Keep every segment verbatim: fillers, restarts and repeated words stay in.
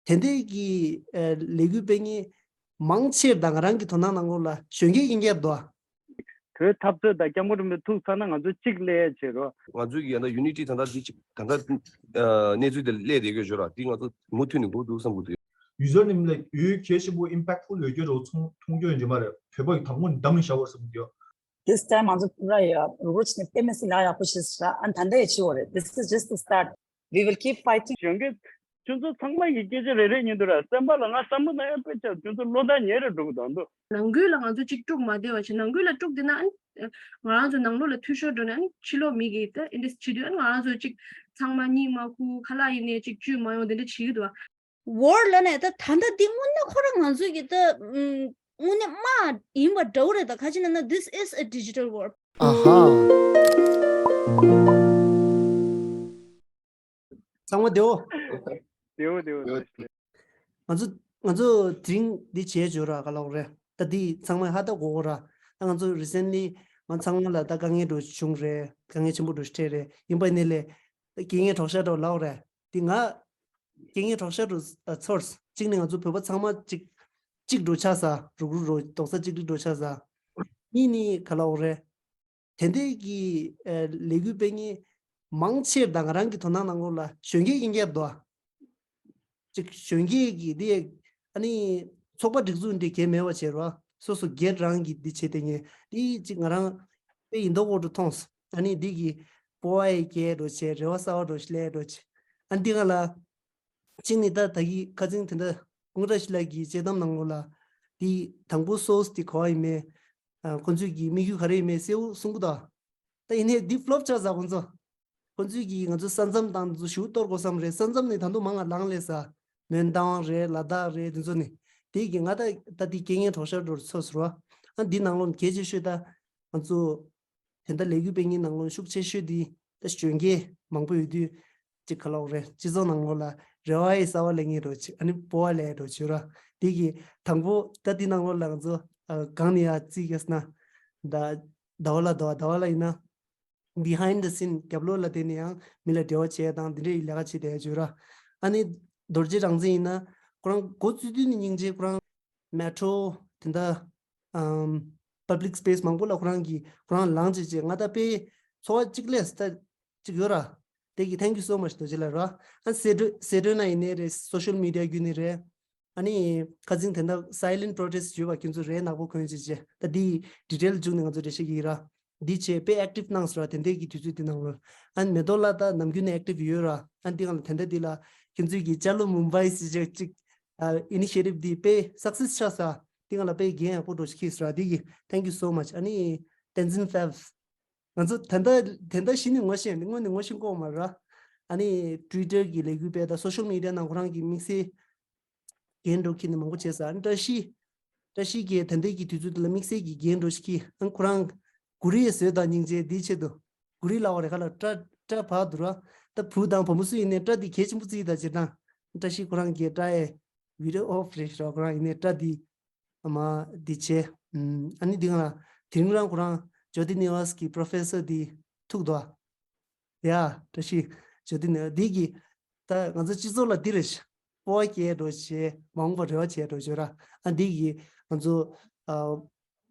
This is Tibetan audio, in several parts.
དེ་འདྲའི་གི་ཨ་ལས་འགུལ་སྤེལ་མཁན་མང་ཆེ་བ་དང་ང་རང་གི་དོ་སྣང་ནང་ལོགས་ལ་གཞོན་སྐྱེས་ཡིན་གྱི་འདུག་ཨ། བོད་འཐབ་རྩོད་དང་སྐྱབས་མགོན་རིན་པོ་ཆེ་ཐུག་ཚར་ན་ང་ཚོ་གཅིག་སླེབས་ཡ་བྱེད་རོགས། ང་ཚོའི་གི་ཡང་ན་ཡུ་ནི་ཊི་ད་ལྟ་འདི་གཅིག་ད་ལྟ་ཨ་གནས་ཚུལ་དེ་སླེབས་བསྡད་ཡོད་ཞོར་ལ་འདི་ང་ཚོ་མུ་མཐུད་ནས་འགྲོ་འདུག་བསམ་གི་འདུག་ཡུ་ཟར་ནེམ་ལ་ཡུལ་གལ་ཆེན་པོ་ཨིམ་པེག་ཕུལ་ཡོད་རྒྱུ་རོ་ཚོང་མཐོང་རྒྱུ་ཡོད་རྒྱུ་མ་རེད། བོད་པ་གི་དང་པོ་ནས་འདམ་ནས་བཞག་པ་བསམ་གི་འདུག This time ང་ཚོ་ཕུ་ར་ཡ་རུ་རུ་ཆི་ནས་པེ་མེ་སི་ལ་ཡག་པོ་ཞིག་ཤ་ཨན་ད་འདའ་ཡ་ཆི་བོ་རེད། This is just the start. We will keep fighting. གཞོན་སྐྱེས་ཁྱོད་ཚོ་ཚང་མ་གི་སྐད་ཆ་རེ་རེ་ཉན་དུ་ར་སེམས་པ་ལ་ང་བསམ་བློ་ན་ཡ་དཔེ་ཆ་ཁྱོད་ཚོ་བློ་ཐག་ཉེ་རེ་འགྲོ་གི་འདུག་འདུག་ནང་ཁུལ་ལ་ང་ཚོ་གཅིག་དཀྲུག་མ་བདེ་བ་བྱེད། ནང་ཁུལ་ལ་དཀྲུག་བདེ་ན་ཨན་ང་རང་ཚོ་ནང་ལོགས་ལ་འཐུས་ཤོར་འགྲོ་ནས་ཨན་ཕྱི་ལོགས་མི་གིས་ད་ཨིན་དིས་བྱེད་དུས་ཨན་ང་རང་ཚོ་གཅིག་ཚང་མ་གཉིད་མ་ཁུག་ཁ་ལག་ཡིན་ནས་གཅིག་བཅུད་མ་ཡོང་དེ་འདྲ་བྱེད་ཀྱི་འདུག་བ། ཝར་ལབ་ནས་ད་ད་ལྟ་འདི་དངོས་གནས་ཁོ་རང་ང་ཚོའི་གི་ད་ཨུམ་དངོས་གནས་དམག་ཡིན་པ་འདྲ་བོ་རེད། ད་ཁ་ཅིག་ན་ན་this is a digital war. ཨ་ཧ། ཚང་མ་བདེ་བོ། བདེ་བོ་བདེ་བོ། ང་ཚོ་ང་ཚོ་དེ་རིང་འདི་བྱས་བྱོས་ར་ག་ལབ་རེད། ད་འདི་ཚང་མས་ཧ་ད་གོ་གོ་ར། ད་ང་ཚོ་རི་སེན་ལི་ང་ཚང་མ་ལ་ད་དཀའ་ངལ་འགྲོ་བྱུང་རེད། དཀའ་ངལ་ཆེན་པོ་འགྲོ་འཕྲད་རེད། ཡིན་པ་ནི་ལས་ད་རྐྱེན་ངན་གྲོགས་ཤ་འགྲོ་ལབ་རེད། འདི་ང་རྐྱེན་ངན་གྲོགས་ཤ་འགྲོ་ཚོར། གཅིག་ནི་ང་ཚོ་བོད་པ་ཚང་མ་གཅིག་གཅིག་འགྲོ་ཆགས་ས། རུག་རུག་འགྲོ་རྡོག་རྩ་གཅིག་སྒྲིལ་འགྲོ་ཆགས་ས། གཉིས་ནི་ག་ལབ་རེད། དེ་འདྲའི་གི་ཨ་ལས་འགུལ་སྤེལ་མཁན་མང་ཆེ་བ་དང་ང་རང་གི་དོ་སྣང་ནང་ལོགས་ལ་གཞོན་སྐྱེས་ཡིན་གྱི་འདུག་ཨ། ཅིག་གཞོན་སྐྱེས་ཀྱི་འདི་ཨ་ནི་ཚོགས་པ་སྒྲིག་འཛུགས་འདི་གལ་མེད་པ་བྱས་རོགས། སོ་སོ་སྒེར་རང་གི་འདི་བྱེད་དེ་ངས་འདི་ཅིག་ང་རང་དཔེ་ཡིན་མདོག་འོག་ཏུ་མཐོང་སོང་། ཨ་ནི་འདི་གི་སྤོ་བ་ཡི་སྐད་འགྲོ་བྱས། རེ་བ་གསར་བ་འགྲོ་ཞིག་ལས་འགྲོ་བྱས། ཨ་འདི་ང་ལ་གཅིག་ནི་ད་ད་གི་ཁ་ཚིང་དེ་འདྲ་ཀུང་ཀྲ་ཤི་ལ་གི་དཔྱད་གཏམ་ནང་ལོགས་ལ་འདི་དང་པོ་སོ་སི་འདི་ག་བ་ཡིན་མེད། ཨ་ཁོ་ཚོས་ཀྱི་དམིགས་ཡུལ་ག་རེ་ཡིན་མེད་གསལ་བོ་གསུང་གི་འདུག་ད་ཡིན་ནའི་འདི་ཕློབ་ཆགས་ས་ཁོ་ཚོ། ཁོ་ཚོས་ཀྱིས་ང་ཚོ་ས་མཚམས་དང་ཚོ་ཞུ་གཏོར་དགོས་བསམ་རེད། ས་མཚམས་ནས་ད་དུང་མང་ང་ལངས་ལས་ས། མོན་རྟ་དབང་རེད། ལ་དྭགས་རེད། དེ་ཚོ་ནས་དེ་གི་ང་ད་ད་དེ་རྐྱེན་ངན་གྲོགས་ཤར་འགྲོ་ཚོ་ཟེར་བ། ཨ་འདི་ནང་ལོགས་གལ་ཆེ་ཤོས་ད་ང་ཚོ་དེ་འདྲ་ལས་འགུལ་སྤེལ་མཁན་ནང་ལོགས་ཤུགས་ཆེ་ཤོས་འདི་ད་གཞོན་སྐྱེས་མང་པོ་ཡོད་དུས་ཅིག་ག་ལབ་རེད། སྤྱི་ཚོགས་ནང་ལོགས་ལ་རེ་བ་ཡི་གསར་བ་ལེན་མཁན་འགྲོ་ཅིག་ཨ་ནི་སྤོ་བ་ལེན་འགྲོ་ཅིག་ར། དེ་གི་དང་པོ་ད་དེ་ནང་ལོགས་ལ་ང་ཚོ་ཨ་གང་ནས་ཡར་རྩིས་རྒྱག་ཟེར་ན་ད་ཟླ་བ་ལ་ཟླ་བ་ཟླ་བ་ལ་ཡིན་ན། Behind the scene རྒྱབ་ལོགས་ལ་བསྡད་ནས་ཡང་མི་ལ་འབྲེལ་བ་བྱས་དང་འདི་འདྲའི་ལས་ཀ་བྱེད་བསྡད་ཡ་བྱོས་ར། ཨ་ནི་རྡོ་རྗེ་རང་བཙན་ཡིན་ན་ཁོ་རང་འགོ་བཙུགས་དུས་ནས་སྙིང་རྗེ། ཁོ་རང་མེ་ཊོ་དེ་འདྲ་ཨམ་public space མང་པོ་ལ་ཁོ་རང་གིས་ཁོ་རང་ལངས་བྱས་བྱས་ང་ད་དཔེ་ཚོར་བ་གཅིག་ལས་ད་གཅིག་ཡོད་ར། དེ་གི་thank you so much རྡོ་རྗེ་ལ་ར། ཨ་སེ་འབྲས་སེ་འབྲས་ན་ཡིན་ནའི་རེད། social media བརྒྱུད་ནས་རེད། ཨ་ནི་ཁ་ཚིང་དེ་འདྲ་silent protest བྱོས་པ་ཁྱོད་ཚོ་རེད། ནག་པོ་གོན་བྱས་བྱས་ད་འདི་detail བཅུག་ནས་ང་ཚོ་འགྲེལ་བཤད་ཀྱི་ཡིན་ར། འདི་བྱས་དཔེ་active གནང་སོང་ར། དེ་འདྲའི་གི་དུས་ཚོད་འདི་ནང་ལོ། ཨ་ནི་མེ་ཏོག་ལ་ད་ནམ་རྒྱུན་ནས་active ཡོད་ར། ཨ་ནི་འདི་གང་ལ་དེ་འདྲ་འདི་ལ་ཁྱོད་ཚོའི་གི་ཅ་ལོ་མུམ་བྷའི་ཟེར་བྱས་ཅིག་ཨ་initiative འདི་དཔེ་success ཆགས་ས། འདི་གང་ལ་དཔེ་འགན་ཡག་པོ་འགྲོ་ཞིག་འཁྱེར་སོང་ར། འདི་གི་thank you so much ཨ་ནི་Tenzin Fab། ང་ཚོ་ད་ལྟ་དེ་འདྲ་གཞི་ནས་ངོ་ཤེས་འདི་དངོས་ནས་ངོ་ཤེས་ཀྱི་ཡོད་མ་རེད། ཨ་ནི་Twitter གི་ལས་འགུལ་སྤེལ་དང་social media ནང་ཁོ་རང་གི་དམིགས་བསལ་འགན་འགྲོ་ཁྱེར་ནས་མང་པོ་བྱས་ས། ཨ་ནི་བཀྲ་ཤིས་བཀྲ་ཤིས་ཀྱིས་ད་ལྟའི་གི་དུས་ཚོད་འདི་ལ་དམིགས་བསལ་གྱི་འགན་འགྲོ་ཞིག་གིས་ཨ་ནི་ཁོ་རང་གུ་རི་ཡི་བཟོས་དང་སྙིང་རྗེ་འདིའི་ཆེད་དུ་གུ་རི་ལ་བ་རེ་ཁ་ལ་སྐྲ་སྐྲ་བག་འདུག་ར། ད་བུ་དང་བུ་མོ་སུ་ཡིན་ནའི་སྐྲ་འདི་གལ་ཆེན་པོ་བརྩི་ཡི་ད་བྱེད་དང་། བཀྲ་ཤིས་ཁོ་རང་གི་སྐྲ་ཡི་video off རེད་ཤག་ཁོ་རང་ཡིན་ནའི་སྐྲ་འདི། ཨ་མ་འདི་བྱས། ཨམ་ཨ་ནི་འདི་གང་ལ་དེ་རིང་རང་ཁོ་རང་Jyoti Nivas གི་professor འདི་ཐུག་འདུག་ཨ། ཡ་བཀྲ་ཤིས། Jyoti Nivas འདི་གི་ད་ང་ཚོ་སྤྱི་ཚོགས་ལ་འདི་རེད་ཤག་སྤོབས་པ་སྐྱེ་འགྲོ་བྱས། མ་འོངས་པ་རེ་བ་བྱས་འགྲོ་བྱོས་ར། ཨ་འདི་གི་ང་ཚོ་ཨ་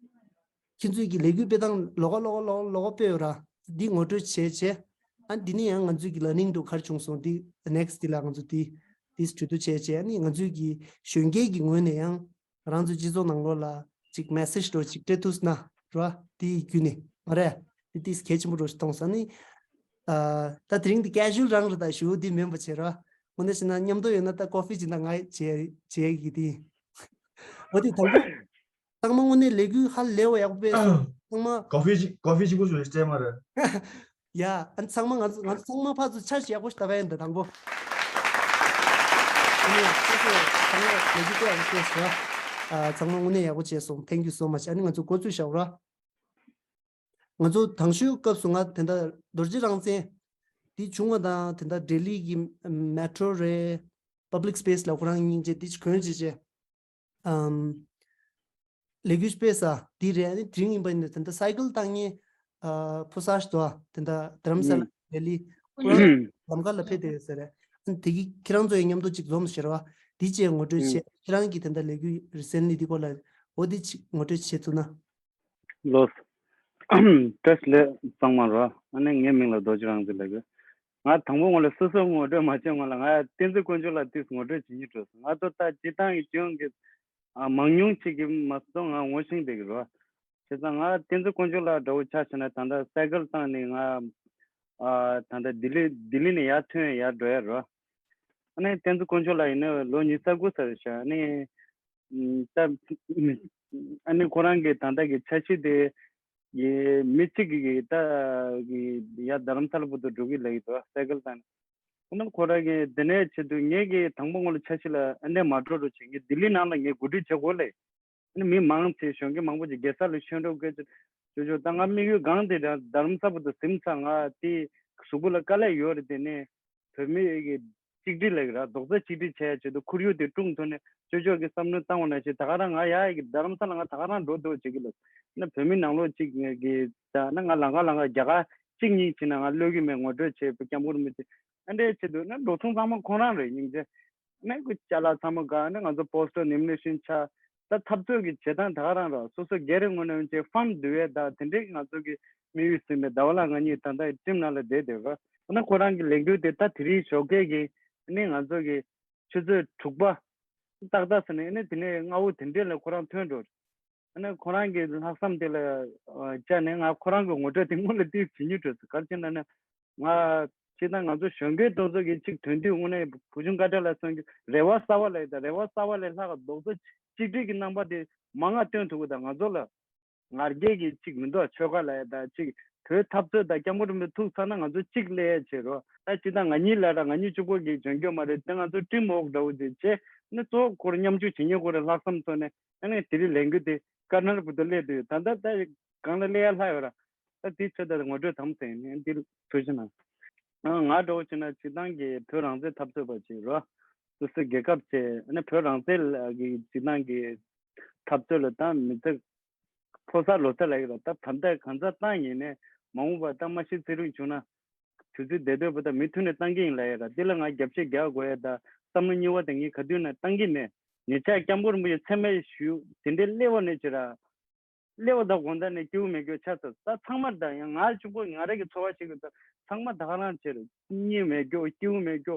ཁྱེད་ཚོའི་གི་ལས་འགུལ་སྤེལ་སྟངས་ལོགས་ཀ་ལོགས་ཀ་ལོགས་ཀ་ལོགས་ཀ་སྤེལ་ཡོད་ར། འདི་ངོ་སྤྲོད་བྱས་བྱས། ཨ་འདི་ནི་ཡང་ང་ཚོའི་གི་learning འདུག་ག་རེ་བྱུང་སོང་འདི་next འདི་ལ་ང་ཚོ་འདི་འདི་གྲོས་བསྡུར་བྱས་བྱས། ཨ་ནི་ང་ཚོའི་གི་གཞོན་སྐྱེས་ཀྱི་ངོས་ནས་ཡང་རང་ཚོའི་སྤྱི་ཚོགས་ནང་ལོགས་ལ་ཅིག་message འདྲ་ཅིག་སྤྲད་ཐུབ་ན་ར། དེའི་བརྒྱུད་ནས་མ་རེད། དེ་ཏིས་གལ་ཆེན་པོ་འདྲ་ཞིག་མཐོང་སོང་། ཨ་ནི་ཨ་ད་དེ་རིང་འདི་casual རང་རེད། ད་ཞུ་འདི་མིན་པ་བྱས་ར། དངོས་གནས་བྱས་ན་མཉམ་དུ་ཡོད་ན་ད་coffee ཅིག་ད་ང་བྱས་བྱས་ཀྱི་དེ། འོ་དེ་དང་པོ། ཚང་མ་དངོས་གནས་ལས་འགུལ་ཧ་ལས་པ་ཡག་པོ་སྤེལ་སོང་། ཚང་མ། ཀོ་ཧྥི་ཅིག་ཀོ་ཧྥི་ཅིག་པོ་ཞུ་སྤྲད་མ་རེད། ཡ། ཨ་ཚང་མ་ང་ཚོ་ང་ཚོ་ཚང་མ་ཕར་ཚུར་འཆར་གཞི་ཡག་པོ་ཞིག་བཏབ་ཡ་ཡིན་ད་དང་པོ། ཨ་ནི་སོ་སོ་ཚང་མ་ལས་འགུལ་དཔེ་ཡག་པོ་སྤེལ་སོང་། ཨ་ཚང་མ་དངོས་གནས་ཡག་པོ་བྱས་སོང་། Thank you so much ཨ་ནི་ང་ཚོ་འགོ་ཚུགས་བཞག་ར། ང་ཚོ་དང་ཤོས་སྐབས་སུ་ང་དེ་འདྲ་རྡོ་རྗེ་རང་བཙན་འདི་བྱུང་བ་དང་དེ་འདྲ་ལྡི་ལི་གི་མེ་ཊོ་རེད། public space ལ་ཁོ་རང་སྙིང་རྗེ་འདི་གོན་བྱས་བྱས། ཨམ། ལས་འགུལ་སྤེལ་ས་འདི་རེད། ཨ་ནི་དེ་རིང་ཡིན་པ་ཡིན་ན་དེ་འདྲ་སའི་ཀལ་བཏང་མཁན་ཨ་ཕོ་གསར་ཞིག་འདུག་ཨ། དེ་འདྲ་དྷ་རམ་ས་ལ་ལྡི་ལི་ཁོ་རང་ལམ་ཁ་ལ་ཕེབས་བསྡད་ཡོད་ས་རེད། ཨ་ནི་དེ་གི་ཁྱེད་རང་ཚོ་ཡང་མཉམ་དུ་ཅིག་འཛོམས་ཟེར་བ། འདི་བཅས་ངོ་སྤྲོད་ཨུམ། བྱས། ཁྱེད་རང་གིས་དེ་འདྲ་ལས་འགུལ་རི་སེན་ལི་འདི་སྐོར་ལ་འོ་འདི་ཅིག་ངོ་སྤྲོད་བྱེད་ཐུབ་ན། ལོས། བཀྲ་ཤིས་བདེ་ལེགས་ཚང་མ་རོ། ཨ་ནི་ངའི་མིང་ལ་རྡོ་རྗེ་རང་བཙན་ལབ་ཀྱི། ང་དང་པོ་ངོ་ལ་སོ་སོ་ངོ་སྤྲོད་མ་བྱས་སྔོན་ལ་ང་བསྟན་འཛིན་དཀོན་མཆོག་ལགས་ཏིས་ངོ་སྤྲོད་བྱེད་སྙིང་བྲོ་སོང་། ང་ཚོ་ད་སྤྱི་བཏང་གི་སྤྱི་ཡོངས་ཀྱི་ཨ་མང་ཉུང་ཅིག་གི་མ་གཏོགས་ང་ངོ་ཤེས་བསྡད་ཀྱི་རོ། བྱས་ཙང་ང་བསྟན་འཛིན་དཀོན་མཆོག་ལགས་འདྲ་བོ་ཆ་བཞག་ན་ད་ལྟ་སའི་ཀལ་བཏང་ནས་ང་ཨ་ད་ལྟ་ལྡི་ལི་ལྡི་ལི་ནས་ཡར་ཐོན་ཡར་འགྲོ་ཡ་རོ། ཨ་ནི་བསྟན་འཛིན་དཀོན་མཆོག་ལགས་ཡིན་ན་ལོ་ཉི་ཤུ་རྩ་དགུ་ཙམ་རེད་ཤག་ཨ་ནི་ད་ཨ་ནི་ཁོ་རང་གི་ད་ལྟ་གི་འཆར་གཞི་དེ་གི་མི་གཅིག་གི་ད་གི་ཡ་རྡ་རམ་ས་ལ་བར་དུ་འགྲོ་གི་ལབ་ཀྱི་འདུག་སའི་ཀལ་བཏང་ནས། ཁོ་ན་ཁོ་རང་གི་དེ་ནས་ཆེད་དུ་ངེད་ཀྱི་དང་པོ་ངོ་ལ་འཆར་གཞི་ལ་ཨ་ནི་མ་འགྲོ་རོགས་བྱེད། ངས་ལྡི་ལི་ནང་ལ་ངས་གོ་སྒྲིག་བྱེད་དགོས་ལེ། ཨ་ནི་མི་མང་ཆེ་གཞོན་སྐྱེས་མང་པོ་ཅིག་རྒྱལ་ས་ལ་ཤོད་འགྲོ་དགོས་ཅིག་ཅོ་ཅོ་ད་ང་དམིགས་ཡུལ་གང་དེ་ར་རྡ་རམ་ས་བར་དུ་ཟིན་ཚར། ང་དེ་གཟུགས་པོ་ལ་དཀའ་ལས་ཡོད་རེད། དེ་ནས་བོད་མི་གི་གཅིག་སྒྲིལ་ལས་ར་རྡོག་རྩ་གཅིག་སྒྲིལ་བྱས་ཆེད་དུ་ཁོར་ཡུག་དེ་སྲུང་ཐུབ་ནས་ཅོ་ཅོ་གི་བསམ་བློ་བཏང་བ་ནང་བཞིན་ད་ག་རང་ང་ཡ་གི་རྡ་རམ་ས་ལ་ང་ད་ག་རང་འགྲོ་འདུག་བྱེད་ཀྱི་ལ། ན་བོད་མི་ནང་ལོགས་གཅིག་གི་ད་ན་ང་ལང་ཀ་ལང་ཀ་རྒྱ་གར་གཅིག་གཉིས་བྱས་ན་ང་ལོས་ཀྱི་མེད། ངོ་སྤྲོད་བྱེད་པ་སྐྱབས་མགོན་རིན་པོ་ཆེ་ཨ་འདྲས་ཆེད་དུ་ན་འགྲོ་སོང་ཚང་མ་ཁོང་རང་རེད། སྙིང་རྗེ། ནས་ཁོ་ཅ་ལག་ཚང་མ་དགའ་ནས་ང་ཚོ་པོ་སི་ཊར་ནོ་མི་ནེ་ཤན་ཆགས། ད་འཐབ་རྩོད་ཀྱི་བྱེད་སྟངས་ད་ག་རང་ར་སོ་སོ་སྒེར་རི་ངོས་ནས་ཡོང་ཆེད་ཕན་བསྡུ་བའི་ད་དེ་འདྲས་ང་ཚོ་གི་དམིགས་ཡུལ་ཟིན་པའི་ཟླ་བ་ལ་ང་གཉིས་ད་ལྟ་ཁྲིམས་ནང་ལ་བསྡད་བསྡད་ར། ཁོ་ན་ཁོ་རང་གི་ལས་འགུལ་དེ་ད་དེ་རིང་ཞོགས་ཀས་ཀྱི་ནི་ང་ཚོ་གི་ཆུ་ཚོད་དྲུག་པ་ཏག་ཏག་ཟེར་ནས་ནི་དེ་ནས་སྔ་བོ་དེ་འདྲས་ལ་ཁོ་རང་ཐོན་འགྲོ། ཨ་ནི་ཁོ་རང་གི་ལྷག་བསམ་དེ་ལ་ཨ་བཅར་ནས་ང་ཁོ་རང་གི་ངོ་སྤྲོད་དེ་སྔོན་ལ་ཏིས་བྱེད་སྙིང་བྲོ་སོང་། ག་རེ་བྱས་ན་ནི་ང་སྤྱིར་བཏང་ང་ཚོ་གཞོན་སྐྱེས་དེ་ཚོ་གི་གཅིག་དོན་དུས་དངོས་གནས་བུ་ཆུང་ཀ་ཏྲ་ལ་སོང་གི་རེ་བ་གསར་བ་ལས་དང་རེ་བ་གསར་བ་ལས་ལྷག་རྡོག་རྩ་གཅིག་སྒྲིལ་གྱི་རྣམ་པ་དེ་མང་ང་སྟོན་ཐུབ་གི་དང་ང་ཚོ་ལ་ང་རྒྱལ་གྱི་གཅིག་མི་འདུག་ཆོལ་ཁ་ལ་ཡ་དང་གཅིག་བོད་འཐབ་རྩོད་དང་སྐྱབས་མགོན་རིན་པོ་ཆེ་ཐུག་ཚར་ན་ང་ཚོ་གཅིག་སླེབས་ཡ་བྱེད་རོགས། ད་སྤྱིར་བཏང་ང་གཉིས་ལ་ར་ང་གཉིས་གཅིག་པོ་གི་འཇོན་སྐྱོ་མ་རེད་དེ་ང་ཚོ་ཀྲིམ་འོག་འདྲ་བོ་དེ་བྱས་ནས་གཙོ་བོ་ཁོར་མཉམ་ཞུགས་བྱེད་མཁན་ཁོ་རེ་ལྷག་བསམ་ཚོ་ནས་ཨ་ནི་དེ་རིང་ལས་འགུལ་དེ་ཀ་ནར་བུ་དུ་སླེབས་དུས་ད་ལྟ་ད་གང་ལ་སླེབས་ཡ་ལྷག་ཡོད་ར། ད་དེ་ཚོད་ད་ངོ་སྤྲོད་དམ་ཟེར་ནས་འདི་ཐུགས་རྗེ་གནང་། ང་འདྲ་བོ་བྱས་ན་སྤྱིར་བཏང་གི་བོད་རང་བཙན་འཐབ་རྩོད་པ་ཅིག་རོ། སོ་སོའི་རྒྱལ་ཁབ་ཅིག་ཨ་ནི་བོད་རང་བཙན་ལ་གི་སྤྱིར་བཏང་གི་འཐབ་རྩོད་ལ་ད་མི་ཚེ་ཕོ་གསར་ལོ་གསར་ལ་ཡོད་ར། ད་ད་ལྟ་གང་ཟག་བཏང་ཡིན་ནས་མ་འོངས་པ་ད་མ་ཤི་ཚེ་རིང་བྱུང་ན་དུས་ཚོད་བདེ་སྡོད་པ་ད་མུ་མཐུད་ནས་བཏང་གི་ཡིན་ལ་ཡོད་ར། འདི་ལ་ང་རྒྱབ་བཤད་རྒྱག་དགོས་ཡ་ད་བསམ་བློ་གཉིས་པ་དེ་ངས་ག་དུས་ནས་བཏང་གི་མེད། ཉེ་ཆར་སྐྱབས་མགོན་རིན་པོ་ཆེ་མཚན་སྨད་ཞུ་དེ་འདྲའི་སླེབས་པ་ནས་ཅི་ར། སླེབས་པ་དང་དགོང་དག་ནས་སྐྱིད་པོ་མེད་སྐྱོ་ཆགས་ཚར། ད་ཚང་མ་ད་ཡང་ང་གཅིག་པོ་ང་རང་གི་ཚོར་བ་ཞིག་གི་ད་ཚང་མ་ད་ག་རང་བྱས་རེད། གཉིད་མེད་སྐྱོ་སྐྱིད་པོ་མེད་སྐྱོ།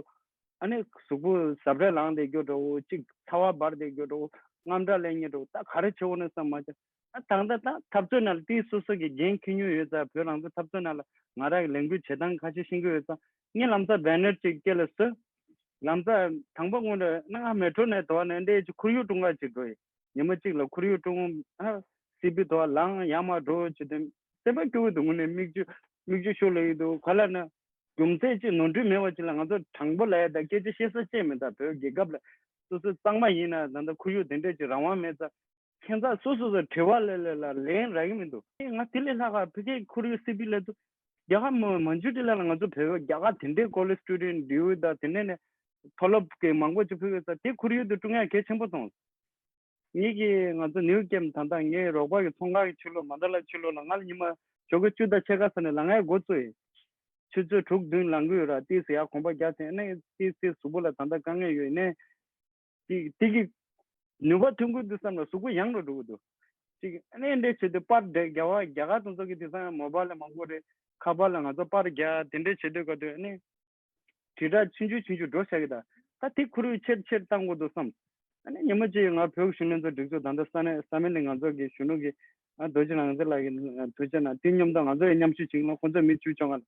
ཨ་ནི་གཟུགས་པོ་གཟབ་རས་ལངས་བསྡད་རྒྱུ་འདྲ་བོ་གཅིག་ཚ་བ་འབར་བསྡད་རྒྱུ་འདྲ་བོ་དངངས་སྐྲག་སླེབས་མཁན་འདྲ་བོ་ད་ག་རེ་བྱེད་དགོས་ནས་བསམ་མ་བྱ། ཨ་ད་ལྟ་ད་འཐབ་རྩོད་ནང་ལ་དེའི་སོ་སོ་གི་འགན་འཁྱེར་མྱོང་ཡོད་ཙང་བོད་རང་བཙན་འཐབ་རྩོད་ནང་ལ་ང་རང་གི་ལས་འགུལ་བྱེད་སྟངས་ཁ་ཤས་ཤེས་ཀྱི་ཡོད་ཙང་ངས་ལམ་སང་བེ་ནར་གཅིག་སྐེ་ལ་བཟོས། ལམ་སང་དང་པོ་སྔོན་འགྲོ་ན་ང་མེ་ཊོ་ནས་དོག་ནས་འདྲེས་ཀྱི་ཁོར་ཡུག་སྲུང་ག་ཅིག་འགྲོ་ཡི། ཉི་མ་གཅིག་ལ་ཁོར་ཡུག་སྲུང་ཨ་སི་པི་དོག་ལངས་ཡར་མར་འགྲོ་བྱེད་དུས་སེམས་པ་སྐྱོ་གི་འདུག་དངོས་གནས་མིག་ཆུ་མིག་ཆུ་ཤོར་ལ་ཡི་འདུག་ག་ལ་ན། རྒྱུ་མཚན་ཅིག་ནོར་འཁྲུལ་མེད་པ་ཅིག་ལ་ང་ཚོ་དྲང་པོ་ལ་ཡ་ད་སྐད་ཆ་བཤད་ས་ཅིག་མེད། ད་བོད་རྒྱལ་ཁབ་ལ་སོ་སོ་གཙང་མ་ཡིན་ན་ད་ལྟ་ཁོར་ཡུག་དེ་འདྲས་ཅིག་རང་དབང་མེད་ཙང་ཁྱད་མཚར་སོ་སོ་སོ་དྲི་བ་ལ་ལ་ལ་ལན་རག་གི་མི་འདུག་ཨེ་ང་དེ་ལས་ལྷག་ག་ཕ་གིའི་ཁོར་ཡུག་སི་པི་ལ་འདུག་རྒྱ་གར་མ་མན་ཇུ་ཊི་ལ་ལ་ང་ཚོ་བོད་པ་རྒྱ་གར་དེ་འདྲས་ཀོ་ལེ་ཇི་སི་ཊུ་ཌེན་ཊི་ལྡི་ལི་དང་དེ་འདྲས་ནས་མཐོ་སློབ་ཀྱི་མང་པོ་ཅིག་ཕུལ་ཡོད་ཙང་དེ་ཁོར་ཡུག་དེ་སྲུང་ཡ་གལ་ཆེན་པོ་མཐོང་། ངེད་ཀྱིས་ང་ཚོ་ནིའུ་ཀེམ་ད་ལྟ་ངའི་རོགས་པ་གི་ཚོང་ཁང་གི་ཕྱི་ལོགས་མན་ད་ལ་ཕྱི་ལོགས་ལ་ང་ལ་ཉི་མ་ཞོགས་ཀ་བཅུ་དང་ཕྱེད་ཀ་ཙམ་ནས་ལངས་ཡ་འགོ་བཙུགས་ཡིན། ཆུ་ཚོད་དྲུག་བདུན་ལངས་གི་ཡོད་ར། ཏིས་ཡར་གོམ་པ་རྒྱག་ཚེ་ཨ་ནི་ཏིས་ཏིས་གཟུགས་པོ་ལ་ད་ལྟ་དཀའ་ངལ་ཡོད་ནས་ཏིས་ཏིས་ཀྱི་ནུས་པ་ཐོན་གི་འདུག་བསམ་ལ་གཟུགས་པོ་ཡང་རུ་འགྲོ་གི་འདུག་ཅིག་ཨ་ནི་འདྲས་བྱེད་དུས་པར་འདྲས་རྒྱ་བ་རྒྱ་གར་དེ་ཚོ་གི་དེང་སང་མོ་བྷལ་ལ་མང་པོ་རེད། ཁ་པར་ལ་ང་ཚོ་པར་རྒྱག་དེ་འདྲས་བྱེད་དུས་ག་དུས་ཨ་ནི། དྲིལ་བསྒྲགས་ཆུང་ཆུང་ཆུང་ཆུང་འགྲོ་བཞག་གི་ད། ད་དེ་ཁོར་ཡུག་ཆེར་ཆེར་བཏང་དགོས་འདུག་བསམ། ཨ་ནི་ཉི་མ་གཅིག་ང་བོད་གཞོན་ནུ་ཚོ་སྒྲིག་འཛུགས་ད་ལྟ་ས་གནས་ས་མེད་ལ་ང་ཚོ་གི་གཞོན་ནུ་གི་ཨ་རྡོ་རྗེ་རང་བཙན་ལགས་ཀྱི་ཐུགས་རྗེ་གནང་དེ་མཉམ་དུ་ང་ཚོ་ཡི་མཉམ་ཞུགས་བྱེད་ལ་ཁོང་ཚོ་མི་བཅུ་བཅོ་ལྔ་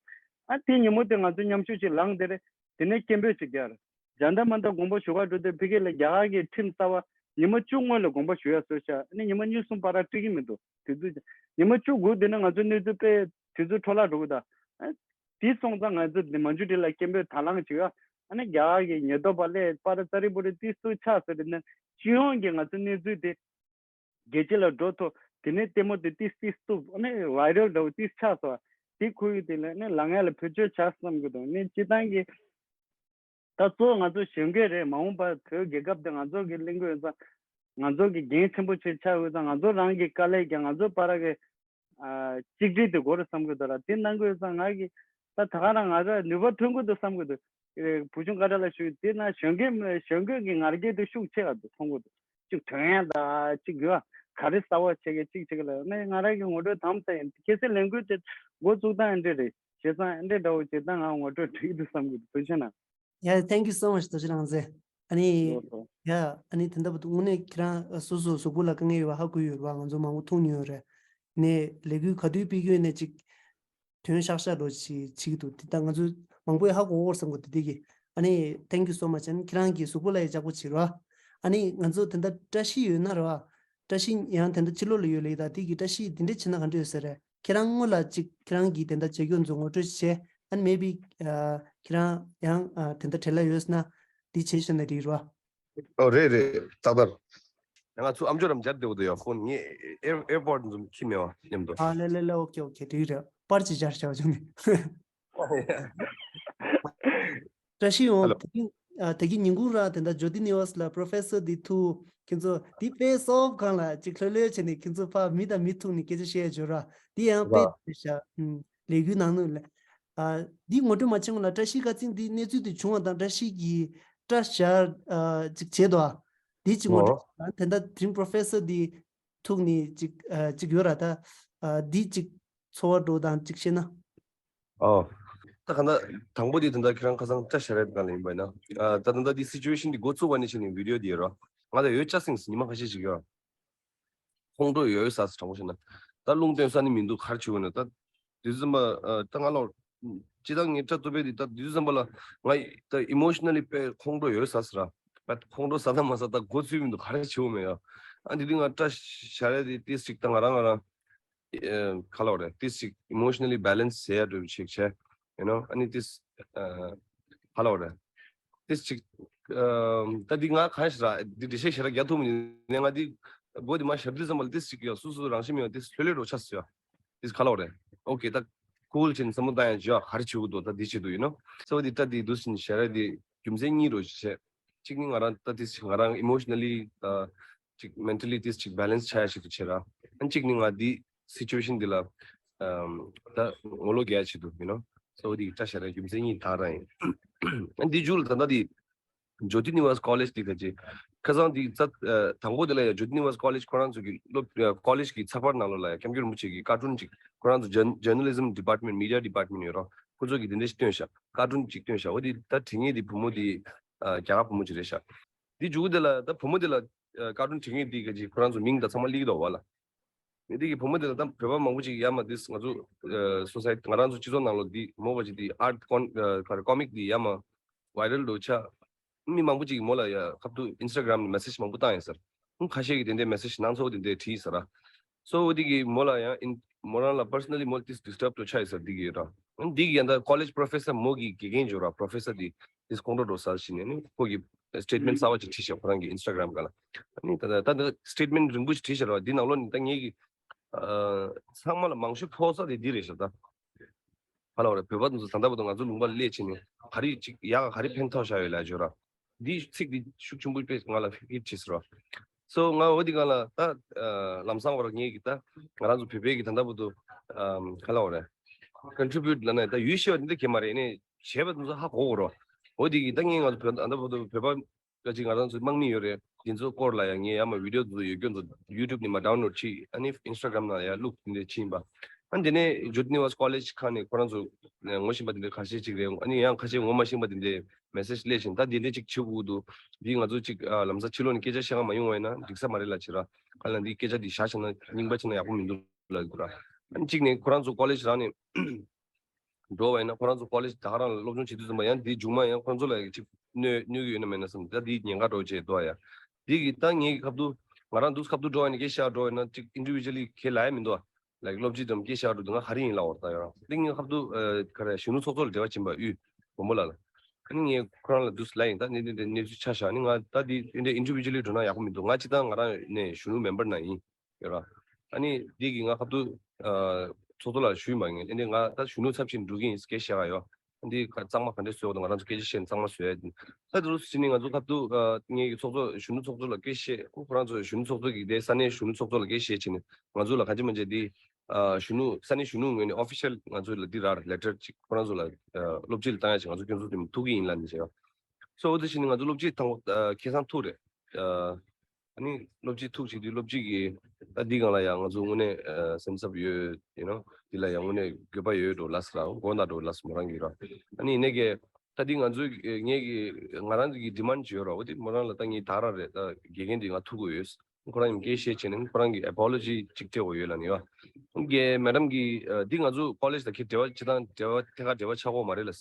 ཨ་དེ་ཉིན་མོ་དེ་ང་ཚོ་མཉམ་ཞུགས་བྱེད་ལངས་དེ་རེད། དེ་ནས་སྐད་འབོད་ཅིག་རྒྱག་ར། ཇན་ཏར་མན་ཏར་དགོངས་པ་ཞུ་ག་འགྲོ་དུས་ཕ་གི་ལ་རྒྱ་གར་གྱི་ཁྲིམས་གསར་བ་ཉི་མ་བཅུ་སྔོན་ལ་དགོངས་པ་ཞུ་ཡ་བཟོས་ཤག་ཨ་ནི་ཉི་མ་གཉིས་གསུམ་བར་ལ་སྤྲད་ཀྱི་མི་འདུག་དུས་ཚོད་ཉི་མ་བཅུ་དགུ་དེ་ནས་ང་ཚོ་གནས་ཚུལ་དཔེ་དུས་ཚོད་འཕྲོ་བརླག་འགྲོ་གི་ད། ཨ་དེ་སོང་ཙང་ང་ཚོ་འདི་མན་ཇུ་ཊི་ལ་སྐད་འབོད་དང་བླངས་བྱེད་ཡ། ཨ་ནི་རྒྱ་གར་གྱི་ཉེན་རྟོག་པ་སླེབས་པར་ཙ་རི་པུ་རི་ཏིས་སུ་ཆགས་ཟེར་དེ་ནས་སྤྱི་ཡོངས་ཀྱི་ང་ཚོ་གནས་ཚུལ་དེ་རྒྱལ་སྤྱི་ལ་འགྲོ་ཐུབ། དེ་ནས་ལྟད་མོ་དེ་ཏིས་ཏིས་བཏུབ། ཨ་ནི་བྷའི་རལ་འདྲ་བོ་ཏིས་ཆགས་སོང་། དེ་ཁོར་ཡུག་དེ་ལ་ཨ་ནི་ལངས་ཡ་ལ་བེད་སྤྱོད་བྱ་བསམ་གི་འདུག་ཨ་ནི་སྤྱི་བཏང་གི་ད་གཙོ་བོ་ང་ཚོ་གཞོན་སྐྱེས་རེད། མ་འོངས་པར་བོད་རྒྱལ་ཁབ་དེ་ང་ཚོ་གི་གླེང་གི་ཡོད་ཙང་། ང་ཚོ་གི་འགན་ཆེན་པོ་ཆེ་ཆགས་ཡོད་ཙང་། ང་ཚོ་རང་གི་དཀའ་ལས་ཀྱང་ང་ཚོ་བར་གི་ཨ་གཅིག་སྒྲིལ་དེ་དགོས་རེད་བསམ་གི་འདུག་ར། དེ་གནང་གི་ཡོད་ཙང་ང་གི་ད་ད་ག་རང་ང་ཚོ་ནུས་པ་ཐོན་གི་འདུག་བསམ་གི་འདུག་ཨེ་བུ་ཆུང་ཀ་ཁྲ་ལ་ཞུ་དེ་ན་གཞོན་སྐྱེས་གཞོན་སྐྱེས་ཀྱི་ང་རྒྱལ་དེ་ཤུགས་ཆེ་བ་འདུག་མཐོང་གི་འདུག་གཅིག་དོན་ཡང་དང་གཅིག་ཡོད་ག་རེ་གསར་བ་བྱེད་ཀྱི་གཅིག་བྱེད་ཀྱི་ལ་ནས་ང་རང་གི་ངོ་སྤྲོད་དམ་ཟེར་ཡིན་ཁྱེད་ཚོའི་ལས་འགུལ་དེ་འགོ་བཙུགས་སྟངས་འདི་རེད། བྱས་ཙང་འདི་འདྲ་བོ་བྱས་ཙང་ང་ངོ་སྤྲོད་བྱེད་ཀྱི་འདུག་བསམ་གྱི་འདུག་དོན་ཆེ་ན། Yeah, thank you so much, Toshi Rangze. Ani, yeah, ani tenda but ngune kira susu suku la kange yuwa haku yuwa nganzo mangu thung nyo re. Ne, legu kadu pi gyu ne chik tun shak shak do chi chik du. Tita nganzo mangu ya haku or sam go titi gi. Ani, thank you so much. Ani kirang gi suku la ya jaku chi rwa. Ani nganzo tenda tashi yu na rwa. Tashi yang tenda chilo le yu le da tiki tashi dinde china kandu yu se re. ཁྱེད་རང་སྔོན་ལ་ཅིག་ཁྱེད་རང་གིས་དེ་འདྲ་བྱེད་རྒྱུ་ཚོ་ངོ་སྤྲོད་བྱས། And maybe ཁྱེད་རང་ཡང་དེ་འདྲ་བྲེལ་ལ་ཡོད་ན་འདི་བྱེད་ཤེས་ན་འགྲིག་རོ། ཨོ་རེད་རེད་ཏག་ཏག་ང་ཚོ་ཨམ་ཅོག་རམ་སྦྱར་བསྡད་འདུག་ཡ་ཕོན་ངས་ཨེར་ཨེར་པོ་ཌི་འཛོམས་ཁྱི་མེད་བ་མཉམ་དུ། ཨ་ལེ་ལེ་ལེ་ཨོ་ཁེ་ཨོ་ཁེ་འགྲིག་རེད་པར་ཅིག་སྦྱར་བྱ་བ་བྱུང་ནས། བཀྲ་ཤིས་ཡོང་། Hello. དེ་གིན་ཨ་དེ་གིན་ཉིན་གུང་ར་དེ་འདྲ་ཇོ་ཏི་ནི་ཝར་སི་ལ་པྲོ་ཕེ་སར་འདི་ཐུག་ཁྱེད་ཚོ་འདི་ཕེ་སི་ཨོཕ་སྒང་ལ་ཅིག་ལྷོད་ལྷོད་བྱས་ནས་ཁྱེད་ཚོ་ཕ་མི་དང་མི་ཐུག་ནས་སྐད་ཆ་བཤད་ཡ་ཇོ་ར་འདི་ཡང་དཔེ་ཨ་དེ་ཤ་ཨུམ་ལས་འགུལ་ནང་ནུས་ལ་ཨ་འདི་ངོ་སྤྲོད་མ་བྱེད་སྔོན་ལ་བཀྲ་ཤིས་ཁ་ཚིག་འདི་གནས་ཚུལ་འདི་བྱུང་བ་དང་བཀྲ་ཤིས་ཀྱིས་སྐྲ་བཞར་ཨ་ཅིག་བྱས་འདུག་ཨ་འདི་ཅིག་ངོ་ཨོ་སྤྲོད་དེ་འདྲ་དེ་རིང་པྲོ་ཕེ་སར་འདི་ཐུག་ནས་ཅིག་ཨ་ཅིག་ཡོད་ར་ད་ཨ་འདི་ཅིག་ཚོར་བ་འགྲོ་དང་ཅིག་བཤད་ན། ཨོ། ད་ག་ན་དང་པོ་དེ་དེ་འདྲ་ཁྱེད་རང་ཁ་སང་སྐྲ་བཞར་ཡས་སྒང་ལ་ཡིན་པ་ཡིན་ན། ཨ་ད་ད་ལྟ་འདི་སི་ཅུ་ཨེ་ཤན་འདི་འགོ་བཙུགས་པ་ནས་བྱས་ནས་བི་ཌི་ཡོ་འདི་ཡོད་རོ། ང་ད་ཡོད་ཅག་སེང་ཉི་མ་ཁ་ཤས་ཅིག་ཡོད། ཁོང་ཁྲོ་ཡོད་ས་སུ་དྲང་པོ་བཤད་ན། ད་རླུང་བཏོན་ས་ནི་མི་འདུག་ག་རེ་བྱེད་དགོས་ན་ད། དུས་ཙམ་པ་ད་ང་ལོ། སྤྱི་བཏང་ངའི་སྐྲ་གཏུབ་པའི་དེ་ད་དུས་ཙམ་པ་ལ་ང་ད་ཨི་མོ་ཤི་ན་ལི་དཔེ་ཁོང་ཁྲོ་ཡོད་ས་སུ་ར། ད་ཁོང་ཁྲོ་ཟ་ད་མ་ཟ་ད་འགོ་ཚུགས་མི་འདུག་ག་རེ་བྱེད་དགོས་མེད་ཡ། ཨ་འདི་དུས་ང་སྐྲ་བཞར་ཡས་དེ་ཏིས་ཅིག་ད་ང་རང་ང་རང་། ཨ་ག་ལབ་རེད་ཏིས་ཅིག་ཨི་མོ་ཤི་ན་ལི་བྷེ་ལེན་སི་ཟེར་ཡ་འདྲ་བོ་ཅིག་བྱས། ཡུ་ནོ་ཨ་ནི་ཏིས་ཨ་ག་ལབ་རེད། ཏིས་ཅིག་ཨ་ད་འདི་ང་གང་ཞིག་ར་འདི་འགྲེལ་བཤད་ཞེ་དྲག་རྒྱག་ཐུབ་མི་འདུག་ནས་ང་འདི་སྒོ་འདི་མ་བཞག་དུས་ཙམ་པ་ལ་ཏིས་ཅིག་ཡ་སུ་སུ་རང་བཞིན་མེད་པ་ཏིས་ལྷོད་ལྷོད་འགྲོ་ཆགས་སོང་ཡ། ཏིས་ག་ལབ་རེད། ཨོ་ཀེ་ད་ཀུལ་ཅིག་བསམ་བློ་བཏང་ཡ་བྱོས་ཨ་ག་རེ་བྱེད་དགོས་འདུག་ད་འདི་བྱེད་དུ་ཡིན་ནོ། སོ་འདི་ད་འདི་འདུག་ཟིན་ཞེ་དྲག་འདི་རྒྱུ་མཚན་གཉིས་རོ་བྱས། གཅིག་ནི་ང་རང་ད་ཏིས་ང་རང་ཨི་མོ་ཤི་ན་ལི་ཨ་ཅིག་མེན་ཊ་ལི་ཏིས་ཅིག་བྷེ་ལེན་སི་ཆགས་ཡ་ཆེད་དུ་བྱེད་ར། ཨ་གཅིག་ནི་ང་འདི་སི་ཅུ་ཨེ་ཤན་འདི་ལ་ཨམ་ད་ངོ་ལོག་རྒྱག་ཡ་ཆེད་དུ་ཡིན་ནོ། སོ་འདི་སྐྲ་བཞར་ཡ་རྒྱུ་མཚན་གཉིས་ད་རང་ཡིན། ཨ་འདི་མཇུག་ལ་ད་ལྟ་འདི་ཇོ་ཏི་ནི་ཝར་སི་ཀོ་ལེཇ་འདི་ག་ཅི། ཁ་སང་འདི་རྩ་ཨ་དང་པོ་འདི་ལ་ཡ་ཇོ་ཏི་ནི་ཝར་སི་ཀོ་ལེཇ་ཁོ་རང་ཚོ་གི་སློབ་ཨ་ཀོ་ལེཇ་གི་ཚགས་པར་ནང་ལོགས་ལ་ཡ་སྐྱབས་མགོན་རིན་པོ་ཆེ་གི་ཀར་ཊུན་ཅིག་ཁོ་རང་ཚོ་ཇར་ཇར་ནལ་ལི་ཛིམ་ཌི་པཱར་ཊི་མེན་ཊི་མི་ཌི་ཡ་ཌི་པཱར་ཊི་མེན་ཊི་ཡོད་རོ། ཁོ་ཚོ་གི་འདི་འདྲ་ཞིག་བཏོན་ཤག་ཀར་ཊུན་ཅིག་བཏོན་ཤག་འོ་འདི་ད་བྲིས་མཁན་འདི་བུ་མོ་འདི་ཨ་རྒྱ་གར་བུ་མོ་ཅིག་རེད་ཤག་འདི་མཇུག་འདི་ལ་ད་བུ་མོ་འདི་ལ་ཨ་ཀར་ཊུན་བྲིས་མཁན་འདི་ག་ཅི་ཁོ་རང་ཚོ་མིང་དང་ཚང་མ་སླེབས་ཀྱི་འདུག་བ་ལ། ངས་འདི་གི་བུ་མོ་འདི་ལ་ད་བོད་པ་མང་པོ་ཅིག་ཡ་མ་འདི་ང་ཚོ་ཨ་སོ་སའི་ང་རང་ཚོ་སྤྱི་ཚོགས་ནང་ལོགས་འདི་མོ་བ་ཅིག་འདི་ཨར་ཊི་ཀོན་ཨ་ག་རེ་ཀོ་མིག་འདི་ཡ་མ་ཝའི་རལ་འགྲོ་ཆ། མི་མང་པོ་ཅིག་གིས་མོ་ལ་ཡ་ཁ་ཐུག་ཨིན་སི་ཊ་གྷ་རམ་ནས་མེ་སེཇ་མང་པོ་བཏང་ཡིན་ཟེར། ཁ་ཤས་ཀྱིས་དེ་འདྲའི་མེ་སེཇ་སྣ་ཚོགས་དེ་འདྲའི་བྲིས་ཟེར་ར། སོ་འོ་དེ་གིས་མོ་ལ་ཡང་ཨིན་མོ་རང་ལ་པར་སོ་ན་ལི་མོ་ཏིས་ཌི་སི་ཊརབ་ཏུ་ཆགས་ཡོད་ཟེར་འདི་གིས་ར། ཨ་ནི་འདི་གིས་ཡང་ད་ཀོ་ལེཇ་པྲོ་ཕེ་སར་མོ་གི་དགེ་རྒན་ཇོ་ར་པྲོ་ཕེ་སར་འདི་ཏིས་ཁོང་ཁྲོ་འགྲོ་ས་ཞིག་ནས་ནི་ཁོ་གི་སི་ཊེཊ་མེན་ཊི་གསར་པ་ཅིག་བྲིས་ཤག་ཁོ་རང་གི་ཨིན་སི་ཊ་གྷ་རམ་སྒང་ལ། ཨ་ནི་ད་ད་ད་སི་ཊེཊ་མེན་ཊི་རིང་པོ་ཞིག་བྲིས་ཤག་ར། འདི་ནང་ལོགས་ནས་ད་ངེད་ཀྱི་ཨ་ཚང་མ་ལ་མང་ཤོས་ཕོག་ས་དེ་འདི་རེད་ཤག་ད། ཧ་ལ་བ་རེད། བོད་པ་ཚོ་ད་ལྟ་བར་དུ་ང་ཚོ་ལུང་པ་སླེབས་ཕྱིན་ནས་ག་རེ་ཅིག་ཡག་ག་རེ་ཕན་ཐོགས་བཞག་ཡོད་ལབ་བརྗོད་ར། འདི་ཚིག་འདི་ཤུགས་ཆེན་པོ་དཔེ་ང་ལ་ཧིཊ་བྱས་སོང་ར། སོ་ང་འོ་འདི་སྒང་ལ་ད་ལམ་སང་བར་ངེད་ཀྱི་ད་ང་རང་ཚོ་བོད་པའི་གི་ད་ལྟ་བར་དུ་ག་ལ་བ་རེད། ཀོན་ཊི་རི་བིའུ་ཊི་ལབ་ན་ད་ཡུལ་ཤེས་པ་འདི་འདྲ་གས་མ་རེད། ནས་བྱས་པ་ཚོ་ཧ་གོ་གོ་ར། འོ་འདི་གི་ད་ངས་ང་ཚོ་བོད་ད་ལྟ་བར་དུ་བོད་པ་ག་ཅིག་ང་རང་ཚོའི་དམག་མི་ཡོད་རེད། འདི་ཚོའི་སྐོར་ལ་ཡང་ངས་ཡར་མར་བི་ཌི་ཡོ་ཚོ་ཡོད་རྒྱུ་ཚོ་ཡུ་ཊུབ་ནས་མར་ཌའོན་ལོཌ་བྱས། ཨ་ནི་ཨིན་སི་ཊ་གྷ་རམ་ནང་ཡར་བླུགས་འདི་འདྲ་བྱས་ཡིན་པ། ཨ་ནི་དེ་ནས་ཇོ་ཏི་ནི་ཝར་སི་ཀོ་ལེཇ་ཁང་ནས་ཁོ་རང་ཚོ་ངོ་ཤེས་པ་འདི་འདྲ་ཁ་ཤས་ཅིག་རེད། ཨ་ནི་ཡང་ཁ་ཤས་ངོ་མ་ཤེས་པ་འདི་འདྲ་མེ་སེཇ་སླེབས་ཤིང་། ད་འདི་འདྲ་ཅིག་བྱེད་དགོས་འདུག་འདི་ང་ཚོ་ཅིག་ལམ་སང་ཕྱི་ལོགས་ནས་སྐད་ཆ་བཤད་ག་མ་ཡོང་བ་ཡིན་ན་འགྲིག་ས་མ་རེད་ལབ་བྱས་ར། ཁ་ལ་འདི་སྐད་ཆ་འདི་བཞག་བྱས་ན་རྙིང་པ་བྱས་ན་ཡག་པོ་མི་འདུག་ལབ་འདུག་ར། ཨ་ནི་གཅིག་ནས་ཁོ་རང་ཚོ་ཀོ་ལེཇ་རང་ནས་འགྲོ་བ་ཡིན་ན་ཁོ་རང་ཚོ་ཀོ་ལེཇ་ད་ག་རང་ལ་སློབ་སྦྱོང་བྱེད་དུས་ཙམ་པ་ཡང་འདིའི་མཇུག་མ་ཡང་ཁོ་རང་ཚོ་ལ་ཅིག་གནོད་གནོད་ཀྱི་ཡོད་ན་མེད་ན་བསམ། ད་འདིའི་ཉེན་ཁ་འདྲ་བོ་བྱས་འདུག་ཨ་ཡ། འདི་གི་ད་ངེད་ཀྱི་ཁ་ཐུག་ང་རང་འདུག་ཁ་ཐུག་འགྲོ་བ་ཡིན་ན་སྐད་ཆ་འགྲོ་བ་ཡིན་ན་ཅིག་ཨིན་ཌི་བི་ཇུ་ཨལ་ལི་ཁས་ལེན་ཡ་མི་འདུག་ཨ། ལའིཀ་སློབ་སྤྱི་ཙམ་སྐད་ཆ་འགྲོ་འདུག་ང་ཧ་རི་ཡིན་ལབ་འོར་ད་ཡོད་ར། འདི་ངེད་ཁ་ཐུག་ཨ་ག་རེ་གཞོན་ནུ་ཚོགས་གཙོ་ལ་འབྲེལ་བ་བྱིན་པ་ཡུ་བུ་མོ་ལ་ལ། ཨ་ནི་ངས་ཁོ་རང་ལ་འདུག་ལབ་ཡིན། ད་ནི་འདི་འདི་གནས་ཚུལ་ཆ་བཞག་ནི་ང་ད་འདི་འདི་འདྲ་ཨིན་ཌི་བི་ཇུ་ཨལ་ལི་འགྲོ་ན་ཡག་པོ་མི་འདུག་ང་སྤྱི་བཏང་ང་རང་ནས་གཞོན་ནུ་མེམ་བར་ནང་ཡིན། ཡོད་ར། ཨ་ནི་འདི་གི་ང་ཁ་ཐུག་ཨ་ཚོགས་གཙོ་ལ་ཞུས་མ་ངེས། ཨ་ནི་ང་ད་གཞོན་ནུ་ཚབ་ཆེན་འགྲོ་གི་ཡིན་སྐད་བཤད་ག་ཡོད། ཨ་འདི་ག་གཙང་མ་ག་འདྲས་བཟོས་འོ་ང་རང་ཚོ་སྐད་ཆ་བཤད་ནས་གཙང་མ་བཟོས་ཡ་ཡིན། ད་དུ་ཕྱི་ནས་ང་ཚོ་ཁ་ཐུག་ཨ་ངེད་ཀྱི་ཚོགས་གཙོ་གཞོན་ནུ་ཚོགས་གཙོ་ལ་སྐད་བཤད་ཁོ་ཁོ་རང་ཚོ་གཞོན་ནུ་ཚོགས་གཙོ་གི་དེ་ས་གནས་གཞོན་ནུ་ཚོགས་གཙོ་ལ་སྐད་བཤད་བྱས་ནས་ང་ཚོ་ལ་ག་ཅི་མ་བྱས་འདི་ གཞོན་ནུ་ས་གནས་གཞོན་ནུ་ངོས་ནས་ཨོ་ཕི་ཤལ་ང་ཚོ་ལ་འདི་ར་ལེ་ཊར་ཅིག་ཁོ་རང་ཚོ་ལ་སློབ་སྤྱི་ལ་བཏང་ཡ་ཅིག་ང་ཚོ་སྐྱོན་འཛུགས་དེ་ཐུག་གི་ཡིན་ལབ་ནས་བྱས། སོ་འོ་དེ་བཞིན་ང་ཚོ་སློབ་སྤྱི་དང་ཁེ་བཟང་ཐུག་རེད། ཨ་ནི་སློབ་སྤྱི་ཐུག་བྱེད་དུས་སློབ་སྤྱི་གིས་ད་འདི་སྒང་ལ་ཡང་ང་ཚོ་དངོས་གནས་སེམས་འཚབ་ཡོད་ཡིན་ནོ། འདི་ལ་ཡང་དངོས་གནས་དགོས་པ་ཡོད་འགྲོ་ལབ་སོང་ར། དགོངས་དག་འགྲོ་ལབ་སོང་མོ་རང་གིས་ར། ཨ་ནི་ཡིན་ནའི་གི་ད་འདི་ང་ཚོའི་ངས་གི་ང་རང་གི་ཌི་མན་ཌི་ཅིག་ཡོད་ར། འོ་དེ་མོ་རང་ལ་ད་ངས་ད་ར་རེད། ད་དགེ་རྒན་འདི་ང་ཐུག་དགོས་ཡོད། ཁོ་རང་ཡང་སྐད་བཤད་བྱས་ནས་ཁོ་རང་གི་ཨེ་པོ་ལོ་ཇི་ཅིག་སྤྲད་དགོས་ཡོད་ལབ་ནས་ཡོད། ངས་མེ་ཌམ་གིས་འདི་ང་ཚོ་ཀོ་ལེཇ་དང་ཁྱེད་འབྲེལ་བ་བྱེད་སྟངས་འབྲེལ་བ་ཐད་ཀར་འབྲེལ་བ་ཆགས་ཀྱི་ཡོད་མ་རེད་ལབ།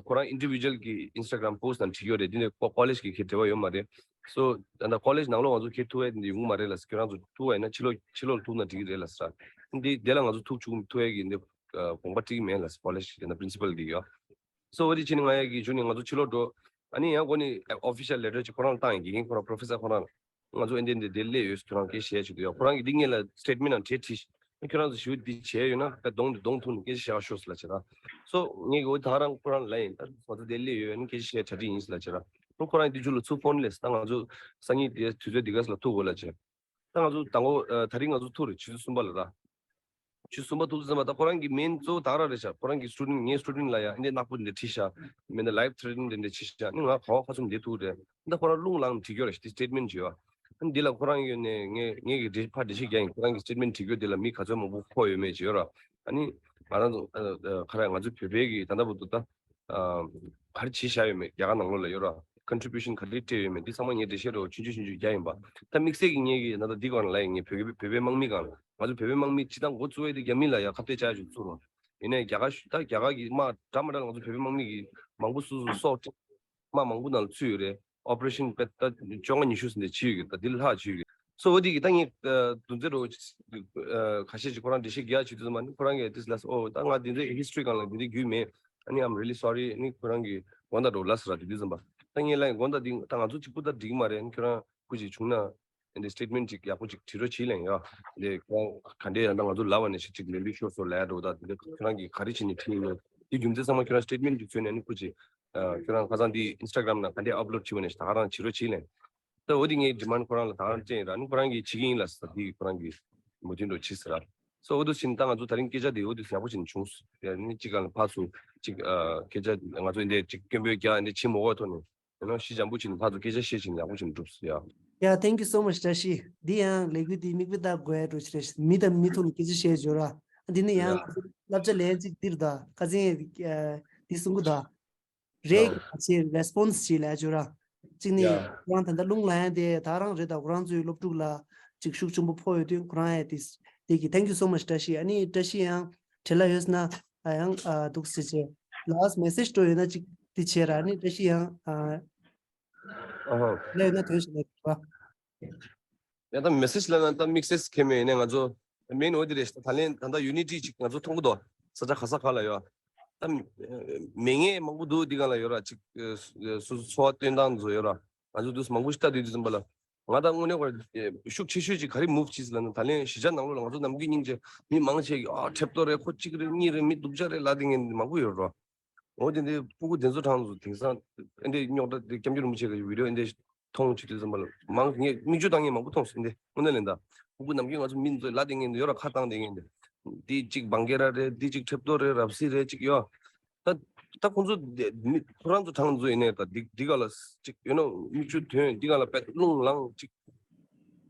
ཁོ་རང་ཨིན་ཌི་བི་ཇུ་ཨལ་གི་ཨིན་སི་ཊ་གྷི་རམ་པོ་སི་ཊི་ནང་བྲིས་ཡོད་རེད། འདི་ནས་ཀོ་ལེཇ་གི་ཁྱེད་འབྲེལ་བ་ཡོད་མ་རེད། སོ་ད་ལྟ་ཀོ་ལེཇ་ནང་ལོགས་ང་ཚོ་ཁྱེད་ཐུག་ཡས་འདི་ཡོང་མ་རེད་ལབ། ཁྱེད་རང་ཚོ་ཐུག་པ་ཡིན་ན་ཕྱི་ལོགས་ཕྱི་ལོགས་ཐུག་ན་འགྲིག་གི་རེད་ལབ་ས། འདི་དེ་ལ་ང་ཚོ་ཐུག་བཅུག་ཐུག་ཡས་ཀྱི་འདི་དགོངས་པ་དཀྲིས་མེད་ལབ། ཀོ་ལེཇ་ཡིན་ན་པི་རིན་སི་པལ་འདི་ཡོད། སོ་འོ་དེ་བྱས་ནས་ང་ཡ་གི་གཞུག་ནས་ང་ཚོ་ཕྱི་ལོགས་འགྲོ། ཨ་ནི་ཡང་སྒོ་ནས་ཨོ་ཕི་ཤལ་ལེ་ཊར་ཅིག་ཁོ་རང་ལ་བཏང་ཡིན། དགེ་རྒན་ཁོ་རང་པོ་རོ་ཕེ་སར་ཁོ་རང་ལ་ང་ཚོ་ཨེ་འདྲ་འདི་འདིར་སླེབས་ཡོད། ཁྱོད་རང་སྐད་བཤད་བྱེད་དུ་ཡོད། ཁོ་རང་གིས་འདི་སྔོན་ལ་སི་ཊེ་ཊི་མེན་ཊ་ནང་བྲིས་བྲིས། ཁྱོད་རང་ཚོ་ཞུ་འདི་བྱས་ཡོད་ན་དཔེ་གདོང་འདི་གདོང་ཐུག་ནས་སྐད་ཆ་བཤད་ཤོག་ཟེར་ལབ་བྱས་ར། སོ་ངས་གི་འོ་ད་རང་ཁོ་རང་ལ་ཡིན། ད་ང་ཚོ་འདིར་སླེབས་ཡོད། ཨ་ནི་སྐད་ཆ་བཤད་གྲ་སྒྲིག་ཡིན་ཟེར་ལབ་བྱས་ར། ཁོ་ཁོ་རང་འདི་ཚོ་ལ་ཚུར་ཕོན་སླེབས། ད་ང་ཚོ་སང་ཉིན་དེ་དུས་ཚོད་འདི་ག་ས་ལ་ཐུག་དགོས་ལབ་བྱས། ད་ང་ཚོ་དང་པོ་ཨ་ད་རིང་ང་ཚོ་ཐུག་རེད། ཆུ་ཚོད་གསུམ་པ་ལ་ར། ཆུ་ཚོད་གསུམ་པ་ཐུག་ཙམ་པ་ད་ཁོ་རང་གི་མིང་གཙོ་བོ་ད་ག་རང་རེད་ཤག་ཁོ་རང་གི་སི་ཊུ་ཌེན་ཊི་ངའི་སི་ཊུ་ཌེན་ཊི་ལ་ཡ་འདི་ནག་པོ་འདི་བྲིས་ཤག་མིན་ད་ལའིབ་ཐི་རེ་ཊི་ནིང་འདི་འདྲ་བྲིས་ཤག་ནི་ང་ག་བ་ག་ཚོད་འདི་ཐུག་རེད། ད་ཁོ་རང་རླུང་ལངས་བྲིས་ཡོད་རེད། འདི་སི་ཊེ་ཊི་མེན་ཊི་བྲིས་ཡོད། ཨ་འདི་ལ་ཁོ་རང་ཡོད་ནས་ངས་ངས་གི་འདི་ཕར་འགྲེལ་བཤད་རྒྱག་ཡིན། ཁོ་རང་གི་སི་ཊེ་ཊི་མེན་ཊི་བྲིས་ཡོད། འདི་ལ་མི་ག་ཚོད་མང་པོ་གོ་ཡོད་མེད་བྲིས་ཡོད་ར། ཨ་ནི་ང་རང་ཚོ་ཨ་ཨ་ག་རེ་ང་ཚོ་བོད་པའི་གི་ད་ལྟ་བར་དུ་ད། ཨ་ག་རེ་བྱས་བཞག་ཡོད་མེད། རྒྱ་གར་ནང་ལོགས་ལ་ཡོད་ར། ཀོན་ཊི་བུ་ཤན་ག་རེ་སྤྲད་ཡོད་མེད། འདི་ཚང་མ་ངས་འགྲེལ་བཤད་རོགས་ཆུང་ཆུང་ཆུང་རྒྱག་ཡིན་པ། ད་དམིགས་བསལ་གྱི་ངས་ཀྱི་ན་ད་འདི་སྒང་ལ་ཡིན། ངས་བོད་བོད་པའི་དམག་མི་སྒང་ལ་ང་ཚོ་བོད་པའི་དམག་མི་སྤྱི་བཏང་འགོ་བཙུགས་ཡས་དེ་རྒྱ་མི་ལ་ཡ་ཁ་གཏད་བཅག་ཡ་ཞིག་བཙུགས་རོགས། ཡིན་ནའི་རྒྱ་གར་ད་རྒྱ་གར་གྱི་དམག་འདྲ་མི་འདྲ་ལ་ང་ཚོ་བོད་པའི་དམག་མི་གི་མང་པོ་སོ་སོ་སྲོག་དམག་མང་པོ་ནང་ལ་ཚུད་ཡོད་རེད། ཨོ་པ་རེ་ཤན་དཔེ་ད་བཅོ་ལྔ་ཉི་ཤུ་ཟིན་ཏེ་བྱས་ཡོད་ཀྱི། ད་འདི་ལྷག་བྱས་ཡོད་ཀྱི། སོ་འོ་དེ་གི་ད་ངས་རྡུང་རྩེ་རོ་ཁ་ཤས་ཅིག་ཁོ་རང་འགྲེལ་བཤད་རྒྱག་བྱེད་དུས་ཙམ་པ་ནི་ཁོ་རང་གིས་དེ་ལ་ཨོ་ད་ང་འདི་འདྲའི་ཧི་སི་ཊོ་རི་སྒང་ལ་འདི་འདྲའི་རྒྱུས་མེད། ཨ་ནི་I'm really sorry. ནི་ཁོ་རང་གིས་དགོངས་དག་རོགས་ལབ་ཟེར་ར། དེ་དུས་ཙམ་པ་ད་ངས་ལབ་དགོངས་དག་འདི་ད་ང་ཚོ་གཅིག་པུ་ད་འགྲིག་མ་རེད། ནི་ཁྱོད་རང་སྐུ་ཅིག་བྱུང་ན་འདི་སི་ཊེ་ཊི་མེན་ཊི་ཅིག་ཡག་པོ་ཅིག་བྲིས་རོགས་བྱེད་ལབ་ཡ། འདི་ཁོ་རང་ག་འདྲའི་ཡང་ད་ང་ཚོ་ལབ་པ་ནས་ཤི་ཅིག་མེ་འབུད་ཤོར་སོང་ལབ་ཡ་འགྲོ། ད་འདི་ཁོ་རང་གིས་ག་རེ་བྱས་ནས་བྲིས་ཡིན་ནོ་དེ་རྒྱུ་མཚན་ཚང་མ་ཁྱོད་རང་སི་ཊེ་ཊི་མེན་ཊི་ཅིག་བཟོས་ནས་ནི་སྐུ་ཅིག་ཨ་ཁྱོད་རང་ཁ་སང་འདི་ཨིན་སི་ཊ་གྷི་རམ་ནང་ག་འདྲའི་ཨབ་ལོཌ་བྱས་པ་ནས་ད་ག་རང་བྱེད་རོགས་བྱེད་ལབ་ཡ། ད་འོ་དེ་ངའི་ཌི་མན་ཌི་ཁོ་རང་ལ་ད་ག་རང་སྤྲད་ཡིན་ར། ནི་ཁོ་རང་གིས་བྱེད་ཀྱི་ཡིན་ལབ་ཟེར། དེ་ཁོ་རང་གིས་མོས་མཐུན་འགྲོ་བྱེད་ཟེར་ར། སོ་འོ་དུ་ཕྱིན་ད་ང་ཚོ་ད་རིང་སྐད་ཆ་དེ་འོ་དུ་ཡག་པོ་ཕྱིན་བྱུང་། ཡ་ནི་གཅིག་ག་ལ་ཕར་ཚུར་གཅིག་ཨ་སྐད་ཆ་ང་ཚོ་འདི་གཅིག་སྐད་འབོད་རྒྱག་འདི་བྱེད་མ་དགོས་ཐོག་ནས་ཡིན་ནོ་ཞི་འཇམ་པོ་ཕྱིན་ཕར་ཚུར་སྐད་ཆ་བཤད་ཕྱིན་ཡག་པོ་ཕྱིན་འགྲུབ་ཟེར་ཡ། Yeah, thank you so much, བཀྲ་ཤིས། འདི་ཡང་ལས་འགུལ་འདི་མིག་དཔེ་ལྟ་དགོས་ཡ་འགྲོ་ཆེ་རེད། མི་དང་མི་ཐུག་ནས་སྐད་ཆ་བཤད་འཇོག་ར། འདི་ནི་ཡང་ཡ་ང་ཚོ་བསླབ་བྱ་ལེན་ཅིག་འདིར་ད་ཁ་སང་ཨ་འདི་གསུང་གི་ད། རེད། ཨོ། ཁ་ཆེ་རེ་སི་པོན་སི་བྱེད་ལ་ཅོ་ར། གཅིག་ནི་ཡ། ཁོ་རང་ད་ལྟ་རླུང་ལངས་ཡ་དེ་ད་རང་རེད། ད་ཁོ་རང་ཚོའི་སློབ་ཕྲུག་ལ་ཅིག་ཤུགས་ཆེན་པོ་ཕོག་ཡོད་དུས་ཁོ་རང་ཡ་དེ་དེ་གི་thank you so much བཀྲ་ཤིས། ཨ་ནི་བཀྲ་ཤིས་ཡང་བྲེལ་ལ་ཡོད་ན་ཨ་ཡང་ཨ་འདུག་ཟེར་བྱས་ལ་སི་མེ་སེ་ཇི་འགྲོ་ཡོད་ན་ཅིག་དེ་བྱས་ར། ཨ་ནི་བཀྲ་ཤིས་ཡང་ཨ་ཨ་ཧོ། ལ་ཡོད་ན་དོན་ཞིག་ལ་ར། ཡང་ད་མེ་སེ་ཇི་ལབ་ན་ད་དམིགས་བསལ་ཁེ་མེད་ཡིན་ནའི་ང་ཚོ་མེན་འོ་དེ་རེད། ད་ལན་ད་ལྟ་ཡུ་ནི་ཊི་ཅིག་ང་ཚོ་མཐོང་གི་འདུག་ས་ཆ་ག་ས་ག་ལ་ཡོད། ད་མེད་མཁན་མང་པོ་འདུག་འདི་ག་ལ་ཡོད་ར། ཅིག་སོ་སོ་འཚོ་བ་སྟོན་སྟངས་ཚོ་ཡོད་ར། ང་ཚོ་དུས་མང་པོ་ཞིག་ལྟ་དུས་དུས་ཙམ་པ་ལ་ང་ད་དངོས་གནས་ཁོ་ཤུགས་ཆེ་ཤོས་ཅིག་ག་རེ་མུབ་བྱས་ཟེར་ལབ་ན། ད་ལན་གཞིས་ཆགས་ནང་ལོགས་ལ་ང་ཚོ་ནམ་རྒྱུན་སྙིང་རྗེ་མི་མང་ཆེ་གིས་ཨ་ཁྲེབ་ཏོ་རེད། ཁོ་གཅིག་རེད་གཉིས་རེད་མི་སྡུག་ཅག་རེད་ལབ་བསྡད་མཁན་མང་པོ་ཡོད་ར། འོ་དེ་འདྲའི་སྤུ་གུ་དེ་ཚོ་གྲངས་སུ་དེང་སང་ཨེ་འདྲའི་རྙོག་དྲ་དེ་སྐྱབས་མགོན་རིན་པོ་ཆེ་གི་བི་ཌི་ཡོ་ཨེ་འདྲའི་མཐོང་བྱེད་དུས་ཙམ་པ་ལ་མང་ངས་མིག་ཆུ་བཏང་མཁན་མང་པོ་མཐོང་སོང་། འདི་དངོས་གནས་ལན་ད་སྤུ་གུ་ནམ་རྒྱུན་ང་ཚོ་མི་ཚོས་ལབ་བསྡད་མཁན་འདི་ཡོད་ར། ཁ་བཏང་བསྡད་མཁན་འདི་འདི་གཅིག་བང་ཀེ་ར་རེད། འདི་གཅིག་ཁྲེབ་ཏོ་རེད། རབ་སི་རེད། གཅིག་ཡོད། ད་ད་ཁོང་ཚོ་འདི་མི་ཁོ་རང་ཚོ་གྲངས་ཚོ་ཡིན་ནའི་ད་འདི་འདི་ག་ལ་གཅིག་ཡོད་ནོ་མིག་ཆུ་ཐོན། འདི་ག་ལ་དཔེ་རླུང་ལངས་གཅིག་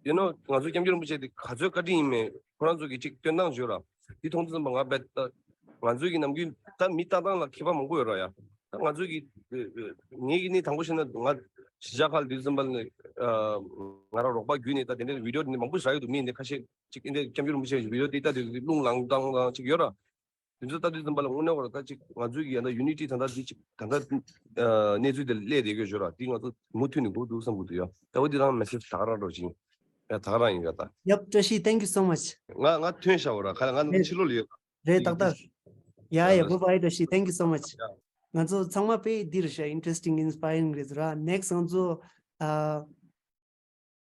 ཡིན་ནོ། ང་ཚོའི་སྐྱབས་མགོན་རིན་པོ་ཆེ་དེ་ག་ཚོད་བཀའ་དྲིན་ཡིན་མིན་ཁོ་རང་ཚོ་གིས་ཅིག་སྟོན་སྟངས་ཡོད་ར། འདི་མཐོང་དུས་ཙམ་པ་ང་རྦད་ད་ང་ཚོའི་གི་ནམ་རྒྱུན་ད་མི་ལྟ་སྟངས་ལ་ཁྱད་པར་མང་པོ་ཡོད་ར་ཡ། ད་ང་ཚོའི་གི་ངེད་ཀྱི་ནི་དང་པོ་བཤད་ན་ང་གཞིས་ཆགས་ཁག་ལ་དུས་ཙམ་པ་ནི་ང་རང་རོགས་པ་བརྒྱུད་ནས་ད་དེ་འདྲའི་བི་ཌི་ཡོ་དེ་འདྲ་མང་པོ་ཞིག་རག་ཡོད་འདུག་མི་འདི་ཁ་ཤས་ཅིག་འདི་སྐྱབས་མགོན་རིན་པོ་ཆེ་གི་བི་ཌི་ཡོ་དེ་ལྟ་དུས་རླུང་ལངས་སྟངས་དང་ཅིག་ཡོད་ར། དེ་ཚོ་ལྟ་དུས་ཙམ་པ་ལ་དངོས་གནས་ཁོ་ར་ད་ཅིག་ང་ཚོའི་གི་ཡ་ད་ཡུ་ནི་ཊི་ད་ལྟ་འདི་ཅིག་ད་ལྟ་གནས་ཚུལ་དེ་སླེབས་བསྡད་ཡོད་ཞོར་ར། འདི་ང་ཚོ་མུ་མཐུད་ནས་འགྲོ་འདུག་བསམ་གི་འདུག་ཡ། ད་འོ་འདི་རང་མེ་སེ་ཇི་ད་ག་རང་འགྲོ་ཅིང་ཡ་ད་ག་རང་ཡིན་ག་ད། ཡབ་བཀྲ་ཤིས། Thank you so much. ང་ང་ཐོན་ཤག་འོ་ར་ཁ་ང་རེད། ཕྱི་ལོགས་ལ་ཡོད། རེད་ཏག་ཏག་ཡ་ཡ་ཡ། Bye bye བཀྲ་ཤིས། Thank you so much. ཡ། ང་ཚོ་ཚང་མ་དཔེ་འདིར་ཤ་interesting inspiring རེད་ར། Next ང་ཚོ་ཨ།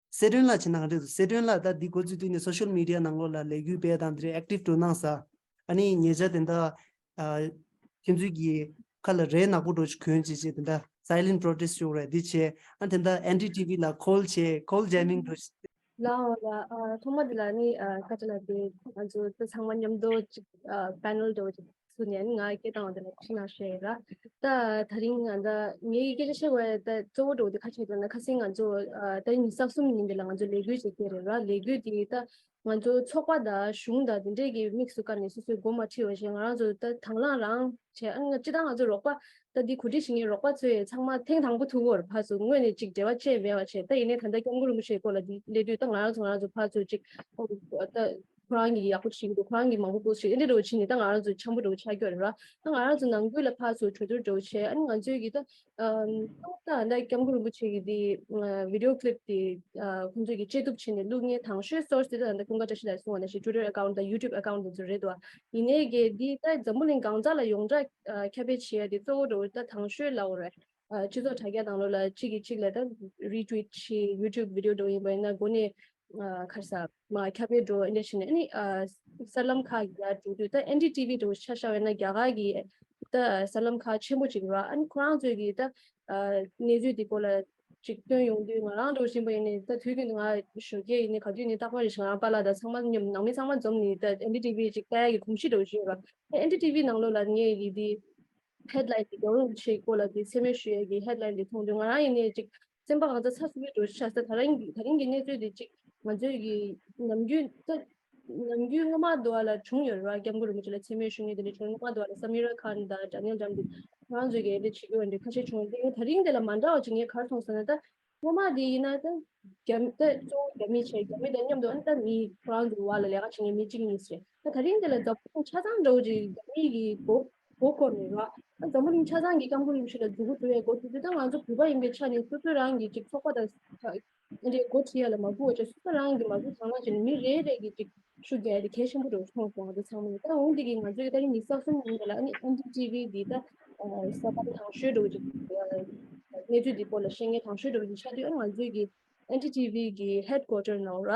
སེ་སྒྲོན་ལགས་བྱས་ན་ག་འདྲ་འདུག་སེ་སྒྲོན་ལགས་ད་འདི་འགོ་བཙུགས་དུས་ནས་སོ་ཤལ་མི་ཌི་ཡ་ནང་ལོགས་ལ་ལས་འགུལ་སྤེལ་དང་དེ་འདྲའི་ཨེག་ཊིབ་འགྲོ་གནང་ས། ཨ་ནི་ཉེ་ཆར་དེ་འདྲ་ཨ་ཁྱེད་ཚོའི་གི་ཁ་ལ་རས་ནག་པོ་འདྲ་ཞིག་གོན་བྱས་བྱས་དེ་འདྲ་silent protest ཞུ་རེད་འདི་བྱས། ཨ་དེ་འདྲ་ཨེན་ཌི་ཊི་ཝི་ལ་ཀོལ་བྱས་ཀོལ་ཇེམ་མིང་འདྲ་ཞིག་ ལའོ་ལ། ཨ། ཐོག་མ་དེ་ལ་ནི། ཨ། བཀའ་དྲིན་ལ་དེ་ང་ཚོ་ད་ཚང་མ་མཉམ་དུ་ཅིག་ཨ། པེ་ནལ་འདྲ་བོ་ཅིག་ཚུགས་ནས་ནི་ང་སྐད་བཏང་བ་དེ་ལ་ཐུགས་རྗེ་ཆེ་ཞུ་ཡ་ཡིན་ར། ད་དེ་རིང་ང་ད་ངའི་སྐད་ཆ་བཤད་དགོས་ཡ་ད་གཙོ་བོ་འདྲ་བོ་དེ་ག་རེ་ཡིན་ན། ཁ་སང་ང་ཚོ་ཨ། ད་རིང་ཉི་ཤུ་རྩ་གསུམ་ཉིན་དེ་ལ་ང་ཚོ་ལས་འགུལ་ཅིག་སྤེལ་རེད་ར། ལས་འགུལ་དེ་ད་ང་ཚོ་ཚོགས་པ་དང་གཞུང་དང་དེ་འདྲས་ཀྱི་དམིགས་སུ་བཀར་ནས་སོ་སོའི་འགོ་མ་ཁྲིད་པ་བྱས། ང་རང་ཚོ་ད་དང་བླངས་རང་བྱས། ཨ། སྤྱིར་བཏང་ང་ཚོ་རོགས་པ་ད་འདི་གོ་སྒྲིག་བྱེད་མཁན་རོགས་པ་ཚོས་ཚང་མ་ཐེངས་དང་པོ་ཐུག་གི་ཡོད་རེད། ཕར་ཚུར་སྔོན་ནས་ཅིག་འབྲེལ་བ་བཅས་མེད་པ་བྱས། ད་ཡིན་ནའི་ད་ལྟ་སྐྱབས་མགོན་རིན་པོ་ཆེའི་སྐོར་ལ་འདི་སླེབས་དུས་ད་ང་རང་ཚོ་ང་རང་ཚོ་ཕར་ཚུར་ཅིག་ཨོ། ད་ཁོ་རང་གིས་ཡག་པོ་བྱེད་ཀྱི་འདུག་ཁོ་རང་གིས་མང་པོ་པོ་སི་ཊི་བྱེད། འདི་འདྲ་བོ་བྱས་ནས་ད་ང་རང་ཚོ་འཆམ་པོ་འདྲ་བོ་ཆགས་ཀྱི་ཡོད་རེད་ར། ད་ང་རང་ཚོ་ནང་ཁུལ་ལ་ཕར་ཚུར་གྲོས་བསྡུར་འདྲ་བོ་བྱས། ཨ་ནི་ང་ཚོས་ཀྱིས་ད་ཨམ། ད་ད་སྐྱབས་མགོན་རིན་པོ་ཆེ་གི་དེ་ཨ། བི་ཌི་ཡོ་ཀི་ལིབ་དེ་ཨ། ཁོང་ཚོས་ཀྱིས་དཔྱད་བསྡུར་བྱས་ནས་བླུགས་མཁན་དང་ཤོས་སོར་སི་དེ་ད་ད་ཀུན་དགའ་བཀྲ་ཤིས་ལགས་གསུངས་པ་ནང་བཞིན་ཊུ་ཊར་ཨེ་ཀའུན་ཊི་དང་ཡུ་ཊུབ་ཨེ་ཀའུན་ཊི་དེ་ཚོ་རེད་འདུག་ཡིན་ནའི་གི་འདི་ད་འཛམ་བུ་གླིང་གང་ས་ལ་ཡོངས་གྲགས་ཨ། ཁྱབ་སྤེལ་བྱེད་ཡ་དེ་གཙོ་བོ་འདྲ་བོ་ད་དང་ཤོས་ལབ་དགོས་རེད། ཨ། སྤྱི་ཚོགས་དྲ་རྒྱ་ནང་ལོགས་ལ་གཅིག་གིས་གཅིག་ལ་ད་རི་ཊུ་ཝིཊ་བྱེད། ཡུ་ཊུབ་བི་ཌི་ཡོ་འདྲ་བོ་ཡིན་པ་ཡིན་ན་འགོ་ནས་ཨ། ག་རེ་ཟ་མ་ཁྱབ་སྤེལ་འདྲ་བོ་འདི་འདྲ་བྱས་ནས། ཨ་ནི་ཨ། གསར་ལམ་ཁག་གི་ཡར་འགྲོ་དུས་ད་ཨེན་ཌི་ཊི་ཝི་འདྲ་བོ་ཆ་བཞག་པ་ཡིན་ན་རྒྱ་གར་གི་ད་གསར་ལམ་ཁག་ཆེན་པོ་ཅིག་རེད་བ། ཨ་ནི་ཁོ་རང་ཚོས་ཀྱིས་ད་ཨ། གནས་ཚུལ་འདི་སྐོར་ལ་ཅིག་བཏོན་ཡོང་དུས་ང་རང་འདྲ་བོ་ཡིན་པ་ཡིན་ནའི་ད་དུས་རྒྱུན་དུ་ང་ཞོགས་ཀས་ཡིན་ནའི་ག་དུས་ཡིན་ནའི་རྟག་པར་རེ་བཞིན་ང་རང་པཱ་ལགས་དང་ཚང་མ་མཉམ་ནང་མི་ཚང་མ་འཛོམས་ནས་ད་ཨེན་ཌི་ཊི་ཝི་ཅིག་ལྟ་ཡ་གི་གོམས་གཤིས་འདྲ་བོ་ཞིག་ཡོད་ར། ཨེན་ཌི་ཊི་ཝི་ནང་ལོགས་ལ་ངས་ཡི་དེ་ཧེཌ་ལའིན་དེ་རྒྱལ་བ་རིན་པོ་ཆེའི་སྐོར་ལ་དེ་མཚན་སྨད་ཞུ་ཡས་ཀྱི་ཧེཌ་ལའིན་དེ་མཐོང་དུས་ང་རང་ཡིན་ནའི་ཅིག་སེམས་པ་གང་ཚ་ཚ་སུ་སུ་འདྲ་ཆགས་སོང་། ད་རིང་གི་ད་རིང་གི་གནས་ཚུལ་དེ་ཅིག་ང་ཚོའི་གི་ནམ་རྒྱུན་ད་ནམ་རྒྱུན་སྔོན་མ་དུ་བ་ལ་བྱུང་ཡོད་རེད་བ། སྐྱབས་མགོན་རིན་པོ་ཆེ་ལ་མཚན་སྨད་ཞུ་མཁན་དེ་འདྲ་བྱུང་། སྔོན་མ་དུ་བ་ལ་སམ་ཡུ་ར་ཁཱན་དང་ཌེ་ནི་ཡལ་ཊམ་དེ་ཁོ་རང་ཚོས་གི་དེ་འདྲ་བྱེད་དགོས་འདྲ་ཁ་ཤས་བྱུང་། དེ་ད་རིང་དེ་ལ་མ་འདྲ་བ་ཅིག་ངས་ག་རེ་མཐོང་སོང་ན་ད། སྔོན་མ་དེ་ཡིན་ན་ད་རྒྱ་མི་ད་གཙོ་བོ་རྒྱ་མི་བྱས། རྒྱ་མི་དང་མཉམ་དུ་ཨ་ནི་ད་མི་ཁོ་རང་ཚོའི་བར་ལ་ལས་ཀ་བྱེད་མཁན་མི་གཅིག་གཉིས་རེད། ད་ད་རིང་དེ་ལ་འཛམ་བུ་གླིང་ཆ་ཚང་འདྲ་བོ་ཅིག་རྒྱ་མི་གི་མགོ་མགོ་སྐོར་ནས་ར། ད་འཛམ་བུ་གླིང་ཆ་ཚང་གི་སྐྱབས་མགོན་རིན་པོ་ཆེ་ལ་མཛུབ་གུ་འགྲོ་བའི་འགོ་ཚུགས་དུས་ད་ང་ཚོ་བོད་པ་ཡིན་པའི་ཆ་ནས་སོ་སོ་རང་གི་ཅིག་ཚོགས་པ་དང་ཨ་འདྲའི་འགོ་ཁྲིད་ཡ་ལ་མ་སྒུག་པ་བྱས། སོ་སོ་རང་གི་མ་སྒུག་དང་བླངས་བྱས་ནས་མི་རེ་རེ་གི་ཅིག་ཤུགས་རྒྱག་ཡ་དེ་གལ་ཆེན་པོ་འདྲ་བོ་མཐོང་སོང་། ང་ཚོ་ཚང་མ་ནས་ད་འོང་འདི་གི་ང་ཚོའི་ད་རིང་ཉི་ཤུ་རྩ་གསུམ་ཉིན་དེ་ལ་ཨ་ནི་ཨེན་ཌི་ཊི་ཝི་འདི་ད་གསར་པ་དང་ཤོས་འདྲ་བོ་ཅིག་གནས་ཚུལ་འདི་སྐོར་ལ་བཤད་མཁན་དང་ཤོས་འདྲ་བོ་ཅིག་ཆགས་དུས་ཨ་ནི་ང་ཚོའི་གི་ཨེན་ཌི་ཊི་ཝི་གི་ཧེཌ་ཀོ་ཊར་ནང་ར་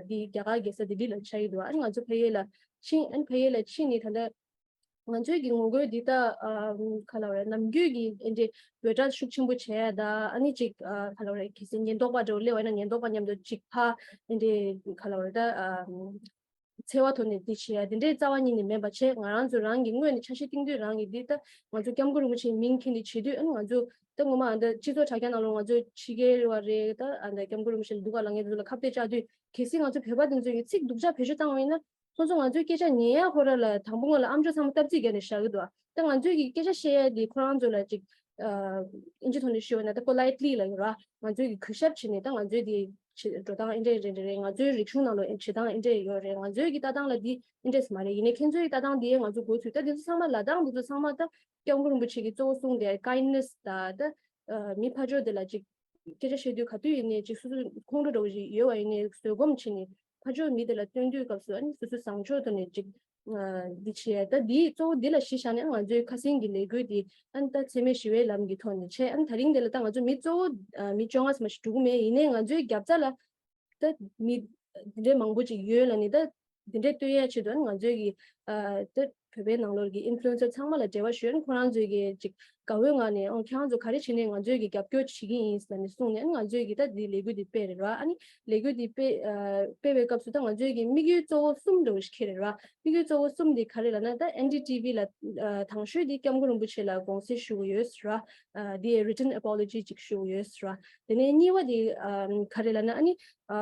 འདི་རྒྱ་གར་རྒྱལ་ས་ལྡི་ལི་ལ་ཆགས་ཀྱི་འདུག་ཨ་ནི་ང་ཚོ་ཕ་གི་ལ་ཕྱིན། ཨ་ནི་ཕ་གི་ལ་ཕྱིན་ནས་ད་ལྟ་ང་ཚོའི་གི་ངོ་རྒོལ་འདི་ད་ཨ་ག་ལབ་རེད། ནམ་རྒྱུན་གི་ཨེ་འདྲའི་འབོད་སྒྲ་ཤུགས་ཆེན་པོ་བྱས་ད་ཨ་ནི་ཅིག་ཨ་ག་ལབ་རེད། གལ་སྲིད་ཉེན་རྟོག་པ་འདྲ་བོ་སླེབས་པ་ཡིན་ན་ཉེན་རྟོག་པ་མཉམ་དུ་ཅིག་ཕར་ཨེ་འདྲའི་ག་ལབ་རེད། ད་ཨ་འཚེ་བ་ཐོག་ནས་འདི་བྱས་ཡ་དེ་འདྲའི་རྩ་བ་ཉིད་ནས་མེད་པ་བྱས། ང་རང་ཚོ་རང་གི་སྔོན་ནས་འཆར་གཞི་བཏིང་དུས་རང་གི་འདི་ད་ང་ཚོ་སྐྱབས་མགོན་རིན་པོ་ཆེའི་མིང་འཁྱེར་འདི་བྱེད་དུས་ཨ་ནི་ང་ཚོ་ད་ངོ་མ་ཨ་འདི་སྤྱི་ཚོགས་དྲ་རྒྱ་ནང་ལོགས་ང་ཚོ་ཕྱི་རྒྱལ་བ་རེད། ད་ཨ་འདི་སྐྱབས་མགོན་རིན་པོ་ཆེ་ལ་སྡུག་ག་ལབ་མཁན་དེ་ཚོ་ལ་ཁ་གཏད་བཅག་དུས་གལ་སྲིད་ང་ཚོ་བོད་པ་དེ་ཚོ་གི་ཚིག་སྡུག་ཅག་བེད་སྤྱོད་བཏང་བ་ཡིན་ན། ཁོང་ཚོ་ང་ཚོའི་སྐད་ཆ་ཉན་ཡ་ཁོ་ར་ལ་དང་པོ་སྔོན་ལ་ཨམ་ཅོག་ཚང་མ་སྟབས་རྩིས་བརྒྱབ་ནས་བཞག་གི་འདུག་ད་ང་ཚོའི་གི་སྐད་ཆ་བཤད་ཡ་དེ་ཁོ་རང་ཚོ་ལ་ཅིག་ཨ་ཨིན་ཇི་ཐོག་ནས་ཞུས་པ་ན་ད་པོ་ལའི་ཊི་ལི་ལབ་ཡོད་ར། ང་ཚོའི་གི་གུས་ཞབས་བྱས་ནས་ད་ང་ཚོའི་དེ་བྱེད་འགྲོ་སྟངས་ཨེ་འདྲས་རེད་འདྲས་རེད། ང་ཚོའི་རིག་གཞུང་ནང་ལོགས་བྱེད་སྟངས་ཨེ་འདྲས་ཡོད་རེད། ང་ཚོའི་གི་ལྟ་སྟངས་ལ་དེ་ཨེ་འདྲས་མ་རེད། ཡིན་ནའི་ཁྱེད་ཚོའི་ལྟ་སྟངས་དེ་ང་ཚོ་མགོ་ཚོས། ད་དེ་ཚོ་ཚང་མ་ལབ་སྟངས་དེ་ཚོ་ཚང་མ་ད་སྐྱབས་མགོན་རིན་པོ་ཆེ་གི་གཙོ་བོ་གསུངས་ཏེ་ཀའིན་ནེ་སི་ད་ད་ཨ་མི་ཕར་ཕྱོགས་དེ་ལ་ཅིག་སྐད་ཆ་བཤད་དུས་ག་དུས་ཡིན་ནའི་ཅིག་སོ་སོ་ཁོང་ཁྲོ་འདྲ་བོ་ཞིག་ཡོད་པ་ཡིན་ནའི་བཟོད་སྒོམ་བྱས་ནས་ཕར་ཕྱོགས་མི་དེ་ལ་བསྟུན་དུས་སྐབས་སུ་ཨ་ནི་སོ་སོ་བཟང་ཕྱོགས་ཐོག་ནས་ཅིག་ཨ་འདི་བྱས། ད་འདི་གཙོ་བོ་འདི་ལ་གཞི་བཞག་ནས་ང་ཚོའི་ཁ་སང་གི་ལས་འགུལ་འདི་ཨ་ནི་ད་འཚེ་མེད་ཞི་བའི་ལམ་གྱི་ཐོག་ནས་བྱས། ཨ་ནི་ད་རིང་འདི་ལ་ད་ང་ཚོ་མི་གཙོ་བོ་ཨ་མི་བཅོ་ལྔ་ཙམ་ཞིག་འགྲོ་གི་མེད། ཡིན་ནའི་ང་ཚོའི་རྒྱབ་རྩ་ལ་ད་མི་འདི་འདྲའི་མང་པོ་ཅིག་ཡོད་ལ་ནི་ད། འདི་འདྲའི་སྟོན་ཡ་ཆེད་དུ་ང་ཚོའི་གི་ཨ་ད་བོད་པའི་ནང་ལོགས་ཀྱི་ཨིན་ཕུ་ལུ་ཨེན་སར་ཚང་མ་ལ་འབྲེལ་བ་ཞུས། ཁོ་རང་ཚོའི་གི་ཅིག་དགའ་བོའི་ངང་ནས་ཨོ་ཁྱེད་རང་ཚོ་ག་རེ་བྱས་ནས་ང་ཚོའི་གི་རྒྱབ་སྐྱོར་བྱེད་ཀྱི་ཡིན་ཟེར་ནས་གསུངས་ནས་ང་ཚོའི་གི་ད་འདི་ལས་འགུལ་འདི་སྤེལ་རེད་ར། ཨ་ནི་ལས་འགུལ་འདི་སྤེལ་ཨ་སྤེལ་བའི་སྐབས་སུ་ད་ང་ཚོའི་གི་དམིགས་ཡུལ་གཙོ་བོ་གསུམ་འདྲ་བོ་ཞིག་འཁྱེར་རེད་ར། དམིགས་ཡུལ་གཙོ་བོ་གསུམ་འདི་ག་རེ་ལབ་ན་ད་ཨེན་ཌི་ཊི་ཝི་ལ་ཨ་དང་ཤོས་འདི་སྐྱབས་མགོན་རིན་པོ་ཆེ་ལ་དགོངས་སེལ་ཞུ་གི་ཡོད་ཟེར་ར། ཨ་འདི་ཡི་ཝི་རི་ཊན་ཨེ་པོ་ལོ་ཇི་ཅིག་ཞུ་གི་ཡོད་ཟེར་ར། དེ་ནས་གཉིས་པ་འདི་ཨ་ག་རེ་ལབ་ན་ཨ་ནི། ཨ་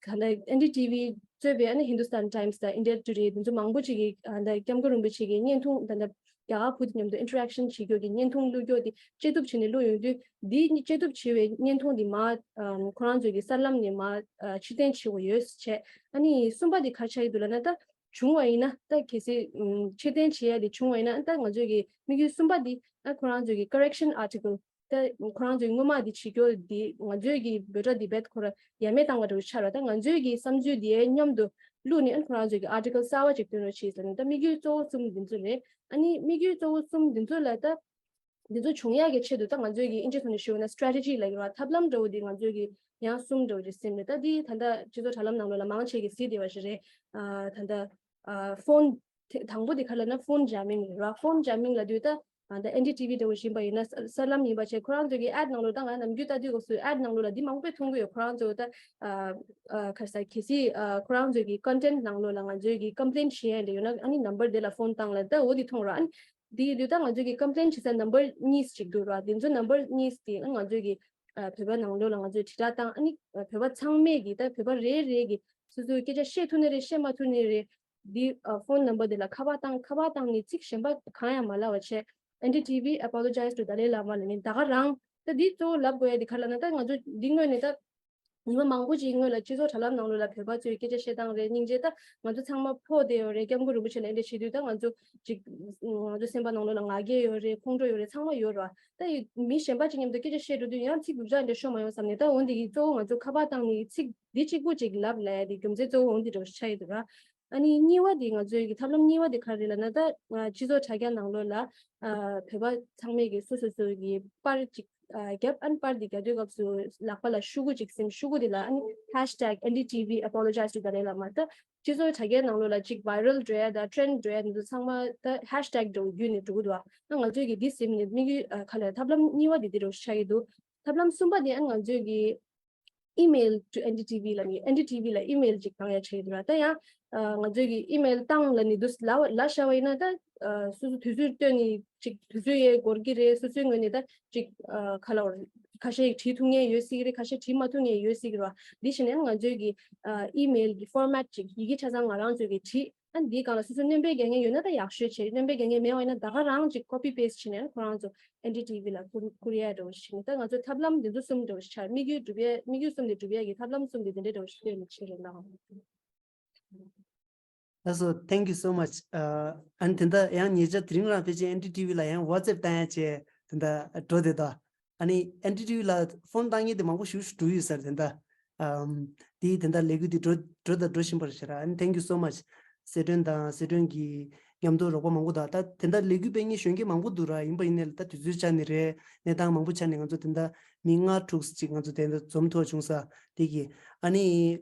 ག་འདྲ་ཨེན་ཌི་ཊི་ཝི་གཙོས་པའི་ཨ་ནི་ཧིན་དུ་སྟན་ཊའིམ་སི་དང་ཨིན་ཌི་ཡ་ཊུ་ཌེ་དེ་ཚོ་མང་པོ་ཅིག་གིས་ཨ་ད་སྐྱབས་མགོན་རིན་པོ་ཆེ་གི་བརྙན་ཐུང་ད་ལྟ་རྒྱ་གར་བུ་དེ་མཉམ་དུ་ཨིན་ཊར་ཨེག་ཤན་བྱེད་རྒྱུ་གི་བརྙན་ཐུང་བླུགས་རྒྱུ་དེ་བཅད་གཏུབ་བྱས་ནས་བླུགས་ཡོང་དུས་འདི་གཉིས་བཅད་གཏུབ་བྱས་པའི་བརྙན་ཐུང་དེ་མར་ཨ་ཁོ་རང་ཚོའི་གི་གསར་ལམ་ནས་མར་ཨ་ཕྱིར་འཐེན་བྱེད་དགོས་ཡོད་ཟེར་བྱས། ཨ་ནི་གསུམ་པ་དེ་ག་རེ་ཆགས་ཀྱི་འདུག་ལབ་ན་ད་བྱུང་བ་ཡིན་ན་ད་གལ་སྲིད་ཨམ་ཕྱིར་འཐེན་བྱེད་ཡ་དེ་བྱུང་བ་ཡིན་ན་ད་ང་ཚོའི་གི་དམིགས་ཡུལ་གསུམ་པ་དེ་ཨ་ཁོ་རང་ཚོའི་གི་ཀོ་རེག་ཤན་ཨར་ཊི་ཀལ། ད་ཁོ་རང་ཚོའི་སྔོན་མ་འདི་བྱེད་རྒྱུ་འདི་ང་ཚོའི་གི་བོད་སྒྲ་འདི་རྦད་ཁོ་ར་ཡ་མེད་བཏང་བ་འདྲ་བོ་ཆགས་ར། ད་ང་ཚོའི་གི་བསམ་ཚུལ་འདི་མཉམ་དུ་བླུགས་ནས་ཨ་ཁོ་རང་ཚོའི་གི་ཨར་ཊི་ཀལ་གསར་བ་ཅིག་བཏོན་རོགས་བྱེད་ཟེར་ནས། ད་དམིགས་ཡུལ་གཙོ་བོ་གསུམ་འདི་ཚོ་རེད། ཨ་ནི་དམིགས་ཡུལ་གཙོ་བོ་གསུམ་འདི་ཚོ་ལ་ད་འདི་ཚོ་བྱུང་ཡག་གི་ཆེད་དུ་ད་ང་ཚོའི་གི་ཨིན་ཇི་ཐོག་ནས་ཞུས་ན་སི་ཊེ་རེ་ཊི་ཇི་ལབ་ཀྱི་རེད་བ། ཐབས་ལམ་འདྲ་བོ་འདི་ང་ཚོའི་གི་ཡང་གསུམ་འདྲ་བོ་རེད་སེམས་རེད། ད་འདི་ད་ལྟ་སྤྱི་ཚོགས་དྲ་ལམ་ནང་ལོགས་ལ་མང་ཆེ་གི་གཟིགས་བསྡད་པ་ཞིག་རེད། ཨ་ད་ལྟ་ཨ་ཕོན་དེ་དང་པོ་དེ་ག་ལབ་ན་ཕོན་ཇ་མིང་རེད་བ། ཕོན་ཇ་མིང་ལབ་དུས་ད། ཨ་ད་ཨེན་ཌི་ཊི་བི་འདྲ་བོ་ཞིག་ཡིན་པ་ཡིན་ན། གསར་ལམ་ཡིན་པ་བྱས། ཁོ་རང་ཚོ་གི་ཨེཌ་ནང་ལོགས། ད་ང་ནམ་རྒྱུན་ལྟ་དུས་སྐབས་སུ་ཨེཌ་ནང་ལོགས་ལ་འདི་མང་པོ་མཐོང་གི་ཡོད། ཁོ་རང་ཚོ་ད་ཨ་ཨ་ག་རེ་ཟེར། གལ་སྲིད་ཨ་ཁོ་རང་ཚོ་གི་ཀོན་ཊེན་ཊི་ནང་ལོགས་ལ་ང་ཚོའི་གི་ཀམ་པི་ལེན་བྱེད་ཡ་འདྲ་ཡོད་ན། ཨ་ནི་ནམ་བར་དེ་ལ་ཕོན་བཏང་ལ་ད་འོ་དེ་མཐོང་ར། ཨ་ནི་དེ་ཡིན་དུས་ད་ང་ཚོའི་གི་ཀམ་པི་ལེན་བྱེད་ས་ནམ་བར་གཉིས་ཅིག་འདུག་ར། དེ་ཚོ་ནམ་བར་གཉིས་དེ་ང་ཚོའི་གི་ཨ་བོད་པ་ནང་ལོགས་ལ་ང་ཚོས་དྲིལ་བསྒྲགས་བཏང་། ཨ་ནི་ཨ་བོད་པ་ཚང་མས་གི་ད་བོད་པ་རེ་རེ་གི་སོ་སོའི་སྐད་ཆ་བཤད་ཐུབ་ནི་རེད། བཤད་མ་ཐུབ་ནི་རེད། འདི་ཨ་ཕོན་ནམ་བར་དེ་ལ་ཁ་པར་བཏང་། ཁ་པར་བཏང་ནས་ཚིག་གཞན་པ་གང་ཡང་མ་ལབ་པ་བྱས། "ཨེན་ཌི་ཊི་བི apologize to Dalai Lama" ལབ་ནས་ད་ག་རང་། ད་འདི་གཙོ་བོ་ལབ་དགོས་ཡ་འདི་ག་རེ་ལབ་ན། ད་ང་ཚོ་འདི་སྔོན་ནས་ད་ཉི་མ་མང་པོ་ཅིག་སྔོན་ལ་སྤྱི་ཚོགས་དྲ་ལམ་ནང་ལོགས་ལ་བོད་པ་ཚོའི་སྐད་ཆ་བཤད་སྟངས་རེད། སྙིང་རྗེ། ད་ང་ཚོ་ཚང་མ་ཕོག་བསྡད་ཡོད་རེད། སྐྱབས་མགོན་རིན་པོ་ཆེ་ལ་འདི་འདྲ་བྱེད་དུས་ད་ང་ཚོ་ཅིག་ང་ཚོ་སེམས་པ་ནང་ལོགས་ལ་ང་རྒྱལ་ཡོད་རེད། ཁོང་ཁྲོ་ཡོད་རེད། ཚང་མ་ཡོད་རེད་བ། ད་ཡི་མི་གཞན་པ་ཅིག་མཉམ་དུ་སྐད་ཆ་བཤད་འགྲོ་དུས་ཡང་ཚིག་སྡུག་ཅག་འདྲ་ཤོར་མ་ཡོང་བསམ་ནས། ད་འོ་འདི་གི་གཙོ་བོ་ང་ཚོ་ཁ་པར་བཏང་ནས་ཚིག་འདི་གཅིག་པུ་ཅིག་ལབ་ལབ་ཡ་འདི་རྒྱུ་མཚན་གཙོ་བོ་འོ་འདི་འདྲ་བོ་ཞིག་ཆགས་ཡོད་འདུག་ར། ཨ་ནི་གཉིས་པ་འདི་ང་ཚོའི་གི་ཐབས་ལམ་གཉིས་པ་འདི་ག་རེ་རེད་ལབ་ན། ད་ཨ་སྤྱི་ཚོགས་དྲ་རྒྱ་ནང་ལོགས་ལ་ཨ་བོད་པ་ཚང་མས་གི་སོ་སོ་སོ་གི་པར་ཅིག་ཨ་བརྒྱབ། ཨ་ནི་པར་འདི་རྒྱག་དུས་སྐབས་སུ་ལག་པ་ལ་ཤོག་གུ་ཅིག་ཟིན། ཤོག་གུ་འདི་ལ་ཨ་ནི་hashtag N D T V apologize to Dalai Lama། ད་སྤྱི་ཚོགས་དྲ་རྒྱའི་ནང་ལོགས་ལ་ཅིག་viral འགྲོ་ཡ་དང་ཊྲེན་འགྲོ་ཡ་འདི་ཚོ་ཚང་མ་ད་hashtag འདྲ་བོ་བརྒྱུད་ནས་འགྲོ་གི་འདུག་ཨ། ད་ང་ཚོས་གི་འདི་ཟིན་ནས་དམིགས་ཡུལ་ཨ་ག་ལ་ཐབས་ལམ་གཉིས་པ་འདི་འདི་འདྲ་བོ་ཞིག་ཆགས་ཀྱི་འདུག་ཐབས་ལམ་གསུམ་པ་འདི་ཨ་ནི་ང་ཚོས་གི email to N D T V ལབ་ནས། ཨེན་ཌི་ཊི་ཝི་ལ་ཨི་མེལ་ཅིག་བཏང་ཡ་བྱས་འདུག་ར། ད་ཡང་ཨ་ང་ཚོས་ཀྱི་ཨི་མེལ་བཏང་ལབ་ནས་འདུག་ལབ་ལབ་བཞག་པ་ཡིན་ན། ད་ཨ་སོ་སོ་དུས་ཚོད་བཏོན་ནས་ཅིག་དུས་ཚོད་ཡང་འགོར་གྱི་རེད། སོ་སོའི་ངོས་ནས་ད་ཅིག་ཨ་ག་ལབ་དགོས་རེད། ཁ་ཤས་བྲིས་ཐུབ་མཁན་ཡོད་སྲིད་ཀྱི་རེད། ཁ་ཤས་བྲིས་མ་ཐུབ་མཁན་ཡོད་སྲིད་ཀྱི་རེད་བ། འདི་བྱས་ནས་ང་ཚོས་ཀྱི་ཨ་ཨི་མེལ་གྱི་ཕོར་མེཊ་ཅིག་ཡི་གེ་ཆ་ཚང་ང་རང་ཚོས་ཀྱི་བྲིས། ཨ་འདིའི་སྒང་ལ་སོ་སོ་སྣོན་པ་རྒྱག་མཁན་ཡོད་ན་ད་ཡག་ཤོས་བྱས། སྣོན་པ་རྒྱག་མཁན་མེད་པ་ཡིན་ན་ད་ག་རང་ཅིག་ཀོ་པི་པེ་སི་ཊི་བྱས་ནས་ཁོ་རང་ཚོ་ཨེན་ཌི་ཊི་ཝི་ལ་བསྐུར་བསྐུར་ཡ་འདྲ་བོ་ཞིག་བྱས་ནས། ད་ང་ཚོ་ཐབས་ལམ་འདི་ཚོ་གསུམ་འདྲ་བོ་ཞིག་ཆགས། དམིགས་ཡུལ་སྒྲུབ་ཡ། དམིགས་ཡུལ་གསུམ་འདི་སྒྲུབ་ཡ་གི་ཐབས་ལམ་གསུམ་འདི་འདི་འདྲ་འདྲ་བོ་ཞིག་བཏོན་ནས་བྱས་རེད་ལ། ལགས་སོ། Thank you so much. ཨ་ཨ་ནི་དེ་འདྲ་ཡང་ཉེ་ཆར་དེ་རིང་རང་ཕལ་ཆེར་ཨེན་ཌི་ཊི་ཝི་ལ་ཡང་ཝ་ཊི་སེབ་བཏང་ཡ་བྱས་དེ་འདྲ་འགྲོ་བསྡད་དོ། ཨ་ནི་ཨེན་ཌི་ཊི་ཝི་ལ་ཕོན་བཏང་མཁན་དེ་མང་པོ་ཞེ་པོ་ཞིག་འགྲོ་ཡོད་ས་རེད། དེ་འདྲ་ཨམ་དེ་དེ་འདྲ་ལས་འགུལ་དེ་འགྲོ་འགྲོ་དང་འགྲོ་བཞིན་པ་རེད་ཤག་ར། ཨ་ནི་thank you so much. སེ་སྒྲོན་དང་སེ་སྒྲོན་གྱི་མཉམ་དུ་རོགས་པ་མང་པོ་དང་། ད་དེ་འདྲ་ལས་འགུལ་སྤེལ་མཁན་གཞོན་སྐྱེས་མང་པོ་འདུག་ར། ཡིན་པ་ཡིན་ནའི་ད་དུས་ཚོད་ཆགས་ནི་རེད། གནས་སྟངས་མང་པོ་ཆགས་ནས་ང་ཚོ་དེ་འདྲ་མི་ལྔ་དྲུག་ཅིག་ང་ཚོ་དེ་འདྲ་འཛོམས་ཐུབ་བྱུང་ས་དེ་གི། ཨ་ནི་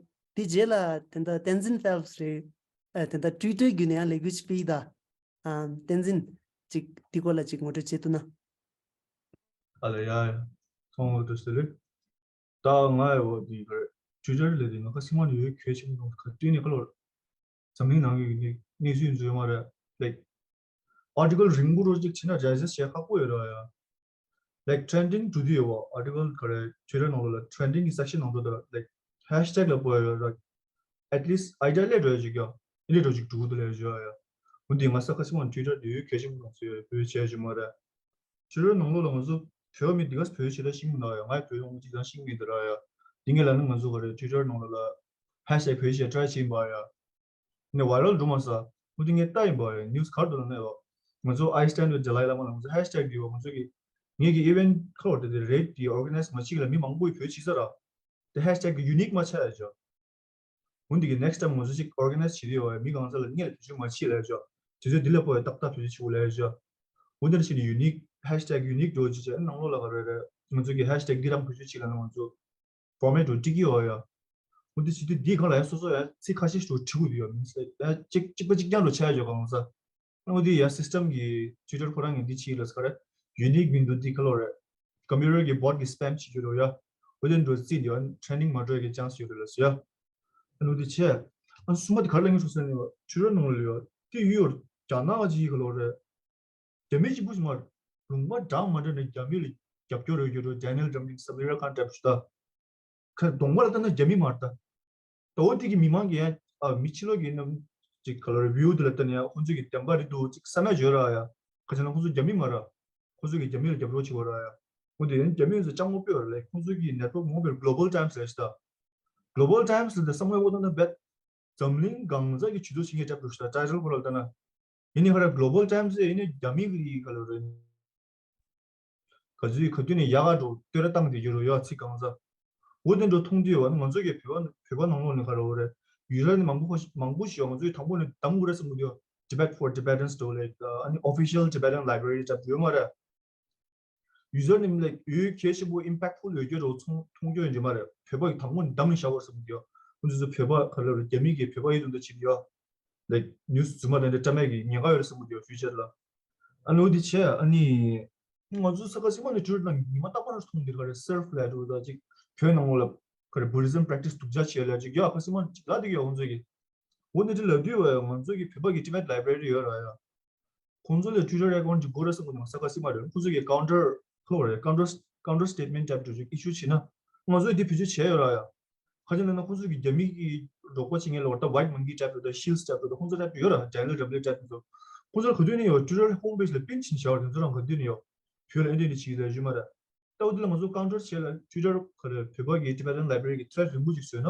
དེ་རྗེས་ལ་དེ་འདྲ་བསྟན་འཛིན་ཕེལ་པི་རེད། ཨ་དེ་འདྲ་ཊུའི་ཊར་བརྒྱུད་ནས་ཡང་ལས་འགུལ་ཅིག་སྤེལ་ཡི་ད། ཨ་བསྟན་འཛིན་ཅིག་འདི་སྐོར་ལ་ཅིག་ངོ་སྤྲོད་བྱེད་ཐུབ་ན། ཨ་ལ་ཡ་ཡ། ཐོང་འོ་དུ་ཟེར་ལེ། ད་ང་ཡ་འོ་དེ་གར་ཊུའི་ཊར་ལས་དེ་ང་ཁ་སིམ་ནས་ཡོད་གལ་ཆེན་པོ་ག་དུས་ནས་ཁ་ལོར། འཛམ་གླིང་ནང་གི་གནས་གནས་ཚུལ་འཛུལ་མ་རེད། ལའིག་ཨར་ཊི་ཀལ་རིང་པོ་རོ་ཅིག་བྱས་ན་ཌའི་ཇེ་སི་ཊི་བྱེད་ཁག་པོ་ཡོད་ར་ཡ། ལའིག་ཊྲེན་ཌིང་འགྲོ་དུས་ཡོད་པ། ཨར་ཊི་ཀལ་ག་རེ་ཊུའི་ཊར་ནང་ལོགས་ལ་ཊྲེན་ཌིང་གི་སེག་ཤན་ནང་དུ་ད་ལའིག་ཧེཤ་ཊེག་ལ་པོ་ཡོད་ར། ཨེཊ་ལིསཊ་ཨའི་ཌི་ཡ་སླེབས་འགྲོ་ཡ་ཅིག་ཡ། ཨིན་འདྲ་འགྲོ་ཅིག་འགྲོ་གི་འདུག་ལབ་ཡ་ཅིག་ཡ། འོ་འདི་ང་ས་ཁ་སིམ་ནས་ཊུའི་ཊར་དེ་ཡོད་གལ་ཆེན་པོ་མཐོང་སོང་ཡ། བོད་བྱས་ཅིག་མ་རེད། ཊུའི་ཊར་ནང་ལོགས་ལ་ང་ཚོ་བོད་མི་འདི་ག་བོད་ཆེ་ལ་ཤེས་མི་འདུག་ཡ། ང་ཡ་བོད་ཡོང་གཅིག་ཙམ་ཤེས་མི་འདུག་ར་ཡ། འདི་ངས་ལབ་ན་ང་ཚོ་ག་རེ་ཊུའི་ཊར་ནང་ལོགས་ལ་ཧེཤ་ཊེག་བོད་ཆེ་ཊའི་བྱེད་པ་ཡ། ནས་ཝའི་རལ་འགྲོ་མ་ས། ཁོ་དེ་ངས་ལྟ་ཡིན་པ་རེད། ནིའུ་སི་གར་དུ་ལ་ནས་ཡོད། ང་ཚོ་I stand with Dalai Lama ལ་ང་ཚོ་ཧེཤ་ཊེག་དེ་ཡོད། ང་ཚོ་གི་ངེད་ཀྱི་ཨི་ཝེན་ཁ་ལོ་དེ་དེ་རེད་དེ་ཨོར་ག་ནའི་ཛི་མ་བྱེད་ལ་མི་མང་པོ་ཡི་བོད་བྱེད་ས་ར། དེ་ཧེཤ་ཊེག་གི་ཡུ་ནིག་མ་ཆགས་ཡ་ཅོ། འོན་ཏེ་གི་ནེག་སི་ཊའིམ་ང་ཚོ་ཅིག་ཨོར་ག་ནའི་ཛི་བྱེད་དེ་ཡོད་མི་གང་ས་ལ་ངས་ལ་བེད་སྤྱོད་མ་བྱེད་ལ་ཡ་ཅོ། དུས་ཚོད་འདི་ལ་པོ་ཡ་ཏག་ཏག་བེད་སྤྱོད་བྱེད་དགོས་ལ་ཡ་ཅོ། འོ་དེ་ནས་ཕྱིན་ནས་ཡུ་ནིག་ཧེཤ་ཊེག་ཡུ་ནིག་འགྲོ་ཅི་ཅི་ནང་ལོགས་ལ་ག་རེ་རེད། ང་ཚོ་གི་ཧེཤ་ཊེག་འདི་རང་བེད་སྤྱོད་བྱེད་ལ་ན་ང་ཚོ་ཕོར་མེཊ་འགྲོ་འགྲིག་གི་ཡོད་ཡ། འོ་དེ་བྱེད་དུས་འདིའི་སྒང་ལ་ཡང་སོ་སོ་ཡང་ཚིག་ཁ་ཤས་ཤིག་བྲིས་དགོས་ཀྱི་ཡོད། མིན་ཡང་གཅིག་གཅིག་པ་གཅིག་རྐྱང་འགྲོ་ཆགས་ཡོད་གང་ས། འོ་དེ་ཡང་སིས་ཊེམ་གྱི་ཊུའི་ཊར་ཁོ་རང་གིས་འདི་བྱེད་ལ་ས་ག་རེ་ཡུ་ནིག་མིན་འདུག་འདི་ཁ་ལོ་རེད། ཀམ་པུ་ཊར་གྱི་བོཊ་གི་སི་པེམ་བྱེད་རྒྱུ་རོ་ཡ། འོ་དེ་འགྲོ་རྩིས་འདི་ཡང་ཊེ་ནིང་མ་འགྲོ་ཡ་གི་ཅན་སི་ཡོད་རེད་ལ་སོ་ཡ། འོ་དེ་བྱས། ཨ་གསུམ་པ་དེ་ག་རེ་ལབ་ངེས་སོ་ཟེར་ནས་ཊུའི་ཊར་ནང་ལ་ཡོད་དེ་ཡུ་ཡོར་རྒྱ་ནག་གི་ཁ་ལོ་རེད། རྒྱ་མི་གཅིག་པུ་ཞིག་མ་རེད། ལུང་པ་འདྲ་མ་འདྲ་ནས་རྒྱ་མི་ལ་རྒྱབ་སྐྱོར་ཡོད་རྒྱུ་རེད། ཌེ་ནི་ཨེལ་ཊྲམ་གྱི་སམ་རི་ར་ཁཱན་འདྲ་པོ་ཞིག་ད། ཁ་གདོང་པ་ལ་ལྟ་ན་རྒྱ་མི་མ་རེད་ད། ད་འོ་དེ་གི་མི་མང་གི་ཡང་ཨ་མི་ཕྱི་ལོགས་ཀྱི་རྣམ་ཅིག་ག་ལ་རེ་བིའུ་དེ་ལ་ལྟ་ན་ཡང་ཁོང་ཚོ་གི་བདེན་པ་རེད་འདུག་ཅིག་བསམ་ཡ་ཡོད་ར་ཡ། ཁ་ཆེ་ན་ཁོང་ཚོ་རྒྱ་མི་མ་རེད། ཁོང་ཚོ་གི་རྒྱ་མི་ལ་རྒྱབ་སྐྱོར་བྱེད་པ་ར་ཡ། འོ་དེ་ཡང་རྒྱ་མི་ཡོད་ཚོ་ཅང་མོ་དཔེ་བ་ར་ལས་ཁོང་ཚོ་གི་ནེཊ་ཝརཀ་མང་པོ་གློ་བལ་ཊའིམ་སི་ལ་ཞིག་ད། གློ་བལ་ཊའིམ་སི་ལ་ད་བསམ་བློ་བཏང་ན་རྦད། འཛམ་གླིང་གང་ས་གི་ཇུས་གཏོགས་བྱེད་མཁན་འདྲ་པོ་ཞིག་ད། ཊའི་ཊལ་ཁོ་ར་ལ་ལྟ་ན། ཡིན་ནའི་ཁ་ར་གློ་བལ་ཊའིམ་སི་ཡིན་ནའི་རྒྱ་མི་གི་ག་ལ་རེད། ག་ཚོད་ག་དུས་ནས་ཡག་ག་འགྲོ་བསྟོད་ར་བཏང་བསྡད་རྒྱུ་རོ་ཡ་ཚིག་གང་ས། འོ་དེ་འགྲོ་མཐོང་དུས་ཡོད་ང་ཚོ་གི་བོད་པ་བོད་པ་ནང་ལོགས་ནས་ག་ར་འོ་རེད། ཡུ་ཊུབ་ནས་མང་པོ་མང་པོ་ཞིག་ཡོད། ང་ཚོ་གི་དང་པོ་ནས་གདམ་དགོས་རེད་བསམ་གི་འདུག Tibet for Tibetans འགྲོ་ལེ་ཨ་ནི་ཨོ་ཕི་ཤལ་ཊི་བེ་ཊན་ལའི་བྷེ་རི་འདྲ་ཡོད་མ་རེད། ཡུ་ཛར་ནེམ་ལ་ཡོད་གལ་ཆེན་པོ་ཨིམ་པེག་ཕུལ་ཡོད་རྒྱུ་རོ་ཚོང་མཐོང་རྒྱུ་ཡོད་རྒྱུ་མ་རེད། བོད་པ་གི་དང་པོ་ནས་གདམ་ནས་བཞག་པར་བསམ་གི་འདུག་ཁོང་ཚོ་ཚོ་བོད་པ་ག་རེ་ལབ་རེད། རྒྱ་མི་གི་བོད་པ་ཡིན་དུ་འདུག་ཕྱིན་ཡོད། ལའིག་ནིའུ་སི་རྫུན་མ་རེད་འདྲ་བཀྲམ་ཡག་གི་ཉེན་ཁ་ཡོད་རེད་བསམ་གི་འདུག་ཕིའུ་ཅར་ལ། ཨ་ནི་འོ་དེ་བྱས་ཨ་ནི། ང་ཚོ་ས་ག་སི་མ་ནི་ཊུ་ཊར་ནང་ཉི་མ་རྟག་པར་མཐོང་འདིར་ག་རེ་སར་ཕ་ལ་འགྲོ་ད་ཅིག་བོད་ནང་ལོགས་ལ་ག་རེ་བུ་དྷི་ཛིམ་པྲེག་ཊི་སི་སྡུག་ཅག་བྱེད་ལ་ཅིག་ཡ་ཁ་སི་མ་ཅིག་ལ་འདི་ག་ཡ་ཁོང་ཚོ་གི། འོ་ནི་དེ་ལབ་དུས་བས་ང་ཚོ་གི་བོད་པ་གི་ཊི་བེཊ་ལའི་བྷ་རེ་རི་ཡོད་ར་ཡ། ཁོང་ཚོ་ལ་ཊུ་ཊར་ཨེ་ཀའུན་ཊི་ཅིག་དགོས་ར་ས་ག་ནང་ས་ག་སི་མ་རེད། ཁོང་ཚོ་གི་ཀའུན་ཊར་ཁོ་རེད། ཀའུན་ཊར་ཀའུན་ཊར་སི་ཊེཊ་མེན་ཊི་ཊའིཔ་འདྲ་ཅིག་ཨི་ཤུ་བྱེད་ན་ང་ཚོས་དེ་བེད་སྤྱོད་བྱས་ཡོད་ར་ཡ། ཁ་ཅིག་ལབ་ན་ཁོང་ཚོ་གི་རྒྱ་མི་གི་རོགས་པ་བྱེད་མཁན་ལ་བར་ད་ཝའིཊ་མང་ཀི་ཊའིཔ་དང་ཤིལ་ཊའིཔ་དང་ཁོང་ཚོ་ཊའིཔ་ཡོད་ར། ཌེ་ནིལ་རེཌ་ལེ་ཊའིཔ་དང་ཁོང་ཚོ་ག་དུས་ནས་ཡོད། ཊུ་ཊར་ཧོམ་པེཇ་ལ་པིན་བྱིན་བཞག་པ་དེ་ཚོ་རང་ག་དུས་ནས་ཡོད། བོད་ལ་ཨེ་འདྲ་ནས་བྱེད་ཀྱི་ཡོད་མ་རེད། ལྟ་བུ་དེ་ལ་ང་ཚོ་ཀའུན་ཊར་བྱས་ལ་ཊུ་ཊར་ག་རེ་བོད་པ་གི་ཊི་བེ་ཊན་ལའི་བྷ་རེ་རི་གི་ཐེ་རེཌ་རིང་པོ་ཅིག་བཟོས་ན་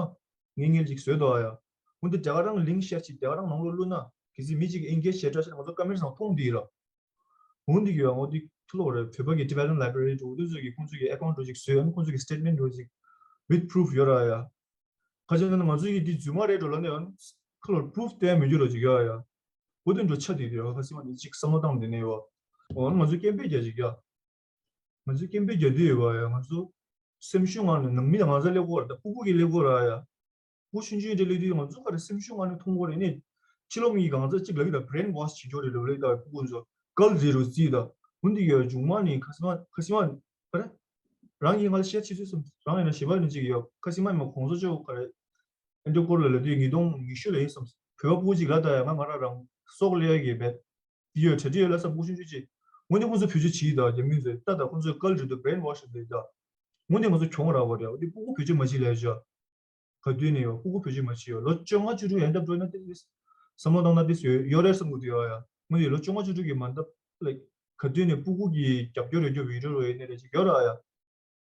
ངེས་ངེས་ཅིག་བཟོས་འདུག་ཨ་ཡ། འོན་ཏེ་དེ་ག་རང་ལིངྐ་ཤེར་བྱེད་དེ་ག་རང་ནང་ལོགས་བླུགས་ན་གལ་སྲིད་མི་གཅིག་གིས་ཨེན་གེཇ་བྱེད་དྲག་ཤེར་ང་ཚོ་ཀོ་མེན་ཊི་ནང་མཐོང་འདི་ཡིན་ར། འོན་ཏེ་གི་ཡང་འོ་དེ་ཐུ་ལོག་རེད། བོད་པ་གི་ཊི་བེ་ཊན་ལའི་བྷ་རེ་རི་འགྲོ་འདི་ཚོ་གི་ཁོང་ཚོ་གི་ཨེ་ཀའུན་ཊི་འགྲོ་ཅིག་བཟོས་ཨ་ནི་ཁོང་ཚོ་གི་སི་ཊེཊ་མེན་ཊི་འགྲོ་ཅིག་ཝིད་པུ་རུཕ་ཡོད་ར་ཡ། ཁ་ཅིག་ན་ང་ཚོ་གི་འདི་རྫུན་མ་རེད་འགྲོ་ལ་ནས་ཡང་ཁ་ལོར་པུ་རུཕ་སྟོན་མི་འགྱུར་རོ་ཅིག་ཡོད་ཡ། འོ་དེ་འགྲོ་ཆ་དེ་དེ་ཡོད་ཁ་སི་མ་དེ་ཅིག་བསམ་བློ་བཏང་དེ་ནས་ཡོད། འོ་ང་ཚོ་སྐད་འབོད་རྒྱག་ཅིག་ཡ། ང་ཚོས་སྐད་འབོད་རྒྱག་དུས་ཡོད་པ་ཡ། ང་ཚོ་སེམས་ཤུགས་ངང་ནས་ནང་མི་དང་ང་ཚོ་སླེབས་དགོས་ར། ད་སྤུ་གུ་གི་སླེབས་དགོས་ར་ཡ། སྤུ་གུ་ཆུང་ཆུང་དེ་སླེབས་དུས་ང་ཚོ་ག་རེ་སེམས་ཤུགས་ངང་ནས་མཐོང་དགོས་རེད་ནི། ཕྱི་ལོགས་མི་གང་ཚ་གཅིག་ལབ་ཀྱི་ད་བྷི་རེན་ཝོཤ་བྱེད་ཀྱོག་རེད་ལབ་ལབ་ད་སྤུ་གུ་ཚོ་སྐལ་རེད་རུ་རྩིས་ད། འོན་ཏེ་ཡ་མཇུག་མ་ནི་ཁ་སི་མ་ཁ་སི་མ་ག་རེ། རང་གིས་ང་ལ་བཤད་ཆེ་ཚུལ་སམ། རང་ཡིན་ན་ཞེ་པ་ནི་གཅིག་ཡོད་ཁ་སི་མ་མ་གོང་ཚོ་ཅོག་ག་རེ། ཨེ་འདྲ་སྐོར་ལ་ལབ་དུས་ཉིས་སྟོང་ཉི་ཤུ་ལ་ཡིན་སམ། བོད་པ་སྤུ་གུ་གཅིག་ལ་ད་ཡ་ང་ང་རང་རང་སྲོག་ལས་ཀྱི་བེད། དེ་ཡོད་གྲ་སྒྲིག་ཡོད་ལ་ས་སྤུ་གུ་ཆུང་ཆུང་ཅིག་ངོ་ནས་ཁོང་ཚོ་བེད་སྤྱོད་བྱེད་ད་རྒྱ་མི་ཚོས་ད་ད་ཁོང་ཚོས་སྐལ་རེད་འདུག་བྷི་རེན་ཝོཤ་རེད་ད། ངོ་ནས་ང་ཚོ་གྱོང་རག་པ་རེད། འོ་དེ་སྤུ་གུ་བེད་སྤྱོད་མ་བྱེད་ལས་བྱ། ག་དུས་ནས་ཡོད་སྤུ་གུ་བེད་སྤྱོད་མ་བྱེད་ཡོད་ལོ་བཅོ་ལྔ་བཅུ་དྲུག་ཡན་འདབ་འགྲོ་ན་དེ་བསམ་བློ་བཏང་ན་དེ་ཡོད་ཡོད་རེད་བསམ་གི་འདུག་ཡོད་ཡ། ངོ་ནས་ལོ་བཅོ་ལྔ་བཅུ་དྲུག་གི་མ་འདབ་ལ་ག་དུས་ནས་སྤུ་གུ་གི་རྒྱབ་སྐྱོར་ཡོད་རྒྱུ་བི་ཌིའོ་རོ་ཡིན་ནི་རེད་ཅིག་ཡོད་ར་ཡ།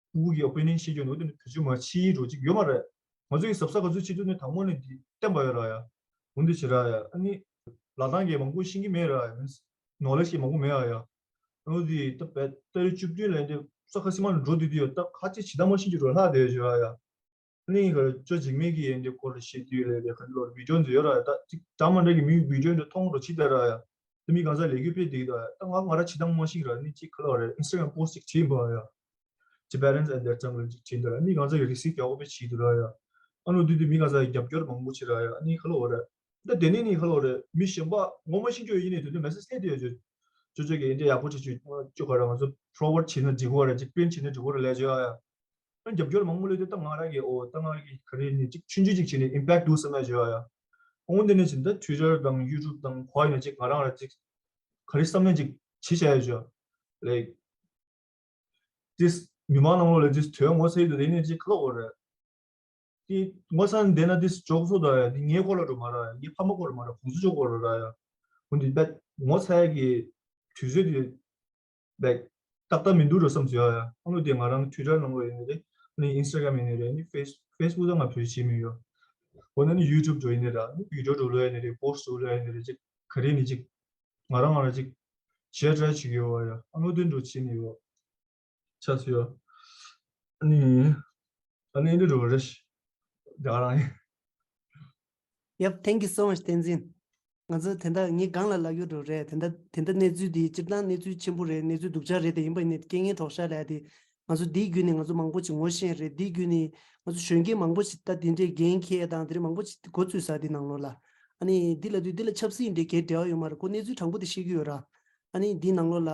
སྤུ་གུ་གི་ཨོ་པི་ནིང་བཤད་རྒྱུ་འདུག་དེ་ནི་བེད་སྤྱོད་མ་བྱེད་རོ་ཅིག་ཡོད་མ་རེད། ང་ཚོ་གི་གཟབ་གཟབ་ག་ཚོད་བྱེད་ཐུབ་ནས་དང་པོ་ནས་འདི་བསྟན་པ་ཡོད་ར་ཡ། འོན་ཏེ་བྱེད་ར་ཡ་ཨ་ནི། ལག་གདང་གི་མང་པོ་ཤེས་ཀྱི་མེད་ར་ཡ་མིན། ནོ་ལེཇ་གི་མང་པོ་མེད་ཡ་ཡ། འོ་དེ་ད་བད་ཏ་རིག་བཅུ་བདུན་ལ་འདི་ས་ཁ་སི་མ་ནས་འགྲོ་དུས་དུས་ཡོད་ད་ཁ་ཅིག་བྱེད་སྟངས་མ་ཤེས་ཀྱི་འགྲོ་ལྷག་བསྡད་ཡོད་ཡ་ཡ། ཨ་ནི་ག་ཅོ་འཇིགས་མེད་ཀྱི་ཡན་དེ་སྐོར་ལ་བཤད་དུས་ལས་རེད་ཁ་ལོར་བི་ཌིའོ་འདི་ཡོད་ར་ཡ་ད་ཅིག་གྲངས་མ་འདྲ་གི་མིའི་བི་ཌིའོ་འདི་མཐོང་རོ་ཅིག་ད་ར་ཡ། དེ་མི་གང་ཟག་ལས་འགུལ་སྤེལ་འདི་ད་ད་ང་ང་ར་བྱེད་སྟངས་མ་ཤེས་ར་ནི་ཅིག་ཁ་ལོ་རེད་ཨིན་སི་ཊ་གྷ་རམ་པོ་སི་ཊི་ཅིག་བྲིས་འབའ་ཡ། Tibetans and their jungle ཅིག་བྲིས་འདུག་ར་ནི་གང་ཟག་གི་རི་སི་ཀ་ཡག་པོ་དཔེ་བྱེད་འདུག་ར་ཡ། ཨ་ནུ་དུས་དུས་མི་གང་ཟག་གི་རྒྱབ་སྐྱོར་མང་པོ་བྱེད་ར་ཡ་ཨ་ནི་ཁ་ལོ་རེད། ད་དེ་ནས་ནི་ཁ་ལོ་རེད་མི་གཞན་པ་ངོ་མ་ཤེས་རྒྱུ་ཡིན་ནི་དུས་དུས་མེ་སེ་ཇི་སླེབས་དུས་ཡ་ཅོ་ཅོ་ཅོ་གི་ཨིན་ཌི་ཡ་ཡག་པོ་བྱེད་ཅོ་ཅོ་ག་ར་ང་ཚོ་ཕོར་ཝར་ཌི་བྱེད་ན་འགྲིག་གོ་ར་ཅིག་པིན་བྱེད་ན་འགྲིག་གོ་ར་ལས་ཅོ་ཡ་ཡ། ཨ་རྒྱབ་སྐྱོར་མང་པོ་སླེབས་དུས་ད་ང་རང་གི་ཨོ་ད་ང་རང་གི་ག་རེ་ནི་ཅིག་ཆུང་ཆུང་ཅིག་བྱེད་ནི་ཨིམ་པེག་འདུག་བསམ་ཡ་ཅོ་ཡ་ཡ། འོང་དེ་ནས་ཅིག་ད་ཊུ་ཊར་དང་ཡུ་ཊུབ་དང་གོ་ཡ་ནི་ཅིག་ང་རང་ར་ཅིག་ག་རེ་བསམ་ཡ་ཅིག་བྱེད་བྱ་ཡ་ཅོ་ལེགས། ཏིས་མི་མང་ནང་ལོགས་ལ་ཏིས་དོན་ངོ་ཚ་ཡི་དུ་དེ་ནས་ཅིག་ཁ་ལོ་གོ་རེད། ཏི་ངོ་ཚ་འདས་ན་ཏིས་ཇོག་སོ་ད་ཡ་ཏི་ངའི་སྐོར་ལ་འགྲོ་མ་ར་ཡ་ངའི་ཕ་མ་སྐོར་ལ་མ་ར་གོང་ས་མཆོག་སྐོར་ལ་ར་ཡ། ཁོང་ཏི་བེད་ངོ་ཚ་ཡ་གི་དུས་ཚོད་དེ་བེད་ཏག་ཏག་མི་འདུག་རོ་བསམ་ཚུལ་ཡ་ཡ་ཨ་ནུ་དེ་ང་རང་ཊུ་ཊར་ནང་ལོགས་ཡིན་ནི་རེད་ནི་ཨིན་སི་ཊ་གྷ་རམ་ཡིན་ནི་རེད་ནི་ཕེ་སི་ཕེ་སི་བུག་ད་ང་བེད་སྤྱོད་བྱེད་མི་ཡོད། འོ་ན་ནི་ཡུ་ཊུབ་འགྲོ་ཡིན་ནི་ར་ནི་བི་ཌིའོ་འགྲོ་ལོ་ཡ་ནི་རེད་པོ་སི་ཊི་འགྲོ་ལོ་ཡ་ནི་རེད་ཅིག་ག་རེ་ནི་ཅིག་ང་རང་ང་རང་ཅིག་ཞེ་དྲག་བྱེད་ཀྱི་ཡོད་བ་ཡ་ཨ་ནུ་དེ་འགྲོ་བྱེད་ནི་ཡོད། ཆ་སུ་ཡོད། ཨ་ནི། ཨ་ནི་འདི་འགྲོ་རེ་ཞིག་དེ་ག་རང་ཡིན། Yep, thank you so much བསྟན་འཛིན། ང་ཚོ་དེ་འདྲ་ངའི་སྒང་ལ་ལབ་རྒྱུ་འགྲོ་རེད་དེ་འདྲ་དེ་འདྲ་གནས་ཚུལ་འདི་སྤྱིར་བཏང་གནས་ཚུལ་ཆེན་པོ་རེད་གནས་ཚུལ་སྡུག་ཅག་རེད་དེ་ཡིན་པ་ཡིན་ནའི་རྐྱེན་ངན་གྲོགས་ཤ་ལས་དེ་ང་ཚོ་འདིའི་བརྒྱུད་ནས་ང་ཚོ་མང་པོ་ཅིག་ངོ་ཤེས་རེད་འདིའི་བརྒྱུད་ནས་ང་ཚོ་གཞོན་སྐྱེས་མང་པོ་ཞིག་ད་དེ་འདྲའི་འགན་འཁྱེར་དང་དེ་འདྲའི་མང་པོ་ཞིག་འགོ་བཙུགས་ས་འདི་ནང་ལོགས་ལ་ཨ་ནི་འདི་ལབ་དུས་འདི་ལ་ཆབ་སྲིད་འདྲའི་གའི་འབྲེལ་བ་ཡོད་མ་རེད་ཁོ་གནས་ཚུལ་དྲང་པོ་དེ་ཤེས་ཀྱི་ཡོད་ར་ཨ་ནི་འདི་ནང་ལོགས་ལ་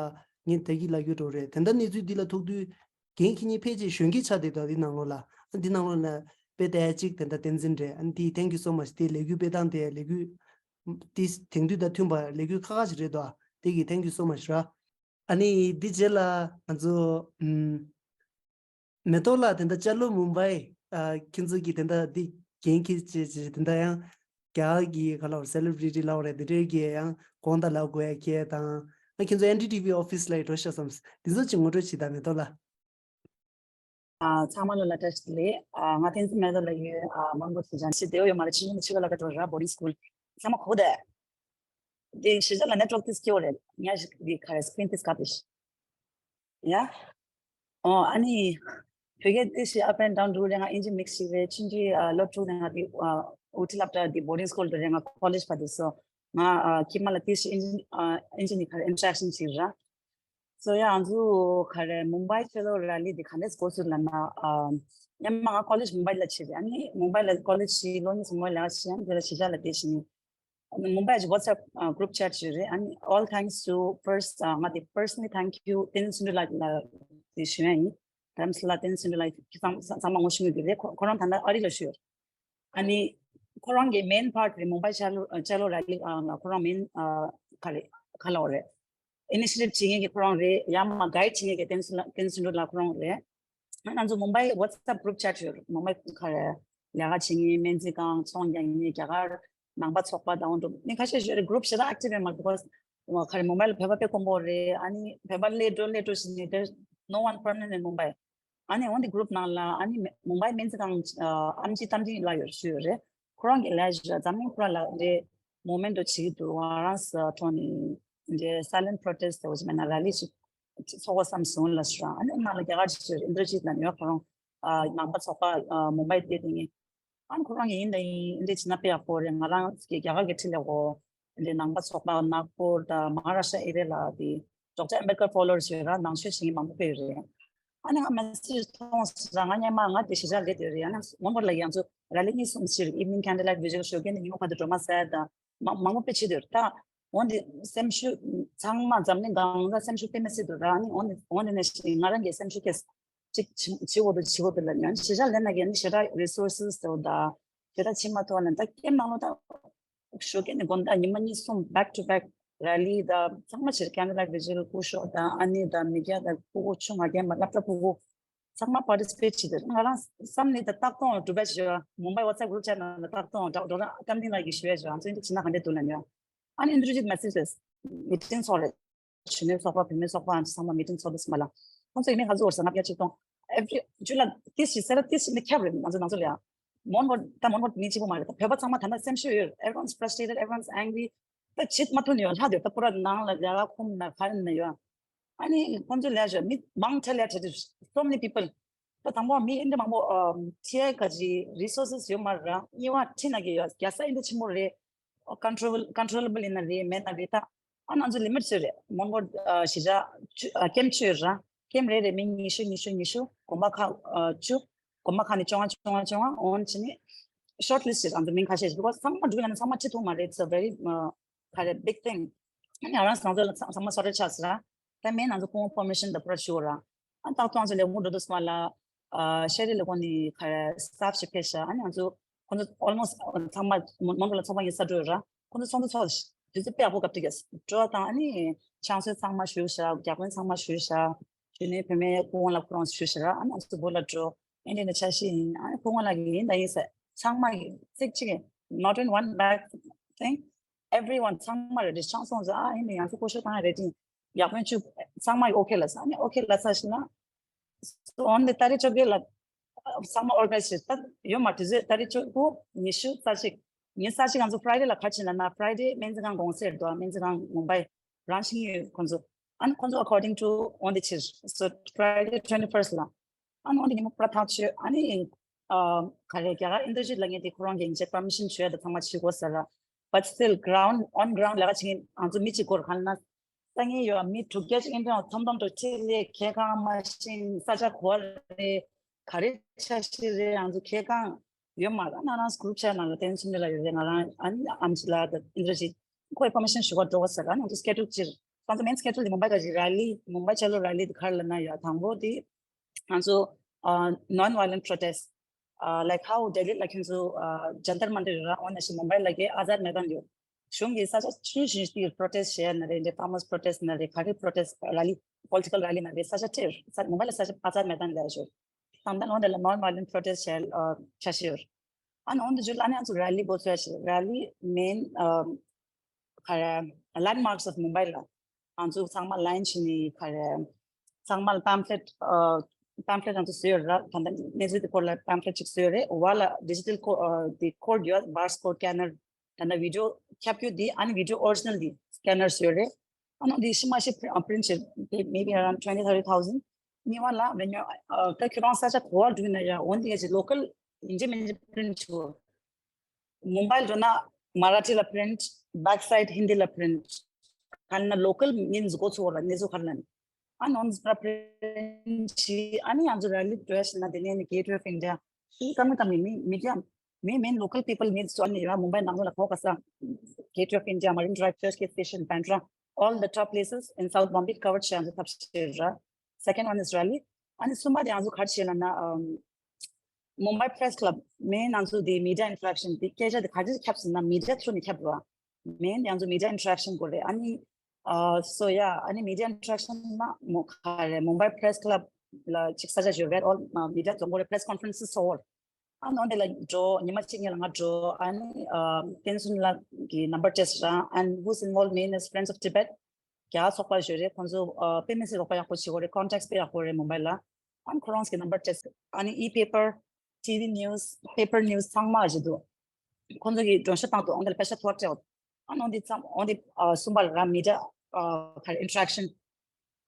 ངས་ད་གི་ལབ་རྒྱུ་འགྲོ་རེད་དེ་འདྲ་གནས་ཚུལ་འདི་ལ་ཐུག་དུས། རྒན་ཁྱེད་གཉིས་ཕལ་ཆེར་གཞོན་སྐྱེས་ཆགས་བསྡད་འདུག་འདི་ནང་ལོགས་ལ། འདི་ནང་ལོགས་ལ་དཔེ་ལྟ་ཡ་གཅིག་དེ་འདྲ་བསྟན་འཛིན་རེད། ཨ་ནི་དེ་thank you so much དེ་ལས་འགུལ་སྤེལ་སྟངས་དེ་ལས་འགུལ་དེ་དེང་དུས་དང་མཐུན་པ་ལས་འགུལ་ཁག་ཁག་ཅིག་རེད་དོ། དེ་གི་thank you so much ར། ཨ་ནི་འདི་རྗེས་ལ་ང་ཚོ་ཨམ། མེ་ཏོག་ལགས་དེ་འདྲ་ཅ་ལོ་མུམ་བྷའི་ཨ་ཁྱེད་ཚོ་གི་དེ་འདྲ་འདི་རྒན་ཁྱེད་ཅེས་ཅེས་དེ་འདྲ་ཡང་རྒྱ་གི་ག་ལ་བར་celebrity ལ་བར་དེ་འདྲའི་གི་ཡང་དགོངས་དག་ལབ་དགོས་ཡ་ཁྱེད་དང་ཨ་ཁྱེད་ཚོ་ཨེན་ཌི་ཊི་ཝི་ཨོ་ཕི་སི་ལ་ཡི་འགྲོ་ཤག་བསམ་དེ་ཚོ་ཅིག་ངོ་སྤྲོད་བྱེད་དང་མེ་ཏོག་ལགས། ཨ་ཚང་མ་ལོ་ལ་བཀྲ་ཤིས་བདེ་ལེགས། ཨ་ང་བསྟན་འཛིན་མེ་ཏོག་ལ་ཡོད། ཨ་མང་པོ་ཞིག་ཅང་ཤེས་བདེ་བོ་ཡོད་མ་རེད། ཆུང་ཆུང་ཆེ་བ་ལ་ཀ་ཏོ་ར་བོར་ཌིང་སི་ཀུལ་ཚང་མ་གོ་བདེ། དེ་ཤེས་བྱ་ལ་ནེཊ་ཝརཀ་དེ་སྐྱོ་བོ་རེད། ཉ་ཞིག་དེ་ག་རེ་སི་ཀི་རིན་དེ་སྐབས་དེ་ཤི་ཡ། ཨོ་ཨ་ནི་བོད་སྐད་དེ་ཤི་up and down འགྲོ་རེད། ང་ཨིན་ཇི་མིག་སི་ཞིག་རེད། ཆུང་ཆུང་ཨ་ལོ་དྲུག་ནས་ང་དེ་ཨ་ཨུ་ཊི་སློབ་གྲྭ་དེ་བོར་ཌིང་སི་ཀུལ་དུ་རེད། ང་ཀོ་ལེཇ་བར་དུ་སོང་། ང་ཨ་ཁྱིམ་མ་ལ་དེ་ཤི་ཨིན་ཇི་ཨ་ཨིན་ཇི་ནི་ག་རེ་ཨིན་ཊར་ཨེག་ཤན་ཞིག་ར། སོ་ཡ་ང་ཚོ་ག་རེ་མུམ་བྷའི་ཆེ་ལོ་ར་ལི་དེ་ག་འདྲས་འགོ་ཚུགས་ལབ་ན། ཨ་ཡང་མ་ང་ཀོ་ལེཇ་མུམ་བྷའི་ལ་ཕྱིན་རེད། ཨ་ནི་མུམ་བྷའི་ལ་ཀོ་ལེཇ་ཕྱིན་ལོ་གཉིས་སུ་མུམ་བྷའི་ལ་ཕྱིན་ཡང་དེ་ལ་གཞིས་ཆགས་ལ་བསྡད་ཤིང་། Mumbai གི་WhatsApp group chat ཞིག་རེད། ཨ་ནི་all thanks to first ང་དེ་personally thank you བསྟན་འཛིན་ལགས་ལ་དེ་ཞུ་ཡ་ཡིན། རྡ་རམ་ས་ལ་བསྟན་འཛིན་ལགས་ཚང་ཚང་མ་ངོ་ཤེས་ཀྱི་རེད། ཁོ་ཁོ་རང་ད་ལྟ་ཨ་རི་ལ་བཞུགས་ཡོད། ཨ་ནི་ཁོ་རང་གི་main part རེད། མུམ་བྷའི་ཆ་ལོ་ཆ་ལོ་ར་ལི་ཁོ་རང་main ག་རེ་ག་ལ་འོ་རེད། initiative བྱེད་མཁན་གྱི་ཁོ་རང་རེད། ཡང་མ་guide བྱེད་མཁན་གྱི་བསྟན་འཛིན་ལགས་བསྟན་འཛིན་ལགས་ཁོ་རང་རེད། ང་ཚོ་མུམ་བྷའི་WhatsApp group chat ཡོད། མུམ་བྷའི་ག་རེ་ལས་ཀ་བྱེད་མཁན་སྨན་རྩིས་ཁང་ཚོང་རྒྱག་མཁན་རྒྱ་གར་ནང་པ་ཚོགས་པ་དང་འོ་འདྲ་མི་ཁ་ཤས་ཤིག་རེད། group ཞེ་དྲག་active ཡོད་མ་རེད། because ག་རེ་མུམ་བྷའི་ལ་བོད་པ་དཔེ་དཀོན་པོ་རེད། ཨ་ནི་བོད་པ་སླེབས་འགྲོ་སླེབས་འགྲོ་ཞིག་ནས་there's no one permanent in Mumbai. ཨ་ནི་འོ་འདི་group ནང་ལ་ཨ་ནི་མུམ་བྷའི་སྨན་རྩིས་ཁང་ཨམ་ཆི་རྟ་མགྲིན་ལགས་ཡོད་ཞུས་ཡོད་རེད། ཁོ་རང་གིས་ལས་ཞུ་འཛམ་གླིང་ཁོ་རང་ལ་རེད་movement འགྲོ་བྱེད་ཀྱི་འདུག་ང་རང་ས་ཐོག་ནས་འདི་silent protest དེ་འོ་ཅི་མེད་ན་rally ཞིག་ཚོགས་པ་བསམ་སོང་ལ་ཞུ་རང་། ཨ་ནི་ནང་ལ་རྒྱ་གར་ཞིག་ཡོད་རེད། ཨིན་དྲ་ཇིད་ལ་ནི་ཡོད། ཁོ་རང་ནང་པ་ཚོགས་པ་མུམ་བྷའི་དེ་དེ་ངས་ཨ་ནི་ཁོ་རང་གིས་ཡིན་ད་ཡིན་འདི་འདྲ་བྱས་ན་དཔེ་ཡག་པོ་རེད། ང་རང་གི་རྒྱ་གར་གྱི་ཁྲིད་ལས་འོ་འདི་ནང་པ་ཚོགས་པ་ནག་པོར་དང་མ་ཧ་ར་ཤ་ཨེ་རི་ཡ་ལ་དེ་ཌོག་ཊར་ཨམ་བེད་ཀར་ཕོ་ལོ་ཝར་ཡོད་ར། ནང་ཆོས་བྱེད་མཁན་མང་པོ་དཔེ་ཡོད་རེད། ཨ་ནི་ང་མེ་སེ་ཇི་མཐོང་སོང་ར། ང་སྔོན་མ་ང་དེ་གཞིས་ཆགས་སླེབས་དུས་རེད། ཨ་ནི་མོན་གྷོ་ལ་ཡང་ཚོ་ར་ལི་གཉིས་གསུམ་ཕྱིར་evening candlelight vigil ཞུ་མཁན་དེ་ཉིན་མོ་ཁ་དུ་སྒྲོལ་མ་ཟེར་དང་མང་མང་པོ་དཔེ་བྱེད་དུས་རེད། ད་འོན་ཏེ་སེམས་ཤུགས་ཚང་མ་འཛམ་གླིང་གང་ས་སེམས་ཤུགས་དཔེ་མི་སྲིད་དུ་ར། ཨ་ནི་འོན་ཏེ་འོན་ཏེ་ནས་ང་རང་གི་སེམས་ཤུགས་སྐྱེས། ཅིག་བྱེད་འོ་དུ་བྱེད་འོ་དུ་ལ་ཉོན་ཞེ་དྲག་ལེན་ན་གི་ནི་ཞེ་དྲག་resources དེ་འོ་ད་ཞེ་དྲག་བྱེད་མ་ཐུབ་ལ་ད་ཀེམ་ནང་ལོ་ད་ཞོགས་ཀས་ནི་དགོང་དག་ཉི་མ་གཉིས་གསུམ་back to back rally ད་ཚང་མ་བྱེད། candlelight vigil སྐུ་ཞོགས་ད་ཨ་ནི་ད་མི་རྒྱ་ད་ཕྲུ་གུ་ཆུང་ང་རྒན་མ་སློབ་གྲྭ་ཕྲུ་གུ་ཚང་མ་participate བྱེད་དེ་ང་རང་བསམ་ནི་ད་ཏག་ཏོང་གྲུབ་པ་ཞེས་པ་མུམ་བྷའི་WhatsApp group chat ནང་ལ་ཏག་ཏོང་འདྲ་འགྲོ་ར་ཀམ་ཏིང་ལ་གི་ཞུ་བས་ཞུ་ང་ཚོ་འདི་བྱེད་ན་ག་འདྲས་འདུག་ལ་ཉོ། ཨ་ནི་འདི་རུ་ཅིག་message རེད། meeting ཚོགས་རེད། གཞོན་ནུའི་ཚོགས་པ་བུད་མེད་ཚོགས་པ་ཚང་མ་meeting ཚོགས་དུས་མ་ལ། ཁོང་ཚོ་ཡིན་ནི་ཁ་ཚུར་བར་ས་ང་ཕྱིར་གཏོང་every ཇུ་ལ་ཏིས་ཞིག་ཟེར་ཏིས་ཞིག་ནི་ཁྱབ་རེད། ང་ཚོ་ང་ཚོ་ལ་ཡང་མོན་གྷོ་ད་མོན་གྷོ་མི་གཅིག་པོ་མ་རེད། ད་བོད་པ་ཚང་མ་ད་ལྟ་སེམས་ཤུགས་ཡོད། everyone's frustrated, everyone's angry. ད་བྱེད་མ་ཐུབ་ནི་ཡོད་ལྷ་དེ་ད་པུ་ར་ནང་ལ་རྒྱ་གར་ཁུམ་ན་ག་རེ་ན་ཡོད། ཨ་ནི་ཁོང་ཚོ་ལས་ཞོ་མི་མང་ཆེ་ལས་ཆེ་དུས་so many people ད་དང་པོ་མི་ཨིན་འདྲ་མང་པོ་ཨ་ཁྲིད་ཡ་ག་ཅི་resources ཡོད་མ་རེད། གཉིས་པ་ཁྲིད་ན་གི་ཡོད་རྒྱལ་ས་ཨིན་འདྲ་ཆེན་པོ་རེད། control controllable ཡིན་ན་རེད་མེད་ན་རེད། ད་ཨ་ང་ཚོ་limit བཟོས་རེད། མོན་གྷོ་ཨ་གཞིས་ཆགས་བཅུ་ཨ་ཀེམ་བཅུ་ཡོད་ར། ཀེམ་རེ་རེ་མི་ཉི་ཤུ་ཉི་ཤུ་ཉི་ཤུ་དགོན་པ་ཁག་ཨ་བཅུ་དགོན་པ་ཁག་ནས་བཅོ་ལྔ་བཅོ་ལྔ་བཅོ་ལྔ་འོན་ཕྱིན་ནི་short list བྱས། ང་ཚོ་མིང་ཁ་ཤས་ཤིག་because ཚང་མ་འགྲོ་ཡ་ན་ཚང་མ་ཁྲིད་ཐུབ་མ་རེད། it's a very ཨ་ག་རེ་big thing. ཨ་ནི་ང་རང་ང་ཚོ་ལ་ཚང་མ་sorted ཆགས་ཟེར་ར། ད་མེད་ང་ཚོ་ཁོང་permission the approach ཞུ་ར། ཨ་ཏག་ཏག་ང་ཚོ་ལས་ཁུངས་འགྲོ་དུས་སྔ་ལ་ཨ་ཤེས་རིག་ལས་ཁུངས་ནས་ག་རེ་staff ཞིག་ཕེབས་ཤག་ཨ་ནི་ང་ཚོ་ཁོང་ཚོ་almost ཚང་མ་མོན་གྷོ་ལ་ཚོགས་པ་ཡིན་ས་འགྲོ་ཡོད་ར། ཁོང་ཚོ་ཚོགས་འདུ་ཚོགས་དུས་ཚོད་དཔེ་ཡག་པོ་སྐབས་དེ་གས་འགྲོ་བ་དང་ཨ་ནི་ཕྱག་མཛོད་ཚང་མ་ཞུས་ཤག་བརྒྱ་དཔོན་ཚང་མ་ཞུས་ཤག་གཞོན་ནུའི་བུད་མེད་སྐུ་ངོ་ལ་ཁོ་རང་ཞུས་ཤག་ཨ་ནི་ང་ཚོ་བོད་ལ་འགྲོ་ཨེ་འདྲ་ནས་འཆར་གཞི་ཡིན། ཨ་ནི་སྐུ་ངོ་ལགས་ཀྱིས་ཡིན་ད་ཡིན་ཟེར་ཚང་མ་གིས་ཚིག་གཅིག་གིས not even one bad thing. everyone ཚང་མ་རེ་རེ་ཆང་སོང་ཟེར། ཨ་ཡིན་ནའི་ང་ཚོ་སྐུ་ཞབས་དང་རེ་ཏིང་ཡག་པོ་བྱུང་། ཚང་མ་ཡི་okay ལ་ཟེར། ཨ་ནི་okay ལ་ཟེར་ཞིག་ན་འོན་ཏེ་ཏ་རིག་བཅོ་བརྒྱད་ལ་ཚང་མ་organize བྱེད་ད་ཡོད་མ་དུས་ཚོད་ཏ་རིག་བཅུ་དགུ་ཉི་ཤུ་རྩ་གཅིག་ཉི་ཤུ་རྩ་གཅིག་ང་ཚོ་Friday ལ་ག་ཕྱིན་ན་ན་Friday སྨན་རྩིས་ཁང་དགོང་ཟེར་འདུག་སྨན་རྩིས་ཁང་མུམ་བྷའི་རང་ཤིང་ཡོད་ཁོང་ཚོ། ཨ་ནི་ཁོང་ཚོ་according to འོན་ཏེ་ཕྱིར། so Friday twenty first ལ། ཨ་ནི་འོན་ཏེ་ཉིན་མོ་པུ་ར་ཐག་ཆོད། ཨ་ནི་ཨ་ག་རེ་རྒྱ་གར་ཨིན་དྲ་ཇིད་ལ་ངས་དེ་ཁོ་རང་གི་ངས་permission ཞུ་ཡ་དེ་ཚང་མ་བྱེད་དགོས་ཟེར་ར། but still ground on ground ལས་ཀ་བྱེད་མཁན་ང་ཚོ་མི་གཅིག་སྐོར་གང་ལ་ན་ས་ངན་ཡོད། མི་དྲུག་བརྒྱ་ཅིག་ཨིན་དྲ་ཐོམ་ཐོམ་དུ་ཁྲིད་ལས་ཁྱེད་གང་མ་ཤེས་ས་ཆ་གོ་བ་རེད། ག་རེ་འཆར་གཞི་རེད། ང་ཚོ་ཁྱེད་གང་ཡོད་མ་རེད། ང་རང་group chat ནང་ལ་བསྟན་འཛིན་ལགས་ཡོད་རེད། ང་རང་ཨ་ནི་ཨམ་ཆི་ལགས་དང་ཨིན་དྲ་ཇིད་ཁོས་permission ཞུ་བར་འགྲོ་བ་ཟེར། ཨ་ནི་ང་ཚོ་schedule ཅིག་ང་ཚོ་main schedule དེ་མུམ་བྷའི་ག་ཅིག་rally མུམ་བྷའི་ཆ་ལོ་rally དེ་ག་རེ་ལབ་ན་ཡ་དང་པོ་དེ་ང་ཚོ་ཨ་non violent protest ཨ་like how Delhi ལ་ཁྱོད་ཚོ་ཨ་Jantar Mantar ཡོད་ར། འོ་ན་ཞིག་མུམ་བྷའི་ལ་གི་Azad Maidan ཡོད། གཞུང་གི་ས་ཆ་ཆུང་ཆུང་ཞིག་protest བྱས་ན་རེད། འདི་farmers protest ན་རེད། ག་རེ་protest rally political rally ན་རེད། ས་ཆ་ཁྲིད་ས་མུམ་བྷའི་ལ་ས་ཆ་Azad Maidan ལ་ཞོར་དང་ད་འོ་དེ་ལ་non violent protest བྱས་ཨ་འཆར་གཞི་ཡོད། ཨ་ནི་འོན་ཏེ་ཇུ་ལ་ཨ་ནི་ང་ཚོ་rally འགོ་ཚུགས་ཡ་ཞིག rally main ཨ་ག་རེ་landmarks of Mumbai ལ་ང་ཚོ་ཚང་མ་line བྱས་ནས་ག་རེ་ཚང་མ་ལ་pamphlet ཨ་pamphlet ང་ཚོ་བཟོས་ཡོད་ར། ད་ལྟ་གནས་ཚུལ་དེ་སྐོར་ལ་pamphlet ཅིག་བཟོས་ཡོད་རེད། འོག་ལ་digital co- ཨ་དེ་code ཡོད། barcode scanner ད་ལྟ་video ཁྱབ་རྒྱུ་དེ་ཨ་ནི་video original དེ་scanner བཟོས་ཡོད་རེད། ཨ་ནི་འདི་ཕྱི་མ་ཞིག་print ཨ་print བྱས་maybe around twenty thirty thousand གཉིས་པ་ལ་མི་ཉོ་ཨ་ད་ཁྱོད་རང་ས་ཆ་ག་བར་འགྲོ་ཡིན་ན་ཡང་འོན་ཏེ་ཡ་ཅིག་local ཡིན་གཅིག་མིན་གཅིག་print བྱེད་དགོས། མུམ་བྷའི་འགྲོ་ན་མ་ར་ཐི་ལ་print backside ཧིན་དི་ལ་print ག་ན་local means འགོ་ཚུགས་པ་ལ་གནས་ཚུལ་ག་རེ་ལ་ནི་ཨ་ནི་འོན་ཏེ་print བྱས། ཨ་ནི་ང་ཚོ་rally འགྲོ་ཡ་ཞིག་ན་དེ་ནས་ནི་Gateway of India ཞིག་ག་མི་ག་མི་མི་མི་རྒྱ་མི་མིན་local people needs to ཨ་ནི་ཡ་མུམ་བྷའི་ནང་ལོགས་ལ་གོ་ག་ས་ Gateway of India, Marine Drive, Church Gate Station, Bandra, all the top places in South Bombay covered བྱས་ཡང་ཐབས་ཤེས་ར། Second one is Raleigh. ཨ་ནི་གསུམ་པ་དེ་ཡང་ཁར་བྱས་ལ་ན། Mumbai Press Club main ང་ཚོ་དེ་media interaction དེ་སྐད་ཆ་དེ་ག་ཅིག་ཁྱབ་ཟེར་ན་media through ནས་ཁྱབ་ར། Main ང་ཚོ་media interaction དགོས་རེད། ཨ་ནི་ཨ་so yeah ཨ་ནི་media interaction ན་མོ་ག་རེ་Mumbai Press Club ལ་ཅིག་ས་ཆ་ཞུ་བས་all media འཛོམས་དགོས་རེད། Press conferences ཚོ་བར། ཨ་ནི་འོན་ཏེ་ལ་འགྲོ། ཉི་མ་གཅིག་ཉིན་ལ་ང་འགྲོ། ཨ་ནི་ཨ་བསྟན་སྲུང་ལགས་ཀྱི་number བྱས་ར། And who's involved main is Friends of Tibet. རྒྱ་ཚོགས་པ་ཞུ་རེད། ཁོང་ཚོ་ཨ་དཔེ་མི་སྲིད་རོགས་པ་ཡག་པོ་བྱེད་དགོས་རེད། contacts དཔེ་ཡག་པོ་རེད་Mumbai ལ། ཨ་ནི་ཁོ་རང་གི་number བྱས། ཨ་ནི་e-paper, TV news, paper news ཚང་མ་བྱེད་འདུག་ཁོང་ཚོ་གི་སྒྲོམ་གཞི་བཏང་འདུག་འོན་ཏེ་ལ་པེ་ཤ་ཐོར་སྤྲད། ཨ་ནི་འོན་ཏེ་ཙམ་འོན་ཏེ་ཨ་གསུམ་པ་ལ་ར་media ཨ་ག་རེ་interaction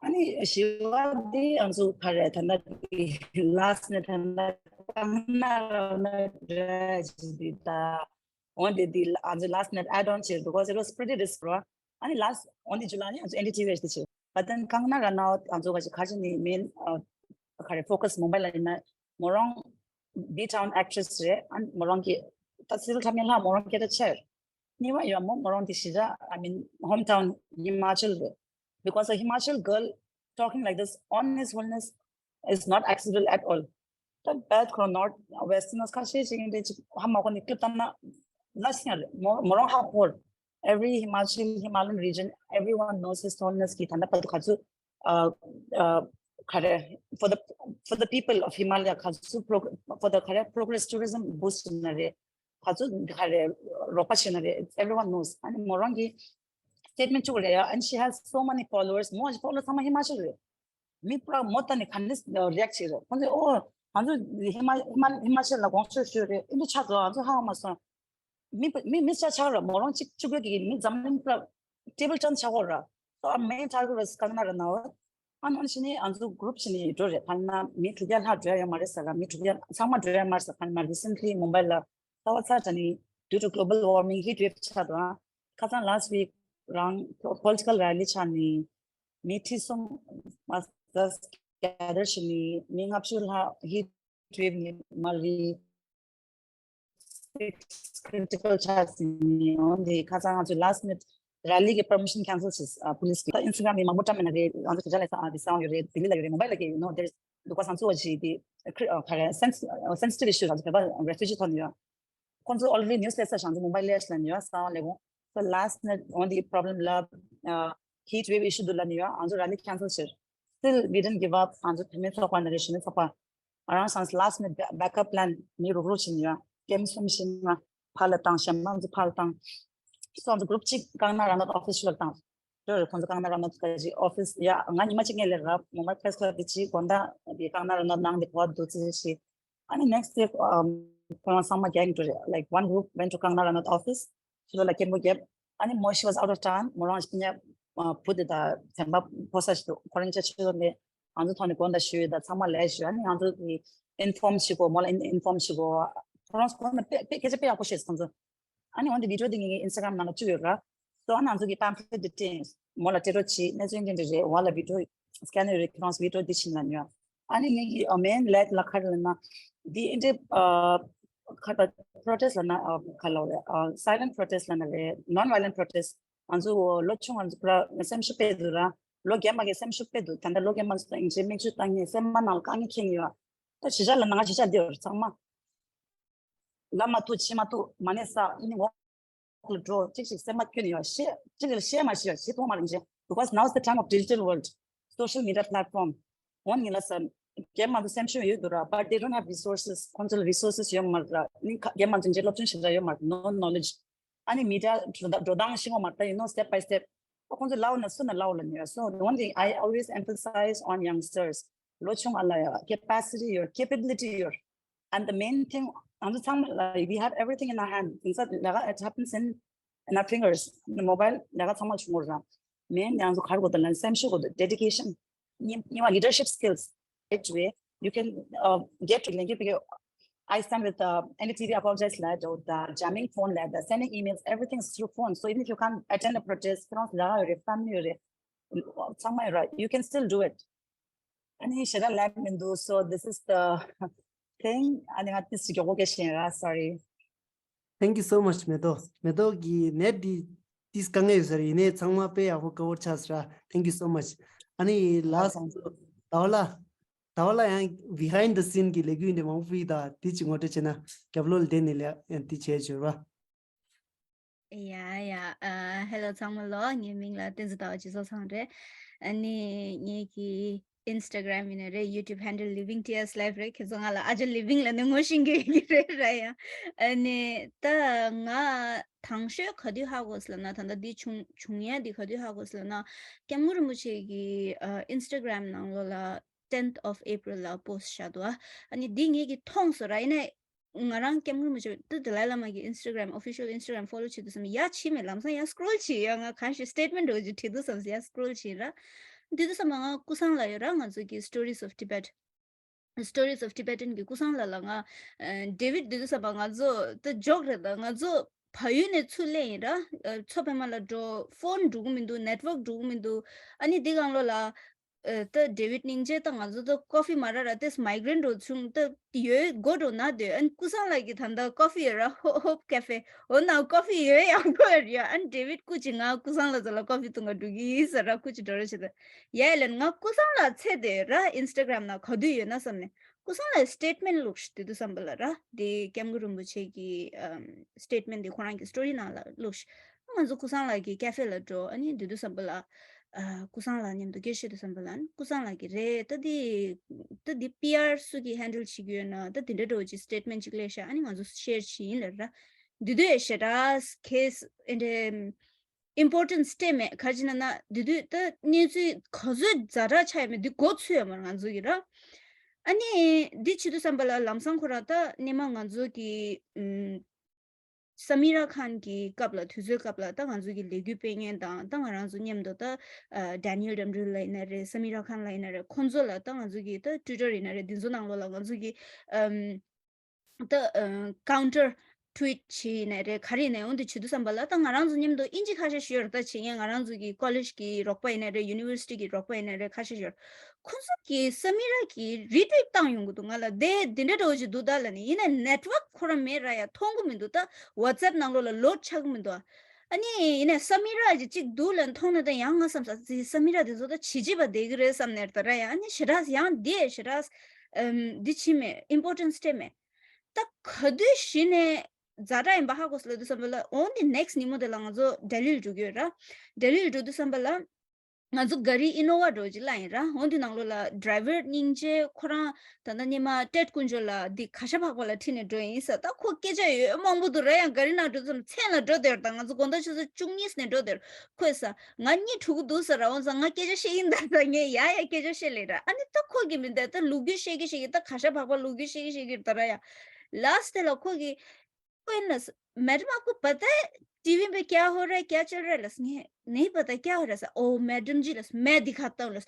ཨ་ནི་བཞི་བ་འདི་ང་ཚོ་ག་རེ་ད་ལྟ་འདི་last minute ད་ལྟ་གང་ན་ར་ན་འདྲ་ཅིག་འདི་ད་འོན་ཏེ་འདི་ང་ཚོ་last minute add on བྱས་འདུག because it was pretty risky ར། ཨ་ནི་last འོན་ཏེ་July ནི་ང་ཚོ་N D T V དེ་བྱས། But then ཀང་ན་ར་ནོད་ང་ཚོ་ག་ཅིག་ག་ཅིག་ནི་main ཨ་ག་རེ་focus Mumbai ལ་ཡིན་ན་མོ་རང་B-Town actress རེད། ཨ་ནི་མོ་རང་གི་ད་སི་ལ་ཐ་མི་ལ་མོ་རང་སྐད་ཆ་ཆེར། གཉིས་པ་ཡོད་མོ་མོ་རང་དེ་གཞིས་ཆགས་I mean hometown Himachal རེད། Because a Himachal girl talking like this on his wholeness is not acceptable at all. ད་བད་ཁོ་North Westerners ཁ་ཤས་ཅིག་འདི་ཅིག་ཧ་མ་གོ་ནི་clip བཏང་ན་ལ་སི་ཡ་རེད། མོ་མོ་རང་ཧ་གོ། Every Himachal Himalayan region everyone knows his tallness གི་ད་ལྟ་བར་དུ་ག་ཚོད་ཨ་ཨ་ག་རེ་for the for the people of Himalaya ག་ཚོད་prog- for the ག་རེ་progress tourism boost བྱེད་ན་རེད། ག་ཚོད་ག་རེ་རོགས་པ་བྱེད་ན་རེད། Everyone knows. ཨ་ནི་མོ་རང་གི་statement བཅུག་རེད་ཡ། And she has so many followers. མོ་ཨ་ཅི་followers ཚང་མ་ཧི་མ་ཅལ་རེད། མི་པུ་ར་མོ་ལྟ་ནས་ག་འདྲས་react བྱེད་རེད། ཁོང་ཚོས་ཨོ་ང་ཚོ་ཧི་མ་ཧི་མ་ཧི་མ་ཅལ་ལ་དགོངས་ཞུ་ཞུས་རེད། ཨིན་དུ་ཆགས་འགྲོ་ང་ཚོ་ཧ་གོ་མ་སོང་། མི་མི་མི་ཆ་ཆགས་ར་མོ་རང་གཅིག་གཅིག་པོ་གི་མི་འཛམ་གླིང་པུ་ར་table turn ཆགས་འགྲོ་ར། So our main target was ཀང་ན་ར་ནོད། ཨ་ནི་ཨ་ནི་ཕྱི་ནས་ང་ཚོ་group ཕྱི་ནས་འགྲོ་རེད། ཕར་ན་མི་དྲུག་བརྒྱ་ལྷག་འགྲོ་ཡ་ཡོད་མ་རེད་ཟེར་ར། མི་དྲུག་བརྒྱ་ཚང་མ་འགྲོ་ཡ་མ་རེད་ཟེར། ཕར་ན་recently Mumbai ལ་ཚ་བ་ཚ་དྲགས་ནས་due to global warming heat wave ཆགས་འདུག་ཨ་ཁ་སང་last week རང་political rally ཆགས་ནས་མི་ཁྲི་གསུམ་མ་ཟད་gather བྱས་ནས་མི་ལྔ་བཅུ་ལྷག heat wave ནས་མ་རེད། Six critical charges ནི་འོན་ཏེ་ཁ་སང་ང་ཚོ་last minute rally གི་permission cancel བྱས། ཨ་police གི་ད་Instagram ནས་མང་པོ་བཀྲམ་མེད་ན་རེད། ང་ཚོ་གི་ཇ་ལ་ས་ཨ་དེ་སང་ཡོད་རེད། ལྡི་ལི་ལ་ཡོད་རེད། མུམ་བྷའི་ལ་གི་you know there is because ང་ཚོ་བ་ཞིག་དེ་ཁྲི་ཨ་ག་རེ་sens- sensitive issue ང་ཚོ་བོད་པ་refugee ཐོག་ནས་ཡོད། ཁོང་ཚོ་already news ལས་ས་ཞང་ཚོ་མུམ་བྷའི་ལས་ལ་ནི་ཡོད་སང་ལས་གོང་so last minute འོན་ཏེ་problem ལ་ཨ་heat wave issue དུ་ལ་ནི་ཡོད། ང་ཚོ་rally cancel བྱས། Still we didn't give up. ང་ཚོ་བུད་མེད་ཚོགས་པ་ནི་རེད། གཞོན་ནུ་ཚོགས་པ། ང་རང་ཚང་last minute backup plan མི་རུག་རུག་བྱས་ནས་ཡོད། ཀེམ་གསུམ་བཞི་ལྔ་ཕར་ལ་བཏང་། གཞན་མ་ཚོ་ཕར་ལ་བཏང་། སོ་ང་ཚོ་group གཅིག་ཀང་ན་ར་ནོད་office ལ་བཏང་། རེད་རེད། ཁོང་ཚོ་ཀང་ན་ར་ནོད་ག་ཅིག་office ཡ་ང་ཉི་མ་གཅིག་ངས་ལས་རབ་མུམ་བྷའི་press club དེ་ཅིག་དགོང་དག་དེ་ཀང་ན་ར་ནོད་ནང་དེ་གོ་བ་འདུག་ཚེ་ཞིག་ཨ་ནི་next day ཁོ་རང་ཚང་མ་gang འགྲོ་རེད། Like one group went to ཀང་ན་ར་ནོད་office ཕྱི་ལོགས་ལ་སྐད་འབོད་བརྒྱབ། ཨ་ནི་མོ་she was out of town. མོ་རང་སྤུན་ཉག་བུ་དེ་དང་ཚན་པ་ཕོ་ས་ཞིག་འདུག་ཁོ་རང་ཅག་ཕྱི་ལོགས་ནས་ང་ཚོ་ཐོག་ནས་དགོངས་དག་ཞུས་དང་ཚང་མ་ལས་ཞུས། ཨ་ནི་ང་ཚོ་གི་inform བྱེད་དགོས། མོ་ལ་inform བྱེད་དགོས། ཁོ་རང་ཁོ་ན་དཔེ་དཔེ་སྐད་ཆ་དཔེ་ཡག་པོ་བཤད་སོང་ཚོ། ཨ་ནི་འོན་ཏེ་video དེ་ངའི་Instagram ནང་ལ་བཅུག་ཡོད་ར། སོ་ཨ་ནི་ང་ཚོ་གི་pamphlet དེ་སྤྲད། མོ་ལ་སྤྲད་རོགས་བྱེད། གནས་ཚུལ་འདི་འདྲ་རེད། འོ་ལ་video scan ཡོད་རེད། ཁྱེད་རང་video འདི་ཕྱིན་ལ་ཉོ། ཨ་ནི་ངའི་གི་main ལས་ལ་ཁ་རེ་ལ་ན་འདི་ཨིན་འདྲེ་ཁ་ད་protest ལ་ན་ཁ་ལ་རེད། silent protest ལ་ན་རེད། non violent protest ང་ཚོ་ལོ་ཆུང་ང་ཚོ་པུ་ར་སེམས་ཤུགས་སྤེལ་འདུག་ར། ལོ་རྒན་པ་གི་སེམས་ཤུགས་སྤེལ་འདུག་ད་ལྟ་ལོ་རྒན་པ་ཚོ་དང་ཡིན་ཆེ་མིག་ཆུ་བཏང་ངེས་སེམས་པ་ནང་ལ་དཀའ་ངལ་འཁྱེར་ཡོད། ད་གཞིས་ཆགས་ལ་ནང་གཞིས་ཆགས་འདི་ཡོད་ཚང་མ། ལ་མ་ཐུག་ཕྱི་མ་ཐུག་མ་ནས་ས་ཨིན་འོག་ལ་འགྲོ་གཅིག་གཅིག་སེམས་པ་སྐྱོན་ཡོད་ཤེས་གཅིག་ལ་ཤེས་མ་ཤེས་ཤེས་ཐུབ་མ་རེད་ཅེས། Because now is the time of digital world, social media platform. འོན་ངེས་ལ་ས་རྒན་མ་ཚོ་སེམས་ཤུགས་ཡོད་འདུག་ར། But they don't have resources. ཁོང་ཚོ་ལ་resources ཡོད་མ་རེད་ར། ནི་རྒན་མ་ཚོ་འཇེ་སློབ་སྦྱོང་བྱེད་འདྲ་ཡོད་མ་རེད། No knowledge. ཨ་ནི་media འགྲོ་ད་འགྲོ་སྟངས་ཤེས་ཡོད་མ་རེད། You know, step by step. ཁོང་ཚོ་ལའོ་ན་སུ་ན་ལའོ་ལ་ཉོས། So the one thing I always emphasize on youngsters. ལོ་ཆུང་ཨ་ལ་ཡ་capacity ཡོད། Capability ཡོད། And the main thing ང་ཚོ་ཚང་མ་ལ་we have everything in our hand. དེང་སང་ལ་ག it happens in in our fingers. The mobile ལ་ག་ཚང་མ་བྱུང་བ་ར། Main ང་ཚོ་ག་རེ་དགོས་འདུག་ལ་སེམས་ཤུགས་དགོས་འདུག dedication. གཉིས་གཉིས་པ་leadership skills. Right way you can uh, get to ལེན་གྱི་བི་I stand with uh, N D T V apologize letter, the jamming phone letter, sending emails, everything is through phone. So even if you can't attend a protest, you know, family, ཚང་མ་ཡོད་ར། You can still do it. ཨ་ནི་ཞེ་དྲག་ལབ་མི་འདུག So this is the thing. ཨ་ནི་ང་ཏིས་མགྱོགས་པོ་སྐད་ཆ་ཡིན་ར། Sorry. Thank you so much. མེ་ཏོག་མེ་ཏོག་གི་ནེཊ་འདི་ཏིས་དཀའ་ངལ་ཡོད་ས་རེད། ཡིན་ནའི་ཚང་མ་དཔེ་ཡག་པོ་ཀ་བར་ཆགས་སོང་ར། Thank you so much. ཨ་ནི་ལ་སང་ཚོ་ཟླ་བ་ལ་ཟླ་བ་ལ་ཡང་behind the scene གི་ལས་འགུལ་འདི་མང་པོ་ཡིན། ད་འདི་ཅིག་ངོ་སྤྲོད་བྱས་ན་རྒྱབ་ལོགས་ལ་བསྡད་ནས་ལས་ཡང་འདི་བྱས་བྱོས་ར། ཡ་ཡ། ཨ། ཧེ་ལོ་ཚང་མ་ལོ། ངའི་མིང་ལ་བསྟན་འཛིན་ཟླ་བ་རྗེ་བཙུན་ཚང་རེད། ཨ་ནི་ངེད་ཀྱི་Instagram ཡིན་ན་རེད། YouTube handle Living Tears Life རེད། ཁྱེད་ཚོ་ང་ལ་ཨ་ཅག་Living ལབ་ནས་ངོ་ཤེས་ཀྱི་ཡོད་ཀྱི་རེད་ར། ཡ། ཨ་ནི་ད་ང་དང་ཤོས་ག་དུས་ཧ་གོ་སོང་ལབ་ན། ད་ལྟ་འདི་བྱུང་བྱུང་ཡ་འདི་ག་དུས་ཧ་གོ་སོང་ལབ་ན། སྐྱབས་མགོན་རིན་པོ་ཆེ་གི་ཨ་Instagram ནང་ལོགས་ལ་tenth of April ལ་post བཞག་འདུག་ཨ་ནི་འདི་ངེད་ཀྱིས་མཐོང་སོང་ར། ཡིན་ནའི་ང་རང་སྐྱབས་མགོན་རིན་པོ་ཆེ་ཏུ་དི་ལའི་བླ་མ་གི་Instagram, official Instagram follow བྱེད་དུས་སམ་ཡ་ཕྱི་མེད་ལམ་སང་ཡ་scroll བྱེད་ཡ། ང་གང་ཞིག་statement འགྲོ་རྒྱུ་བྲིས་དུས་སམ་ཡ་scroll བྱེད་ར། དེ་དུས་སམ་ང་ཀུན་བཟང་ལགས་ཡོད་ར། ང་ཚོ་གི་Stories of Tibet, Stories of Tibetan གི་ཀུན་བཟང་ལགས་ལ་ང་ཨ་David དེ་དུས་སམ་ང་ཚོ་ད་joke རེད། ད་ང་ཚོ་བལ་ཡུལ་ནས་ཚུར་སླེབས་ཡིན་ར། ཨ་མཚོ་པདྨ་ལ་འགྲོ། phone འགྲོ་གི་མི་འདུག network འགྲོ་གི་མི་འདུག་ཨ་ནི་འདི་སྒང་ལོགས་ལ། ཨ་ད་David སྙིང་རྗེ། ད་ང་ཚོ་ད་coffee མ་རག་ར། ཏེས་migraine འགྲོ་བྱུང་། ད་ཡོད་དགོས་འགྲོ་ན་དེ། ཨ་ནི་ཀུན་བཟང་ལགས་ཀྱི་ད་ལྟ་coffee ཡོད་ར། Hope Cafe འོ་ན་coffee ཡོད་ཡག་པོ་ཡོད་ར། ཡ་ཨ་ནི་David སྐུ་མཁྱེན་ང་ཀུན་བཟང་ལགས་ཚོ་ལ་coffee འཐུང་ག་འགྲོ་གི་ཟེར་ར། སྐུ་མཁྱེན་འགྲོ་ར་བྱེད་ད་ཡ་ལན། ང་ཀུན་བཟང་ལགས་ཚེ་དེ་ར་Instagram ན་ག་དུས་ཡོད་ན་བསམ་ནས་ཀུན་བཟང་ལགས་statement བླུགས་ཤིག་དེ་དུས་སམ་པ་ལ་ར། དེ་སྐྱབས་མགོན་རིན་པོ་ཆེ་གི་ཨམ་statement དེ་ཁོ་རང་གི་story ནང་ལ་བླུགས་ཤིག་ང་ཚོ་ཀུན་བཟང་ལགས་ཀྱི་cafe ལ་འགྲོ། ཨ་ནི་དེ་དུས་སམ་པ་ལ། ཨ་ཀུན་བཟང་ལགས་མཉམ་དུ་སྐད་ཆ་བཤད་དུས་སམ་པ་ལ་ནི་ཀུན་བཟང་ལགས་ཀྱིས་རེད། ད་འདི་ད་འདི་པི་ཨར་སུ་གིས་handle བྱེད་ཀྱི་ཡོད་ན། ད་དེ་འདྲ་འདྲ་བོ་ཅིག་statement ཅིག་སླེབས་ཤག་ཨ་ནི་ང་ཚོ་share བྱེད་ཡིན་ལབ་ར། འདི་དུས་ཞེ་དྲག་case ཨེ་འདྲ་importance སྤྲད་མེད། ག་རེ་བྱས་ན་ན་འདི་དུས་ད་གནས་ཚུལ་ག་ཚོད་ཛ་དྲག་ཆགས་ཡོད་མེད་འདི་མགོ་ཚོས་ཡོད་མ་རེད་ང་ཚོ་གིས་ར། ཨ་ནི་འདི་བྱེད་དུས་སམ་པ་ལ་ལམ་སང་ཁོ་རང་ད་སྔོན་མ་ང་ཚོ་གི་ཨམ། སེ་མི་ར་ཁཱན་གྱི་སྐབས་ལ། དུས་ཚོད་སྐབས་ལ་ད་ང་ཚོ་གི་ལས་འགུལ་སྤེལ་མཁན་དང་། ད་ང་རང་ཚོ་མཉམ་དུ་ད་ཨ་Daniel Damrel ལ་ཡིན་ན་རེད། སེ་མི་ར་ཁཱན་ལ་ཡིན་ན་རེད། ཁོང་ཚོ་ལ་ད་ང་ཚོ་གི་ད་Twitter ཡིན་ན་རེད། འདི་ཚོ་ནང་ལོགས་ལ་ང་ཚོ་གི་ཨམ་ད་ཨ་counter tweet བྱས་ཡིན་ན་རེད། ག་རེ་ཡིན་ནའི་འོ་འདི་བྱེད་དུས་སམ་པ་ལ་ད་ང་རང་ཚོ་མཉམ་དུ་དབྱིན་ཇི་ཁ་ཤས་ཤིག་ཡོད་རེད། ད་བྱས་ངས་ང་རང་ཚོ་གི་college གི་རོགས་པ་ཡིན་ན་རེད། university གི་རོགས་པ་ཡིན་ན་རེད། ཁ་ཤས་ཤིག་ཡོད་རེད། ཁོང་ཚོ་གིས་སེ་མི་ར་གིས་retweet བཏང་ཡོང་གི་འདུག་ང་ལ་དེ་འདི་འདྲ་འདྲ་བོ་ཞིག་འདུག་ད་ལབ་ནས། ཡིན་ནའི་network ཁོ་རང་མེད་ར། ཡ་མཐོང་གི་མི་འདུག་ད་WhatsApp ནང་ལོགས་ལ་load ཆགས་ཀྱི་མི་འདུག་ཨ་ནི་ཡིན་ནའི་སེ་མི་ར་ཅིག་ཅིག་འདུག་ལབ་མཐོང་ནས་ད་ཡང་ང་བསམ་ས་ཟི་སེ་མི་ར་དེ་ཚོ་ད་བྱེད་ཅིག་པ་བསྡད་ཀྱི་རེད་བསམ་ནས་ད་ར། ཡ་ཨ་ནི་ཞེ་དྲག་ཡང་དེ་ཞེ་དྲག་ཨམ་འདི་བྱེད་མེད། importance སྤྲད་མེད། ད་ག་དུས་གཞི་ནས་ཛ་དྲག་ཡིན་པ་ཧ་གོ་སོང་ལབ་དུས་སམ་པ་ལ། འོ་འདི་next ཉིན་མོ་དེ་ལ་ང་ཚོ་ལྡི་ལིར་འགྲོ་གི་ཡོད་ར། ལྡི་ལིར་འགྲོ་དུས་སམ་པ་ལ། ང་ཚོ་ག་རི་Innova འདྲ་བོ་ཅིག་བླངས་ཡིན་ར། འོ་འདི་ནང་ལོགས་ལ་driver སྙིང་རྗེ་ཁོ་རང་ད་ལྟ་སྔོན་མ་ཏེད་དཀོན་མཆོག་ལགས་འདི་གར་ཞ་བག་པ་ལ་ཁྲིད་ནས་འགྲོ་ཡིན་ཟེར། ད་ཁོ་སྐད་ཆ་ཡོད་མང་པོ་འདུག་ར། ཡང་ག་རི་ནང་འགྲོ་དུས་སམ་མཚན་ལ་འགྲོ་བསྡད་ཡོད་རེད། ད་ང་ཚོ་དགོང་དག་ཆུ་ཚོད་བཅུ་གཉིས་ནས་འགྲོ་བསྡད་ཡོད་རེད། ཁོས་ཟེར་ང་གཉིད་འགྲོ་གི་འདུག་ཟེར་ར། འོ་ཙང་ང་སྐད་ཆ་བཤད་ཀྱིན་ད་ད་ངས་ཡ་ཡ་སྐད་ཆ་བཤད་ལེ་ར། ཨ་ནི་ད་ཁོ་གིས་མི་འདའ་ད་ལོ་རྒྱུས་བཤད་ཀྱི་བཤད་ཀྱི་ད་གར་ཞ་བག་པ་ལོ་རྒྱུས་བཤད་ཀྱི་བཤད་ཀྱི་ད་ར། ཡ་last དེ་ལ་ཁོ་གིས་ཁོས་ན་मैडम आपको पता है टीवी में क्या हो रहा है, क्या चल रहा है ལབ། ངས་नहीं पता क्या हो रहा है ཟེར། ओ मैडम जी ལབ། मैं दिखाता हूँ ལབ།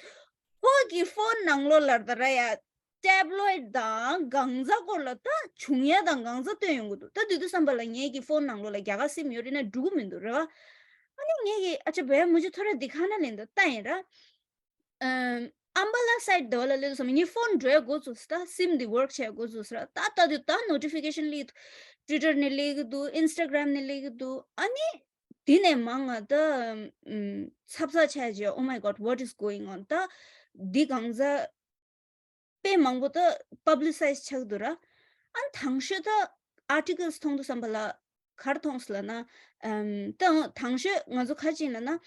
ཁོ་གི་phone ནང་ལོགས་ལ་ད་ར་ཡ་tabloid དང་གང་ཟག་སྐོར་ལ་ད་བྱུང་ཡ་དང་གང་ཟག་སྟོན་ཡོང་གི་འདུག་ད་དེ་དུས་སམ་པ་ལ་ངེད་ཀྱི་phone ནང་ལོགས་ལ་རྒྱ་གར་སིམ་ཡོད་རེད་ན་འགྲོ་གི་མི་འདུག་ར། ཨ་ནི་ངེད་ཀྱི་अच्छा भैया मुझे थोड़ा दिखाना ལབ་ད་ལྟ་ཡིན་ར། ཨམ་ཨམ་བ་ལ་side དེ་བ་ལ་སླེབས་སོང་། ངའི་phone འགྲོ་ཡ་འགོ་ཚུགས་སོང་། ད་སིམ་འདི་work བྱེད་ཡ་འགོ་ཚུགས་སོང་ར། ད་ལྟ་དུས་ད་notification སླེབས་འདུག Twitter ནས་སླེབས་ཀྱི་འདུག Instagram ནས་སླེབས་ཀྱི་འདུག་ཨ་ནི་དེ་ནས་མང་ང་ད་ཨམ་ཚབ་ཚ་ཆགས་བྱས། Oh my God, what is going on? ད་འདི་གང་ཟག་དཔེ་མང་པོ་ད་publicize ཆགས་འདུག་ར། ཨ་ནི་དང་ཤོས་ད་articles མཐོང་དུས་སམ་པ་ལ་ག་རེ་མཐོང་སོང་ལབ་ན། ཨམ་ད་དང་ཤོས་ང་ཚོ་ག་རེ་བྱས་ཡིན་ལབ་ན།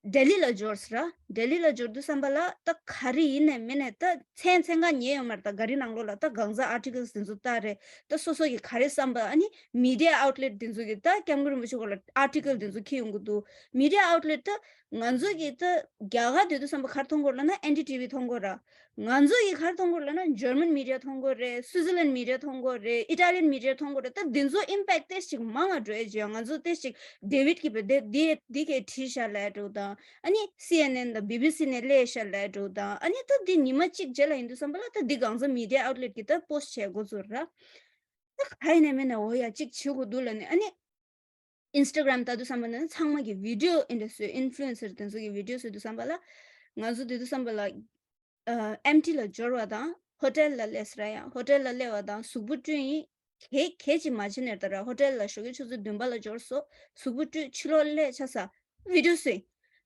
ལྡི་ལི་ལ་འབྱོར་སོང་ར། ལྡི་ལི་ལ་འབྱོར་དུས་སམ་པ་ལ་ད་ག་རེ་ཡིན་ནའི་མིན་ནའི་ད་མཚན་མཚན་གང་ཉན་ཡོད་མ་རེད། ད་ག་རི་ནང་ལོགས་ལ་ད་གང་ཟག་articles དེ་ཚོ་ལྟ་རེད། ད་སོ་སོ་གི་ག་རེ་བསམ་པ། ཨ་ནི་media outlet དེ་ཚོ་གི་ད་སྐྱབས་མགོན་རིན་པོ་ཆེ་སྐོར་ལ་article དེ་ཚོ་འཁྱེར་ཡོང་གི་འདུག Media outlet ད་ང་ཚོ་གི་ད་རྒྱ་གར་སྡོད་དུས་སམ་པ་ག་རེ་མཐོང་གི་ཡོད་ལབ་ན་N D T V མཐོང་གི་ཡོད་ར། ང་ཚོ་ཡི་ག་རེ་མཐོང་གི་ཡོད་ལབ་ན་German media མཐོང་གི་ཡོད་རེད། Switzerland media མཐོང་གི་ཡོད་རེད། Italian media མཐོང་གི་ཡོད་རེད། ད་འདི་ཚོ་impact ཏོག་ཙམ་ཅིག་མང་ང་འགྲོ་ཡ་ཅིག་ང་ཚོ་ཏོག་ཙམ་ཅིག་David གིས་བས་དེ་འདི་འདི་གས་བྲིས་ཤག་ལབ་འགྲོ་དང་། ཨ་ནི་C N N དང་B B C ནས་སླེབས་ཤག་ལབ་འགྲོ་དང་། ཨ་ནི་ད་འདི་ཉི་མ་གཅིག་རྗེས་ལ་ཡིན་དུས་སམ་པ་ལ་ད་འདི་གང་ཚ་media outlet གིས་ད་post བྱས་འགོ་ཚུགས་ར། ད་ག་ཡིན་ནའི་མིན་ནའི་འོ་ཡ་གཅིག་བྱེད་དགོས་འདུག་ལབ་ནས། ཨ་ནི་Instagram ལྟ་དུས་སམ་པ་ལ་ཚང་མ་གི་video ཨེ་འདྲ་བཟོས། influencer དེ་ཚོ་གི་video བཟོས་དུས་སམ་པ་ལ་ང་ཚོ་དེ་དུས་སམ་པ་ལ་ཨ་M T ལ་འབྱོར་བ་དང་hotel ལ་སླེབས་ར། ཡང་hotel ལ་སླེབས་པ་དང་གཟུགས་པོ་བསྐྲུན་ཡིན། གས་གས་ཅིག་མ་བྱེད་ནས་ད་ར་ཧོ་ཊེལ་ལ་ཞོགས་ཀས་ཆུ་ཚོད་བདུན་པ་ལ་འབྱོར་སོང་། གཟུགས་པོ་བཀྲུས་ཕྱི་ལོགས་སླེབས་ཆ་ས་བི་ཌིའོ་བཟོས།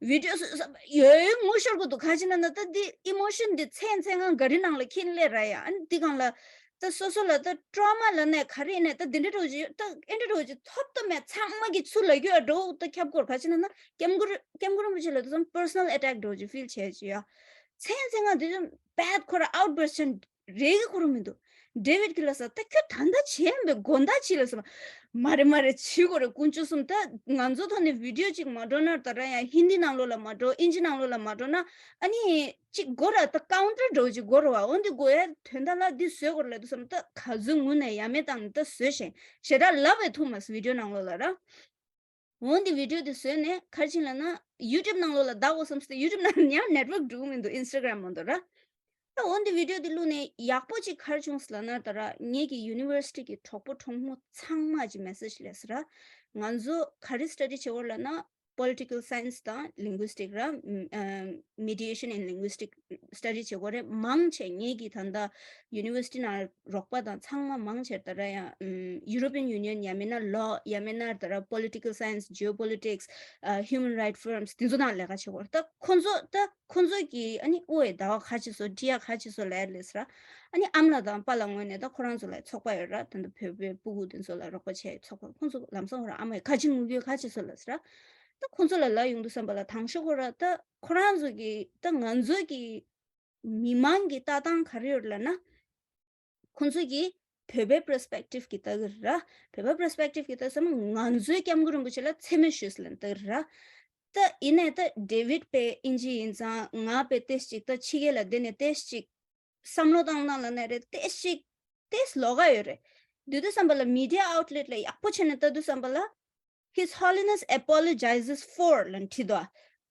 བི་ཌིའོ་བཟོས་ས་ཡོད་ངུ་ཤོར་གི་འདུག་ག་ཅི་ན་ན་ད་འདི་ཨི་མོ་ཤན་འདི་ཚན་ཚན་ངང་ག་རི་ནང་ལ་འཁྱེར་སླེབས་ར་ཡ། ཨ་ནི་འདི་གང་ལ་ད་སོ་སོ་ལ་ད་ཊོ་མ་ལ་ནས་ག་རེ་ནས་ད་འདི་འདྲ་འགྲོ་ཅི་ད་ཨེ་འདྲ་འགྲོ་ཅི་ཐོབ་ཐོབ་མེད། ཚང་མ་གི་ཚུར་ལ་རྒྱུ་འགྲོ་ད་ཁྱབ་སྐོར་ག་ཅི་ན་ན་སྐྱབས་མགོན་སྐྱབས་མགོན་རིན་པོ་ཆེ་ལ་ད་ཙམ་པར་སོ་ནལ་ཨེ་ཊེག་འགྲོ་ཅི་ཕིལ་བྱས་ཅི་ཡ། ཚན་ཚན་ངང་འདི་ཙམ་བད་ཁོ་ར་ཨའུཊ་བར་སི་ཊི་རེ་གི་ཁོ་རང་མི་འདུག་ཌེ་ཝིཌ་ཀི་ལ་ས་ད་ཁྱོད་ད་ལྟ་བྱེད་ཡམ་པའི་དགོང་ད་བྱེད་ལ་ས་མ་རེ་མ་རེ་བྱེད་དགོས་རེད། དཀོན་མཆོག་གསུམ་ད་ང་ཚོ་ཐོག་ནས་བི་ཌིའོ་གཅིག་མ་འགྲོ་ན་ད་ར་ཡང་ཧིན་དི་ནང་ལོགས་ལ་མ་འགྲོ་ཨིན་ཇི་ནང་ལོགས་ལ་མ་འགྲོ་ན་ཨ་ནི་གཅིག་དགོས་ར་ད་ཀའུན་ཊར་འགྲོ་གཅིག་དགོས་ར་བ་འོན་ཏེ་དགོས་ཡ་དོན་དག་ལ་འདི་བཟོས་དགོས་ར་ལ་དུ་ས་མ་ད་ག་ཚོད་ངུ་ནས་ཡ་མེད་བཏང་ནས་ད་བཟོས་ཤེས་ཞེ་དྲག་ལབ་པའི་ཐུག་མ་སོང་བི་ཌིའོ་ནང་ལོགས་ལ་ར། འོན་ཏེ་བི་ཌིའོ་དེ་བཟོས་ནས་ག་རེ་བྱས་ལབ་ན་ཡུ་ཊུབ་ནང་ལོགས་ལ་བདག་འོ་བསམ་སྟེ་ཡུ་ཊུབ་ནང་ཡང་ནེཊ་ཝརཀ་འགྲོ་གི་མི་འདུག་ཨིན་སི་ཊ་གྷ་རམ་མ་གཏོགས་ར། ད་འོན་ཏེ་བི་ཌིའོ་དེ་བླུགས་ནས་ཡག་པོ་ཅིག་ག་རེ་བྱུང་སོང་ལབ་ན་ད་ར་ངེད་ཀྱི་ཡུ་ནི་ཝར་སི་ཊི་གི་གྲོགས་པོ་གྲོགས་མོ་ཚང་མ་ཅིག་མེ་སེཇ་སླེབས་སོང་ར། ང་ཚོ་ག་རེ་སི་ཊ་ཌི་བྱེད་དགོས་ལབ་ན་པོ་ལི་ཊི་ཀལ་སའེན་སི་དང་ལིང་གུ་སི་ཊིག་ར། མི་ཌི་ཡེ་ཤན་ཨེན་ཌི་ལིང་གུ་སི་ཊིག་སི་ཊ་ཌི་བྱེད་དགོས་རེད། མང་ཆེ་ངེད་ཀྱི་ད་ལྟ་ཡུ་ནི་ཝར་སི་ཊི་ནང་རོགས་པ་དང་ཚང་མ་མང་ཆེ་ད་ར་ཡང་ཡུ་རོ་པི་ཡན་ཡུ་ནི་ཡན་ཡང་མིན་ན་ལོ་ཡང་མིན་ན་ད་ར་པོ་ལི་ཊི་ཀལ་སའེན་སི་ཇི་ཨོ་པོ་ལི་ཊིག་སི་ཧིའུ་མན་རའིཊ་ཕོ་རམ་སི་དེ་ཚོ་དང་ལས་ཀ་བྱེད་དགོས་རེད། ད་ཁོ་ཚོ་ད་ཁོ་ཚོ་གི་ཨ་ནི་ཨོ་ཨེ་ཟླ་བ་ག་ཅི་སོ་འདྲི་ཡ་ག་ཅི་སོ་ལས་ལས་སི་ར། ཨ་ནི་ཨ་མ་ལགས་དང་པཱ་ལགས་ངོས་ནས་ད་ཁོ་རང་ཚོ་ལ་ཚོགས་པ་ཡོད་ར། ད་ལྟ་བོད་པའི་སྤུ་གུ་དེ་ཚོ་ལ་རོགས་པ་བྱས་ཚོགས་པ་ཁོ་ཚོ་ལམ་སང་ཁོ་རང་ཨ་མ་ཡི་ག་ཅི་ངུ་གི་ཡོད་ག་ཅི་སོ་ལ་སི་ར། ད་ཁོ་ཚོ་ལ་ལབ་ཡོང་དུས་ཙམ་པ་ལ་དང་ཤོག་ཁོ་ར་ད་ཁོ་རང་ཚོ་གི་ད་ང་ཚོ་གི་མི་མང་གི་ལྟ་སྟངས་ག་རེ་ཡོད་ལབ་ན། ཁོ་ཚོ་གི་བོད་པའི་པར་སི་པེག་ཊིབ་གི་ལྟ་གི་ར། བོད་པའི་པར་སི་པེག་ཊིབ་གི་ལྟ་ཙམ་ང་ཚོའི་སྐྱབས་མགོན་རིན་པོ་ཆེ་ལ་མཚན་སྨད་ཞུས་ལབ་ལྟ་གི་ར། ད་ཡིན་ནའི་ད་ཌེ་ཝིཌ་པའི་ཨིན་ཇི་ཡིན་ཙང་ང་པའི་ཏེས་ཅིག་ད་ཕྱི་རྒྱལ་ལ་བསྡད་ནས་ཏེས་ཅིག་བསམ་བློ་བཏང་སྟངས་ལ་ནས་རེད། ཏེས་ཅིག་ཏེས་ལོགས་ཀ་ཡོད་རེད། དེ་དུས་ཙམ་པ་ལ་མི་ཌི་ཡ་ཨའུཊ་ལེཊ་ལ་ཡག་པོ་བྱས་ནས་ལྟ་དུས་ཙམ་པ་ལ། His Holiness apologizes for ལ་བྲིས་འདུག་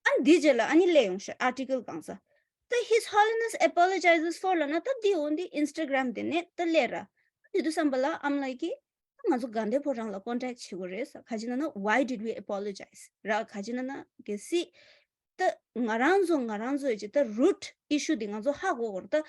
ཨ་འདི་རྗེས་ལ་ཨ་ནི་སླེབས་ཡོང་ཤག་ཨར་ཊི་ཀལ་གང་ས། ད་His Holiness apologizes for ལབ་ན་ད་འདི་འོ་འདི་ཨིན་སི་ཊ་གྷ་རམ་དེ་ནས་ད་སླེབས་ར། དེ་དུས་ཙམ་པ་ལ་ཨ་མ་ལགས་ཀྱིས་ད་ང་ཚོ་དགའ་ལྡན་ཕོ་བྲང་ལ་ཀོན་ཊེག་བྱེད་དགོས་རེད་ས། ག་ཅི་ན་ན་Why did we apologize ར། ག་ཅི་ན་ན་གལ་སྲིད་ད་ང་རང་ཚོ་ང་རང་ཚོ་ཡི་ཅི་ད་རུ་ཊི་ཨི་ཤུ་འདི་ང་ཚོ་ཧ་གོ་དགོས་རེད། ད་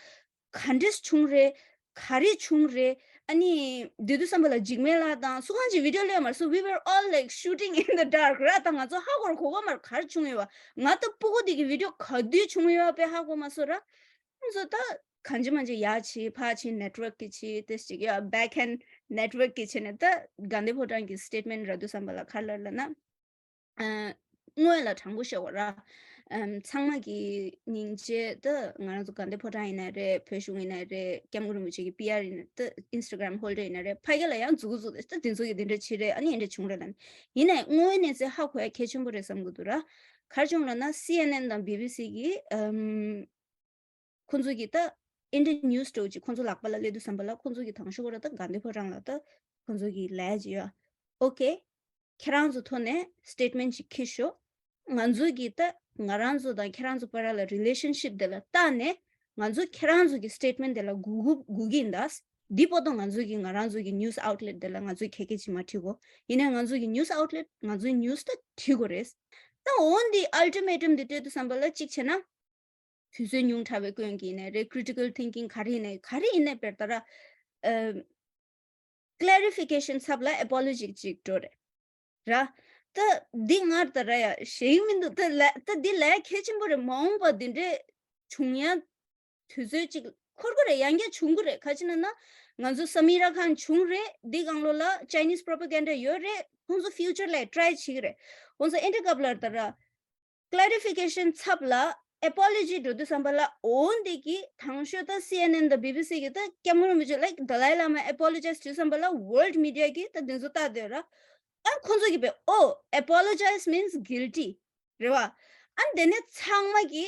ག་འདྲས་བྱུང་རེད། ག་རེ་བྱུང་རེད། ཨ་ནི་དེ་དུས་ཙམ་པ་ལ་འཇིགས་མེད་ལགས་དང་སུ་གང་ཅིག་བི་ཌིའོ་སླེབས་མ་སོང་། We were all like shooting in the dark ར། ད་ང་ཚོ་ཧ་གོ་གོ་གོ་མར་ག་རེ་བྱུང་ཡོད་བ། ང་ད་སྤུ་གུ་དེ་གི་བི་ཌིའོ་ག་དུས་བྱུང་ཡོད་བ་དཔེ་ཧ་གོ་མ་སོང་ར། ང་ཚོ་ད་གང་ཅི་མ་ཅི་ཡ་ཆི་ཕ་ཆི་ནེཊ་ཝརཀ་གི་ཆི་དེ་ཅིག་ཡ་བེག་ཧེན་ཌི་ནེཊ་ཝརཀ་གི་ཆི་ནས་ད་དགའ་ལྡན་ཕོ་བྲང་གི་སི་ཊེཊ་མེན་ཊི་ར་དུས་ཙམ་པ་ལ་ག་རེ་ལབ་ལབ་ན། ཨ། སྔོན་ལ་དྲང་པོ་བཤད་དགོས་ར། ཨམ། ཚང་མ་གི་སྙིང་རྗེ་ད་ང་རང་ཚོ་དགའ་ལྡན་ཕོ་བྲང་ཡིན་ན་རེད། བོད་གཞུང་ཡིན་ན་རེད། སྐྱབས་མགོན་རིན་པོ་ཆེ་གི་པི་ཨར་ཡིན་ན་ད་ཨིན་སི་ཊ་གྷ་རམ་ཧོལ་ཌར་ཡིན་ན་རེད། ཕ་གི་ལ་ཡང་མཛུ་གུ་བཙུགས་ཏེ་ད་དེ་ཚོ་གི་དེ་འདྲ་བྱེད་རེད། ཨ་ནི་དེ་འདྲ་བྱུང་རེད་ལབ་ནས་ཡིན་ནའི་དངོས་ཡོད་གནས་ཚུལ་ཧ་གོ་ཡ་གལ་ཆེན་པོ་རེད་བསམ་གི་འདུག་ར། ག་རེ་བྱུང་ལབ་ན་སི་ཨེན་ཨེན་དང་བི་བི་སི་གི་ཨམ། ཁོང་ཚོ་གིས་ད་ཨེ་ཌི་ནིའུ་སི་འདྲ་བོ་ཅིག་ཁོང་ཚོ་ལག་པ་ལ་སླེབས་དུས་ཙམ་པ་ལ་ཁོང་ཚོ་གིས་དང་ཤོག་ཁོ་ར་ད་དགའ་ལྡན་ཕོ་བྲང་ལ་ད་ཁོང་ཚོ་གིས་ལབ་ཡ་ཅིག་ཡོད། ཨོ་ཀེ། ཁྱེད་རང་ཚོ་ཐོག་ནས་སི་ཊེཊ་མེན་ཊི་ཅིག་འཁྱེར་ཤོག་ང་ཚོ་གིས་ད་ང་རང་ཚོ་དང་ཁྱེད་རང་ཚོ་བར་ལ་རི་ལེ་ཤན་ཤིབ་དེ་ལ་བལྟས་ནས་ང་ཚོ་ཁྱེད་རང་ཚོ་གི་སི་ཊེཊ་མེན་ཊི་དེ་ལ་སྒུག་སྒུག་སྒུག་གི་ཡིན་ད། འདི་པོ་ཏོ་ང་ཚོ་གི་ང་རང་ཚོ་གི་ནིའུ་སི་ཨའུཊ་ལེཊ་དེ་ལ་ང་ཚོས་ཁྱད་ཁྱད་ཅིག་མ་བྲིས་གོ། ཡིན་ནའི་ང་ཚོ་གི་ནིའུ་སི་ཨའུཊ་ལེཊ་ང་ཚོའི་ནིའུ་སི་ད་བྲིས་དགོས་རེད། ད་འོ་འདི་ཨལ་ཊི་མེ་ཊམ་འདི་སྤྲད་དུས་ཙམ་པ་ལ་གཅིག་བྱས་ན། དུས་ཚོད་ཉུང་དྲགས་པའི་སྐོན་གྱི་ཡིན་ནའི་རེད། ཀི་རི་ཊི་ཀལ་ཐིང་ཀིང་ག་རེ་ཡིན་ནའི་ག་རེ་ཡིན་ནའི་བེར་ད་ར། ཨ། ཀི་ལེ་རི་ཕི་ཀེ་ཤན་ཚབ་ལ་ཨེ་པོ་ལོ་ཇི་ཅིག་འགྲོ་རེད། ར། ད་འདི་ངར་ད་ར་ཡ་ཞེ་ཡིན་མི་འདུག་ད་ལ་ད་འདི་ལས་གལ་ཆེན་པོ་རེད། མ་འོངས་པ་འདི་འདྲས་བྱུང་ཡ་དུས་ཚོད་ཅིག་འཁོར་གི་རེད། ཡང་བསྐྱར་བྱུང་གི་རེད། ག་ཅི་ན་ན་ང་ཚོ་སམ་ཨི་ར་ཁཱན་བྱུང་རེད། འདི་སྒང་ལོགས་ལ་ཅའི་ནིས་པོ་རོ་པ་གན་ཌ་ཡོད་རེད། ཁོང་ཚོ་ཕིའུ་ཅར་ལ་ཊི་རའི་བྱེད་ཀྱི་རེད། ཁོང་ཚོ་ཨེ་འདྲས་སྐབས་ལ་ད་ར། ཀི་ལེ་རི་ཕི་ཀེ་ཤན་ཚབ་ལ་ཨེ་པོ་ལོ་ཇི་འགྲོ་དུས་ཙམ་པ་ལ་འོ་འདི་གི་དང་ཤོས་ད་སི་ཨེན་ཨེན་དང་བི་བི་སི་གི་ད་སྐྱབས་མགོན་རིན་པོ་ཆེ་ལ་དཱ་ལའི་བླ་མ་ཨེ་པོ་ལོ་ཇའིས་དུས་ཙམ་པ་ལ་ཝོལཌ་མི་ཌི་ཡ་གི་ད་འདི་ཚོ་ལྟ་དེ་ར། ཨ་ཁོང་ཚོ་གི་བས་ཨོ་apologize means guilty རེད་བ། ཨ་འདི་ནས་ཚང་མ་གི་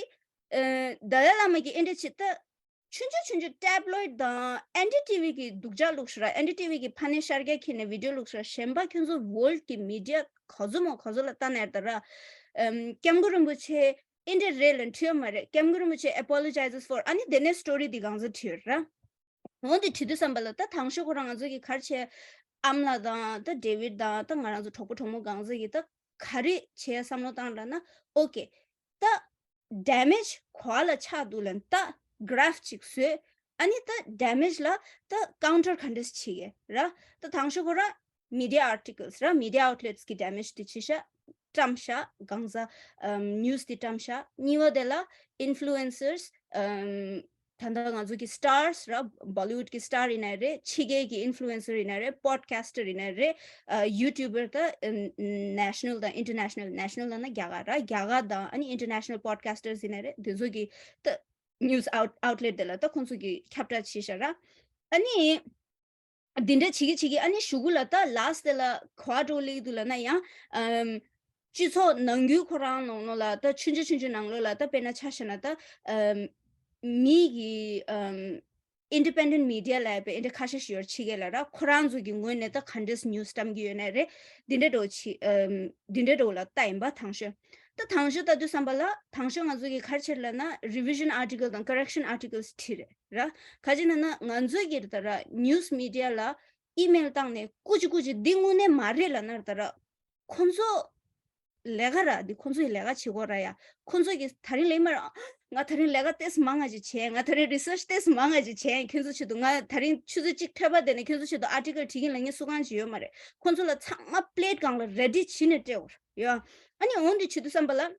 ཨ་དཱ་ལའི་བླ་མ་གི་ཨེ་འདྲ་ཆེ་ད། ཆུང་ཆུང་ཆུང་ཆུང་ཊེབ་ལོའིཌ་དང་ཨེན་ཌི་ཊི་ཝི་གི་སྡུག་ཅག་བླུགས་ཤིག་ར། ཨེན་ཌི་ཊི་ཝི་གི་ཕ་ནས་ཤར་རྒྱག་ཁྱེར་ནས་བི་ཌིའོ་བླུགས་ཤིག་ར། གཞན་པ་ཁྱོད་ཚོ་ཝོལཌ་གི་མི་ཌི་ཡ་ག་ཚོད་མང་ག་ཚོད་ལ་ལྟ་ནས་ད་ར། ཨམ། སྐྱབས་མགོན་རིན་པོ་ཆེ་ཨེ་འདྲ་རེད་ལབ་འཁྲིད་ཡོད་མ་རེད། སྐྱབས་མགོན་རིན་པོ་ཆེ་apologizes for ཨ་ནི་དེ་ནས་སི་ཊོ་རི་འདི་གང་ཚོད་བྲིས་ཡོད་ར། འོ་འདི་བྲིས་དུས་ཙམ་པ་ལ་ད་དང་ཤོས་ཁོ་རང་ང་ཚོ་གི་ག་རེ་བྱས། ཨ་མ་ལགས་དང་ད་ཌེ་ཝིཌ་དང་ད་ང་རང་ཚོ་གྲོགས་པོ་གྲོགས་མོ་གང་ཚོད་ཀྱི་ད་ག་རེ་བྱས་བསམ་བློ་བཏང་ལབ་ན། ཨོ་ཀེ། ད་ཌེ་མེཇ་ག་པར་ལ་ཆགས་འདུག་ལབ་ན་ད་གྷ་རེ་ཕི་ཅིག་བཟོས། ཨ་ནི་ད་damage་ལ་ད་counter་ག་འདྲས་བྱེད་ཀྱི་ར། ད་དང་ཤོ་ཁོ་ར་media articles་ར་media outlets་གི་damage་དེ་ཆེ་ཤ་བཀྲམ་ཤ་གང་ཟ་news་དེ་བཀྲམ་ཤ། གཉིས་པ་དེ་ལ་influencers་ད་ལྟ་ང་ཚོ་གི་stars་ར་Bollywood་གི་star་ཡིན་ན་རེད། ཕྱི་རྒྱལ་གི་influencer་ཡིན་ན་རེད། Podcaster་ཡིན་ན་རེད། ཨ་YouTuber་ད་national་དང་international national་ལ་ན་རྒྱ་གར་ར་རྒྱ་གར་དང་ཨ་ནི་international podcasters་ཡིན་ན་རེད། དེ་ཚོ་གི་ད་news out outlet་དེ་ལ་ད་ཁོང་ཚོ་གི་ཁྱབ་བསྒྲགས་བྱེད་ཤ་ར། ཨ་ནི་འདི་འདྲ་བྱེད་ཀྱི་བྱེད་ཀྱི་ཨ་ནི་གཞུག་གུ་ལ་ད་last་དེ་ལ་ག་བ་འགྲོ་ལེགས་འདུག་ལབ་ན་ཡང་ཨམ་སྤྱི་ཚོགས་ནང་ཁུལ་ཁོ་རང་ནང་ལོགས་ལ་ད་ཆུང་ཆུང་ཆུང་ཆུང་ནང་ལོགས་ལ་ད་དཔེར་ན་ཆ་བཞག་ན་ད་ཨམ་མི་གི་ཨམ་independent media་ལབ་པའི་འདི་འདྲ་ཁ་ཤས་ཤིག་ཡོད་ཕྱི་རྒྱལ་ལ་ར། ཁོ་རང་ཚོ་གི་ངོས་ནས་ད་ག་འདྲས་news་བཀྲམ་གྱི་ཡོད་ན་རེད། འདི་འདྲ་འགྲོ་ཆི་ཨམ་འདི་འདྲ་འགྲོ་ལ་ལྟ་ཡིན་པ་དང་ཤོས། ད་དང་ཤོས་ལྟ་དུས་ཙམ་པ་ལ་དང་ཤོས་ང་ཚོ་གི་ག་རེ་བྱེད་ལབ་ན་revision article་དང་correction articles་བྲིས་རེད་ར། ག་ཅི་ན་ན་ང་ཚོ་གི་ད་ར་news media་ལ་email་བཏང་ནས་ཀུ་ཅི་ཀུ་ཅི་འདི་དངོས་གནས་མ་རེད་ལབ་ན་ད་ར་ཁོང་ཚོ་ལས་ཀ་ར་འདི་ཁོང་ཚོ་ཡི་ལས་ཀ་བྱེད་དགོས་ར་ཡ། ཁོང་ཚོ་གི་ད་རིང་ལས་མ་ར་ང་ད་རིང་ལས་ཀ་ཏེས་མང་ང་ཅིག་བྱས། ང་ད་རིང་research་ཏེས་མང་ང་ཅིག་བྱས། ཁྱོད་ཚོ་ཆེད་དུ་ང་ད་རིང་ཆུ་ཚོད་གཅིག་ཐོས་པ་དེ་ནས་ཁྱོད་ཚོ་ཆེད་དུ་article་བྲིས་ཀྱིན་ལ་ངས་སུ་གང་ཅིག་ཡོད་མ་རེད། ཁོང་ཚོ་ལ་ཚང་མ་plate་སྒང་ལ་ready་བྱས་ནས་སྤྲད་དགོས་ར་ཡ། ཨ་ནི་འོན་ཏེ་བྱེད་དུས་ཙམ་པ་ལ།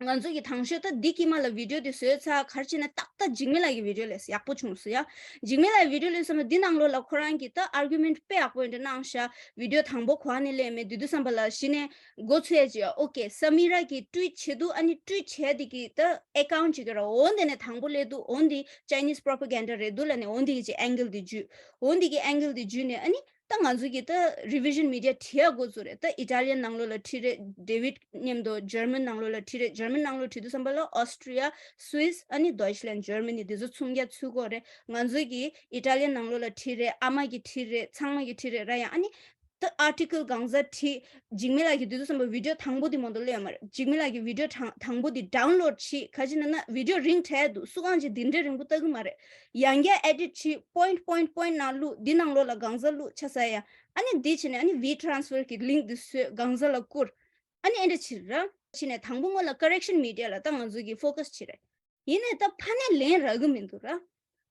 ང་ཚོ་གི་དང་ཤོས་ད་འདི་དཀྱིལ་མ་ལ་video་དེ་བཟོས་ཚར་ག་རེ་བྱས་ན་ཏག་ཏག་འཇིགས་མེད་ལགས་ཀྱི་video་ལས་ཡག་པོ་བྱུང་སོང་ཡ། འཇིགས་མེད་ལགས་video་ལས་བསམ་ན་འདི་ནང་ལོགས་ལ་ཁོ་རང་གི་ད་argument་དཔེ་ཡག་པོ་འདྲ་གནང་ཤག video་དང་པོ་གོ་ནས་ལས་མེད་དུས་དུས་ཙམ་པ་ལ་གཞི་ནས་འགོ་ཚུགས་ཡ་ཅི་ཡ། Okay Samira་གི་tweet་བྱེད་དུས་ཨ་ནི་tweet་བྱས་དེ་གི་ད་account་ཅིག་གི་ར་འོ་འདི་ནས་དང་པོ་སླེབས་དུས་འོ་འདི་Chinese propaganda་རེད་འདུག་ལ་ནས་འོ་འདི་གི་ཅི་angle་དེ་བརྒྱུད། འོ་འདི་གི་angle་དེ་བརྒྱུད་ནས་ཨ་ནི། ད་ང་ཚོ་གི་ད་revision media་བྲིས་ཡ་འགོ་བཙུགས་རེད། ད་Italian་ནང་ལོགས་ལ་བྲིས་རེད། David་མཉམ་དུ་German་ནང་ལོགས་ལ་བྲིས་རེད། German་ནང་ལོགས་བྲིས་དུས་ཙམ་པ་ལ་Austria Swiss་ཨ་ནི་Deutschland Germany་དེ་ཚོ་མཚུངས་རྒྱ་ཚུད་དགོས་རེད། ང་ཚོ་གི་Italian་ནང་ལོགས་ལ་བྲིས་རེད། ཨ་མ་གི་བྲིས་རེད། ཚང་མ་གི་བྲིས་རེད་ར་ཡ། ཨ་ནི་ད་article་གང་ཟག་བྲིས། འཇིགས་མེད་ལགས་ཀྱི་དུས་ཚོད་སོང་པ་video་དང་པོ་དེ་མ་གཏོགས་ལོས་ཡོད་མ་རེད། འཇིགས་མེད་ལགས་ཀྱི་video་དང་དང་པོ་དེ་download་བྱས་ག་ཅི་ན་ན་video་རིང་དྲགས་འདུག་སུ་གང་ཅིག་འདི་འདྲའི་རིང་པོ་ལྟ་གི་མ་རེད། ཡང་བསྐྱར་edit་བྱས་point point point་ནང་བླུགས། འདི་ནང་ལོགས་ལ་གང་ཟག་བླུགས་ཆ་ས་ཡ། ཨ་ནི་འདི་བྱས་ནས་ཨ་ནི་V transfer་གི་link་འདི་བཟོས་གང་ཟག་ལ་བསྐུར། ཨ་ནི་ཨེ་འདྲ་བྱས་ར། བྱས་ནས་དང་པོ་སྔོན་ལ་correction media་ལ་ད་ང་ཚོ་གི་focus་བྱས་རེད། ཡིན་ནའི་ད་ཕ་ནས་ལན་རག་གི་མི་འདུག་ར།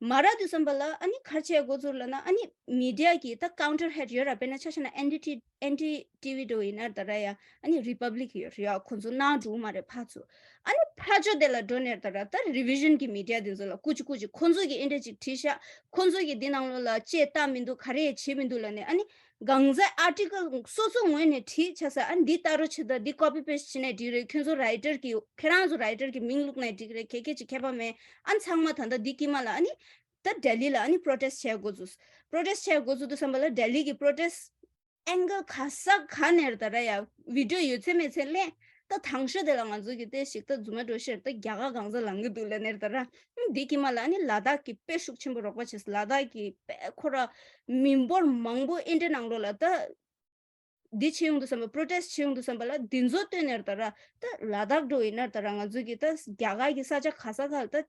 མ་རག་དུས་ཙམ་པ་ལ་ཨ་ནི་ག་རེ་བྱས་འགོ་ཚུགས་ལབ་ན་ཨ་ནི་media་གི་ད་counter head་ཡོད་ར། དཔེར་ན་ཆ་བཞག་ན་NDT NDTV་འདྲ་བོ་ཡིན་ན་ད་ར་ཡ། ཨ་ནི་Republic་ཡོད་ར་ཡ། ཁོང་ཚོ་ནང་འགྲོ་གི་མ་རེད་ཕར་ཚུར། ཨ་ནི་ཕར་ཕྱོགས་དེ་ལ་འགྲོ་ནས་ད་ར་ད་revision་གི་media་དེ་ཚོ་ལ་ཀུ་ཅི་ཀུ་ཅི་ཁོང་ཚོ་གི་ཨེ་འདྲ་ཅིག་བྲིས་ཤག་ཁོང་ཚོ་གི་འདི་ནང་ལོགས་ལ་ཅེས་བལྟ་མི་འདུག་ག་རེ་བྱེད་མི་འདུག་ལབ་ནས་ཨ་ནི། གང་ཟག་article་སོ་སོ་ངོས་ནས་བྲིས་ཆ་ས་ཨ་འདི་ལྟ་རོགས་བྱེད་ད་འདི་copy paste་བྱས་ནས་འགྲིག་རེད། ཁྱོད་ཚོ་writer་གི་ཁྱེད་རང་ཚོ་writer་གི་མིང་བླུགས་ནས་འགྲིག་རེད། གལ་གལ་ཅིག་ཁྱད་པར་མེད། ཨ་ཚང་མ་ད་ལྟ་འདི་དཀྱིལ་མ་ལ་ཨ་ནི་ད་Delhi་ལ་ཨ་ནི་protest་བྱས་འགོ་བཙུགས། protest་བྱས་འགོ་བཙུགས་དུས་ཙམ་པ་ལ་Delhi་གི་protest angle་ག་ས་ག་ནས་ད་ར་ཡ་video་ཡོད་ཚད་མེད་ཚད་ལེན། ད་དང་ཤོས་དེ་ལ་ང་ཚོ་གི་ལྟས་ཤིག་ད་རྫུན་མ་འགྲོ་ཤེར་ད་རྒྱ་གར་གང་ས་ལངས་གི་འདུག་ལབ་ནས་ད་ར། འདི་དཀྱིལ་མ་ལ་ནི་ལ་དྭགས་ཀྱི་དཔེ་ཤུགས་ཆེན་པོ་རོགས་པ་བྱས། ལ་དྭགས་ཀྱི་དཔེ་ཁོ་ར་མི་འབོར་མང་པོ་ཨིན་ཌི་ཡ་ནང་ལོགས་ལ་ད་འདི་བྱེད་ཡོང་དུས་ཙམ་པ་protest་བྱེད་ཡོང་དུས་ཙམ་པ་ལ་འདི་ཚོ་ལྟོས་ནས་ད་ར་ད་ལ་དྭགས་འགྲོ་ཡིན་ན་ད་ར་ང་ཚོ་གི་ད་རྒྱ་གར་གྱི་ས་ཆ་ག་ས་ག་ལ་ད་བྱེད་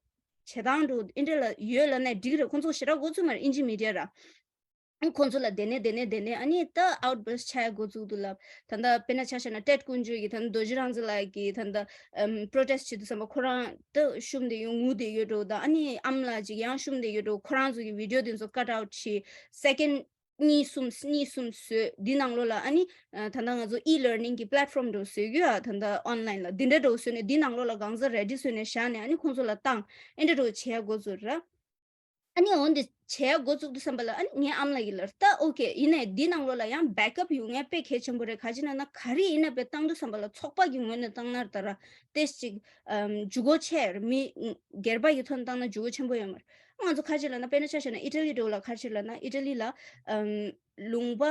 སྟངས་འགྲོ་ཨིན་ཌི་ཡ་ལ་ཡོད་ལབ་ནས་འགྲིག་རེད། ཁོང་ཚོ་ཞེ་དྲག་མགོ་ཚོས་མ་རེད་ཨིན་ཇི་མི་ཌི་ཡ་ར། ཁོང་ཚོ་ལ་དེ་ནས་དེ་ནས་དེ་ནས་ཨ་ནི་ད་outburst་ཆགས་འགོ་བཙུགས་འདུག་ལབ། ད་ལྟ་དཔེར་ན་ཆ་བཞག་ན་ཏེད་དཀོན་མཆོག་གིས་ད་ལྟ་རྡོ་རྗེ་རང་བཙན་ལགས་ཀྱིས་ད་ལྟ་ཨམ་protest་བྱེད་དུས་ཙམ་པ་ཁོ་རང་ད་བཤུམས་བསྡད་ཡོད་ངུ་བསྡད་ཡོད་འགྲོ། ད་ཨ་ནི་ཨམ་ལགས་ཅིག་ཡང་བཤུམས་བསྡད་ཡོད་འགྲོ། ཁོ་རང་ཚོ་གི་video་དེ་ཚོ་cut out་བྱས་second་གཉིས་གསུམ་གཉིས་གསུམ་བཟོས། འདི་ནང་ལོགས་ལ་ཨ་ནི་ད་ལྟ་ང་ཚོ་e-learning་གི་platform་འདྲ་བཟོས་ཡོད་ཨ། ད་ལྟ་online་ལ་འདི་འདྲ་འདྲ་བཟོས་ནས་འདི་ནང་ལོགས་ལ་གང་ཟག་ready་བཟོས་ནས་བཞག་ནས་ཨ་ནི་ཁོང་ཚོ་ལ་བཏང་ཨེ་འདྲ་འདྲ་བྱས་འགོ་བཙུགས་ར། ཨ་ནི་འོན་ཏེ་བྱས་འགོ་བཙུགས་དུས་ཙམ་པ་ལ་ཨ་ནི་ངའི་ཨམ་ལགས་ཀྱིས་ལབ་ད་okay་ཡིན་ནའི་འདི་ནང་ལོགས་ལ་ཡང་backup་ཡོང་ཡ་དཔེ་གལ་ཆེན་པོ་རེད། ག་ཅི་ན་ན་ག་རེ་ཡིན་ན་དཔེ་བཏང་དུས་ཙམ་པ་ལ་ཚོགས་པ་གི་ངོས་ནས་བཏང་ན་ད་ར་ཏེ་ཅིག་ཨམ་ཇུས་འགོད་ཆེ་རེད། མི་སྒེར་པ་གི་ཐོག་ནས་བཏང་ན་ཇུས་འགོད་ཆེན་པོ་ཡོད་མ་རེད། ང་ཚོ་ག་ཅི་ལབ་ན་དཔེར་ན་ཆ་བཞག་ན་ཨི་ཊ་ལི་འདྲ་བོ་ལ་ག་ཅི་ལབ་ན་ཨི་ཊ་ལི་ལ་ཨམ་ལུང་པ་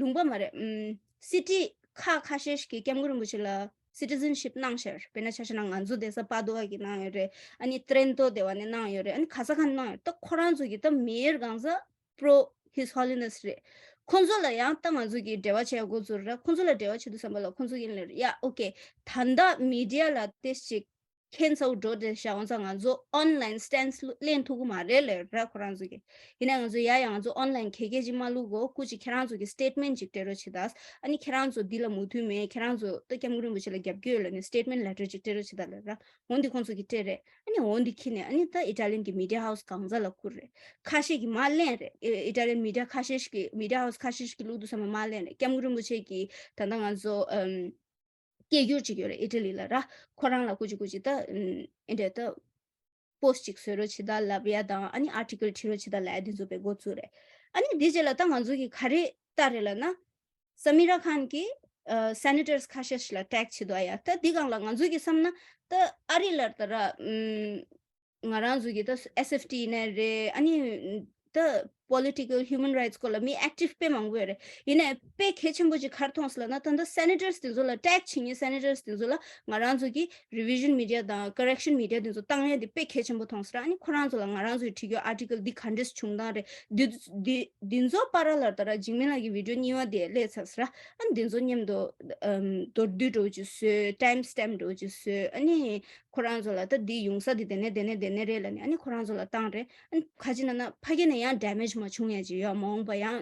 ལུང་པ་མ་རེད། ཨམ་city་ཁག་ཁ་ཤས་ཤིག་གིས་སྐྱབས་མགོན་རིན་པོ་ཆེ་ལ་citizenship་གནང་ཤག་དཔེར་ན་ཆ་བཞག་ན་ང་ཚོ་བསྡད་ས་པ་དུ་ཝ་གིས་གནང་ཡོད་རེད། ཨ་ནི་ཏྲེན་ཏོ་དེ་བ་ནས་གནང་ཡོད་རེད། ཨ་ནི་ག་ས་ག་ནས་གནང་ཡོད། ད་ཁོ་རང་ཚོ་གི་ད་མེ་ཡར་གང་ཟག་pro His Holiness་རེད། ཁོང་ཚོ་ལ་ཡང་ད་ང་ཚོ་གི་འབྲེལ་བ་བྱས་འགོ་ཚུགས་ར། ཁོང་ཚོ་ལ་འབྲེལ་བ་བྱེད་དུས་ཙམ་པ་ལ་ཁོང་ཚོ་གིས་ལབ་ཡ་okay་ད་ལྟ་མི་ཌི་ཡ་ལ་ཏེ་ཅིག་ ཁྱད་མཚར་པོ་འགྲོ་བསྡད་ཤག་འོན་ཙང་ང་ཚོ་online stance ལེན་ཐུབ་ཀྱི་མ་རེད་ལབ་ར། ཁོ་རང་ཚོ་གིས། ཡིན་ན་ང་ཚོ་ཡ་ཡང་ང་ཚོ་online གད་གད་ཅིག་མ་བླུག་གོ། སྐུ་མཁྱེན་ཁྱེད་རང་ཚོ་གིས་statement ཅིག་སྤྲད་རོགས་བྱེད་དང་། ཨ་ནི་ཁྱེད་རང་ཚོ་འདི་ལ་མོས་མཐུན་མེད། ཁྱེད་རང་ཚོ་ད་སྐྱབས་མགོན་རིན་པོ་ཆེ་ལ་རྒྱབ་སྐྱོར་ཡོད་ལབ་ནས་statement letter ཅིག་སྤྲད་རོགས་བྱེད་དང་ལབ་ར། འོན་ཏེ་ཁོང་ཚོ་གིས་སྤྲད་རེད། ཨ་ནི་འོན་ཏེ་ཁྱེར་ནས་ཨ་ནི་ད་Italian གི་media house གང་ཟག་ལ་བསྐུར་རེད། ཁ་ཤས་ཀྱིས་མར་ལེན་རེད། ཨེ་Italian media ཁ་ཤས་ཤིག་གིས་media house ཁ་ཤས་ཤིག་གིས་བླུགས་འདུག་བསམ་པ་མར་ལེན་རེད། སྐྱབས་མགོན་རིན་པོ་ཆེ་གིས་ད་ལྟ་ང་ཚོ་ཨམ། སྐད་སྒྱུར་ཅིག་ཡོད་རེད་ཨི་ཊ་ལི་ལ་ར། ཁོ་རང་ལ་སྐུ་མཁྱེན་སྐུ་མཁྱེན་ད་ཨེ་འདྲ་ད་post ཅིག་བཟོ་རོགས་བྱེད་ད་ལབ་ཡ་དང་ཨ་ནི་article བྲིས་རོགས་བྱེད་ད་ལབ་ཡ་འདི་ཚོ་དཔེ་འགོ་བཙུགས་རེད། ཨ་ནི་འདི་རྗེས་ལ་ད་ང་ཚོ་གི་ག་རེ་ལྟ་རེད་ལབ་ན། Samira Khan གིས་ཨ་senators ཁ་ཤས་ཤིག་ལ་tag བྱེད་འདུག་ཨ་ཡ། ད་འདི་སྒང་ལ་ང་ཚོ་གི་བསམ་ན་ད་ཨ་རི་ལ་ད་ར་ཨམ། ང་རང་ཚོ་གི་ད་S F T ཡིན་ནའི་རེད། ཨ་ནི་ད་political human rights སྐོར་ལ་མི་active དཔེ་མང་པོ་ཡོད་རེད། ཡིན་ནའི་དཔེ་གལ་ཆེན་པོ་ཅིག་ག་རེ་མཐོང་སོང་ལབ་ན། ད་ལྟ་senators དེ་ཚོ་ལ་tag བྱེད་མཁན་senators དེ་ཚོ་ལ་ང་རང་ཚོ་གི་revision media དང་correction media དེ་ཚོ་བཏང་ཡ་དེ་དཔེ་གལ་ཆེན་པོ་མཐོང་སོང་ར། ཨ་ནི་ཁོ་རང་ཚོ་ལ་ང་རང་ཚོའི་བྲིས་རྒྱུ་article འདི་ག་འདྲས་བྱུང་སྟངས་རེད། འདི་འདི་འདི་ཚོ་བར་ལ་ད་ར་འཇིགས་མེད་ལགས་ཀྱི་video གཉིས་པ་དེ་སླེབས་ཚར་སོང་ར། ཨ་ནི་འདི་ཚོ་མཉམ་དུ་ཨམ་མདོར་བསྡུས་འདྲ་བོ་ཅིག་བཟོས། time stamp འདྲ་བོ་ཅིག་བཟོས། ཨ་ནི་ཁོ་རང་ཚོ་ལ་ད་འདི་ཡོང་ས་འདི་དེ་ནས་དེ་ནས་དེ་ནས་རེད་ལབ་ནས་ཨ་ནི་ཁོ་རང་ཚོ་ལ་བཏང་རེད། ཨ་ནི་ཁ་ཅིག་ན་ན་ཕ་གི་ནས་ཡང་damage མ་བྱུང་ཡ་ཅིག་ཡོད། མ་འོངས་པ་ཡང་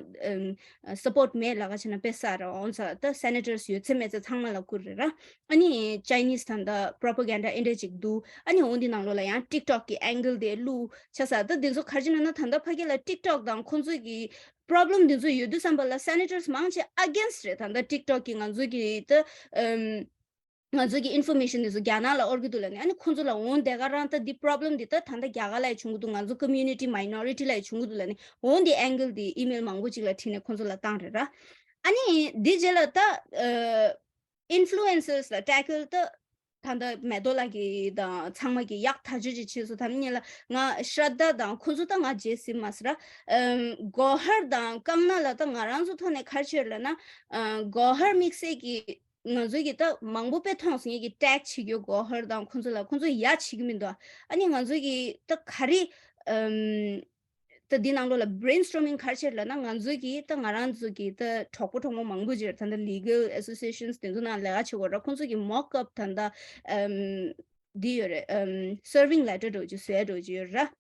ཨམ་support མེད་ལབ་ཁ་ཅིག་ན་དཔེ་ས་ར་འོང་ས། ད་senators ཡོད་ཚད་མེད་ཚད་ཚང་མ་ལ་བསྐུར་རེད་ར། ཨ་ནི་Chinese ད་ལྟ་propaganda ཨེ་འདྲ་ཅིག་འདུག་ཨ་ནི་འོང་འདི་ནང་ལོགས་ལ་ཡང་TikTok གི་angle དེ་བླུགས་ཆ་ས། ད་འདི་ཚོ་ག་ཅིག་ན་ན་ད་ལྟ་ཕ་གི་ལ་TikTok དང་ཁོང་ཚོ་གི་problem འདི་ཚོ་ཡོད་དུས་ཙམ་པ་ལ་senators མང་ཆེ་against རེད། ད་ལྟ་TikTok གི་ང་ཚོ་གི་ད་ཨམ། ང་ཚོ་གི་information འདི་ཚོ་རྒྱ་ནག་ལ་དབོར་གི་འདུག་ལབ་ནས། ཨ་ནི་ཁོང་ཚོ་ལ་འོང་དེ་ག་རང་ད་འདི་problem འདི་ད་ད་ལྟ་རྒྱ་གར་ལ་ཡང་བྱུང་གི་འདུག་ང་ཚོ་community minority ལ་ཡང་བྱུང་གི་འདུག་ལབ་ནས་འོང་དེ་angle འདི་email མང་པོ་ཅིག་ལ་བྲིས་ནས་ཁོང་ཚོ་ལ་བཏང་རེད་ར། ཨ་ནི་འདི་རྗེས་ལ་ད་ཨ། influencers ལ་tackle ད་ད་ལྟ་མེ་ཏོ་ལགས་ཀྱི་དང་ཚང་མ་གི་ཡག་ཐག་ཆོད་ཅིག་བྱས་སོང་། ད་ནི་ལ་ང་ཤྲ་དྷ་དང་ཁོ་ཚོ་ད་ང་རྗེས་ཟིན་མ་ཟེར་ར། ཨམ། གོ་ཧར་དང་ཀང་ན་ལ་ད་ང་རང་ཚོ་ཐོག་ནས་ག་རེ་བྱས་ལབ་ན། ཨ། གོ་ཧར་དམིགས་བསལ་གྱི་ང་ཚོ་གི་ད་མང་པོ་དཔེ་མཐོང་སོང་། ངེད་ཀྱི་tag བྱེད་རྒྱུ་གོ་ཧར་དང་ཁོ་ཚོ་ལ་ཁོ་ཚོ་ཡ་བྱེད་ཀྱི་མི་འདུག་ཨ་ནི་ང་ཚོ་གི་ད་ག་རེ་ཨམ། ད་འདི་ནང་ལོགས་ལ་brainstorming ག་རེ་བྱས་ལབ་ན། ང་ཚོ་གི་ད་ང་རང་ཚོ་གི་ད་གྲོགས་པོ་གྲོགས་མོ་མང་པོ་ཅིག་ད་ལྟ་legal associations དེ་ཚོ་ནང་ལས་ཀ་བྱེད་དགོས་ར། ཁོང་ཚོ་གི་mock up ད་ལྟ་ཨམ། འདི་ཡོད་རེད། ཨམ། serving letter འདྲ་བོ་ཅིག་བཟོ་ཡ་འདྲ་བོ་ཅིག་ཡོད་ར།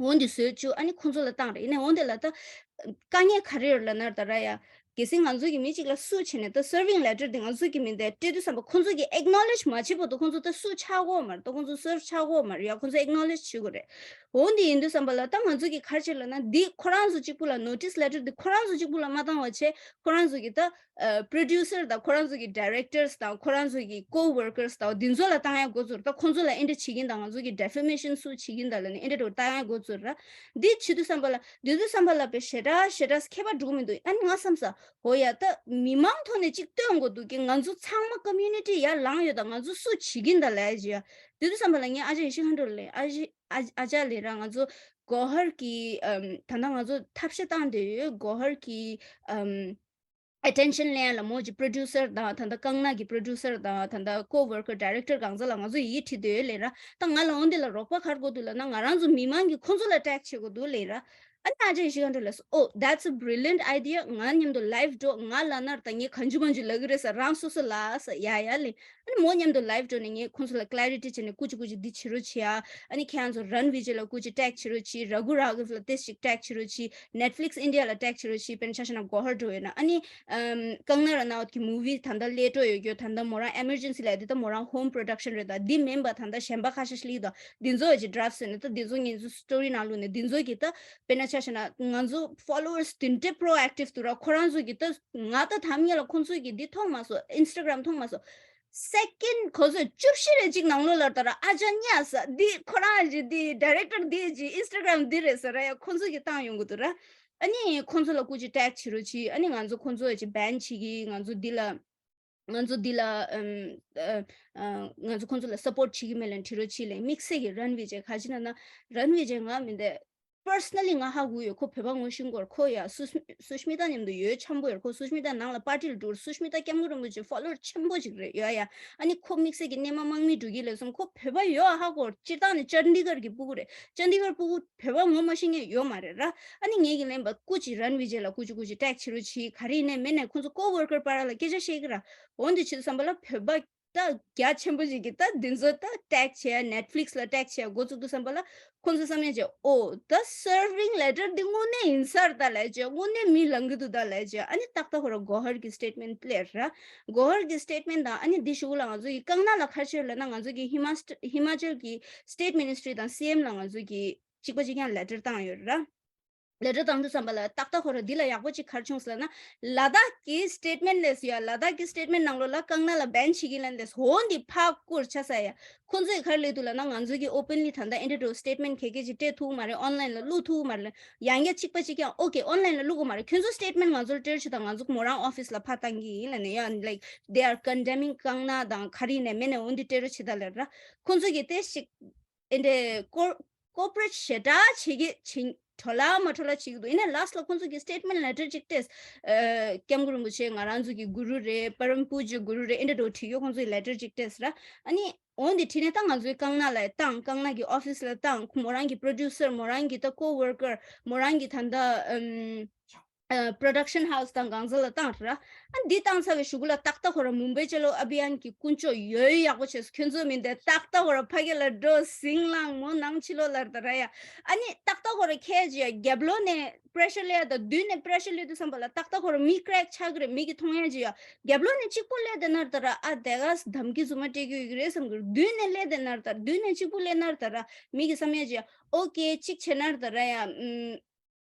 འོན་ཏེ་བཟོས་བཅུག་ཨ་ནི་ཁོང་ཚོ་ལ་བཏང་རེད། ཡིན་ནའི་འོན་ཏེ་ལ་ད་དཀའ་ངལ་ག་རེ་ཡོད་ལབ་ན་ད་ར་ཡ། གལ་སྲིད་ང་ཚོ་གི་མི་གཅིག་ལ་སུ་བྱས་ནས་ད་serving letter དེ་ང་ཚོ་གི་མིང་དེ་སྤྲད་དུས་ཙམ་པ་ཁོང་ཚོ་གི་acknowledge མ་བྱེད་བར་དུ་ཁོང་ཚོ་ད་སུ་ཆགས་ཀྱི་ཡོད་མ་རེད། ད་ཁོང་ཚོ་serve ཆགས་ཀྱི་ཡོད་མ་རེད་ཡ། ཁོང་ཚོ་acknowledge བྱེད་དགོས་རེད། འོན་ཏེ་ཡིན་དུས་ཙམ་པ་ལ་ད་ང་ཚོ་གི་ག་རེ་བྱེད་ལབ་ན། འདི་ཁོ་རང་ཚོ་གཅིག་པུ་ལ་notice letter འདི་ཁོ་རང་ཚོ་གཅིག་པུ་ལ་མ་བཏང་བ་བྱས། ཁོ་རང་ཚོ་གི་ད་ཨ། producer དང་ཁོ་རང་ཚོ་གི་directors དང་ཁོ་རང་ཚོ་གི་co-workers དང་འདི་ཚོ་ལ་བཏང་ཡ་འགོ་བཙུགས། ད་ཁོང་ཚོ་ལ་ཨེ་འདྲ་བྱེད་ཀྱིན་དང་ང་ཚོ་གི་defamation སུ་བྱེད་ཀྱིན་དང་ལབ་ནས་ཨེ་འདྲ་འདྲ་བཏང་ཡ་འགོ་བཙུགས་ར། འདི་བྱེད་དུས་ཙམ་པ་ལ་འདི་དུས་ཙམ་པ་ལ་དཔེ་ཞེ་དྲག་ཞེ་དྲག་ཁྱད་པར་འགྲོ་གི་མི་འདུག་ཨ་ནི་ང་བསམ་ས། འོ་ཡ། ད་མི་མང་ཐོག་ནས་གཅིག་སྟོན་དགོས་འདུག་གི། ང་ཚོ་ཚང་མ་community ཡར་ལངས་ཡོད་ད། ང་ཚོ་སུ་བྱེད་ཀྱིན་ད་ལབ་ཡ་ཅིག་ཡ། འདི་དུས་ཙམ་པ་ལ་ངས་ཨ་ཅག་ཡེ་ཤེས་མཁའ་འགྲོ་ལ་ཨ་ཅག་ཨ་ཨ་ཅག་ལབ་ར། ང་ཚོ་གོ་ཧར་གྱི་ཨམ། ད་ལྟ་ང་ཚོ་ཐབས་ཤེས་བཏང་བསྡད་ཡོད། གོ་ཧར་གྱི་ཨམ། attention ལེན་ཡ་ལ་མོ་ཅིག་producer དང་ད་ལྟ་ཀང་ན་གི་producer དང་ད་ལྟ་co-worker director གང་ཚ་ལ་ང་ཚོ་ཡི་གེ་བྲིས་འདོད་ལེ་ར། ད་ང་ལ་འོན་ཏེ་ལ་རོགས་པ་ག་རེ་དགོས་འདུག་ལབ་ན། ང་རང་ཚོ་མི་མང་གིས་ཁོང་ཚོ་ལ་tag བྱེད་དགོས་འདུག་ལེ་ར། ཨ་ནི་ཨ་ཅག་ཡེ་ཤེས་མཁའ་འགྲོ་ལ་oh that's a brilliant idea ང་མཉམ་དུ་live འགྲོ། ང་ལ་ནར་ད་ངས་གང་ཅི་མང་ཅི་ལབ་གི་རེད་ས། རང་སོ་སོ་ལ་ས་ཡ་ཡ་ལེ། ཨ་ནི་མོ་མཉམ་དུ་live འགྲོ་ནས་ངས་ཁོང་ཚོ་ལ་clarity བྱས་ནས་ཀུ་ཅི་ཀུ་ཅི་འདི་བྱེད་རོགས་བྱེད་ཨ། ཨ་ནི་ཁྱེད་རང་ཚོ་Ranveer ལ་ཀུ་ཅི་tag བྱེད་རོགས་བྱེད། Raghu Raghav ལ་ཏེ་ཞིག་tag བྱེད་རོགས་བྱེད། Netflix India ལ་tag བྱེད་རོགས་བྱེད། དཔེར་ན་ཆ་བཞག་ན་གོ་ཧར་འགྲོ་ཡོད་ན། ཨ་ནི་ཨམ། ཀང་ན་ར་ནའོད་ཀྱི་movie ད་ལྟ་ལས་འགྲོ་ཡོད་རྒྱུ་ད་ལྟ་མོ་རང་emergency ལ་འདི་ད་མོ་རང་home production རེད། ད་འདི་མིན་པ་ད་ལྟ་གཞན་པ་ཁ་ཤས་ཤིག་ལི་ད་འདི་ཚོ་ཡོད་ཅིག་draft བཟོས་ནས་ད་འདི་ཚོ་ངེད་ཚོ་story ནང་བླུགས་ནས་འདི་ཚོ་གི་ད་དཔེར་ན་ཆ་བཞག་ན་ང་ཚོ་followers དེ་འདྲ་proactive འདུག་ར། ཁོ་རང་ཚོ་གི་ད་ང་ད་དམ་ཉེ་ལ་ཁོང་ཚོ་གི་འདི་མཐོང་མ་སོང་། Instagram མཐོང་མ་སོང་། Second གོ་ཚོད་བཅུ་བཞི་རེ་གཅིག་ནང་ལོགས་ལ་ད་ར་ཨ་ཅག་ཉ་ས་འདི་ཁོ་རང་ཨ་ཅག་འདི་director འདི་ཨ་ཅག་Instagram འདི་རེད་ཟེར་ར་ཡ། ཁོ་ཚོ་གི་བཏང་ཡོང་གི་འདུག་ར། ཨ་ནི་ཁོ་ཚོ་ལ་ཀུ་ཅི་tag བྱེད་རོགས་བྱེད། ཨ་ནི་ང་ཚོ་ཁོ་ཚོ་ཨ་ཅག་ban བྱེད་ཀྱི། ང་ཚོ་འདི་ལ་ང་ཚོ་འདི་ལ་ཨམ་ཨ་ཨ་ང་ཚོ་ཁོ་ཚོ་ལ་support བྱེད་ཀྱི་མེད་ལ་འབྲི་རོགས་བྱེད་ལེ། དམིགས་བསལ་གྱི་Ranveer ག་ཅི་ན་ན་Ranveer ང་མི་འདི་personally ང་ཧ་གོ་ཡོད། ཁོ་བོད་པ་ངོ་ཤེས་ཀྱི་ཡོད། ཁོ་ཡ་སུ་སུ་ཤི་མི་ཏ་མཉམ་དུ་ཡོད་འཆམ་པོ་ཡོད། ཁོ་སུ་ཤི་མི་ཏ་ནང་ལ་party ལ་འགྲོ། སུ་ཤི་མི་ཏ་སྐྱབས་མགོན་རིན་པོ་ཆེ་follower ཆེན་པོ་ཅིག་རེད་ཡོད་ཡ། ཨ་ནི་ཁོ་དམིགས་བསལ་གྱི་གནས་མ་དམག་མི་འགྲོ་གི་ལས་སོང་། ཁོ་བོད་པ་ཡོད་ཧ་གོ། སྤྱིར་བཏང་ནས་ཅན་ཌི་གར་གྱི་སྤུ་གུ་རེད། ཅན་ཌི་གར་སྤུ་གུ་བོད་པ་ངོ་མ་ཤེས་མཁན་ཡོད་མ་རེད་ར། ཨ་ནི་ངེད་ཀྱི་ལན་པ་སྐུ་མཁྱེན་Ranveer ལ་ཀུ་ཅི་ཀུ་ཅི་tag བྱེད་རོགས་བྱེད། ག་རེ་ཡིན་ནའི་མིན་ནའི་ཁོང་ཚོ་co-worker བར་ལ་སྐད་ཆ་བཤད་ཀྱི་ར། འོན་ཏེ་བྱེད་དུས་ཙམ་པ་ལ་བོད་པ། ད་རྒྱ་ཆེན་པོ་ཞིག་གིས་ད་འདི་ཚོ་ད་ཊེག་བྱས་ནེཊ་ཕི་ལིག་སི་ལ་ཊེག་བྱས་འགོ་བཙུགས་དུས་ཙམ་པ་ལ་ཁོང་ཚོ་བསམ་ཡས་བྱས། ཨོ་ད་སར་ཝིང་ལེ་ཊར་འདི་དངོས་གནས་ཡིན་ས་རེད་ད་ལབ་བྱས། དངོས་གནས་མི་ལང་གི་འདུག་ད་ལབ་བྱས། ཨ་ནི་ཏག་ཏག་ཁོ་ར་གོ་ཧར་གྱི་སི་ཊེཊ་མེན་ཊི་སླེབས་ར། གོ་ཧར་གྱི་སི་ཊེཊ་མེན་ཊི་དང་ཨ་ནི་འདི་གཞུག་ལ་ང་ཚོ་ཡི་ཀང་ན་ལ་ག་རེ་བྱས་ལབ་ན། ང་ཚོ་གི་ཧི་མ་ཧི་མ་ཅལ་གྱི་སི་ཊེཊ་མི་ནི་སི་ཊི་རི་དང་སི་ཨེམ་ལ་ང་ཚོ་གི་གཅིག་པ་གཅིག་རྐྱང་ལེ་ཊར་བཏང་ཡོད་ར། ལེ་ཊར་བཏང་དུས་ཙམ་པ་ལ་ཏག་ཏག་ཁོ་ར་འདི་ལ་ཡག་པོ་ཅིག་ག་རེ་བྱུང་ཟེར་ན། ལ་དྭགས་ཀྱི་སི་ཊེཊ་མེན་ཊི་སླེབས་ཡ། ལ་དྭགས་ཀྱི་སི་ཊེཊ་མེན་ཊི་ནང་ལོགས་ལ་ཀང་ན་ལ་བེན་བྱེད་ཀྱི་ལབ་འདུག་འོ་འདི་ཕར་བསྐུར་ཆགས་ས་ཡ། ཁོང་ཚོས་ག་རེ་ལབ་འདུག་ལབ་ན། ང་ཚོ་གིས་ཨོ་པན་ལི་ད་ལྟ་ཨེ་འདྲ་འདྲ་བོ་སི་ཊེཊ་མེན་ཊི་ག་གེ་ཅིག་སྤྲད་ཐུབ་ཀྱི་མ་རེད། ཨོན་ལའིན་ལ་བླུག་ཐུབ་ཀྱི་མ་རེད། ཡང་བསྐྱར་གཅིག་པ་གཅིག་རྐྱང་། ཨོ་ཀེ། ཨོན་ལའིན་ལ་བླུག་དགོས་མ་རེད། ཁྱོད་ཚོ་སི་ཊེཊ་མེན་ཊི་ང་ཚོར་སྤྲད་རོགས་བྱེད་དང་། ང་ཚོ་མོ་རང་ཨོ་ཕི་སི་ལ་ཕར་བཏང་གི་ཡིན་ལབ་ནས་ཡ། ལའིཀ་they are condemning ཀང་ན་དང་ག་རེ་ཡིན་ནའི་མིན་ནའི་འོ་འདི་སྤྲད་རོགས་བྱེད་ད་ལབ་ར། ཁོང་ཚོ་གིས་དེ་ཞིག་ཨེ་འདྲའི་ཀོ་ཀོ་པོ་རེཊ་ཞེ་དྲག་བྱེད་ཀྱི་བྱེད། འཕྲོ་བརླག་མ་འཕྲོ་བརླག་བྱེད་ཀྱི་འདུག་ཡིན་ནའི་ལཱ་སི་ལ་ཁོང་ཚོ་གིས་སི་ཊེཊ་མེན་ཊི་ལེ་ཊར་ཅིག་སྤྲད། ཨ། སྐྱབས་མགོན་རིན་པོ་ཆེ་ང་རང་ཚོ་གི་གུ་རུ་རེད། པ་རམ་པུ་ཇི་གུ་རུ་རེད། ཨེ་འདྲ་འདྲ་བོ་བྲིས་ཡོད། ཁོང་ཚོ་གིས་ལེ་ཊར་ཅིག་སྤྲད་ཟེར་ར། ཨ་ནི་འོ་འདི་བྲིས་ནས་ད་ང་ཚོའི་ཀང་ན་ལ་བཏང་། ཀང་ན་གི་ཨོ་ཕི་སི་ལ་བཏང་། མོ་རང་གི་པྲོ་ཌིའུ་སར། མོ་རང་གི་ད་ཀོ་ཝར་ཀར། མོ་རང་གི་ད་ལྟ་ཨམ། ཨ། པྲོ་ཌག་ཤན་ཧའུ་སི་དང་གང་ཟག་ལ་བཏང་ར། ཨ་འདི་བཏང་ཚར་བའི་གཞུག་གུ་ལ་ཏག་ཏག་ཁོ་ར་མུམ་བྷེ་ཆ་ལོ་ཨ་བྷི་ཡཱན་གྱི་དཀོན་མཆོག་ཡོད་ཡག་པོ་བྱས་སོང་། ཁྱོད་ཚོ་མིན་ཏེ་ཏག་ཏག་ཁོ་ར་ཕ་གི་ལ་འགྲོ། ཟིང་ལངས་མོ་ནང་ཕྱི་ལོགས་ལ་རེད་ད་ར་ཡ། ཨ་ནི་ཏག་ཏག་ཁོ་ར་ཁྱེད་ཀྱིས་ཡ་རྒྱབ་ལོགས་ནས་པྲེ་ཤར་སླེབས་ཡ་དང་མདུན་ནས་པྲེ་ཤར་སླེབས་དུས་ཙམ་པ་ལ་ཏག་ཏག་ཁོ་ར་མི་ཀྲེག་ཆགས་ཀྱི་རེད། མི་གིས་མཐོང་ཡ་ཅིག་ཡ། རྒྱབ་ལོགས་ནས་གཅིག་པོ་སླེབས་བསྡད་ན་རེད་ད་ར། ཨ་དེ་ག་དམ་གི་རྫུན་མ་སྤྲད་ཀྱི་ཡོད་ཀྱི་རེད་བསམ་གྱི་རེད། མདུན་ནས་སླེབས་བསྡད་ན་རེད་ད་ར། མདུན་ནས་གཅིག་པོ་སླེབས་ན་རེད་ད་ར། མི་གིས་བསམ་ཡ་ཅིག་ཡ། ཨོ་ཀེ། གཅིག་བྱས་ན་རེད་ད་ར་ཡ། ཨམ།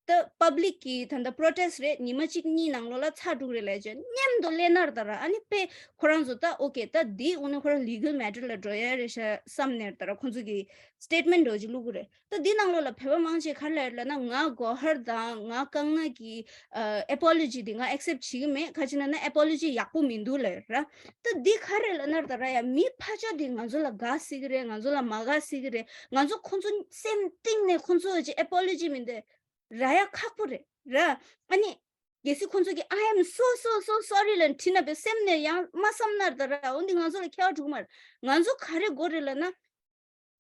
ད་པབ་ལིག་གི་ད་ལྟ་པྲོ་ཊེ་སི་རེད། ཉི་མ་གཅིག་གཉིས་ནང་ལོགས་ལ་ཚར་འགྲོ་གི་རེད་ལབ་བྱས་མཉམ་དུ་སླེབས་ན་རེད་ད་ར། ཨ་ནི་དཔེ་ཁོ་རང་ཚོ་ད་ཨོ་ཀེ། ད་འདི་དངོས་གནས་ཁོ་རང་ལི་གལ་མེ་ཊར་ལ་འགྲོ་ཡ་རེད་ཤག་བསམ་ནས་རེད་ད་ར། ཁོང་ཚོ་གི་སི་ཊེཊ་མེན་ཊི་འདྲ་བོ་ཅིག་བླུག་གི་རེད། ད་འདི་ནང་ལོགས་ལ་བོད་པ་མང་ཆེ་ག་རེ་ལབ་ཡོད་ལབ་ན། ང་གོ་ཧར་དང་ང་ཀང་ན་གི་ཨ་ཨེ་པོ་ལོ་ཇི་འདི་ང་ཨེག་སེབ་བྱེད་ཀྱི་མེད། ག་ཅི་ན་ན་ཨེ་པོ་ལོ་ཇི་ཡག་པོ་མི་འདུག་ལབ་ཡོད་ར། ད་འདི་ག་རེ་ལབ་ན་རེད་ད་ར་ཡ། མི་ཕར་ཕྱོགས་འདི་ང་ཚོ་ལ་དགའ་སྲིད་ཀྱི་རེད། ང་ཚོ་ལ་མ་དགའ་སྲིད་ཀྱི་རེད། ང་ཚོ་ཁོང་ཚོ་སེམས་གཏིང་ནས་ཁོང་ཚོ་ཅིག་ཨེ་པོ་ལོ་ཇི་མིན་ཏེ་རག་ཡ་ཁག་པོ་རེད་ར། ཨ་ནི་གལ་སྲིད་ཁོང་ཚོ་གིས་I am so so so sorry ལབ་བྲིས་ན་བས་སེམས་ནས་ཡང་མ་བསམ་ན་རེད་ད་ར། འོ་འདི་ང་ཚོ་ལ་ཁྱད་པར་འགྲོ་གི་མ་རེད། ང་ཚོ་ག་རེ་དགོས་རེད་ལབ་ན།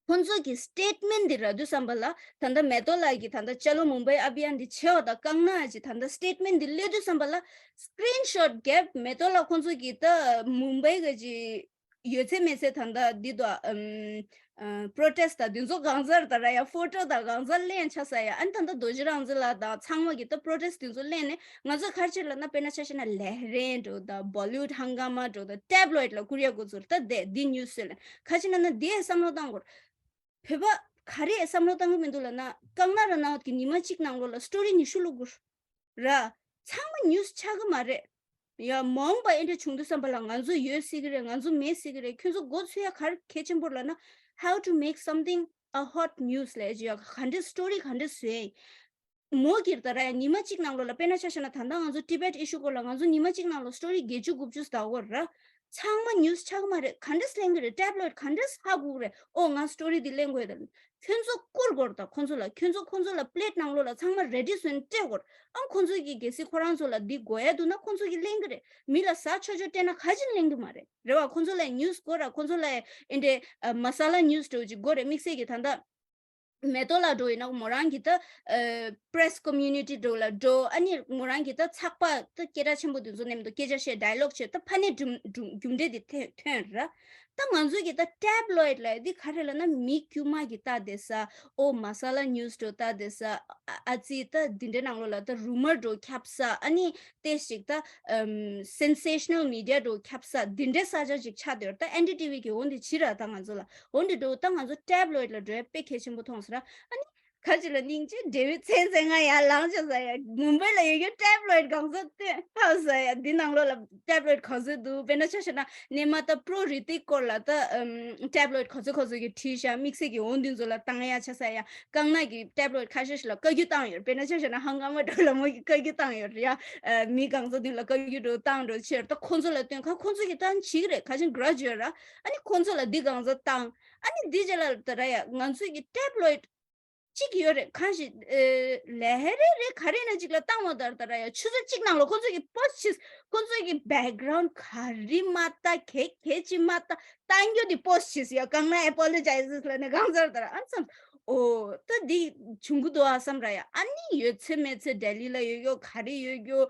ཁོང་ཚོ་གི་སི་ཊེཊ་མེན་ཊི་འདི་རག་དུས་ཙམ་པ་ལ། ད་ལྟ་མེ་ཏོག་ལགས་ཀྱིས་ད་ལྟ་ཅ་ལོ་མུམ་བྷེ་ཨ་བྷི་ཡཱན་འདི་བྱས་པ་དང་ཀང་ན་གྱི་ད་ལྟ་སི་ཊེཊ་མེན་ཊི་འདི་སླེབས་དུས་ཙམ་པ་ལ་སི་ཀི་རིན་ཤོཊ་རྒྱབ། མེ་ཏོག་ལགས་ཁོང་ཚོ་གིས་ད་མུམ་བྷེ་གི་ཅིག་ཡོད་ཚད་མེད་ཚད་ད་ལྟ་འདི་དང་ཨམ། ཨ། པྲོ་ཊེ་སི་ཊི་དང་འདི་ཚོ་གང་ཟག་ད་ར་ཡ་ཕོ་ཊོ་དང་གང་ཟག་ལེན་ཆགས་ས་ཡ། ཨ་ནི་ད་ལྟ་རྡོ་རྗེ་རང་བཙན་ལགས་དང་ཚང་མ་གིས་ད་པྲོ་ཊེ་སི་ཊི་འདི་ཚོ་ལེན་ནས་ང་ཚོ་ག་རེ་བྱེད་ལབ་ན། དཔེར་ན་ཆ་བཞག་ན་ལེ་ཧ་རན་འདྲ་བོ་དང་བོ་ལི་ཝུཌ་ཧང་ག་མ་འདྲ་བོ་དང་ཊེབ་ལོའིཌ་ལ་བསྐུར་ཡ་འགོ་ཚུགས་རེད། ད་དེ་འདི་ནིའུ་སི་ལ་ག་ཅི་ན་ན་དེ་བསམ་བློ་བཏང་དགོས་རེད། བོད་པ་ག་རེ་བསམ་བློ་བཏང་གི་མི་འདུག་ལབ་ན། ཀང་ན་ར་ནའོ་ཊི་གི་ཉི་མ་གཅིག་ནང་ལོགས་ལ་སི་ཊོ་རི་ཉི་ཤུ་བླུག་དགོས་ར། ཚང་མ་ནིའུ་སི་ཆགས་ཀྱི་མ་རེད། ཡ་མ་འོངས་པ་ཨེ་འདྲ་བྱུང་དུས་ཙམ་པ་ལ་ང་ཚོ་ཡོད་སྲིད་ཀྱི་རེད། ང་ཚོ་མེད་སྲིད་ཀྱི་རེད། ཁྱོད་ཚོ་འགོ་ཚུགས་ཡ་ག་རེ་གལ་ཆེན་པོ་རེད་ལབ་ན། How to make something a hot news ལབ་ཡ་ག་འདྲ་སི་ཊོ་རི་ག་འདྲ་བཟོས་ཡ་ཡིན། མོ་གིར་ད་ར་ཡ་ཉི་མ་གཅིག་ནང་ལོགས་ལ། དཔེར་ན་ཆ་བཞག་ན་ད་ལྟ་ང་ཚོ་ཊི་བེཊ་ཨི་ཤུ་སྐོར་ལ་ང་ཚོ་ཉི་མ་གཅིག་ནང་ལོགས་སི་ཊོ་རི་བརྒྱད་ཅུ་དགུ་བཅུ་ཟླ་བ་ར། ཚང་མ་ནིའུ་སི་ཆགས་ཀྱི་མ་རེད། ག་འདྲས་ལེན་གྱི་རེད། ཊེབ་ལོའིཌ་ག་འདྲས་ཧ་གོ་གི་རེད། ཨོ་ང་སི་ཊོ་རི་འདི་ལེན་དགོས་ད། ཁྱོད་ཚོ་བསྐུར་དགོས་རེད་ད་ཁོང་ཚོ་ལ། ཁྱོད་ཚོ་ཁོང་ཚོ་ལ་པི་ལེཊ་ནང་ལོགས་ལ་ཚང་མ་རེ་ཌི་བཟོས་ནས་སྤྲད་དགོས་རེད། ཨང་ཁོང་ཚོ་གིས་གལ་སྲིད་ཁོ་རང་ཚོ་ལ་འདི་དགོས་ཡ་འདུག་ན་ཁོང་ཚོ་གིས་ལེན་གྱི་རེད། མི་ལ་ཟ་ཆོག་ཆོག་སྤྲད་ན་ག་ཅིག་ལེན་གྱི་མ་རེད། རེད་བ། ཁོང་ཚོ་ལ་ནིའུ་སི་དགོས་ར། ཁོང་ཚོ་ལ་ཨེ་འདྲས་ཨ་མ་ས་ལ་ནིའུ་སི་འདྲ་བོ་ཅིག་དགོས་རེད། དམིགས་བསལ་གྱི་ད་ལྟ་མེ་ཏོག་ལགས་འདྲ་བོ་ཡིན་ན་མོ་རང་གི་ད་ཨ་པི་རེ་སི་ཀོ་མིའུ་ནི་ཊི་འདྲ་བོ་ལ་འགྲོ། ཨ་ནི་མོ་རང་གི་ད་ཚགས་པར་ད་སྐད་གྲགས་ཆེན་པོ་དེ་ཚོ་ནས་མི་འདུག་སྐད་ཆ་བཤད། ཌའི་ལོག་བྱེད། ད་ཕ་ནས་གྲུབ་གྲུབ་རྒྱུ་འབྲས་དེ་ཐོན་ཐོན་ར། ད་ང་ཚོ་གི་ད་ཊེབ་ལོའིཌ་ལབ་ཡ་འདི་ག་རེ་ལབ་ན། མི་དཀྱུས་མ་གི་ལྟ་བསྡད་ས། ཨོ་མ་ས་ལ་ནིའུ་སི་འདྲ་བོ་ལྟ་བསྡད་ས། ཨ་ཨ་ཙི་ད་འདི་འདྲའི་ནང་ལོགས་ལ་ད་རུ་མར་འདྲ་བོ་ཁྱབ་ས། ཨ་ནི་དེ་ཞིག་ད་ཨམ་སེན་སེ་ཤ་ནལ་མི་ཌི་ཡ་འདྲ་བོ་ཁྱབ་ས། འདི་འདྲའི་ས་ཆ་ཞིག་ཆགས་བསྡད་ཡོད་རེད། ད་ཨེན་ཌི་ཊི་ཝི་གི་འོ་འདི་བྱེད་ར། ད་ང་ཚོ་ལ་འོ་འདི་འདྲ་བོ་ད་ང་ཚོ་ཊེབ་ལོའིཌ་ལ་འགྲོ་ཡ་དཔེ་གལ་ཆེན་པོ་མཐོང་སོང་ར། ཨ་ནི་ག་ཅི་ལ་སྙིང་རྗེ། འབྲས་བུ་ཚན་ཚན་ང་ཡར་ལངས་བྱས་ས་ཡ། མུམ་བྷེ་ལ་ཡོད་རྒྱུ་ཊེབ་ལོའིཌ་གང་ཚོད་སྟོན་ཧ་ས་ཡ། འདི་ནང་ལོགས་ལ་ཊེབ་ལོའིཌ་གང་ཚོད་འདུག་དཔེར་ན་ཆ་བཞག་ན་སྔོན་མ་ད་པྲོ་རི་ཏིག་སྐོར་ལ་ད་ཨམ་ཊེབ་ལོའིཌ་གང་ཚོད་གང་ཚོད་ཀྱིས་བྲིས་ཤག་དམིགས་བསལ་གྱི་འོ་འདི་ཚོ་ལ་བཏང་ཡ་ཆ་ས་ཡ། ཀང་ན་གི་ཊེབ་ལོའིཌ་ཁ་ཤས་ཤིག་ལ་བཀའ་བཀྱོན་བཏང་ཡོད། དཔེར་ན་ཆ་བཞག་ན་ཧང་ག་མ་འདྲ་བོ་ལ་མོ་གིས་བཀའ་བཀྱོན་བཏང་ཡོད་རེད་ཡ། ཨ་མི་གང་ཚོད་འདི་ལ་བཀའ་བཀྱོན་འདྲ་བོ་བཏང་འགྲོ་ཆེར་ད་ཁོང་ཚོ་ལ་སྟོན་ཁ། ཁོང་ཚོ་གིས་ད་བྱེད་ཀྱི་རེད། ག་ཅིག་གྲ་སྒྲིག་ཡོད་ར། ཨ་ནི་ཁོང་ཚོ་ལ་འདི་གང་ཚོད་བཏང་། ཨ་ནི་འདི་རྗེས་ལ་ད་ར་ཡ་ང་ཚོ་གི་ཊེབ་ལོའིཌ་གཅིག་ཡོད་རེད། གང་ཞིག་ཨེ་ལེ་ཧ་རེ་རེ་ག་རེ་ན་གཅིག་ལ་བཏང་བ་ད་ད་ར་ཡ། ཆུ་ཚོད་གཅིག་ནང་ལ་ཁོང་ཚོ་གི་པོ་སི་ཊི་བྱས། ཁོང་ཚོ་གི་བེག་གྷ་རའུན་ཌི་ག་རེ་མ་ལྟ། གེ་གེ་ཅི་མ་ལྟ། བཏང་རྒྱུ་དེ་པོ་སི་ཊི་བྱས་ཡ། ཀང་ན་ཨེ་པོ་ལོ་ཇའི་ཛི་ལབ་ནས་གང་ཟེར་ད་ར། ཨ་ཙམ། ཨོ་ད་འདི་བྱུང་གི་འདུག་ཨ་བསམ་ར་ཡ། ཨ་ནི་ཡོད་ཚད་མེད་ཚད་ལྡི་ལི་ལ་ཡོད་རྒྱུ་ག་རེ་ཡོད་རྒྱུ།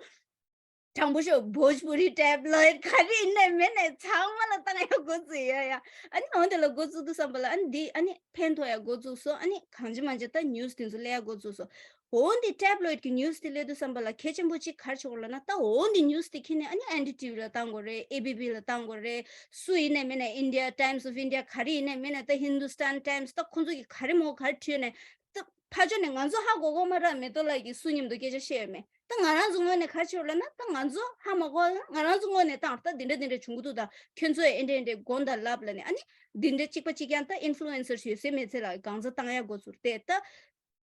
དྲང་པོ་ཤོད། བྷོཇ་པུ་རི་ཊེབ་ལོའིཌ་ག་རེ་ཡིན་ནའི་མིན་ནའི་ཚང་མ་ལ་བཏང་ཡ་འགོ་བཙུགས་ཡོད་ཡ། ཨ་ནི་འོ་དེ་ལ་འགོ་བཙུགས་དུས་ཙམ་པ་ལ་ཨ་ནི་འདི་ཨ་ནི་ཕན་ཐོགས་ཡ་འགོ་བཙུགས་སོང་། ཨ་ནི་གང་ཅི་མང་ཅི་ད་ནིའུ་སི་དེ་ཚོ་སླེབས་ཡ་འགོ་བཙུགས་སོང་། འོ་འདི་ཊེབ་ལོའིཌ་གི་ནིའུ་སི་དེ་སླེབས་དུས་ཙམ་པ་ལ་གལ་ཆེན་པོ་གཅིག་ག་རེ་བྱེད་དགོས་ལབ་ན། ད་འོ་འདི་ནིའུ་སི་དེ་ཁྱེར་ནས་ཨ་ནི་ཨེན་ཌི་ཊི་ཝི་ལ་བཏང་དགོས་རེད། ཨེ་བི་པི་ལ་བཏང་དགོས་རེད། སུ་ཡིན་ནའི་མིན་ནའི་ཨིན་ཌི་ཡ་ཊའིམ་སི་ཨོཕ་ཨིན་ཌི་ཡ་ག་རེ་ཡིན་ནའི་མིན་ནའི་ད་ཧིན་དུ་སི་ཏན་ཊའིམ་སི་ད་ཁོང་ཚོ་གི་ག་རེ་མོ་ག་རེ་བྲིས་ནའི། ད་ཕར་ཕྱོགས་ནས་ང་ཚོ་ཧ་གོ་གོ་མ་རེད། མེ་ཏོག་ལགས་ཀྱིས་སུ་མཉམ་དུ་སྐད་ཆ་བཤད་ཡོད་མེད། ད་ང་རང་ཚོ་ངོས་ནས་ག་རེ་བྱེད་དགོས་ལབ་ན། ད་ང་ཚོ་ཧ་མ་གོ་ན་ང་རང་ཚོ་ངོས་ནས་བཏང་། ད་འདི་འདྲ་འདི་འདྲ་བྱུང་གི་འདུག་ད་ཁྱོད་ཚོས་ཨེ་འདྲ་ཨེ་འདྲ་དགོངས་དག་ལབ་ལབ་ནས། ཨ་ནི་འདི་འདྲ་གཅིག་པ་གཅིག་རྐྱང་ད་ཨིན་ཕུ་ལུ་ཨེན་སར་ཡོད་ཚད་མེད་ཚད་ལ་གང་ཚ་བཏང་ཡ་འགོ་ཚུགས་ཏེ། ད་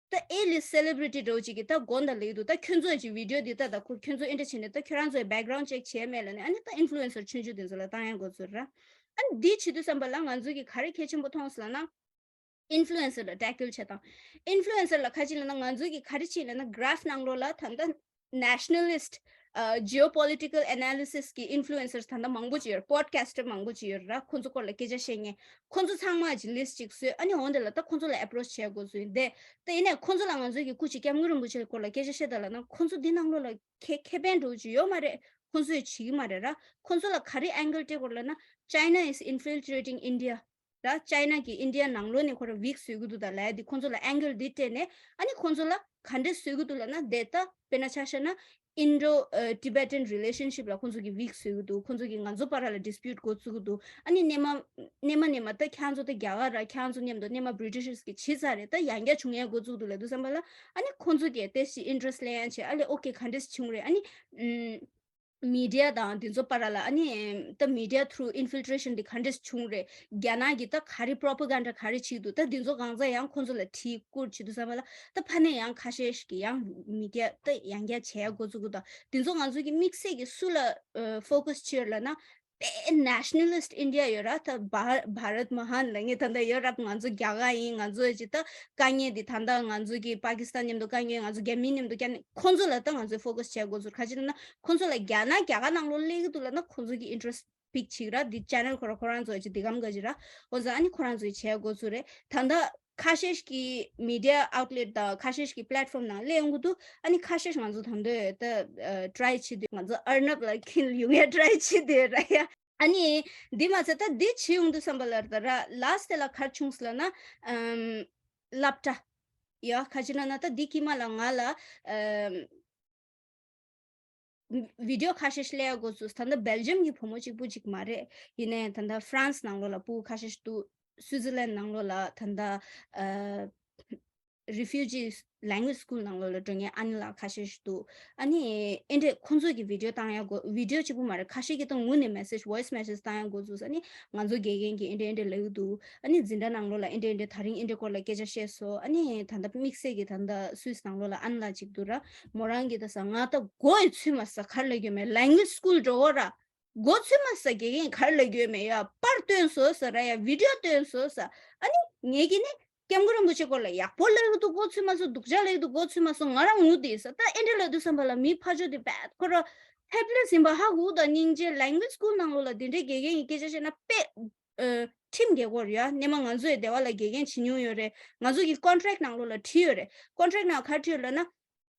ད་ཨེ་ལི་སེ་ལེ་བྷི་རི་ཊི་འདྲ་བོ་ཅིག་གིས་ད་དགོངས་དག་ལབ་ཀྱི་འདུག་ད་ཁྱོད་ཚོས་ཀྱི་བི་ཌི་ཡོ་འདི་ད་ད་ཁོ་ཁྱོད་ཚོ་ཨེ་འདྲ་བྱས་ནས་ད་ཁྱོད་རང་ཚོས་བྷེག་གྷ་རའུན་ཌི་ཅེག་བྱས་མེད་ལབ་ནས། ཨ་ནི་ད་ཨིན་ཕུ་ལུ་ཨེན་སར་ཆུང་ཆུང་དེ་ཚོ་ལ་བཏང་ཡ་འགོ་ཚུགས་ར། ཨ་ནི་འདི་བྱེད་དུས་ཙམ་པ་ལ་ང་ཚོ་གི་ག་རེ་གལ་ཆེན་པོ་མཐོང་སོང་ལབ་ན། ཨིན་ཕུ་ལུ་ཨེན་སར་ལ་ཊེ་ཀལ་བྱེད་སྟངས། ཨིན་ཕུ་ལུ་ཨེན་སར་ལ་ག་རེ་བྱེད་ལབ་ན། ང་ཚོ་གི་ག་རེ་བྱེད་ལབ་ན། གྷ་རེ་ཕ་ནང་ལོགས་ལ་ད་ལྟ་ནེ་ཤ་ནལ་ལིསི་ཊི། ཨ། ཇི་ཨོ་པོ་ལི་ཊི་ཀལ་ཨེ་ན་ལི་སི་སི་གི་ཨིན་ཕུ་ལུ་ཨེན་སར་ད་ལྟ་མང་པོ་ཅིག་ཡོད་རེད། པོ་ཌི་ཁ་སི་ཊར་མང་པོ་ཅིག་ཡོད་རེད། ཁོང་ཚོ་སྐོར་ལ་སྐད་ཆ་བཤད་མཁན་ཁོང་ཚོ་ཚང་མ་གི་ལིསི་ཊི་ཅིག་བཟོས། ཨ་ནི་འོ་དེ་ལ་ད་ཁོང་ཚོ་ལ་ཨེ་པོ་རོ་ཆི་བྱེད་དགོས་ཚུལ་ཡིན། དེ་ད་ཡིན་ནའི་ཁོང་ཚོ་ལ་ང་ཚོ་གི་སྐུ་མཁྱེན་སྐྱབས་མགོན་རིན་པོ་ཆེ་སྐོར་ལ་སྐད་ཆ་བཤད་དང་ལབ་ན། ཁོང་ཚོ་འདི་ནང་ལོགས་ལ་ཁེ་ཁེ་ཕན་འདྲ་བོ་ཅིག་ཡོད་མ་རེད། ཁོང་ཚོས་བྱེད་ཀྱི་མ་རེད་ར། ཁོང་ཚོ་ལ་ག་རེ་ཨེང་གལ་སྤྲད་དགོས་ལབ་ན། China is infiltrating India. ར། ཅའི་ན་གིས་ཨིན་ཌི་ཡ་ནང་ལོགས་ནས་ཁོ་རང་ཝིག་བཟོ་གི་འདུག་ད་ལབ་ཡ་འདི་ཁོང་ཚོ་ལ་ཨེང་གལ་འདི་སྤྲད་ནས། ཨ་ནི་ཁོང་ཚོ་ལ་ག་འདྲས་བཟོ་གི་འདུག་ལབ་ན། དེ་ད་དཔེར་ན་ཆ་བཞག་ན་Indo Tibetan relationship ལ་ཁོང་ཚོ་གིས་ཝིག་བཟོ་གི་འདུག་ཁོང་ཚོ་གིས་ང་ཚོ་བར་ལ་ཌིས་པིའུཊ་འགོ་བཙུགས་གི་འདུག་ཨ་ནི་སྔོན་མ་སྔོན་མ་སྔོན་མ་ད་ཁྱེད་ཚོ་ད་རྒྱ་གར་ར། ཁྱེད་ཚོ་མཉམ་དུ་སྔོན་མ་བྷི་རི་ཊི་ཤར་སི་གིས་བྱས་ཚར་རེད། ད་ཡང་བསྐྱར་བྱུང་ཡ་འགོ་བཙུགས་འདུག་ལབ་དུས་ཙམ་པ་ལ། ཨ་ནི་ཁོང་ཚོ་གིས་ཏོག་ཙམ་ཨིན་ཊི་རེ་སི་ཊི་སླེབས་ཡ་བྱས། ཨ་ལས་ཨོ་ཁེ་ག་འདྲས་བྱུང་རེད། ཨ་ནི་ཨམ། མི་ཌི་ཡ་དང་དེ་ཚོ་བར་ལ། ཨ་ནི་ད་མི་ཌི་ཡ་ཐུ་རུ་ཨིན་ཕིལ་ཊི་རེ་ཤན་དེ་ག་འདྲས་བྱུང་རེད། རྒྱ་ནག་གིས་ད་ག་རེ་པོ་རོ་པ་གན་ཌ་ག་རེ་བྱེད་ཀྱི་འདུག་ད་དེ་ཚོ་གང་ཚ་ཡང་ཁོང་ཚོ་ལ་དྲིས་བསྐུར་བྱེད་དུས་ཙམ་པ་ལ། ད་ཕ་ནས་ཡང་ཁ་ཤས་ཤིག་གིས་ཡང་མི་ཌི་ཡ་ད་ཡང་བསྐྱར་བྱེད་ཡ་འགོ་བཙུགས་གི་འདུག་དེ་ཚོ་ང་ཚོ་གི་དམིགས་བསལ་གྱི་སུ་ལ་ཨ་ཕོ་ཀ་སི་བྱེད་ཡོད་ལབ་ན། དཔེ་ནེ་ཤ་ནལ་ལིསི་ཊི་ཨིན་ཌི་ཡ་ཡོད་ར། ད་བྷ་བྷ་རད་མ་ཧཱན་ལབ་མཁན་ད་ལྟ་ཡོད་ར། ང་ཚོ་རྒྱ་གར་ཡིན། ང་ཚོ་ཅི་ད་དཀའ་ངལ་འདི་ད་ལྟ་ང་ཚོ་གི་པ་ཀི་སི་ཐན་མཉམ་དུ་དཀའ་ངལ། ང་ཚོ་རྒྱ་མི་མཉམ་དུ་དཀའ་ངལ། ཁོང་ཚོ་ལ་ད་ང་ཚོས་ཕོ་ཀ་སི་བྱེད་དགོས་ཚུལ་ག་ཅི་ལབ་ན། ཁོང་ཚོ་ལ་རྒྱ་ནག་རྒྱ་གར་ནང་ལོགས་སླེབས་ཀྱི་འདུག་ལབ་ན་ཁོང་ཚོ་གི་ཨིན་ཊི་རེ་སི་ཊི་པིག་བྱེད་ཀྱི་ར། འདི་ཅེ་ནལ་ཁོ་རང་ཁོ་རང་ཚོ་ཅི་འདི་གམ་ག་ཅི་ར། འོ་ཙང་ཨ་ནི་ཁོ་རང་ཚོས་བྱེད་དགོས་ཚུལ་རེད། ད་ལྟ་ཁ་ཤས་ཀྱི་མི་ཌི་ཡ་ཨའུཊ་ལེཊ་དང་ཁ་ཤས་ཀྱི་པི་ལེཊ་ཕོམ་ནང་སླེབས་ཡོང་གི་འདུག་ཨ་ནི་ཁ་ཤས་ང་ཚོ་ད་དུང་ད་ཊ་རའི་བྱེད་དུས། ང་ཚོ་ཨར་ནབ་ལ་འཁྱེར་ཡོང་ཡ་ཊ་རའི་བྱེད་དུས་ར་ཡ། ཨ་ནི་འདི་མ་ཚད་ད་འདི་བྱེད་ཡོང་དུས་ཙམ་པ་ལ་ད་ར་ལ་སི་ཊི་ལ་ག་རེ་བྱུང་སོང་ལབ་ན། ཨམ། སློབ་གྲྭ་ཡ་ག་ཅི་ལབ་ན། ད་འདི་དཀྱིལ་མ་ལ་ང་ལ་ཨམ། བི་ཌི་ཡོ་ཁ་ཤས་ཤིག་སླེབས་ཡ་འགོ་ཚུགས། ད་ལྟ་སྦེལ་ཇམ་གྱི་བུ་མོ་གཅིག་པུ་གཅིག་མ་རེད། ཡིན་ནའི་ད་ལྟ་ཧྥ་རན་སི་ནང་ལོགས་ལ་སྤུ་གུ་ཁ་ཤས་ཤིག་འདུག་སུའི་ཛི་ལན་ཌི་ནང་ལོགས་ལ་ད་ལྟ་ཨ་རི་ཕིའུ་ཇི་ལེང་གུ་ཨེཇ་སི་ཀུལ་ནང་ལོགས་ལ་འགྲོ་མཁན་ཨ་ནེ་ལགས་ཁ་ཤས་ཤིག་འདུག་ཨ་ནི་ཨེ་འདྲས་ཁོང་ཚོ་གི་བི་ཌི་ཡོ་བཏང་ཡ་འགོ། བི་ཌི་ཡོ་གཅིག་པུ་མ་རེད། ཁ་ཤས་ཀྱིས་ད་ངུ་ནས་མེ་སེཇ་ཝོ་ཡིས་མེ་སེཇ་བཏང་ཡ་འགོ་ཚུགས། ཨ་ནི་ང་ཚོ་དགེ་རྒན་གྱིས་ཨེ་འདྲས་ཨེ་འདྲས་ལབ་ཀྱི་འདུག་ཨ་ནི་འཛིན་གྲྭ་ནང་ལོགས་ལ་ཨེ་འདྲས་ཨེ་འདྲས་དེ་རིང་ཨེ་འདྲས་སྐོར་ལ་སྐད་ཆ་བཤད་སོང་། ཨ་ནི་ད་ལྟ་དམིགས་བསལ་གྱི་ད་ལྟ་སུད་སི་ནང་ལོགས་ལ་ཨ་ནེ་ལགས་གཅིག་འདུག་ར། མོ་རང་གིས་ད་ས་ང་ད་མགོ་ཡི་ཚུད་མ་ས་ག་རེ་ལབ་ཀྱི་ཡོད་མེད། ལེང་གུ་ཨེཇ་སི་ཀུལ་འགྲོ་གོ་ར། མགོ་ཚུད་མ་ས་དགེ་རྒན་ག་རེ་ལབ་ཀྱི་ཡོད་མེད་ཡ། པར་སྟོན་སོང་ས་ར་ཡ། བི་ཌི་ཡོ་སྟོན་སོང་ས། ཨ་ནི་ངེད་ཀྱིས་ནི་སྐྱབས་མགོན་རིན་པོ་ཆེ་སྐོར་ལ་ཡག་པོ་ལབ་ཀྱི་འདུག་མགོ་ཚུད་མ་སོང་། སྡུག་ཅག་ལབ་ཀྱི་འདུག་མགོ་ཚུད་མ་སོང་། ང་རང་ངུ་བསྡད་ས། ད་ཨེ་འདྲས་ལབ་དུས་ཙམ་པ་ལ་མི་ཕར་ཕྱོགས་དེ་བད་ཁོ་རང་ཧེལ་པི་ལེ་སི་ཡིན་པ་ཧ་གོ། ད་སྙིང་རྗེ། ལེང་གུ་ཨེཇ་སི་ཀུལ་ནང་ལོགས་ལ་དེ་འདྲའི་དགེ་རྒན་གྱིས་སྐད་ཆ་བཤད་ན་དཔེ་ཨ་ཁྲིམས་འགལ་གྱི་ཡོད་རེད་ཡ། སྔོན་མ་ང་ཚོ་ཡི་སྡེ་བ་ལ་དགེ་རྒན་བྱེད་མྱོང་ཡོད་རེད། ང་ཚོ་གི་ཀོན་ཊེག་ནང་ལོགས་ལ་བྲིས་ཡོད་རེད། ཀོན་ཊེག་ནང་ག་རེ་བྲིས་ཡོད་ལབ་ན།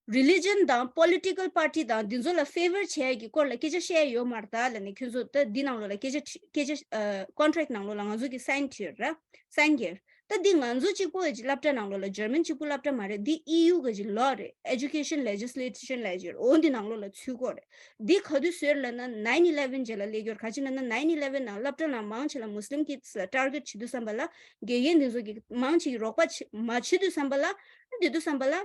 རི་ལི་ཇན་དང་པོ་ལི་ཊི་ཀལ་པར་ཊི་དང་འདི་ཚོ་ལ་ཕེ་ཝར་བྱེད་ཡ་གི་སྐོར་ལ་སྐད་ཆ་བཤད་ཡ་ཡོད་མ་རེད་ད་ལབ་ནས། ཁྱོད་ཚོ་ད་འདི་ནང་ལོགས་ལ་སྐད་ཆ་བྲི་སྐད་ཆ་ཨ་ཀོན་ཊེག་ནང་ལོགས་ལ་ང་ཚོ་གི་སའིན་བྲིས་ཡོད་ར། སའིན་བརྒྱབ། ད་འདི་ང་ཚོ་གཅིག་པོ་ཡི་སློབ་གྲྭ་ནང་ལོགས་ལ། འཇར་མན་གཅིག་པུ་སློབ་གྲྭ་མ་རེད། འདི་ཨི་ཡུ་གི་ལོ་རེད། Education Legislation ལབ་ཀྱི་ཡོད་རེད། འོ་འདི་ནང་ལོགས་ལ་ཚུད་ཀྱི་ཡོད་རེད། འདི་ག་དུས་བཟོས་ལབ་ན་ནའིན་ཨི་ལེ་ཝན་རྗེས་ལ་སླེབས་ཀྱི་ཡོད་རེད། ག་ཅི་ལབ་ན་ནའིན་ཨི་ལེ་ཝན་ནང་སློབ་གྲྭ་ནང་མང་ཆེ་ལ་མུ་སི་ལིམ་ཀིཌ་སི་ལ་ཊར་གེཊ་བྱེད་དུས་ཙམ་པ་ལ། དགེ་རྒན་འདི་ཚོ་གིས་མང་ཆེ་གིས་རོགས་པ་བྱེད་མ་བྱེད་དུས་ཙམ་པ་ལ། འདི་དུས་ཙམ་པ་ལ།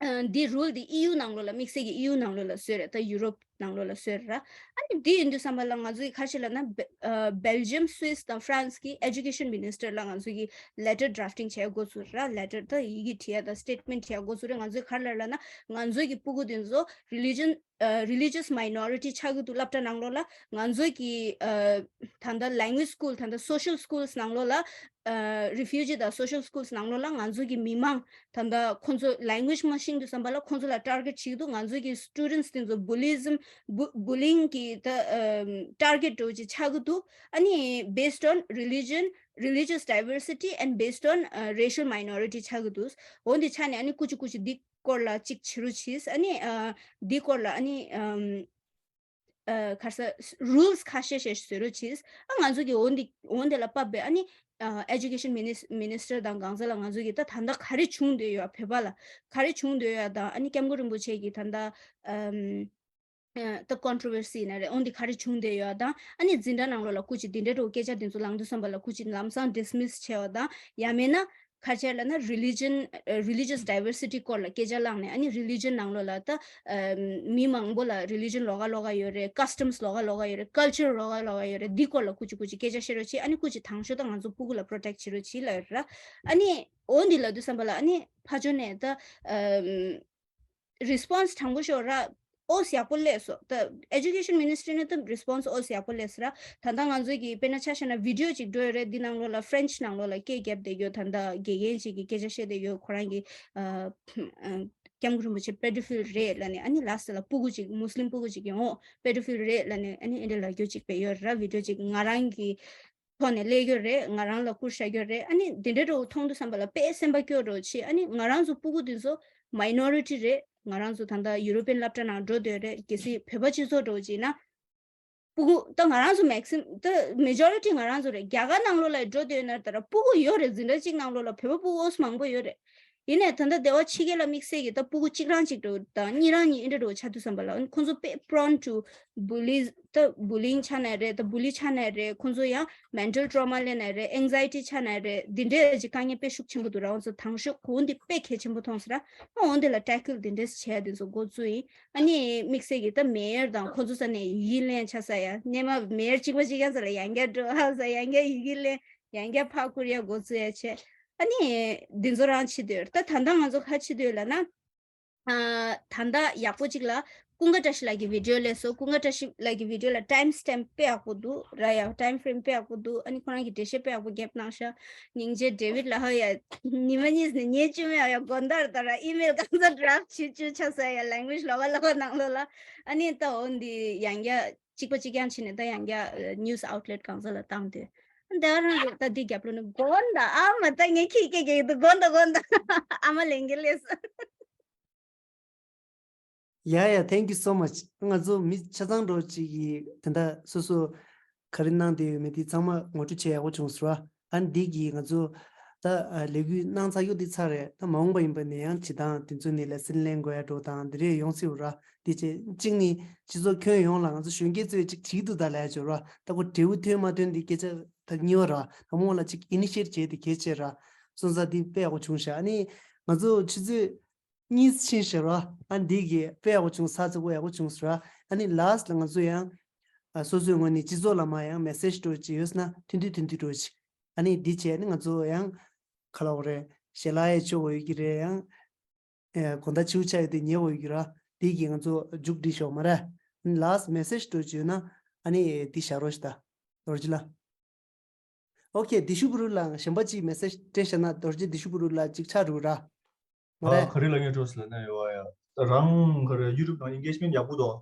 ཨ་འདི་རུལ་འདི་ཨི་ཡུ་ནང་ལོགས་ལ། དམིགས་བསལ་གྱི་ཨི་ཡུ་ནང་ལོགས་ལ་བཟོས་རེད། ད་ཡུ་རོབ་ནང་ལོགས་ལ་བཟོས་རེད་ར། ཨ་ནི་འདི་ཡིན་དུས་ཙམ་པ་ལ་ང་ཚོ་གི་ག་རེ་བྱས་ལབ་ན། སྦེ་ཨ་སྦེལ་ཇམ། སུད་སི་དང་ཧྥ་རན་སི་གི་ཨེ་ཇུ་ཀེ་ཤན་མི་ནི་སི་ཊར་ལ་ང་ཚོ་གིས་ལེ་ཊར་ཌ་རབ་ཊིང་བྱེད་འགོ་ཚུགས་ར། ལེ་ཊར་ད་ཡི་གེ་བྲིས་ཡ་དང་སི་ཊེཊ་མེན་ཊི་བྲིས་ཡ་འགོ་ཚུགས་རེད། ང་ཚོས་ག་རེ་ལབ་ལབ་ན། ང་ཚོ་གི་སྤུ་གུ་དེ་ཚོ་རི་ལི་ཇན་ཨ་རི་ལི་ཇི་ཡས་མའི་ནོ་རི་ཊི་ཆགས་ཀྱི་འདུག་སློབ་གྲྭ་ནང་ལོགས་ལ། ང་ཚོ་གི་ཨ་ད་ལྟ་ལེང་གུ་ཨེཇ་སི་ཀུལ། ད་ལྟ་སོ་ཤལ་སི་ཀུལ་སི་ནང་ལོགས་ལ། ཨ་རི་ཕིའུ་ཇི་དང་སོ་ཤལ་སི་ཀུལ་སི་ནང་ལོགས་ལ་ང་ཚོ་གི་མི་མང་ད་ལྟ་ཁོང་ཚོ་ལེང་གུ་ཨེཇ་མ་ཤེས་དུས་ཙམ་པ་ལ་ཁོང་ཚོ་ལ་ཊར་གེཊ་བྱེད་ཀྱི་འདུག་ང་ཚོ་གི་སི་ཊུ་ཌེན་ཊི་སི་དེ་ཚོ་བུ་ལི་ཛིམ། བུ་བུ་ལིང་གི་ད་ཨམ་ཊར་གེཊ་འདྲ་བོ་ཅིག་ཆགས་ཀྱི་འདུག་ཨ་ནི་based on religion, religious diversity and based on uh, racial minority ཆགས་ཀྱི་འདུག་འོ་འདི་ཆ་ནས་ཨ་ནི་ཀུ་ཅི་ཀུ་ཅི་འདི་སྐོར་ལ་གཅིག་བྱེད་རོགས་བྱེད། ཨ་ནི་ཨ་འདི་སྐོར་ལ་ཨ་ནི་ཨམ་ ཨ་ག་རེ་ཟེར་rules ཁ་ཤས་ཤིག་བཟོ་རོགས་གྱིས། ཨ་ང་ཚོ་གི་འོ་འདི་འོ་འདི་ལ་བབས་པའི་ཨ་ནི་ཨ་Education Minis- Minister དང་གང་ཟག་ལ་ང་ཚོ་གི་ད་ད་ལྟ་ག་རེ་བྱུང་བསྡད་ཡོད་བོད་པ་ལ་ག་རེ་བྱུང་བསྡད་ཡོད་དང་ཨ་ནི་སྐྱབས་མགོན་རིན་པོ་ཆེ་གི་ད་ལྟ་ཨམ། ཨ་ད་controversy ཡིན་ན་རེད། འོ་འདི་ག་རེ་བྱུང་བསྡད་ཡོད་དང་ཨ་ནི་འཛིན་གྲྭ་ནང་ལོགས་ལ་སྐུ་མཁྱེན་འདི་འདྲའི་འདྲ་བོ་སྐད་ཆ་འདི་ཚོ་ལངས་དུས་ཙམ་པ་ལ་སྐུ་མཁྱེན་ལམ་སང་dismiss བྱས་པ་དང་ཡང་མིན་ན་ག་རེ་ལབ་ན་religion ཨ་religious diversity སྐོར་ལ་སྐད་ཆ་བླངས་ནས་ཨ་ནི་religion ནང་ལོགས་ལ་ད་ཨ་མི་མང་པོ་ལ་religion ལོགས་ཀ་ལོགས་ཀ་ཡོད་རེད། customs ལོགས་ཀ་ལོགས་ཀ་ཡོད་རེད། culture ལོགས་ཀ་ལོགས་ཀ་ཡོད་རེད། འདི་སྐོར་ལ་སྐུ་མཁྱེན་སྐུ་མཁྱེན་སྐད་ཆ་བཤད་རོགས་བྱེད། ཨ་ནི་སྐུ་མཁྱེན་དང་ཤོས་ད་ང་ཚོ་སྤུ་གུ་ལ་protect བྱེད་རོགས་བྱེད་ལབ་ཡོད་ར། ཨ་ནི་འོ་འདི་ལབ་དུས་ཙམ་པ་ལ་ཨ་ནི་ཕར་ཕྱོགས་ནས་ད་ཨམ། response དྲང་པོ་ཤོད་ར། ཨོ་ཡག་པོ་སླེབས་སོང་། ད་Education Ministry ནས་ད་response ཨོ་ཡག་པོ་སླེབས་སོང་ར། ད་ལྟ་ང་ཚོ་གི་དཔེར་ན་ཆ་བཞག་ན་video ཅིག་འགྲོ་ཡོད་རེད། འདི་ནང་ལོགས་ལ་French ནང་ལོགས་ལ་སྐད་རྒྱབ་བསྡད་ཡོད། ད་ལྟ་དགེ་རྒན་ཅིག་གིས་སྐད་ཆ་བཤད་བསྡད་ཡོད། ཁོ་རང་གི་ཨ་ཨ་སྐྱབས་མགོན་རིན་པོ་ཆེ་pedophile རེད་ལབ་ནས། ཨ་ནི་last ལ་སྤུ་གུ་ཅིག་Muslim སྤུ་གུ་ཅིག་གིས་ཨོ་pedophile རེད་ལབ་ནས་ཨ་ནི་ཨེ་འདྲ་ལབ་རྒྱུ་ཅིག་བསྡད་ཡོད་ར། video ཅིག་ང་རང་གི་ཐོག་ནས་སླེབས་ཡོད་རེད། ང་རང་ལ་བསྐུར་བཞག་ཡོད་རེད། ཨ་ནི་འདི་འདྲའི་འདྲ་བོ་མཐོང་དུས་ཙམ་པ་ལ་དཔེ་སེམས་པ་སྐྱོ་འདྲ་བོ་བྱེད། ཨ་ནི་ང་རང་ཚོ་སྤུ་གུ་འདི་ཚོ་minority རེད། ང་རང་ཚོ་ད་ལྟ་ཡུ་རོ་པན་སློབ་གྲྭ་ནང་འགྲོ་འདོད་རེད། གལ་སྲིད་བོད་པ་སྤྱི་ཚོགས་འདྲ་བོ་བྱས་ན་སྤུ་གུ་ད་ང་རང་ཚོ་maximum ད་majority ང་རང་ཚོ་རེད། རྒྱ་གར་ནང་ལོགས་ལ་འགྲོ་འདོད་ན་ད་ར་སྤུ་གུ་ཡོད་རེད། འཛིན་གྲྭ་གཅིག་ནང་ལོགས་ལ་བོད་པ་སྤུ་གུ་ཨོ་ཙམ་མང་པོ་ཡོད་རེད། ཡིན་ནའི་ད་ལྟ་སྡེ་བ་ཕྱི་རྒྱལ་ལ་དམིགས་བསལ་གྱི་ད་སྤུ་གུ་གཅིག་རང་གཅིག་འདྲ་བོ་དང་གཉིས་རང་གཉིས་ཨེ་འདྲ་འདྲ་བོ་ཆགས་དུས་ཙམ་པ་ལ་ཁོང་ཚོ་དཔེ་prone to bully ད་bullying ཆགས་ནའི་རེད། ད་bully ཆགས་ནའི་རེད། ཁོང་ཚོ་ཡང་mental trauma སླེབས་ནའི་རེད། anxiety ཆགས་ནའི་རེད། འདི་འདྲའི་ཅིག་དཀའ་ངལ་དཔེ་ཤུགས་ཆེན་པོ་འདུག་ར། ཁོང་ཚོ་དང་ཤོས་གོང་འདི་དཔེ་གལ་ཆེན་པོ་མཐོང་སོང་ར། ཨ་འོ་འདི་ལ་tackle འདི་འདྲས་བྱས་འདི་ཚོ་འགོ་བཙུགས་ཡིན། ཨ་ནི་དམིགས་བསལ་གྱི་ད་mayor དང་ཁོང་ཚོ་ས་ནས་ཡི་གེ་ལེན་ཆ་ས་ཡ་སྔོན་མ་mayor གཅིག་པ་གཅིག་རྐྱང་ས་ལ་ཡང་བསྐྱར་འགྲོ་ཧ་ས་ཡང་བསྐྱར་ཡི་གེ་ལེན། ཡང་བསྐྱར་ཕར་བསྐུར་ཡ་འགོ་བཙུགས་ཡ་བྱས། ཨ་ནི་འདི་ཚོ་རང་བྱེད་འདོད། ད་ད་ལྟ་ང་ཚོ་ག་བྱེད་འདོད་ལབ་ན། ཨ་ད་ལྟ་ཡག་པོ་གཅིག་ལ་ཀུན་དགའ་བཀྲ་ཤིས་ལགས་ཀྱི་video སླེབས་སོང་། ཀུན་དགའ་བཀྲ་ཤིས་ལགས་ཀྱི་video ལ་time stamp དཔེ་ཡག་པོ་འདུག་ར་ཡ། time frame དཔེ་ཡག་པོ་འདུག་ཨ་ནི་ཁོ་རང་གི་འགྲེལ་བཤད་དཔེ་ཡག་པོ་བརྒྱབ་གནང་ཤག་སྙིང་རྗེ་David ལགས་ཧ་ཡ། ཉི་མ་གཉིས་ནས་ཉིན་བཅུ་མེད་ཡ་དགོང་དག་ལྟར་email གང་ས་draft བྱེད་བཅུག་ཆ་ས་ཡ་language ལོགས་ཀ་ལོགས་ཀ་ནང་ལོགས་ལ། ཨ་ནི་ད་འོ་འདི་ཡང་བསྐྱར་གཅིག་པ་གཅིག་རྐྱང་བྱས་ནས་ད་ཡང་བསྐྱར་news outlet གང་ས་ལ་བཏང་དུས། འདི་རང་རེད། ད་འདི་རྒྱབ་ལོགས་ནས་དགོངས་དག་ཨ་མ་ད་ངས་ཁྱི་སྐད་རྒྱག་གི་འདུག་དགོངས་དག་དགོངས་དག་ཨ་མ་ལེན་གི་ལས་སོ། ཡ་ཡ། thank you so much. ང་ཚོ་མི་ཆ་ཚང་འདྲ་བོ་ཅིག་གིས་དེ་འདྲ་སོ་སོ་ག་རེ་གནང་བསྡད་ཡོད་མེད་དེ་ཚང་མ་ངོ་སྤྲོད་བྱེད་ཡག་པོ་བྱུང་ཟེར་བ། ཨ་ནི་འདི་གིས་ང་ཚོ་ད་ལས་འགུལ་གནང་ཚར་ཡོད་དེ་ཚར་རེད། ད་མ་འོངས་པ་ཡིན་པ་ནས་ཡང་བྱེད་སྟངས་དེ་ཚོ་ནས་ལེ་སན་ལེན་དགོས་ཡ་འགྲོ་དང་དེ་འདྲས་ཡོང་སྲིད་པ་ར། དེ་བྱས་གཅིག་ནི་སྤྱི་ཚོགས་ཁྱོན་ཡོངས་ལ་ང་ཚོ་གཞོན་སྐྱེས་ཚོས་ཅིག་བྱེད་ཀྱི་འདུག་ད་ལབ་ཡ་ཅིག་ཡོད་ར། ད་ཁོ་འབྲས་བུ་ཐོན་མ་ཐོན་དེ་སྐད་ཆ་ད་གཉིས་པ་ར། ད་མོ་ལ་ཅིག་initiate བྱེད་དེ་གལ་ཆེ་ར། སོང་ཙང་དེ་དཔེ་ཡག་པོ་བྱུང་ཤག་ཨ་ནི་ང་ཚོ་ཆུ་ཚོད་གཉིས་ཕྱིན་ཤག་ར། ཨ་འདི་གི་དཔེ་ཡག་པོ་བྱུང་། ས་ཚིགས་པོ་ཡག་པོ་བྱུང་ཟེར་ར། ཨ་ནི་last ལ་ང་ཚོ་ཡང་ཨ་སོ་སོའི་ངོས་ནས་སྤྱི་ཚོགས་ལ་མ་ཡང་message འདྲ་བོ་ཅིག་ཡོད་ན་ཐུང་ཐུང་ཐུང་ཐུང་འདྲ་བོ་ཅིག་ཨ་ནི་འདི་བྱས་ནི་ང་ཚོ་ཡང་ག་ལབ་དགོས་རེད། ཞལ་ལག་ཡ་ཆོག་གི་ཡོད་ཀྱི་རེད། ཡང་ཨེ་དགོང་དག་ཆུ་ཆ་ཡོད་དེ་ཉལ་དགོས་ཡོད་ཀྱི་ར། འདི་གི་ང་ཚོ་མཇུག་སྒྲིལ་ཤོག་མ་རེད། ཨ་ནི་last message འདྲ་བོ་ཅིག་ཡོད་ན་ཨ་ནི་འདི་བཞག་རོགས་ཞེ་ད། རྡོ་རྗེ་ལགས། Okay བདེ་ཤུ་བུ་རུ་ལ་གཞན་པ་ཅིག་message སྤྲད་བཞག་ན། རྡོ་རྗེ་བདེ་ཤུ་བུ་རུ་ལ་ཅིག་ཆགས་འགྲོ་ར། མ་ཨ་རེད། ག་རེ་ལབ་ངེས་འགྲོ་ཟེར་ལབ་ན་ཡོད་ཨ་ཡ། རང་ག་རེ་YouTube ནང་engagement ཡག་པོ་འདུག་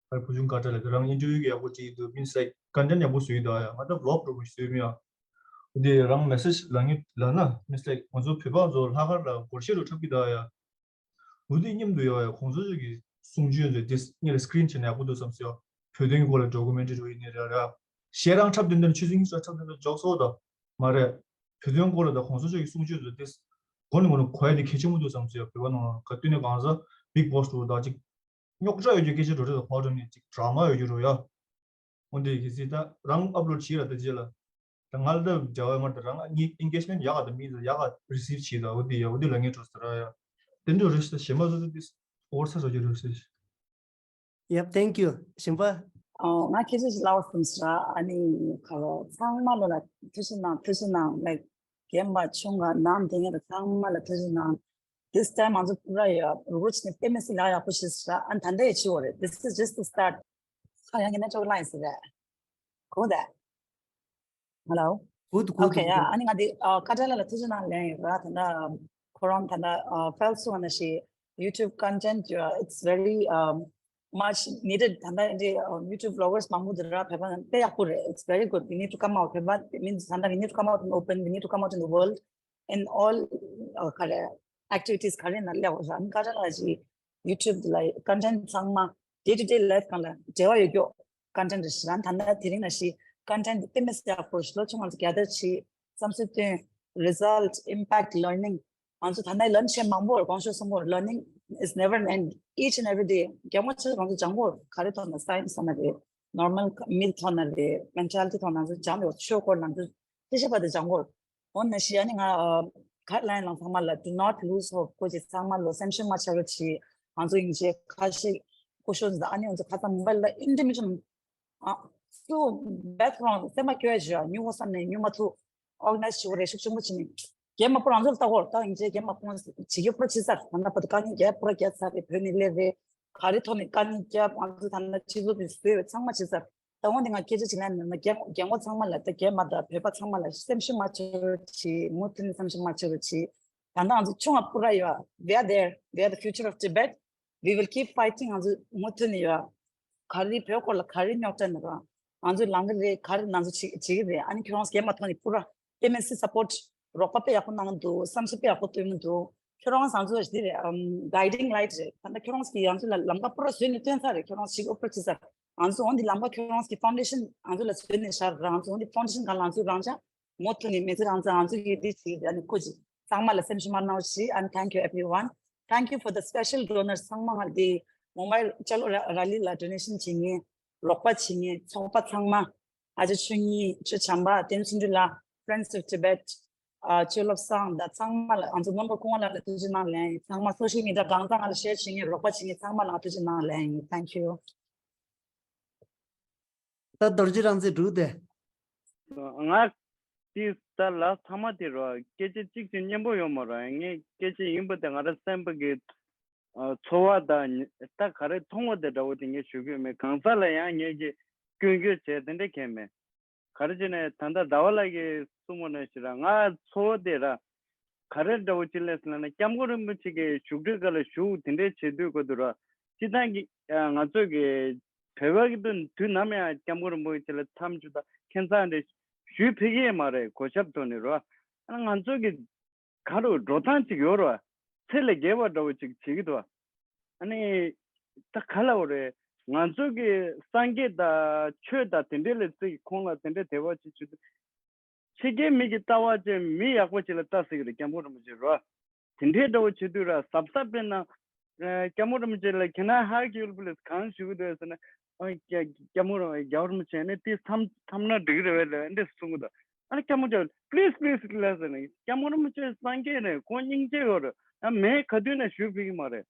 ག་རེ་བུ་ཆུང་དཀའ་དྲག་ལ་རང་interview གི་ཡག་པོ་བྲིས་འདུག means like content ཡག་པོ་བཟོས་འདུག་ཨ་ཡ། ང་ད་vlog འགྲོ་དགོས་ཞེས་བཟོས་མི་ཡ། འདི་རང་message ལབ་ངེས་ལབ་ན་means like ང་ཚོ་བོད་པ་ཚོ་ལྷག་དཀར་ལ་སྒོར་གཞས་རུ་འཁྲབ་ཀྱི་འདུག་ཨ་ཡ། འུ་དེ་མཉམ་དུ་ཡོད་ཡ། ཁོང་ཚོ་ཚོ་གི་གསུང་ཆོས་ཚོ་དེ་སྔོན་ལ་screen བྱས་ན་ཡག་པོ་འདུག་བསམ་སོང་། བོད་དོན་གྱི་སྐོར་ལ་documentary འགྲོ་ཡིན་ནི་རེད་ར། གཞས་རང་འཁྲབ་དོན་དེ་ཆུ་ཚོད་གཉིས་སུ་འཁྲབ་དོན་དེ་འཇོག་སོང་ད། མ་རེད། བོད་དོན་སྐོར་ལ་ད་ཁོང་ཚོ་ཚོ་གི་གསུང་ཆོས་ཚོ་དེ་མགོ་ནས་མགོ་ནས་གོ་ཡ་དེ་གལ་ཆེན་པོ་འདུག་བསམ་སོང་། བོད་པ་ནང་ལ་ག་དུས་ནས་གང་ཟག་big boss འགྲོ་ད་ཅིག་རྙོག་དྲ་ཡོད་རྒྱུ་སྐད་ཆ་འགྲོ་རེད། ད་ཕོག་འགྲོ་ནས་ཅིག་drama ཡོད་རྒྱུ་རོ་ཡ། འོ་འདི་གི་སི་ད་རང་upload བྱེད་ར། ད་རྗེས་ལ་ད་ང་ལ་ད་རྒྱ་བའི་མར་ད་རང་ངའི་engagement ཡག་ག་ད་མི་ད་ཡག་ག་receive བྱེད་ད། འོ་འདི་ཡ་འོ་འདི་ལ་ངས་འགྲོ་ཟེར་ར་ཡ། དེ་འདྲ་རེད་ཟེར། གཞན་པ་ཚོ་ད་དེ་over ས་རོ་རྒྱུ་རེད་ཟེར། Yep, thank you. གཞན་པ། ཨོ་ང་ཁྱེད་ཚོ་ཞིག་ལབ་བསམ་ཟེར་ར། ཨ་ནི་ཁ་ལོ་ཚང་མ་ལོ་ལ་ཐུགས་རྗེ་གནང་ཐུགས་རྗེ་གནང་། like རྒན་པ་ཆུང་ག་ནང་དེ་ངས་ད་ཚང་མ་ལ་ཐུགས་རྗེ་གནང་། This time ང་ཚོ་ཕུ་ར་ཡ་རུ་ཆ་ནས་དཔེ་མི་སྲིད་ལ་ཡག་པོ་ཞིག་ཟེར་ར། ཨ་ད་ལྟ་ཡ་ཆི་བོ་རེད། This is just the start. ཁ་ཡང་གི་network line ཟེར་ར། གོ་ད། Hello. Good, good, okay, yeah. ཨ་ནི་ང་དེ་ཨ་ཀ་ཏྲ་ལ་ལ་ཐུགས་རྗེ་གནང་ལན་ཡོད་ར། ད་ལྟ་ཁོ་རང་ད་ལྟ་ཨ་ཕལ་སུ་ན་ཞིག་YouTube content, uh, it's very um, much needed. ད་ལྟ་འདི་ཨ་YouTube vloggers མང་པོ་འདི་ར་བོད་པ་དཔེ་ཡག་པོ་རེད། It's very good. We need to come out. བོད་པ་མི་ཚང་མ་we need to come out in open. We need to come out in the world. In all uh, ག་རེ་activities ག་རེ་ན་ལེགས་ར། ཨ་ནི་ཀ་ཏྲ་ལ་ཞིག་YouTube ལ་content ཚང་མ་ day to day life གང་ལ་འབྲེལ་བ་ཡོད་རྒྱུ་content རེད་ཤག་ད་ལྟ་དེ་རིང་ནང་བཞིན་content དེ་དཔེ་མི་སྲིད་ཡག་པོ་རེད་ཤག་ལོ་ཆུང་བ་ཚོ་gather བྱས་བསམ་ཚུལ་བཏོན། Result, impact, learning ང་ཚོ་ད་ལྟ་learn བྱེད་མང་པོ་རེད། གོང་ཞུས་སོང་པོ་learning is never end, each and every day རྒན་མོ་ཚོས་ང་ཚོ་སྦྱང་དགོས། ག་རེ་ཐོག་ནས་science ཐོག་ནས་རེད། Normal མིའི་ཐོག་ནས་རེད། Mentality ཐོག་ནས་ང་ཚོ་སྦྱང་དགོས། ཆོས་སྐོར་ལ་ང་ཚོ་ཅི་བྱེད་པ་དེ་སྦྱང་དགོས། འོ་ན་ཞི་ཨ་ནི་ང་guideline ལ་ཚང་མ་ལ do not lose hope སྐོར་གྱི་ཚང་མ་ལོ་སེམས་ཤུགས་མ་ཆག་རོགས་གྱིས། ང་ཚོ་ཡིན་ཆེ་ཁ་ཤས་སྐུ་ཞོགས་འཛིན་ཨ་ནི་ང་ཚོ་ཁ་ཚང་mobile ལ་intermission ཨ་སུ་background སེམས་པ་སྐྱོ་ཡ་ཞུ་ཡ་ཉུ་བོ་བསམ་ནས་ཉུ་མ་ཐུག organize བྱེད་དགོས་རེད། ཤུགས་ཆེན་པོ་བྱས་ནས་རྒན་མ་པོ་རང་ཚོ་ལ་ལྟ་དགོས། ད་ཡིན་ཆེ་རྒན་མ་པོ་བྱེད་རྒྱུ་པོ་ར་བྱེད་ཚར། ད་ལྟ་བར་དུ་དཀའ་ངལ་རྒྱབ་པོ་ར་རྒྱབ་ཚར་རེད། བོད་ནས་སླེབས་རེད། ག་རེ་ཐོག་ནས་དཀའ་ངལ་རྒྱབ་ང་ཚོ་ད་ལྟ་སྤྱི་ཚོགས་དེ་བཟོས་པའི་ཚང་མ་བྱེད་ཚར། ད་འོན་ཏེ་ང་སྐད་ཆ་ཅིག་ལན་ནི་རྒན་རྒན་གོག་ཚང་མ་ལ་ད་རྒན་མ་དང་བོད་པ་ཚང་མ་ལ་སེམས་ཤུགས་མ་ཆག་རོགས་གྱིས། མུ་མཐུད་ནས་སེམས་ཤུགས་མ་ཆག་རོགས་གྱིས། ད་ལྟ་ང་ཚོ་ཆུང་བ་པོ་ར་ཡོད། They are there, they are the future of Tibet. We will keep fighting. ང་ཚོ་མུ་མཐུད་ནས་ཡོད། ག་རེ་བོད་སྐོར་ལ་ག་རེ་རྙོག་དྲ་ནི་ར་ང་ཚོ་ལངས་གི་རེད། ག་རེ་ང་ཚོ་བྱེད་བྱེད་ཀྱི་རེད། ཨ་ནི་ཁྱོད་རང་རྒན་མ་ཐོག་ནས་པོ་ར་དེ་མིན་སི་support རོགས་པ་དཔེ་ཡག་པོ་གནང་འདུག་བསམ་ཚུལ་དཔེ་ཡག་པོ་བཏོན་གྱི་འདུག་ཁྱོད་རང་ང་ཚོ་འདི་རེད། ཨམ་guiding light རེད། ད་ལྟ་ཁྱོད་རང་གིས་ང་ཚོ་ལ་ལམ་ཁ་པོ་ར་བཟོས་ནས་སྟོན་ཚར་རེད། ཁྱོད་རང་ཞིག་ཨོ་པ་ར་བྱེད་ཚར། ང་ཚོ་འོན་ཏེ་ལམ་ཁ་ཁྱོད་རང་གིས་foundation ང་ཚོ་ལ་བཟོས་ནས་བཞག་ར། ང་ཚོ་འོན་ཏེ་foundation གང་ལ་ང་ཚོ་རང་ཅག་མུ་མཐུད་ནས་མི་ཚེ་རང་ཚོ་ང་ཚོ་གི་འདི་བྱེད་ཨ་ནི་ཁོ་ཅིག་ཚང་མ་ལ་སེམས་ཤུགས་མ་གནང་རོགས་གྱིས། And thank you everyone. Thank you for the special donors ཚང་མ་ང་འདི་mobile ཅ་ལོ་ར་ར་ལི་ལ་donation བྱེད་མཁན་རོགས་པ་བྱེད་མཁན་ཚོགས་པ་ཚང་མ། ཨ་ཅེ་ཆོས་ཉིད་ཆོས་བྱམས་པ་བསྟན་འཛིན་ལགས། Friends of Tibet ཨ་ཆོས་བློ་བཟང་དང་ཚང་མ་ལ་ང་ཚོ་རྣམ་པ་སྐུ་ངོ་ལགས་ལ་ཐུགས་རྗེ་གནང་ལན། ཚང་མ་social media གང་ཚང་ང་ལ་share བྱེད་མཁན་རོགས་པ་བྱེད་མཁན་ཚང་མ་ལ་ཐུགས་རྗེ་གནང་ལན། Thank you. ད་རྡོ་རྗེ་རང་བཙན་འགྲུབ་སྟེ། ང་དེ་ད་ལ་ཚང་མ་དེ་རོ་སྐད་ཆ་གཅིག་ཅིག་སྙན་པོ་ཡོད་མ་རོ། ངས་སྐད་ཆ་ཡིན་པ་དེ་ང་རང་སེམས་པ་གི་ཨ་ཚོར་བ་དང་ད་ག་རེ་མཐོང་བ་དེ་འདྲ་བོ་དེ་ངས་ཞུ་གི་ཡོད་མེད། གང་ཟག་ལ་ཡང་ངས་ཀྱི་སྐྱོན་བརྗོད་བྱས་དེ་འདྲ་གང་མེད། ག་རེ་བྱས་ནས་ད་ལྟ་ཟླ་བ་ལགས་ཀྱིས་གསུངས་པ་ནང་བཞིན་ར་ང་ཚོར་བ་དེ་ར་ག་རེ་འདྲ་བོ་ཅིག་ལས་ཟེར་ན་སྐྱབས་མགོན་རིན་པོ་ཆེ་གི་བཞུགས་ཁྲི་སྒང་ལ་བཞུགས་དེ་འདྲའི་བྱེད་དུས་གོ་དུ་ར་སྤྱི་བཏང་གི་ང་ཚོ་གི་བོད་པ་གི་དུས་དུས་ནམ་ཡང་སྐྱབས་མགོན་རིན་པོ་ཆེ་ལ་འཚམས་ཞུ་དང་ཁྱད་མཚར་འདྲ་ཞུས་ཕེབས་ཀྱི་ཡོད་མ་རེད། གོ་ཁྱབ་ཐོག་ནས་རོ། ང་ཚོ་གི་ག་རུ་འགྲོ་སྟངས་ཅིག་ཡོད་རེད་བ། ཚད་ལས་བརྒལ་བ་འདྲ་བོ་ཅིག་བྱེད་ཀྱི་འདུག་ཨ་ནི་ད་ག་ལ་འོ་རེད། ང་ཚོ་གི་སངས་རྒྱས་དང་ཆོས་དང་དེ་འདྲའི་ལ་རྩིས་ཁོང་ལ་དེ་འདྲའི་དད་པ་ཅིག་བྱེད་དུས། ཕྱི་རྒྱལ་མི་གི་ལྟ་བ་ཅན་མི་ཡག་པོ་ཅིག་ལ་ལྟ་སྲིད་ཀྱི་རེད། སྐྱབས་མགོན་རིན་པོ་ཆེ་རེད་བ། དེ་འདྲའི་འདྲ་བོ་བྱེད་དུས་ར་གཟབ་གཟབ་དཔེར་ན། ཨ་སྐྱབས་མགོན་རིན་པོ་ཆེ་ལ་Can I hug you please གང་ཞུ་གི་འདུག་ཟེར་ན། ཨ་སྐྱ་སྐྱབས་མགོན་རིན་པོ་ཆེ་ཨ་ནི་དེ་མཚམས་མཚམས་ན་འགྲིག་གི་རེད་བས་ལ་འདི་གསུང་གི་འདུག་ཨ་ནི་སྐྱབས་མགོན་ཆེ་please please ལ་ཟེར་ནས་སྐྱབས་མགོན་རིན་པོ་ཆེ་སངས་རྒྱས་རེད། ཁོང་སྙིང་རྗེ་ཡོད་རེད། ཨ་མེད་ག་དུས་ན་ཞུ་ཕོད་ཀྱི་མ་རེད།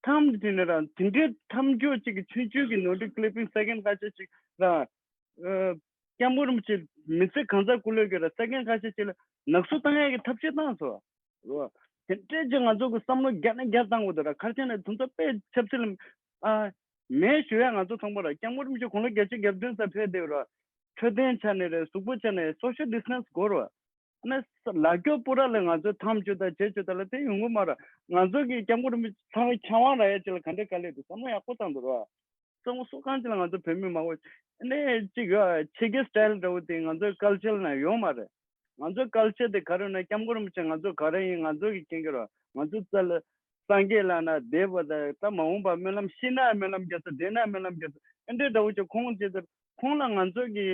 མཚམས་དེ་ནས་ར་དེ་འདྲའི་མཚམས་སྦྱོར་གཅིག་གི་ཆུང་ཆུང་གི་ནོར་འཁྲུལ་clipping second ཁ་ཤས་ཅིག་ར། ཨ་སྐྱབས་མགོན་རིན་པོ་ཆེ་མི་ཚེ་གང་ཚ་ཀུ་ལོས་ཀྱི་ར་second ཁ་ཤས་ཅིག་ལ་ནག་བསུབ་བཏང་ཡག་གི་ཐབས་ཤེས་བཏང་སོང་། རོ། དེ་འདྲའི་ཅིག་ང་ཚོ་གི་བསམ་བློ་བརྒྱ་ནས་བརྒྱ་བཏང་དགོས་འདུག་ར། ག་རེ་བྱས་ན་དེ་ཚོ་དཔེ་ཆབ་སྲིད་ལ་ཨ་མེད་ཞུ་ཡ་ང་ཚོ་ཚང་མ་ར་སྐྱབས་མགོན་རིན་པོ་ཆེ་དགུང་ལོ་བརྒྱད་ཅུ་གྱ་བདུན་ཙམ་ཕེབས་བསྡད་ར། འཕྲོད་བསྟེན་ཆ་ནས་རེད། གཟུགས་པོ་ཆ་ནས་social distance དགོས་ར། ཨ་ནི་ལ་སྐྱོ་པོ་ར་ལ་ང་ཚོ་ཐམས་ཅད་ད་བྱེད་ཆོད་ད་ལ་དེ་ཡོང་གི་མ་ར། ང་ཚོ་གི་སྐྱབས་མགོན་རིན་པོ་ཆེ་ཚང་མ་ཆང་བ་ར་ཡ་ཅིག་ལ་ག་འདྲའི་དཀའ་ལས་འདུག་བསམ་བློ་ཡག་པོ་བཏང་འདུག་ར། གཙང་པོ་སོ་གང་ཅི་ལ་ང་ཚོ་བོད་མི་མང་པོ་ནས་གཅིག་ཡོད་ཕྱི་རྒྱལ་style འདྲ་བོ་དེ་ང་ཚོའི་culture ནང་ཡོད་མ་རེད། ང་ཚོའི་culture དེ་ག་རེ་ན་སྐྱབས་མགོན་རིན་པོ་ཆེ་ང་ཚོ་ག་རེ་ཡིན་ང་ཚོ་གི་མཁྱེན་གྱི་རེད། ང་ཚོ་རྩ་ལ་སངས་རྒྱས་ལ་ན་བསྡད་པ་དང་ད་མ་འོངས་པ་སྨོན་ལམ་ཤི་ན་སྨོན་ལམ་རྒྱག་ས་བསྡད་ན་སྨོན་ལམ་རྒྱག་ས་ཨེ་འདྲའི་འདྲ་བོ་ཅིག་ཁོང་ཅི་ཟེར་ཁོང་ལ་ང་ཚོ་གི་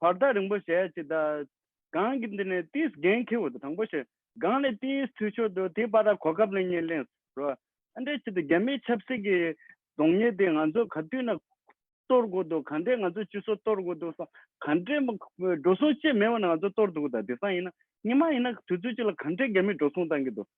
བར་ཐག་རིང་པོ་བྱས་ཅི་ད། གང་གི་འདི་ནས་ཏིས་འགན་འཁྱེར་འོ་དང་དང་པོ་ཞེས་གང་ལས་ཏིས་འཐུས་ཤོར་འདུག་དེ་པར་གོ་སྐབས་ལེན་ཉེན་ལེན་རོ། ཨ་འདྲས་ཅི་ད་རྒྱ་མིའི་ཆབ་སྲིད་ཀྱི་གདོང་ཉེས་དེ་ང་ཚོ་ག་དུས་ན་གཏོར་དགོས་འདུག་ག་འདྲས་ང་ཚོ་སྤྱི་ཚོགས་གཏོར་དགོས་འདུག་ག་འདྲས་འགྲོ་སོང་ཅི་མེད་པ་ན་ང་ཚོ་གཏོར་འདུག་ད་དེང་སང་ཡིན་ན་ཉི་མ་ཡིན་ན་དུས་ཚོད་ཅིག་ལ་ག་འདྲས་རྒྱ་མིས་འགྲོ་སོང་བཏང་གི་འདུག་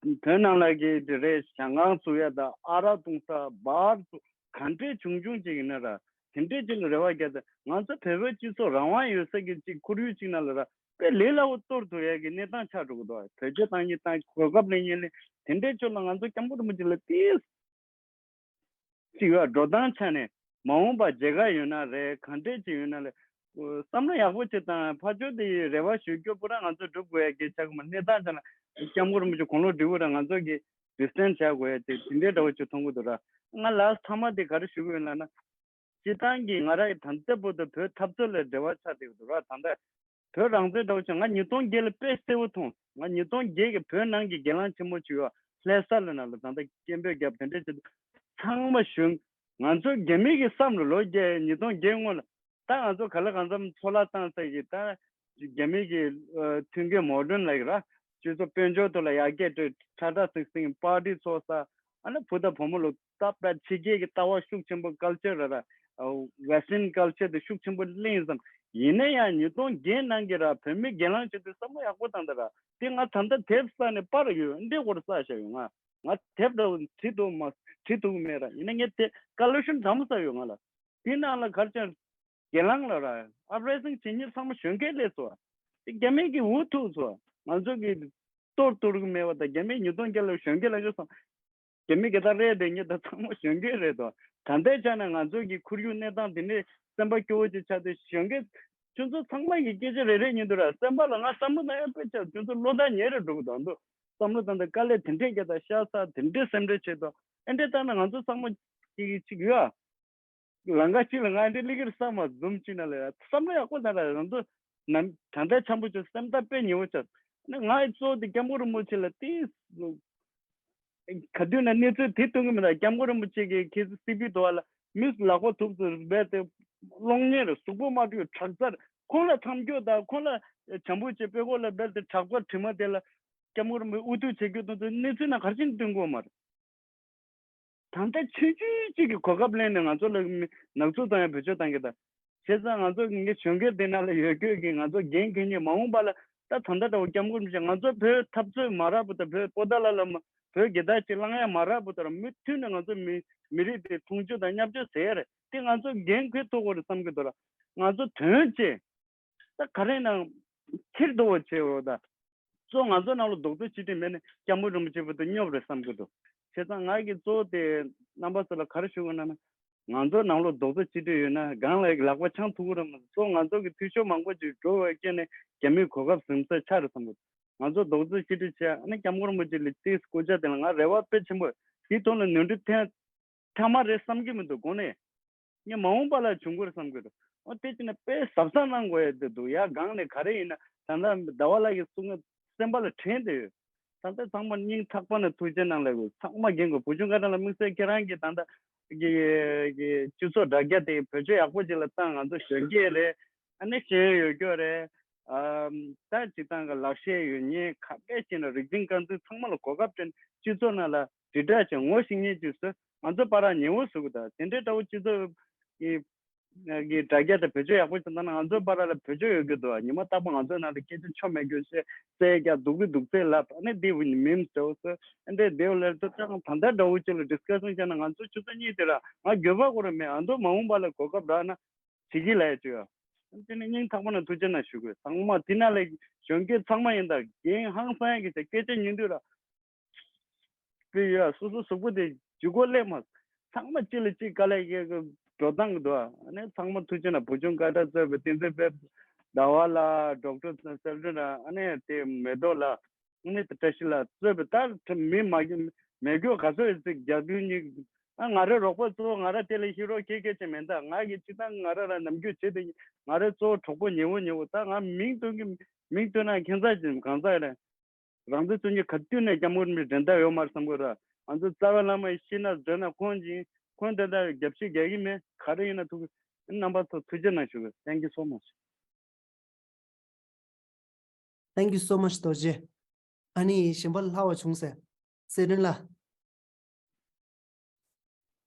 བོད་ནང་ལ་གི་དེ་རེད་ཞང་ཁང་བཙུགས་ཡ་དང་ཨ་རག་བཏུང་ས་བར་བཙུགས་ག་འདྲས་ཆུང་ཆུང་ཅིག་ཡིན་ན་ར་དེ་འདྲས་ཅིག་ལ་རེ་བ་རྒྱག་ད་ང་ཚོ་བོད་པའི་སྤྱི་ཚོགས་རང་དབང་ཡོད་ས་གི་ཅིག་ཁོར་ཡུག་ཅིག་ནང་ལ་ར་དཔེ་ལས་སླ་བོ་གཏོར་ཐུབ་ཡ་གི་གནས་སྟངས་ཆགས་འགྲོ་གི་འདུག་བོད་ཆས་བཏང་གི་བཏང་གོ་སྐབས་ལེན་ཉེན་ལེན་དེ་འདྲས་ཅིག་ལ་ང་ཚོ་སྐྱབས་མགོན་རིན་པོ་ཆེ་ལ་ཏིས་ཅིག་ཡོད་འགྲོ་སྟངས་ཆ་ནས་མ་འོངས་པ་མཇལ་ཁ་ཡོད་ན་རེད་ག་འདྲས་ཅིག་ཡོད་ན་ལས་བསམ་བློ་ཡག་པོ་ཅིག་དང་ཕར་ཕྱོགས་དེ་ཡི་རེ་བ་ཞུ་རྒྱུ་པུ་ར་ང་ཚོ་སྒྲུབ་དགོས་ཡ་གི་ཆགས་གི་མ་གནས་སྟངས་ཆ་ན་སྐྱབས་མགོན་རིན་པོ་ཆེ་དགུང་ལོ་བགྲེས་པོ་ར་ང་ཚོ་གི་resistance བྱ་དགོས་ཡ་དེ་དེ་འདྲའི་འདྲ་བོ་ཅིག་མཐོང་གི་འདུག་ར། ང་ལ་ཐ་མ་དེ་ག་རེ་ཞུ་གི་ཡོད་ལབ་ན། སྤྱི་བཏང་གི་ང་ར་ཡི་ད་ལྟ་བར་དུ་བོད་འཐབ་རྩོད་ལ་འབྲེལ་བ་ཆགས་བསྡད་ཀྱི་འདུག་ར། ད་ལྟ་བོད་རང་བཙན་འདྲ་བོ་ཆགས་ང་ཉིས་སྟོང་བརྒྱད་ལ་དཔེ་གསལ་བོ་མཐོང་། ང་ཉིས་སྟོང་བརྒྱད་ཀྱི་བོད་ནང་གི་སྒེར་ལངས་ཆེན་མོ་བྱུང་བ་ལྷ་ས་ལ་ནང་ལ་ད་ལྟ་སྐད་འབོད་བརྒྱབ་དེ་འདྲས་བྱེད་དུས་ཚང་མ་གཞོན་ ང་ཚོ་རྒྱ་མི་གི་བསམ་བློ་ལོ་བརྒྱད་ཉིས་སྟོང་བརྒྱད་སྔོན་ལ། ད་ང་ཚོ་ག་ལ་གང་འཚམ་ཚོ་ལ་བཏང་ས་གི་ད་རྒྱ་མི་གི་ཨ་མཐུན་རྐྱེན་མོ་ཌརན་ལ་ཡི་ར། སྤྱི་ཚོགས་དཔལ་འབྱོར་ཐོག་ལ་ཡར་རྒྱས་སྤྲོད། ཁྲ་ཁྲ་ཚིག་ཚིག་པར་ཊི་ཚོགས་ས། ཨ་ནི་བུ་དང་བུ་མོ་ལོ་ད་ཕྱི་རྒྱལ་གྱི་ལྟ་བ་ཤུགས་ཆེན་པོ་ཀལ་ཅར་ར་ར། ཨ་ཝེ་སི་ཊརན་ཀལ་ཅར་དེ་ཤུགས་ཆེན་པོ་གླེང་བསམ། ཡིན་ན་ཡང་ཉིས་སྟོང་བརྒྱད་ནང་གི་ར་བོད་མི་སྒེར་ལངས་བྱེད་དུས་བསམ་བློ་ཡག་པོ་བཏང་ད་ར། དེ་ང་ད་ལྟ་དེབ་བསགས་ནས་པར་ཡོད་འདྲེ་སྐོར་བསགས་བཞག་ཡོད། ང་ང་དེབ་འདྲ་བོ་བྲིས་འདུག་མ་བྲིས་འདུག་མེད་ར། ཡིན་ན་ངས་དེ་ཀོ་ལེག་ཤན་འདྲ་མོ་བསགས་ཡོད་ང་ལ། དེ་ནང་ལ་ག་རེ་བྱས། སྒེར་ལངས་ལ་ར་ཨབ་རེ་སིང་བྱེད་མཁན་ཚང་མ་གཞོན་སྐྱེས་སླེབས་སོང་། དེ་རྒྱ་མི་གི་འུ་ཐུག་སོང་། ང་ཚོ་གི་གཏོར་གཏོར་གི་མེད་པ་དང་། རྒྱ་མི་ཉིས་སྟོང་བརྒྱད་ལ་གཞོན་སྐྱེས་ལ་ཡོད་སོང་། རྒྱ་མི་གི་ད་རེད་དེ་ཉིད་ད་ཚང་མ་གཞོན་སྐྱེས་རེད་དོ། ད་ལྟའི་ཆ་ནས་ང་ཚོ་གི་ཁོར་ཡུག་གནས་སྟངས་དེ་འདྲའི་སེམས་པ་སྐྱོ་བོ་ཅིག་ཆགས་དུས་གཞོན་སྐྱེས་ཁྱོད་ཚོ་ཚང་མ་གི་སྐད་ཆ་རེ་རེ་ཉན་དུས་ར་སེམས་པ་ལ་ང་བསམ་བློ་བཏང་ཡ་དཔེ་ཆ་ཁྱོད་ཚོ་བློ་ཐག་ཉེ་རུ་འགྲོ་གི་འདུག་འདུག་བསམ་བློ་བཏང་དུས་དཀའ་ལས་དེ་འདྲས་རྒྱག་དང་ཤ་ཚ་དེ་འདྲས་སེམས་ཁྲལ་བྱེད་དོ། ཨེ་འདྲས་བཏང་ན་ང་ཚོ་ཚང་མ་གི་ཅིག་ཡོད་ཨ། ལམ་ཁ་ཅིག་ལ་ང་འདི་ལི་ཀིར་བསམ་མ་འཛོམས་ཅིག་ན་ལ་ཡ་བསམ་བློ་ཡག་པོ་ད་ལ་རང་ཚོ་ནམ་ད་ལྟ་འཆམ་པོ་ཆོ་སེམས་ཐག་དཔེ་ཉེ་བོ་ཆགས། ནི་ང་ཡི་གཙོ་བོ་དེ་སྐྱབས་མགོན་རིན་པོ་ཆེ་ལ་ཏིས་ག་དུས་ན་གནས་ཚུལ་དེ་གཏོང་གི་མི་འདུག་སྐྱབས་མགོན་རིན་པོ་ཆེ་གི་ཁྱེད་ཚོ་སི་པི་དོ་བ་ལ་མི་ལག་པ་ཐུག་ཚོ་རྦད་དེ་གློག་བརྙན་རེ་གཟུགས་པོ་མ་འཁྲུད་དྲག་རྩལ་ཁོང་ལ་མཚམས་སྦྱོར་དང་ཁོང་ལ་བྱམས་པོ་བྱེད་པའི་སྐོར་ལ་རྦད་དེ་དྲག་རྩལ་དྲི་མ་དེ་ལ་སྐྱབས་མགོན་རིན་པོ་ཆེ་ཨུ་ཐུག་བྱེད་རྒྱུ་དང་དུ་གནས་ཚུལ་ན་ག་རེ་བྱས་ནས་སྟོན་དགོས་མ་རེད། ད་ལྟ་ཆུང་ཆུང་གཅིག་གི་གོ་སྐབས་ལེན་ནས་ང་ཚོ་ལ་མི་ནག་འཛུགས་བཏང་ཡ་བེད་སྤྱོད་བཏང་གི་ད། བྱས་ཙང་ང་ཚོ་ངའི་གཞོན་སྐྱེས་དེ་ནང་ལ་ཡོད་རྒྱུ་གི་ང་ཚོ་འགན་འཁྱེར་མཁན་མ་འོངས་པ་ལ་ད་ད་ལྟ་འདྲ་བོ་སྐྱབས་མགོན་རིན་པོ་ཆེ་ང་ཚོ་བོད་འཐབ་རྩོད་མ་རག་པོ་དང་བོད་པོ་ཏཱ་ལ་ལ་མ་བོད་རྒྱལ་དར་ཅིག་བསླང་ཡ་མ་རག་པོ་དང་མུ་མཐུད་ནས་ང་ཚོ་མི་མི་རིགས་དེ་མཐོང་ཆུང་དང་བརྙས་བཅོས་ཟེར་ཡ་རེད། དེ་ང་ཚོ་འགན་འཁུར་ཐུབ་དགོས་རེད་བསམ་གི་འདུག་ལ། ང་ཚོ་དོན་ཆེ། ད་ག་རེ་ན་ཁྱེར་དོ་བོ་ཆེ་བོ་ད། གཙོ་ང་ཚོ་ནང་ལ་རྡོག་རྩ་གཅིག་སྒྲིལ་མེད་ན་སྐྱབས་མགོན་རིན་པོ་ཆེ་བོ་དེ་སྙོབ་རེད་བསམ་གི་འདུག་བྱས་ཙང་ང་གི་གཙོ་བོ་དེ་རྣམ་པ་ཚོ་ལ་ག་རེ་ཞུ་དགོས་ན་ན། ང་ཚོ་ནང་ལ་རྡོག་རྩ་གཅིག་སྒྲིལ་ཡོད་ན་གང་ལ་ལག་པ་འཆང་ཐུབ་ཀྱི་རེད་མ་གཏོགས་ང་ཚོ་གི་འཐུས་ཤོར་མང་པོ་ཅིག་འགྲོ་བའི་རྐྱེན་ནས་རྒྱ་མིའི་གོ་སྐབས་ཟིན་ས་ཆགས་རེད་བསམ་གི་འདུག་ང་ཚོ་རྡོག་རྩ་གཅིག་སྒྲིལ་བྱས་ཨ་ནི་སྐྱབས་མགོན་རིན་པོ་ཆེ་ལ་ཏིས་སྐུ་ཕྱྭ་དེ་ལ་ང་རེ་བ་དཔེ་ཆེན་པོ་དེའི་ཐོག་ལ་ནོར་འཁྲུལ་ཐེངས་ཐ་མ་རེད་བསམ་གྱི་མི་འདུག་དགོངས་ནས། ངས་མ་འོངས་པ་ལ་བྱུང་དགོས་བསམ་གྱི་འདུག་འོ་དེ་ཅི་ནས་དཔེ་གཟབ་གཟབ་གནང་དགོས་ཡ་དེ་འདུག་ཡ་གང་ནས་ག་རེ་ཡིན་ན་ད་ལྟ་ཟླ་བ་ལགས་ཀྱི་གསུང་ངས་སེམས་པ་ལ་དྲན་བསྡད་ཡོད། ད་ལྟ་ཚང་མ་སྙིང་ཐག་པ་ནས་ཐུགས་རྗེ་གནང་ལབ་དགོས། ཚང་མ་རྒན་དགོས། བུ་ཆུང་ཀ་ཏ་ལ་དམིགས་བསལ་ཁྱེད་རང་གིས་ད་ལྟ་གི་གི་སྤྱི་ཚོགས་དྲ་རྒྱ་དེ་བེད་སྤྱོད་ཡག་པོ་ཅིག་ལ་བཏང་། ང་ཚོ་གཞོན་སྐྱེས་རེད། ཨ་ནི་ཤེས་ཡོན་ཡོད་རྒྱུ་རེད། ཨམ་ད་སྤྱིར་བཏང་གི་ལག་ཤེས་ཡོད་མཁན་ག་གེ་ཅིག་ན་རིག་འཛིན་རྐང་འཛིན་ཚང་མ་ལ་གོ་སྐབས་སྤྲད་ནས་སྤྱི་ཚོགས་ནང་ལ་དྲིལ་བསྒྲགས་བྱས་ངོ་ཤེས་མཁན་ཅིག་བཟོས། ང་ཚོ་བར་ལ་ཉེ་བོ་བཟོ་གི་འདུག་དེ་འདྲའི་འདྲ་བོ་སྤྱི་ཚོགས་ཀྱི་གི་དྲ་རྒྱ་དེ་བེད་སྤྱོད་ཡག་པོ་བྱས་ན་ང་ཚོ་བར་ལ་བེད་སྤྱོད་ཡོད་ཀྱི་འདུག་ཉི་མ་རྟག་པར་ང་ཚོའི་ནང་ལ་སྐད་ཆ་ཆོ་མེད་རྒྱུ་བཤད་རྩེད་རྒྱག་སྡུག་གི་སྡུག་ཚད་ལབ། ཨ་ནི་དེ་བུ་ནི་མིམ་སི་འདྲ་བོ་བཟོས། ཨ་འདྲའི་དེ་བ་ལས་ད་ལྟ་ད་ལྟ་འདྲ་བོ་ཅིག་ལ་ཌིསི་ཀ་ཤན་བྱས་ན་ང་ཚོ་ཆུ་ཚོད་གཉིས་དེ་ལ་ང་འགྱོད་པ་ཁོ་རང་མེད། ཨ་མདོ་མ་འོངས་པ་ལ་གོ་སྐབས་རག་ན། བྱེད་ཀྱི་ལས་བཅོས་ཡ། དེ་ནི་སྙིང་ཐག་པ་ནས་ཐུགས་རྗེ་གནང་ཞུ་དགོས། ཚང་མ་དེ་ན་ལས་གཞོན་སྐྱེས་ཚང་མ་ཡིན་ད་འགན་ཧང་སང་ཡ་གི་བྱ་སྐད་ཆ་ཉན་དུས་ལ། དཔེ་ཡོད་ཨ། སོ་སོ་གཟུགས་པོ་དེ་ལྗིད་ཁོག་སླེབས་མ། ཚང་མ་གཅིག་ལ་གཅིག་དཀའ་ལས་ཡོད་གི་འགྲོ་སྟངས་གི་འདུག་ཨ། ཨ་ནི་ཚང་མ་ཐུགས་རྗེ་གནང་། བུ་ཆུང་ཀ་ཏ་གཙོས་པའི་བསྟན་འཛིན་དཔལ། ཟླ་བ་ལགས། ཌོག་ཊར་སེལ་ཌོན་ལགས། ཨ་ནི་དེ་མེ་ཏོག་ལགས། ཨ་ནི་བཀྲ་ཤིས་ལགས་གཙོས་པའི་ད་མི་མ་མེད་རྒྱུ་ག་ཚོད་ཡོད་ཚད་རྒྱག་དུས་ཉིད། ཨ་ང་རའི་རོགས་པ་གཙོ་བོ་ང་ར་དེ་ལས་ཤེས་རོགས་ཁྱེད་སྐད་ཆ་མེད་ད། ང་གི་སྤྱིར་བཏང་ང་ར་ར་ནམ་རྒྱུན་བྱེད་དེ་ང་རའི་གཙོ་བོ་གྲོགས་པོ་ཉེ་བོ་ཉེ་བོ་ད་ང་མིང་སྟོན་གི་མིང་སྟོན་ན་ཁྱད་མཚར་ཅན་གང་ཟག་རེད། རང་བཙན་རྩོད་མཁན་ག་དུས་ནས་སྐྱབས་མགོན་མི་འགྲན་ཟླ་ཡོད་མ་རེད་བསམ་གི་ར། ང་ཚོ་རྩ་བའི་བླ་མ་ཡི་ཤི་ན་འདོད་ན་ཁོང་གིས་ཁོང་དེ་ལྟར་རྒྱབ་བཤིག་རྒྱག་གི་མེད། ག་རེ་ཡིན་ན་ཐུག་རྣམ་པ་ཚོ་ཐུགས་རྗེ་གནང་ཞུ་གི། Thank you so much. Thank you so much རྡོ་རྗེ། ཨ་ནི་གཞན་པ་ལྷག་པ་བྱུང་ཟེར། སེ་རིན་ལགས།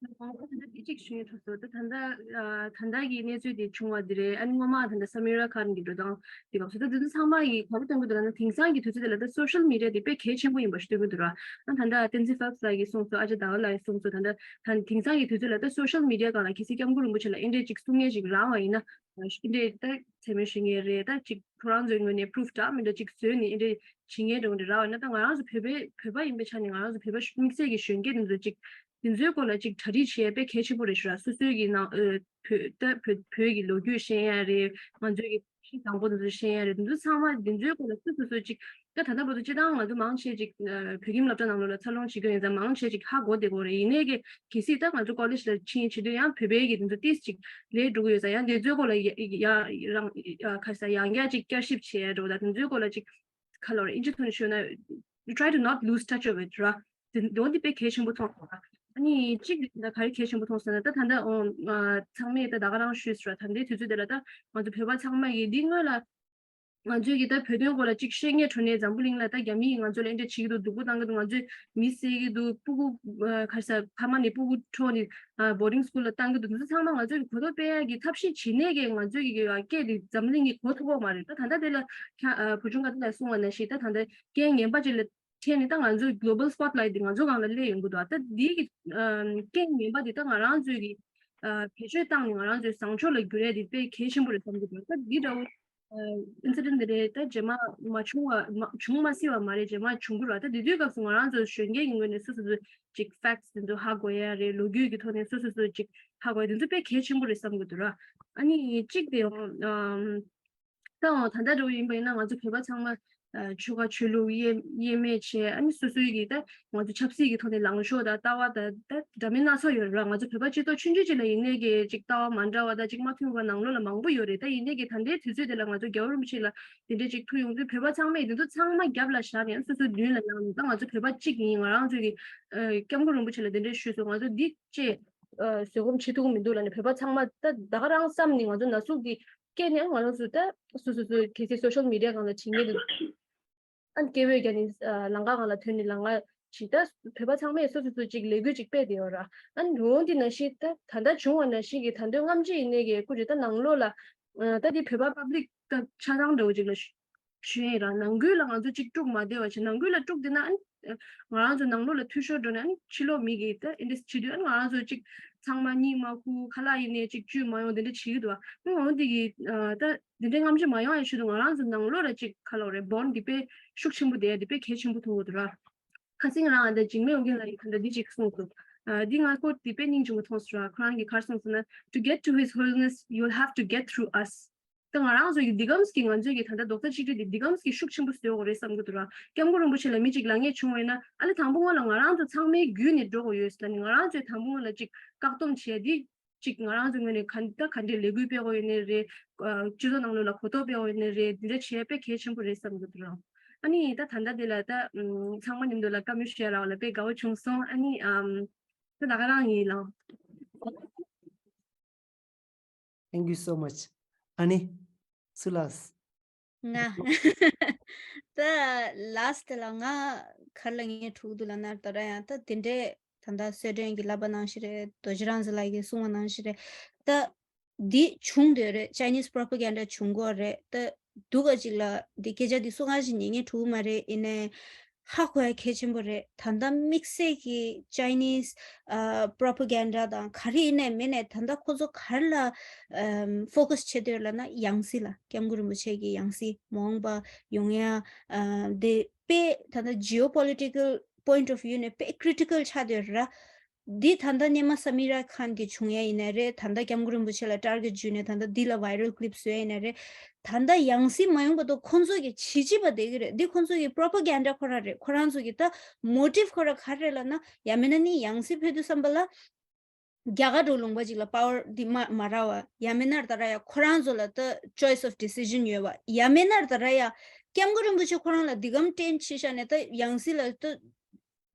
ད་ལྟ་དེ་གཅིག་ཞུ་ཡ་ཐུབ་སོང་། ད་ད་ལྟ་ཨ་ད་ལྟ་གི་གནས་ཚུལ་དེ་བྱུང་བ་དེ་རེད། ཨ་ནི་སྔོན་མ་ད་ལྟ་སམ་ཡུ་ར་ཁཱན་གྱི་འགྲོ་སྟངས་དེ་སྐབས་སུ་ད་དེ་ཚོ་ཚང་མ་གི་ག་རེ་སྟོན་གི་འདུག་ལབ་ན། དེང་སང་གི་དུས་ཚོད་དེ་ལ་ད་སོ་ཤལ་མི་ཌི་ཡ་དེ་དཔེ་གལ་ཆེན་པོ་ཡིན་པ་ཞིག་སྟོན་གི་འདུག་ར། ཨ་ད་ལྟ་བསྟན་འཛིན་ཕེབ་སི་ལགས་ཀྱིས་གསུངས་སོང་། ཨ་ཅག་ཟླ་བ་ལགས་ཀྱིས་གསུངས་སོང་། ད་ལྟ་ད་དེང་སང་གི་དུས་ཚོད་ལ་ད་སོ་ཤལ་མི་ཌི་ཡ་སྒང་ལ་གལ་སྲིད་སྐྱབས་མགོན་རིན་པོ་ཆེ་ལ་ཨེ་འདྲས་ཅིག་གསུང་མཁན་ཅིག་རག་པ་ཡིན་ན། འདི་འདྲའི་ད་མཚན་སྨད་ཞུ་མཁན་རེད། ད་ཅིག་ཁོ་རང་ཚོའི་ངོས་ནས་པུ་རུཕ་འདྲ་མི་འདྲ་ཅིག་བཟོས་ནས་ཨེ་འདྲའི་བྱེད་མཁན་འདྲ་བོ་འདྲ་རག་པ་ཡིན་ན། ད་ང་རང་ཚོ་བོད་པའི་བོད་པ་ཡིན་པའི་ཆ་ནས་ང་རང་ཚོ་བོད་པ་དམིགས་བསལ་གྱི་གཞོན་སྐྱེས་འདི་ཚོ་ཅིག་འདི་ཚོའི་སྐོར་ལ་ཅིག་གྲ་སྒྲིག་བྱེད་ཡ་དཔེ་གལ་ཆེན་པོ་རེད་ཞུ་ར། སོ་སོའི་གི་ནང་ཨ་བོད་ད་བོད་བོད་ཀྱི་ལོ་རྒྱུས་ཤེས་ཡ་རེད། ང་ཚོའི་གི་ཤེས་དང་པོ་འདི་ཚོ་ཤེས་ཡ་རེད། འདི་ཚོ་ཚང་མ་འདི་ཚོའི་སྐོར་ལ་སོ་སོ་སོ་ཅིག་ད་ད་ལྟ་བར་དུ་སྤྱིར་བཏང་ང་ཚོ་མང་ཆེ་ཅིག་ཨ་བོད་ཁྱིམ་སློབ་གྲྭ་ནང་ལོགས་ལ་འཚར་ལོངས་བྱེད་རྒྱུ་ཡིན་ཙང་མང་ཆེ་ཅིག་ཧ་གོ་བསྡད་ཀྱི་ཡོད་རེད། ཡིན་ནའི་གི་གལ་སྲིད་ད་ང་ཚོ་ཀོ་ལེཇ་ལ་ཕྱིན་བྱེད་དུས་ཡང་བོད་པའི་གི་འདི་ཚོ་ཏིས་ཅིག་ལས་འགྲོ་གི་ཡོད་ཙང་། ཡང་འདི་ཚོའི་སྐོར་ལ་ཡ་ཡ་རང་ཨ་ག་རེ་ཟེར་ཡང་བསྐྱར་ཅིག་བསྐྱར་ཞིབ་བྱེད་ཡ་འདྲ་བོ་དང་། འདི་ཚོའི་སྐོར་ལ་ཅིག་ག་ལབ་རེད། ཨིན་ཇི་ཐོག་ནས་ཤོད་ན། You try to not lose touch of it ར། འདི་འདི་འོ་འདི་དཔེ་གལ་ཆེན་པོ་མཐོང་སོང་། ཨ་ནི་གཅིག་ད་ག་རེ་གལ་ཆེན་པོ་མཐོང་སོང་ན། ད་ད་ལྟ་ཨོ་ཨ་ཚང་མས་ད་ད་ག་རང་ཞུས་སོང་། ད་ལྟའི་དུས་ཚོད་དེ་ལ་ད་ང་ཚོ་བོད་པ་ཚང་མ་གིས་འདི་སྔོན་ལ་ང་ཚོས་ཀྱི་ད་བོད་དོན་སྐོར་ལ་ཅིག་བཤད་མཁན་འགྲོ་ནས་འཛམ་བུ་གླིང་ལ་ད་རྒྱ་མིས་ང་ཚོ་ལ་འདི་འདྲ་བྱེད་ཀྱི་འདུག་སྡུག་པོ་བཏང་གི་འདུག་ང་ཚོས་མི་བསད་ཀྱི་འདུག་སྤུ་གུ་ཨ་ག་རེ་ཟ་ཕ་མ་ནས་སྤུ་གུ་འཕྲོག་ནས་ཨ་བོར་ཌིང་སི་ཀུལ་ལ་བཏང་གི་འདུག་དེ་ཚོ་ཚང་མ་ང་ཚོས་ཀྱི་གོ་རྟོགས་སྤེལ་ཡག་གི་ཐབས་ཤེས་བྱེད་ནས་ཀྱི་ང་ཚོས་ཀྱི་སྐད་དེ་འཛམ་གླིང་གིས་གོ་ཐུབ་ཀྱི་མ་རེད། ད་ད་ལྟ་དེ་ལ་ཁྱ་ཨ་བུ་ཆུང་ག་ད་ལ་གསུངས་པ་ནང་བཞིན་ད་ད་ལྟ་རྐྱེན་ངན་པ་ཅིག་ལ་ཁྱེད་ནི་ད་ང་ཚོའི་global spotlight འདི་ང་ཚོ་སྒང་ལ་སླེབས་ཡོང་གི་འདུག་ད་འདི་གི་ཨམ་རྐྱེན་ངན་པ་འདི་ད་ང་རང་ཚོའི་གི་ཨ་བེད་སྤྱོད་བཏང་ནས་ང་རང་ཚོའི་བཟང་ཕྱོགས་ལ་བསྒྱུར་ཡ་འདི་དཔེ་གལ་ཆེན་པོ་རེད་བསམ་གི་འདུག་ད་འདི་འདྲ་བོ་ཨ་incident འདི་རེད། ད་རྗེས་མ་མ་བྱུང་བ་མ་བྱུང་མ་སྲིད་པ་མ་རེད། རྗེས་མ་བྱུང་གི་རེད། ད་དེ་དུས་སྐབས་སུ་ང་རང་ཚོ་གཞོན་སྐྱེས་ཀྱི་ངོས་ནས་སོ་སོ་ཚོ་ཅིག་facts འདི་ཚོ་ཧ་གོ་ཡ་རེད། ལོ་རྒྱུས་ཀྱི་ཐོག་ནས་སོ་སོ་ཚོ་ཅིག་ཧ་གོ་ཡ་འདི་ཚོ་དཔེ་གལ་ཆེན་པོ་རེད་བསམ་གི་འདུག་ར། ཨ་ནི་གཅིག་དེ་ཡང་ཨམ། ད་འོ་ད་ལྟ་འདྲ་བོ་ཡིན་པ་ཡིན་ན་ང་ཚོ་བོད་པ་ཚང་མ་ཨ་ཆོལ་ཁ་ཆོས་ལུགས་དབྱེ་དབྱེ་མེད་བྱས། ཨ་ནི་སོ་སོའི་གི་ད་ང་ཚོ་ཆབ་སྲིད་ཀྱི་ཐོག་ནས་ལངས་ཕྱོགས་དང་ལྟ་བ་དང་ད་འདྲ་མིན་སྣ་ཚོགས་ཡོད་རེད་བ། ང་ཚོ་བོད་པ་སྤྱི་ཚོགས་ཆུང་ཆུང་ཅིག་ལ་ཡིན་ནའི་གི་ཅིག་ལྟ་བ་མ་འདྲ་བ་དང་ཅིག་མ་མཐུན་པ་ནང་ལོགས་ལ་མང་པོ་ཡོད་རེད། ད་ཡིན་ནའི་གི་ད་ལྟའི་དུས་ཚོད་དེ་ལ་ང་ཚོ་རྒྱལ་བ་རིན་པོ་ཆེ་ལ་དེ་འདྲས་ཅིག་ཐུག་ཡོང་དུས་བོད་པ་ཚང་མས་དེ་ཚོ་ཚང་མ་རྒྱབ་ལ་བཞག་ནས་སོ་སོའི་མདུན་ལ་ལངས་ནས་ད་ང་ཚོ་བོད་པ་གཅིག་ཡིན། ང་རང་ཚོའི་གི་ཨ་སྐྱབས་མགོན་རིན་པོ་ཆེ་ལ་དེ་འདྲས་ཞུས་སོང་། ང་ཚོ་འདི་ཅེས་ཨ་བཟོད་སྒོམ་བྱེད་ཐུབ་ཀྱི་མི་འདུག་ལབ་ནས་བོད་པ་ཚང་མ་ད་ད་ག་རང་བསམ་ནས་ང་ཚོ་ན་ཟུག་འདི་སྐྱེས་ནས་ང་རང་ཚོ་ད་སོ་སོ་སོ་གལ་སྲིད་social media སྒང་ལ་བྱེད་ངེས་འདུག་ཨ་ནི་སྐད་འབོད་རྒྱག་ནས་ཨ་ལམ་ཁ་སྒང་ལ་ཐོན་ནས་ལམ་ཁ་ཅིག་ད་བོད་པ་ཚང་མས་སོ་སོ་སོ་ཅིག་ལས་འགུལ་ཅིག་སྤེལ་བསྡད་ཡོད་ར། ཨ་ནི་འོ་འདི་ནང་བཞིན་ད་ད་ལྟ་བྱུང་བ་ནང་བཞིན་གྱི་ད་དུང་རྔམ་བརྗིད་ཡིན་ནའི་གི་སྐུ་མཁྱེན་ད་ནང་ལོགས་ལ་ཨ་ད་འདི་བོད་པ་public ད་ཆ་ཚང་འདྲ་བོ་ཅིག་ལ་ཞུ་ཞུ་ཡིན་ར། ནང་ཁུལ་ལ་ང་ཚོ་ཅིག་དཀྲུག་མ་བསྡད་པ་བྱས། ནང་ཁུལ་ལ་དཀྲུག་བསྡད་ན་ཨ་ནི་ང་རང་ཚོ་ནང་ལོགས་ལ་འཐུས་ཤོར་འགྲོ་ནས་ཨ་ནི་ཕྱི་ལོགས་མི་གིས་ད་ཨིན་འདྲ་བྱེད་དུས་ཨ་ནི་ང་རང་ཚོ་ཅིག་ཚང་མ་གཉིད་མ་ཁུག་ཁ་ལག་ཡིན་ནའི་ཅིག་བཅུད་མ་ཡོང་དེ་འདྲ་བྱེད་ཀྱི་འདུག་ཨ་ནི་འོ་འདི་གི་ཨ་ད་འདི་འདྲའི་རྔམ་བརྗིད་མ་ཡོང་ཡ་ཆེད་དུ་ང་རང་ཚོ་ནང་ལོགས་ལ་ཅིག་ག་ལབ་རེད། bond འདི་དཔེ་ཤུགས་ཆེན་པོ་དེ་འདི་དཔེ་གལ་ཆེན་པོ་མཐོང་གི་འདུག་ར། ཁ་སང་རང་ཨ་ད་འཇིགས་མེད་ཨོ་རྒྱན་ལགས་ཀྱིས་ད་ལྟ་འདི་ཅིག་གསུངས་འདུག་ཨ་འདི་ང་ཁོ་འདི་དཔེ་སྙིང་རྗེ་མོ་མཐོང་སོང་ར། ཁོ་རང་གིས་ག་རེ་གསུངས་སོང་ན། To get to His Holiness, you'll have to get through us. ད་ང་རང་ཚོ་གི་འདི་གམ་གྱི་ང་ཚོའི་གི་ད་ལྟ་རྡོག་རྩ་གཅིག་སྒྲིལ་འདི་འདི་གམ་གྱི་ཤུགས་ཆེན་པོ་བཟོ་དགོས་རེད་བསམ་གི་འདུག་ར། སྐྱབས་མགོན་རིན་པོ་ཆེ་ལ་མི་གཅིག་ལངས་ངེས་བྱུང་བས་ན་ཨ་ལེ་དང་པོ་སྔོན་ལ་ང་རང་ཚོ་ཚང་མའི་བརྒྱུད་ནས་འགྲོ་དགོས་ཡོད་ཟེར་ནས་ང་རང་ཚོས་དང་པོ་སྔོན་ལ་ཅིག་བཀག་སྡོམ་བྱས་འདི་ཅིག་ང་རང་ཚོའི་ངོས་ནས་ག་ད་ག་འདྲའི་ལས་འགུལ་སྤེལ་དགོས་ཡོད་ནའི་རེད། ཨ་སྤྱི་ཚོགས་ནང་ལོགས་ལ་གོ་རྟོགས་སྤེལ་དགོས་ཡོད་ནའི་རེད། འདི་འདྲ་བྱས་དཔེ་གལ་ཆེན་པོ་རེད་བསམ་གི་འདུག་ར། ཨ་ནི་ད་ད་ལྟ་འདི་ལ་ད་ཨམ་ཚང་མ་མཉམ་དུ་ལ་བཀའ་མོལ་ཞུ་ཡ་རག་པ་ལ་དཔེ་དགའ་བོ་བྱུང་སོང་། ཨ་ནི་ཨམ་ད་ད་ག་རང་ཡིན་ལགས། Thank you so much. ཨ་ནི་སུ་ལགས། ང་། ད་last ལ་ང་ག་རེ་ལབ་ངེས་འདུག་ལབ་ན་ད་ར་ཡང་ད་དེ་འདྲས་ད་ད་གསལ་སྒྲོན་གྱིས་ལབ་པ་ནང་བཞིན་རེད། རྡོ་རྗེ་རང་བཙན་ལགས་ཀྱིས་གསུངས་པ་ནང་བཞིན་རེད། ད་འདི་བྱུང་སྡོད་རེད། Chinese propaganda བྱུང་གི་རེད། ད་སྡུག་ག་ཅིག་ལ་འདི་སྐད་ཆ་འདི་གསུང་ང་ཞིག་ཉན་ངེས་འདུག་མ་རེད། ཡིན་ནའི་ཧ་གོ་ཡ་གལ་ཆེན་པོ་རེད། ད་ལྟ་དམིགས་བསལ་གྱི་Chinese ཨ་propaganda དང་ག་རེ་ཡིན་ནའི་མིན་ནའི་ད་ལྟ་ཁོ་ཚོ་ག་རེ་ལ་ཨམ་focus བྱེད་འདོད་ལབ་ན་ཡང་སྲིད་ལ། སྐྱབས་མགོན་རིན་པོ་ཆེ་གི་ཡང་སྲིད་མ་འོངས་པ་ཡོང་ཡ་ཨ་དེ་དཔེ་ད་ལྟ་geopolitical point of view ནས་དཔེ་critical ཆགས་འདོད་ར། འདི་ད་ལྟ་སྔོན་མ་སཱ་མི་ར་ཁཱན་གྱི་བྱུང་ཡ་ཡིན་ནའི་རེད། ད་ལྟ་སྐྱབས་མགོན་རིན་པོ་ཆེ་ལ་target བརྒྱུད་ནས་ད་ལྟ་འདི་ལ་viral clip བཟོས་ཡ་ཡིན་ནའི་རེད། ད་ལྟ་ཡང་སྲིད་མ་ཡོང་བར་དུ་ཁོང་ཚོ་གི་བྱེད་སྤྱད་པ་དེ་གི་རེད། འདི་ཁོང་ཚོ་གི་propaganda ཁོ་རང་རེད། ཁོ་རང་ཚོ་གི་ད་motive ཁོ་རང་ག་རེ་རེད་ལབ་ན། ཡང་མིན་ན་ནི་ཡང་སྲིད་ཕེབས་དུས་ཙམ་པ་ལ་རྒྱ་གར་འདྲ་བོ་ལུང་པ་ཅིག་ལ་power འདི་མ་མ་རག་པ། ཡང་མིན་ན་ད་ར་ཡ་ཁོ་རང་ཚོ་ལ་ད་choice of decision ཡོད་པ། ཡང་མིན་ན་ད་ར་ཡ་སྐྱབས་མགོན་རིན་པོ་ཆེ་ཁོ་རང་ལ་འདི་གམ་བསྟན་ཕྱི་ཤ་ནས་ད་ཡང་སྲིད་ལ་ད།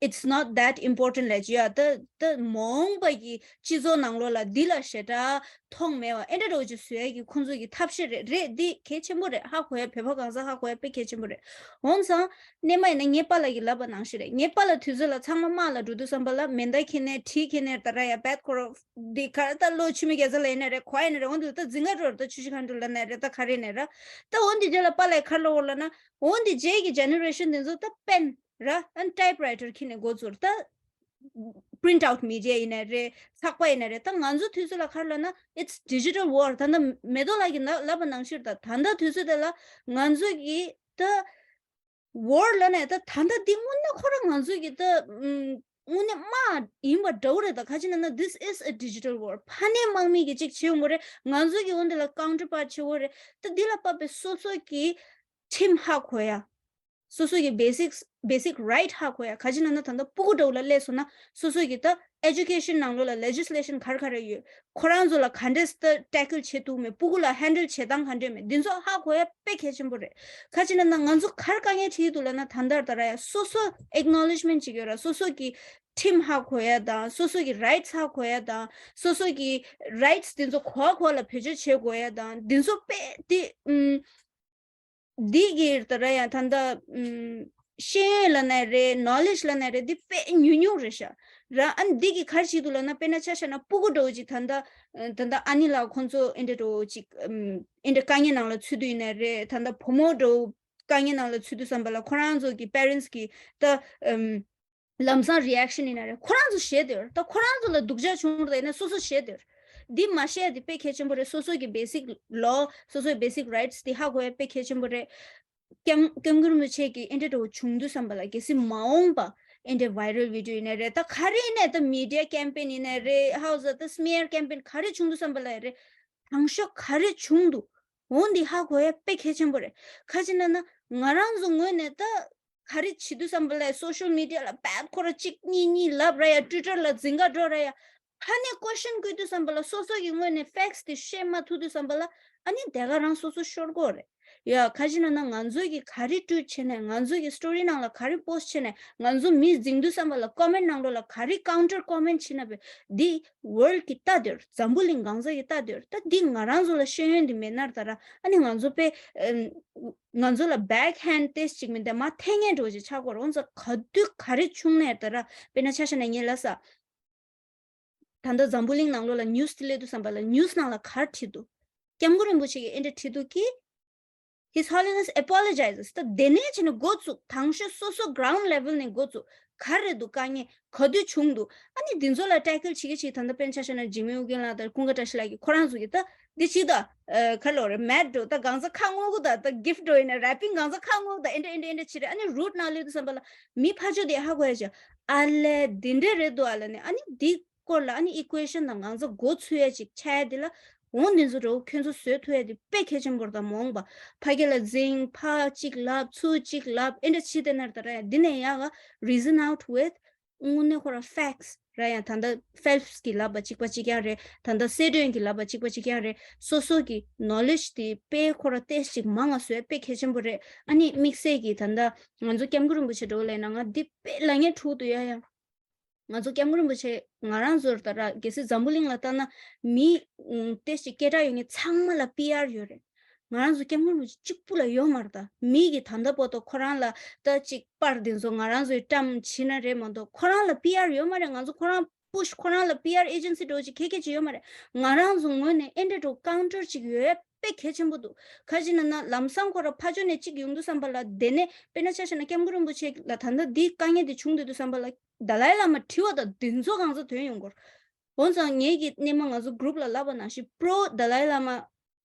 It's not that important ལབ་ཀྱི་ཡ། ད་ད་མ་འོངས་པ་གི་སྤྱི་ཚོགས་ནང་ལོགས་ལ་འདི་ལ་ཞེ་དྲག་མཐོང་མེད་པ་ཨེ་འདྲ་འདྲ་བོ་ཅིག་བཟོ་ཡ་གི་ཁོང་ཚོ་གི་ཐབས་ཤེས་རེད། རེད། འདི་གལ་ཆེན་པོ་རེད། ཧ་གོ་ཡ། བོད་པ་གང་ཟག་ཧ་གོ་ཡ་དཔེ་གལ་ཆེན་པོ་རེད། འོན་ཙང་སྔོན་མ་ཡིན་ན་ངའི་པཱ་ལགས་ཀྱིས་ལབ་པ་ནང་བཞིན་རེད། ངའི་པཱ་ལགས་དུས་ཚོད་ལ་ཚང་མ་དམག་ལ་འགྲོ་དུས་ཙམ་པ་ལ་མེ་མདའ་འཁྱེར་ནས་གྲི་འཁྱེར་ནས་ད་ར་ཡ་བད་ཁོ་ར་འདི་ག་རེ་ད་ལོ་ཆུ་མིག་རྒྱ་ཚ་ལ་ཡིན་ན་རེད། ག་པ་ཡིན་ན་རེད། འོ་འདི་ད་འཛིང་ག་འགྲོ་ར། ད་ཆུ་བཞི་སྒང་དྲུག་ལ་ན་རེད། ད་ག་རེ་ཡིན་ན་ར། ད་འོ་འདི་རྗེས་ལ་པཱ་ལགས་ག་རེ་ལབ་ཡོད་ལབ་ན། འོ་འདི་རྗེས་ཀྱི་generation འདི་ཚོ་ད་པེན་ར་ཨན་typewriter འཁྱེར་ནས་འགོ་བཙུགས་ར། ད་print out media ཡིན་ན་རེད། ཚགས་པར་ཡིན་ན་རེད། ད་ང་ཚོ་དུས་ཚོད་ལ་ག་རེ་ལབ་ན། It's digital war. ད་ལྟ་མེ་ཏོག་ལགས་ཀྱིས་ན་ལབ་པ་ནང་བཞིན། ད་ད་ལྟ་དུས་ཚོད་དེ་ལ་ང་ཚོ་གི་ད་war ལབ་ནས་ད་ད་ལྟ་འདི་དངོས་གནས་ཁོ་རང་ང་ཚོ་གི་ད་ཨམ་དངོས་གནས་དམག་ཡིན་པ་འདྲ་བོ་རེད། ད་ག་ཅི་ན་ན། This is a digital war. ཕ་ནས་དམག་མི་གི་ཅིག་བྱེད་ཡོང་གི་རེད། ང་ཚོ་གི་འོ་འདི་ལ་counterpart བྱེད་དགོས་རེད། ད་འདི་ལ་དཔག་པའི་སོ་སོ་གི་ཁྲིམས་ཧ་གོ་ཡ། སོ་སོ་གི་basic basic right ཧ་གོ་ཡ། ག་ཅི་ན་ན་ད་ལྟ་སྤུ་གུ་འདྲ་བོ་ལ་སླེབས་སོང་ན་སོ་སོ་གི་ད་education ནང་ལོགས་ལ་legislation ག་རེ་ག་རེ་ཡོད། ཁོ་རང་ཚོ་ལ་ག་འདྲས་ད་tackle བྱེད་ཐུབ་མེད། སྤུ་གུ་ལ་handle བྱེད་སྟངས་ག་འདྲས་མེད། འདི་ཚོ་ཧ་གོ་ཡ་དཔེ་གལ་ཆེན་པོ་རེད། ག་ཅི་ན་ན་ང་ཚོ་ག་རེ་དཀའ་ངལ་འཕྲད་ཀྱི་འདུག་ལབ་ན། ད་ལྟ་ད་ར་ཡ་སོ་སོ་acknowledgement བྱེད་ཀྱི་ཡོད་ར། སོ་སོ་གི་ ཁྲིམས་ཧ་གོ་ཡ་དང་། སོ་སོ་གི་རའིཊ་ཧ་གོ་ཡ་དང་། སོ་སོ་གི་རའིཊ་དེ་ཚོ་གོ་གོ་ལ་བེད་སྤྱོད་བྱེད་དགོས་ཡ་དང་། དེ་ཚོ་དཔེ་དེ་ཨུམ། འདི་གི་ད་ར་ཡང་ད་ལྟ་ཨུམ། ཤེས་ཡོན་ལབ་ན་རེད། ནོ་ལེཇ་ལབ་ན་རེད། འདི་དཔེ་ཉུང་ཉུང་རེད་ཤག་ར། ཨ་ནི་འདི་གི་ག་རེ་བྱེད་འདུག་ལབ་ན། དཔེར་ན་ཆ་བཞག་ན་སྤུ་གུ་འདྲ་བོ་ཅིག་ད་ལྟ་ད་ལྟ་ཨ་ནེ་ལགས་ཁོང་ཚོ་ཨེ་འདྲ་འདྲ་བོ་ཅིག་ཨུམ། ཨེ་འདྲ་དཀའ་ངལ་ནང་ལ་ཚུད་དུས་ཡིན་ན་རེད། ད་ལྟ་བུ་མོ་འདྲ་བོ་དཀའ་ངལ་ནང་ལ་ཚུད་དུས་ཙམ་པ་ལ་ཁོ་རང་ཚོ་གི་པེ་རེན་ཊི་གི་ད་ཨུམ། ལམ་སང་རི་ཨེག་ཤན་ཡིན་ན་རེད། ཁོ་རང་ཚོ་བཤད་དེ་ཡོད་རེད། ད་ཁོ་རང་ཚོ་ལ་སྡུག་ཅག་བྱུང་རེད་ན་སོ་སོ་བཤད་དེ་ཡོད་རེད། འདི་མ་བཤད་དེ་དཔེ་གལ་ཆེན་པོ་རེད། སོ་སོ་གི་བེ་སིག་ལོ། སོ་སོའི་བེ་སིག་རའིཊ་འདི་ཧ་གོ་ཡ་དཔེ་གལ་ཆེན་པོ་རེད། ཀེམ་ཀེམ་གུ་རིན་པོ་ཆེ་གི་ཨེ་འདྲ་འདྲ་བོ་བྱུང་དུས་ཙམ་པ་ལ། གལ་སྲིད་མ་འོངས་པ་ཨེ་འདྲ་ཝའི་རལ་བི་ཌི་ཡོ་ཡིན་ན་རེད། ད་ག་རེ་ཡིན་ནའི་ད་མི་ཌི་ཡ་ཀེམ་པེན་ཡིན་ན་རེད། ཧའུ་ཟེར་ད་སི་མི་ཡར་ཀེམ་པེན་ག་རེ་བྱུང་དུས་ཙམ་པ་ལ་ཡ་རེད། དང་ཤོས་ག་རེ་བྱུང་འདུག་འོ་འདི་ཧ་གོ་ཡ་དཔེ་གལ་ཆེན་པོ་རེད། ག་ཅི་ན་ན་ང་རང་ཚོ་ངོས་ནས་ད་ག་རེ་བྱེད་དུས་ཙམ་པ་ལ་སོ་ཤལ་མི་ཌི་ཡ་ལ་བད་ཁོ་ར་གཅིག་གཉིས་གཉིས་ལབ་ར་ཡ། ཊུའི་ཊར་ལ་འཛིང་ག་འགྲོ་ར་ཡ། ཕ་ནས་ཀོ་ཤན་བཀོད་དུས་ཙམ་པ་ལ་སོ་སོ་གི་ངོས་ནས་ཕེག་སི་དེ་བཤད་མ་ཐུབ་དུས་ཙམ་པ་ལ་ཨ་ནི་དེ་ག་རང་སོ་སོ་ཤོར་གོ་རེད། ཡ་ག་ཅི་ན་ན་ང་ཚོ་གི་ག་རེ་ཊུའིཊ་བྱས་ནས། ང་ཚོ་གི་སི་ཊོ་རི་ནང་ལ་ག་རེ་པོ་སི་ཊི་བྱས་ནས། ང་ཚོ་མི་འཛིང་དུས་ཙམ་པ་ལ་ཀོ་མེན་ཊི་ནང་ལོགས་ལ་ག་རེ་ཀའུན་ཊར་ཀོ་མེན་ཊི་བྱེད་ན་བས། འདི་ཝོལ་གི་ལྟ་དེར། འཛམ་བུ་གླིང་གང་ཟག་གི་ལྟ་དེར། ད་འདི་ང་རང་ཚོ་ལ་ཤེས་ཡོན་འདི་མེད་ན་ད་ར་ཨ་ནི་ང་ཚོ་དཔེ་ཨམ། ང་ཚོ་ལ་བེག་ཧེན་ཊེ་སི་ཊི་ཅིག་མིན་ད་མ་ཐེངས་ངན་འགྲོ་ཅིག་ཆགས་གོ་ར། འོ་ཙ་ག་དུས་ག་རེ་བྱུང་ནས་ད་ར། དཔེར་ན་ཆ་བཞག་ན་ངས་ལབ་ས། ད་ལྟ་འཛམ་བུ་གླིང་ནང་ལོགས་ལ་ནིའུ་སི་དེ་སླེབས་དུས་ཙམ་པ་ལ་ནིའུ་སི་ནང་ལ་ག་རེ་བྲིས་འདུག་སྐྱབས་མགོན་རིན་པོ་ཆེ་གིས་ཨེ་འདྲ་བྲིས་འདུག་གི། His Holiness apologizes. ད་དེ་ནས་བྱས་ནས་འགོ་བཙུགས། དང་ཤོས་སོ་སོ་གྷ་རའུན་ཌི་ལེ་ཝལ་ནས་འགོ་བཙུགས། ག་རེ་འདུག་དཀའ་ངལ་ག་དུས་བྱུང་འདུག་ཨ་ནི་འདི་ཚོ་ལ་ཊེ་ཀལ་བྱེད་ཀྱི་བྱེད། ད་ལྟ་དཔེར་ན་ཆ་བཞག་ན་འཇིགས་མེད་ཨོ་རྒྱན་ལགས་དང་ཀུན་དགའ་བཀྲ་ཤིས་ལགས་ཀྱིས་ཁོ་རང་ཚོ་གིས་ད་འདི་བྱེད་ད། ཨ་ག་ལོ་རེད། མེད་འགྲོ་ད་གང་ཚ་ཁ་སྔོག་གུ་ད། ད་གིཕ་ཊི་འགྲོ་ཡིན་ན་རེ་པིང་གང་ཚ་ཁ་སྔོག་ད། ཨེ་འདྲ་ཨེ་འདྲ་ཨེ་འདྲ་བྱེད་རེད། ཨ་ནི་རུ་ཊི་ནང་སླེབས་དུས་ཙམ་པ་ལ་མི་ཕར་ཕྱོགས་དེ་ཧ་གོ་ཡ་ཆ། ཨ་ལས་འདི་འདྲ་རེད་འདུག་ཨ་ལ་ནི། ཨ་ནི་འདི་སྐོར་ལ་ཨ་ནི་ཨི་ཀུའེ་ཤན་དང་གང་ཚ་འགོ་ཚུགས་ཡ་ཅིག་ཆགས་ཡ་འདི་ལ། འོ་འདི་ཚོ་འདྲ་བོ་ཁྱོད་ཚོ་བཟོ་ཐུབ་ཡ་འདི་དཔེ་གལ་ཆེན་པོ་རེད། ད་མ་འོངས་པ་ཕ་གི་ལ་འཛིང་། ཕར་གཅིག་ལབ་ཚུར་གཅིག་ལབ་ཨེ་འདྲ་བྱེད་དེ་ན་ད་ར་ཡ་འདི་ནས་ཡག་ག་reason out with དངོས་གནས་ཁོ་ར་ཕེག་སི་ར་ཡ། ད་ལྟ་ཕེལ་པི་སི་གིས་ལབ་པ་གཅིག་པ་གཅིག་རྐྱང་རེད། ད་ལྟ་སེ་ཌོན་གྱིས་ལབ་པ་གཅིག་པ་གཅིག་རྐྱང་རེད། སོ་སོ་གི་ནོ་ལེཇ་དེ་དཔེ་ཁོ་ར་ཏོག་ཙམ་ཅིག་མང་ང་བཟོ་ཡ་དཔེ་གལ་ཆེན་པོ་རེད། ཨ་ནི་དམིགས་བསལ་གྱིས་ད་ལྟ་ང་ཚོ་སྐྱབས་མགོན་རིན་པོ་ཆེ་འདྲ་བོ་ལབ་ན་ང་འདི་དཔེ་ལབ་མཁན་འཁྲུག་འདུག་ཡ་ཡ། ང་ཚོ་སྐྱབས་མགོན་རིན་པོ་ཆེ་ང་རང་ཚོར་ད་ར། གལ་སྲིད་འཛམ་བུ་གླིང་ལ་ལྟ་ན་མི་ཏོག་ཙམ་ཅིག་སྐད་གྲགས་ཡོད་མཁན་ཚང་མ་ལ་པི་ཨར་ཡོད་རེད། ང་རང་ཚོ་སྐྱབས་མགོན་རིན་པོ་ཆེ་གཅིག་པུ་ལ་ཡོད་མ་རེད། ད་མི་གིས་ད་ལྟ་བར་དུ་ཁོ་རང་ལ་ད་ཅིག་པར་འདི་ཚོ་ང་རང་ཚོའི་བཀྲམ་བྱེད་ན་རེད་མ་གཏོགས་ཁོ་རང་ལ་པི་ཨར་ཡོད་མ་རེད། ང་ཚོ་ཁོ་རང་པུཤ། ཁོ་རང་ལ་པི་ཨར་ཨེ་ཇེན་སི་འདྲ་བོ་ཅིག་ག་ག་ཅིག་ཡོད་མ་རེད། ང་རང་ཚོ་ངོས་ནས་ཨེ་འདྲ་འདྲ་བོ་ཀའུན་ཊར་ཅིག་ཡོད་ཡ་དཔེ་གལ་ཆེན་པོ་འདུག་ག་ཅི་ན་ན་ལམ་སང་ཁོ་ར་ཕར་ཕྱོགས་ནས་གཅིག་ཡོང་དུས་ཙམ་པ་ལ། དེ་ནས་དཔེར་ན་ཆ་བཞག་ན་སྐྱབས་མགོན་རིན་པོ་ཆེ་ལ་ད་ལྟ་འདི་དཀའ་ངལ་འདི་བྱུང་སྡོད་དུས་ཙམ་པ་ལ། དཱ་ལའི་བླ་མ་དྲི་བ་དང་འདི་ཚོ་གང་ཚ་དོན་ཡོང་གོ་ར། འོན་ཀྱང་ངེད་ཀྱིས་སྔོན་མ་ང་ཚོ་གུ་རུབ་ལ་ལབ་པ་ནང་བཞིན་པྲོ་དཱ་ལའི་བླ་མ་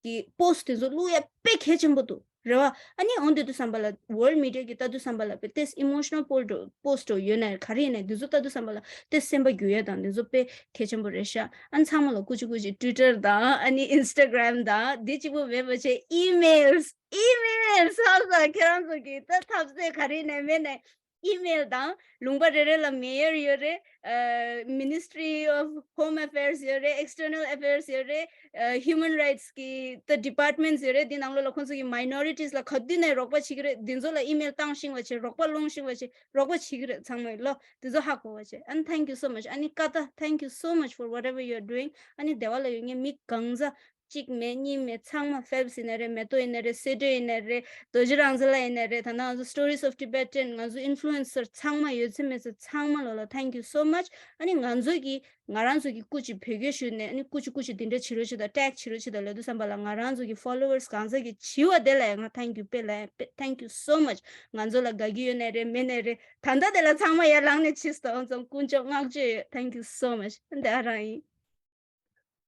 གི་པོ་སི་ཊི་དེ་ཚོ་བླུག་ཡ་དཔེ་གལ་ཆེན་པོ་འདུག་རེད་བ། ཨ་ནི་འོ་འདི་དུས་ཙམ་པ་ལ་ཝོལ་མི་ཌི་ཡ་གི་ལྟ་དུས་ཙམ་པ་ལ་དཔེ་ཏོག་ཙམ་ཨི་མོ་ཤི་ནལ་པོ་སི་ཊི་པོ་སི་ཊི་ཡོད་ན་ག་རེ་ཡིན་ན་འདི་ཚོ་ལྟ་དུས་ཙམ་པ་ལ་ཏོག་ཙམ་སེམས་པ་འགྱུར་ཡ་དང་འདི་ཚོ་དཔེ་གལ་ཆེན་པོ་རེད་ཤག་ཨ་ནི་ཚང་མ་ལ་ཀུ་ཅི་ཀུ་ཅི་ཊུའི་ཊར་དང་ཨ་ནི་ཨིན་སི་ཊ་གྷ་རམ་དང་འདི་གཅིག་པོ་མེད་པ་བྱས། ཨི་མེལ། ཨི་མེལ་ཧ་ས་ཁྱེད་རང་ཚོ་གི་ད་ཐབས་ཟད་ག་རེ་ཡིན་ན་མེད་ན། ཨི་མེལ་དང་། ལུང་པ་རེ་རེ་ལ་མེ་ཡར་ཡོད་རེད། ཨ། Ministry of Home Affairs ཡོད་རེད། External Affairs ཡོད་རེད། ཨ། Human Rights གི་ད་ཌི་པཊ་མེན་ཊི་ཡོད་རེད། འདི་ནང་ལོགས་ལ་ཁོང་ཚོ་གི་མའི་ནོ་རི་ཊིས་ལ་ག་དུས་ནས་རོགས་པ་བྱེད་ཀྱི་རེད། འདི་ཚོ་ལ་ཨི་མེལ་བཏང་ཤེས་པ་བྱེད། རོགས་པ་སློང་ཤེས་པ་བྱེད། རོགས་པ་བྱེད་ཀྱི་རེད། ཚང་མས་ལོ་འདི་ཚོ་ཧ་གོ་བ་བྱེད། ཨ་ནི་thank you so much. ཨ་ནི་ཀ་ད་thank you so much for whatever you are doing. ཨ་ནི་སྡེ་བ་ལ་ཡོད་མཁན་མི་གང་ཟག་གཅིག་མེད་གཉིས་མེད་ཚང་མ། ཕེལ་པི་སི་ཡིན་ན་རེད། མེ་ཏོག་ཡིན་ན་རེད། སེ་ཌོན་ཡིན་ན་རེད། རྡོ་རྗེ་རང་བཙན་ལགས་ཡིན་ན་རེད། ད་ནང་ང་ཚོ་Stories of Tibetan ང་ཚོ་ཨིན་ཕུ་ལུ་ཨེན་སར་ཚང་མ་ཡོད་ཚད་མེད་ཚད་ཚང་མ་ལོ་ལ་thank you so much. ཨ་ནི་ང་ཚོ་གི་ང་རང་ཚོ་གི་སྐུ་མཁྱེན་བོད་སྐད་ཞུས་ནས་ཨ་ནི་སྐུ་མཁྱེན་སྐུ་མཁྱེན་འདི་འདྲ་བྱེད་རོགས་བྱེད་དང་ཊེག་བྱེད་རོགས་བྱེད་དང་ལབ་དུས་ཙམ་པ་ལ་ང་རང་ཚོ་གི་ཕོ་ལོ་ཝར་སི་གང་ཟག་གི་བྱི་བ་དེ་ལ་ཡང་ང་thank you དཔེ་ལབ་ཡ་དཔེ་thank you so much. ང་ཚོ་ལ་དགའ་གི་ཡོད་ནའི་རེད་མེད་ནའི་རེད། ད་ལྟ་དེ་ལ་ཚང་མ་ཡར་ལངས་ནས་ཕྱིས་སོང་ཙང་དཀོན་མཆོག་བསྔགས་བརྗོད་ཡོད། thank you so much. འདི་ཨ་རང་ཡིན།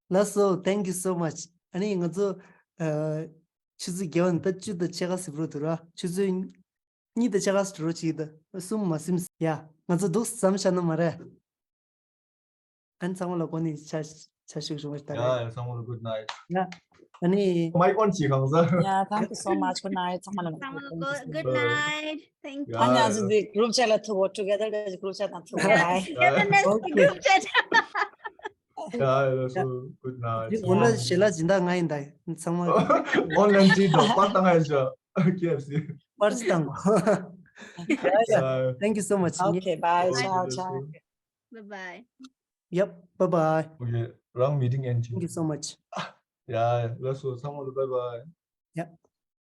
ལགས་སོ། Thank you so much. ཨ་ནི་ང་ཚོ་ཨ་ཆུ་ཚོད་བརྒྱད་པ་ནས་ད་བཅུ་དང་ཕྱེད་ཀ་ཟིན་འགྲོ་འདུག་ར། ཆུ་ཚོད་གཉིས་དང་ཕྱེད་ཀ་ཟིན་འགྲོ་ཅིག་ད་གསུམ་མ་ཟིན། ཡ་ང་ཚོ་འདུག་ཙམ་བཞག་ན་མ་རེད། ཨ་ནི་ཚང་མ་ལ་གོ་ནི་ཆ་ཆ་ཞུགས་བྱུང་བ་ཞིག་ད་རེད། ཡ་ཡ་ཚང་མ་ལ་good night. ཡ་ཨ་ནི་མའིག་ཨོན་བྱེད་གང་ཟག Yeah, thank you so much. Good night. ཚང་མ་ལ་ཚང་མ་ལ་good night. Thank you. ཨ་ནི་ང་ཚོ་འདི་གུ་རུབ་ཆེཊ་ལ་ཐུག་གོ། Together འདི་གུ་རུབ་ཆེཊ་དང་ཐུག་གོ། Bye. Togetherness གི་གུ་རུབ་ཆེཊ། ཡ་ཡ་ལགས་སོ། Good night. འདི་འོ་ན་ཞལ་ལག་སྦྱིན་བདག་ང་ཡིན་ད་ཚང་མ། ཨོན་ལན་ཅིག་དང་པར་བཏང་ཡ་ཤ། ཁེ་ཨེཕ་སི། པར་ཅིག་བཏང་གོ། ཡ་ཡ། Thank you so much. Okay, bye. Ciao, ciao. Bye bye. Yep, bye bye. Okay, རང་meeting end བྱེད། Thank you so much. Yeah, ལགས་སོ་ཚང་མ་ལ་bye bye. Yep.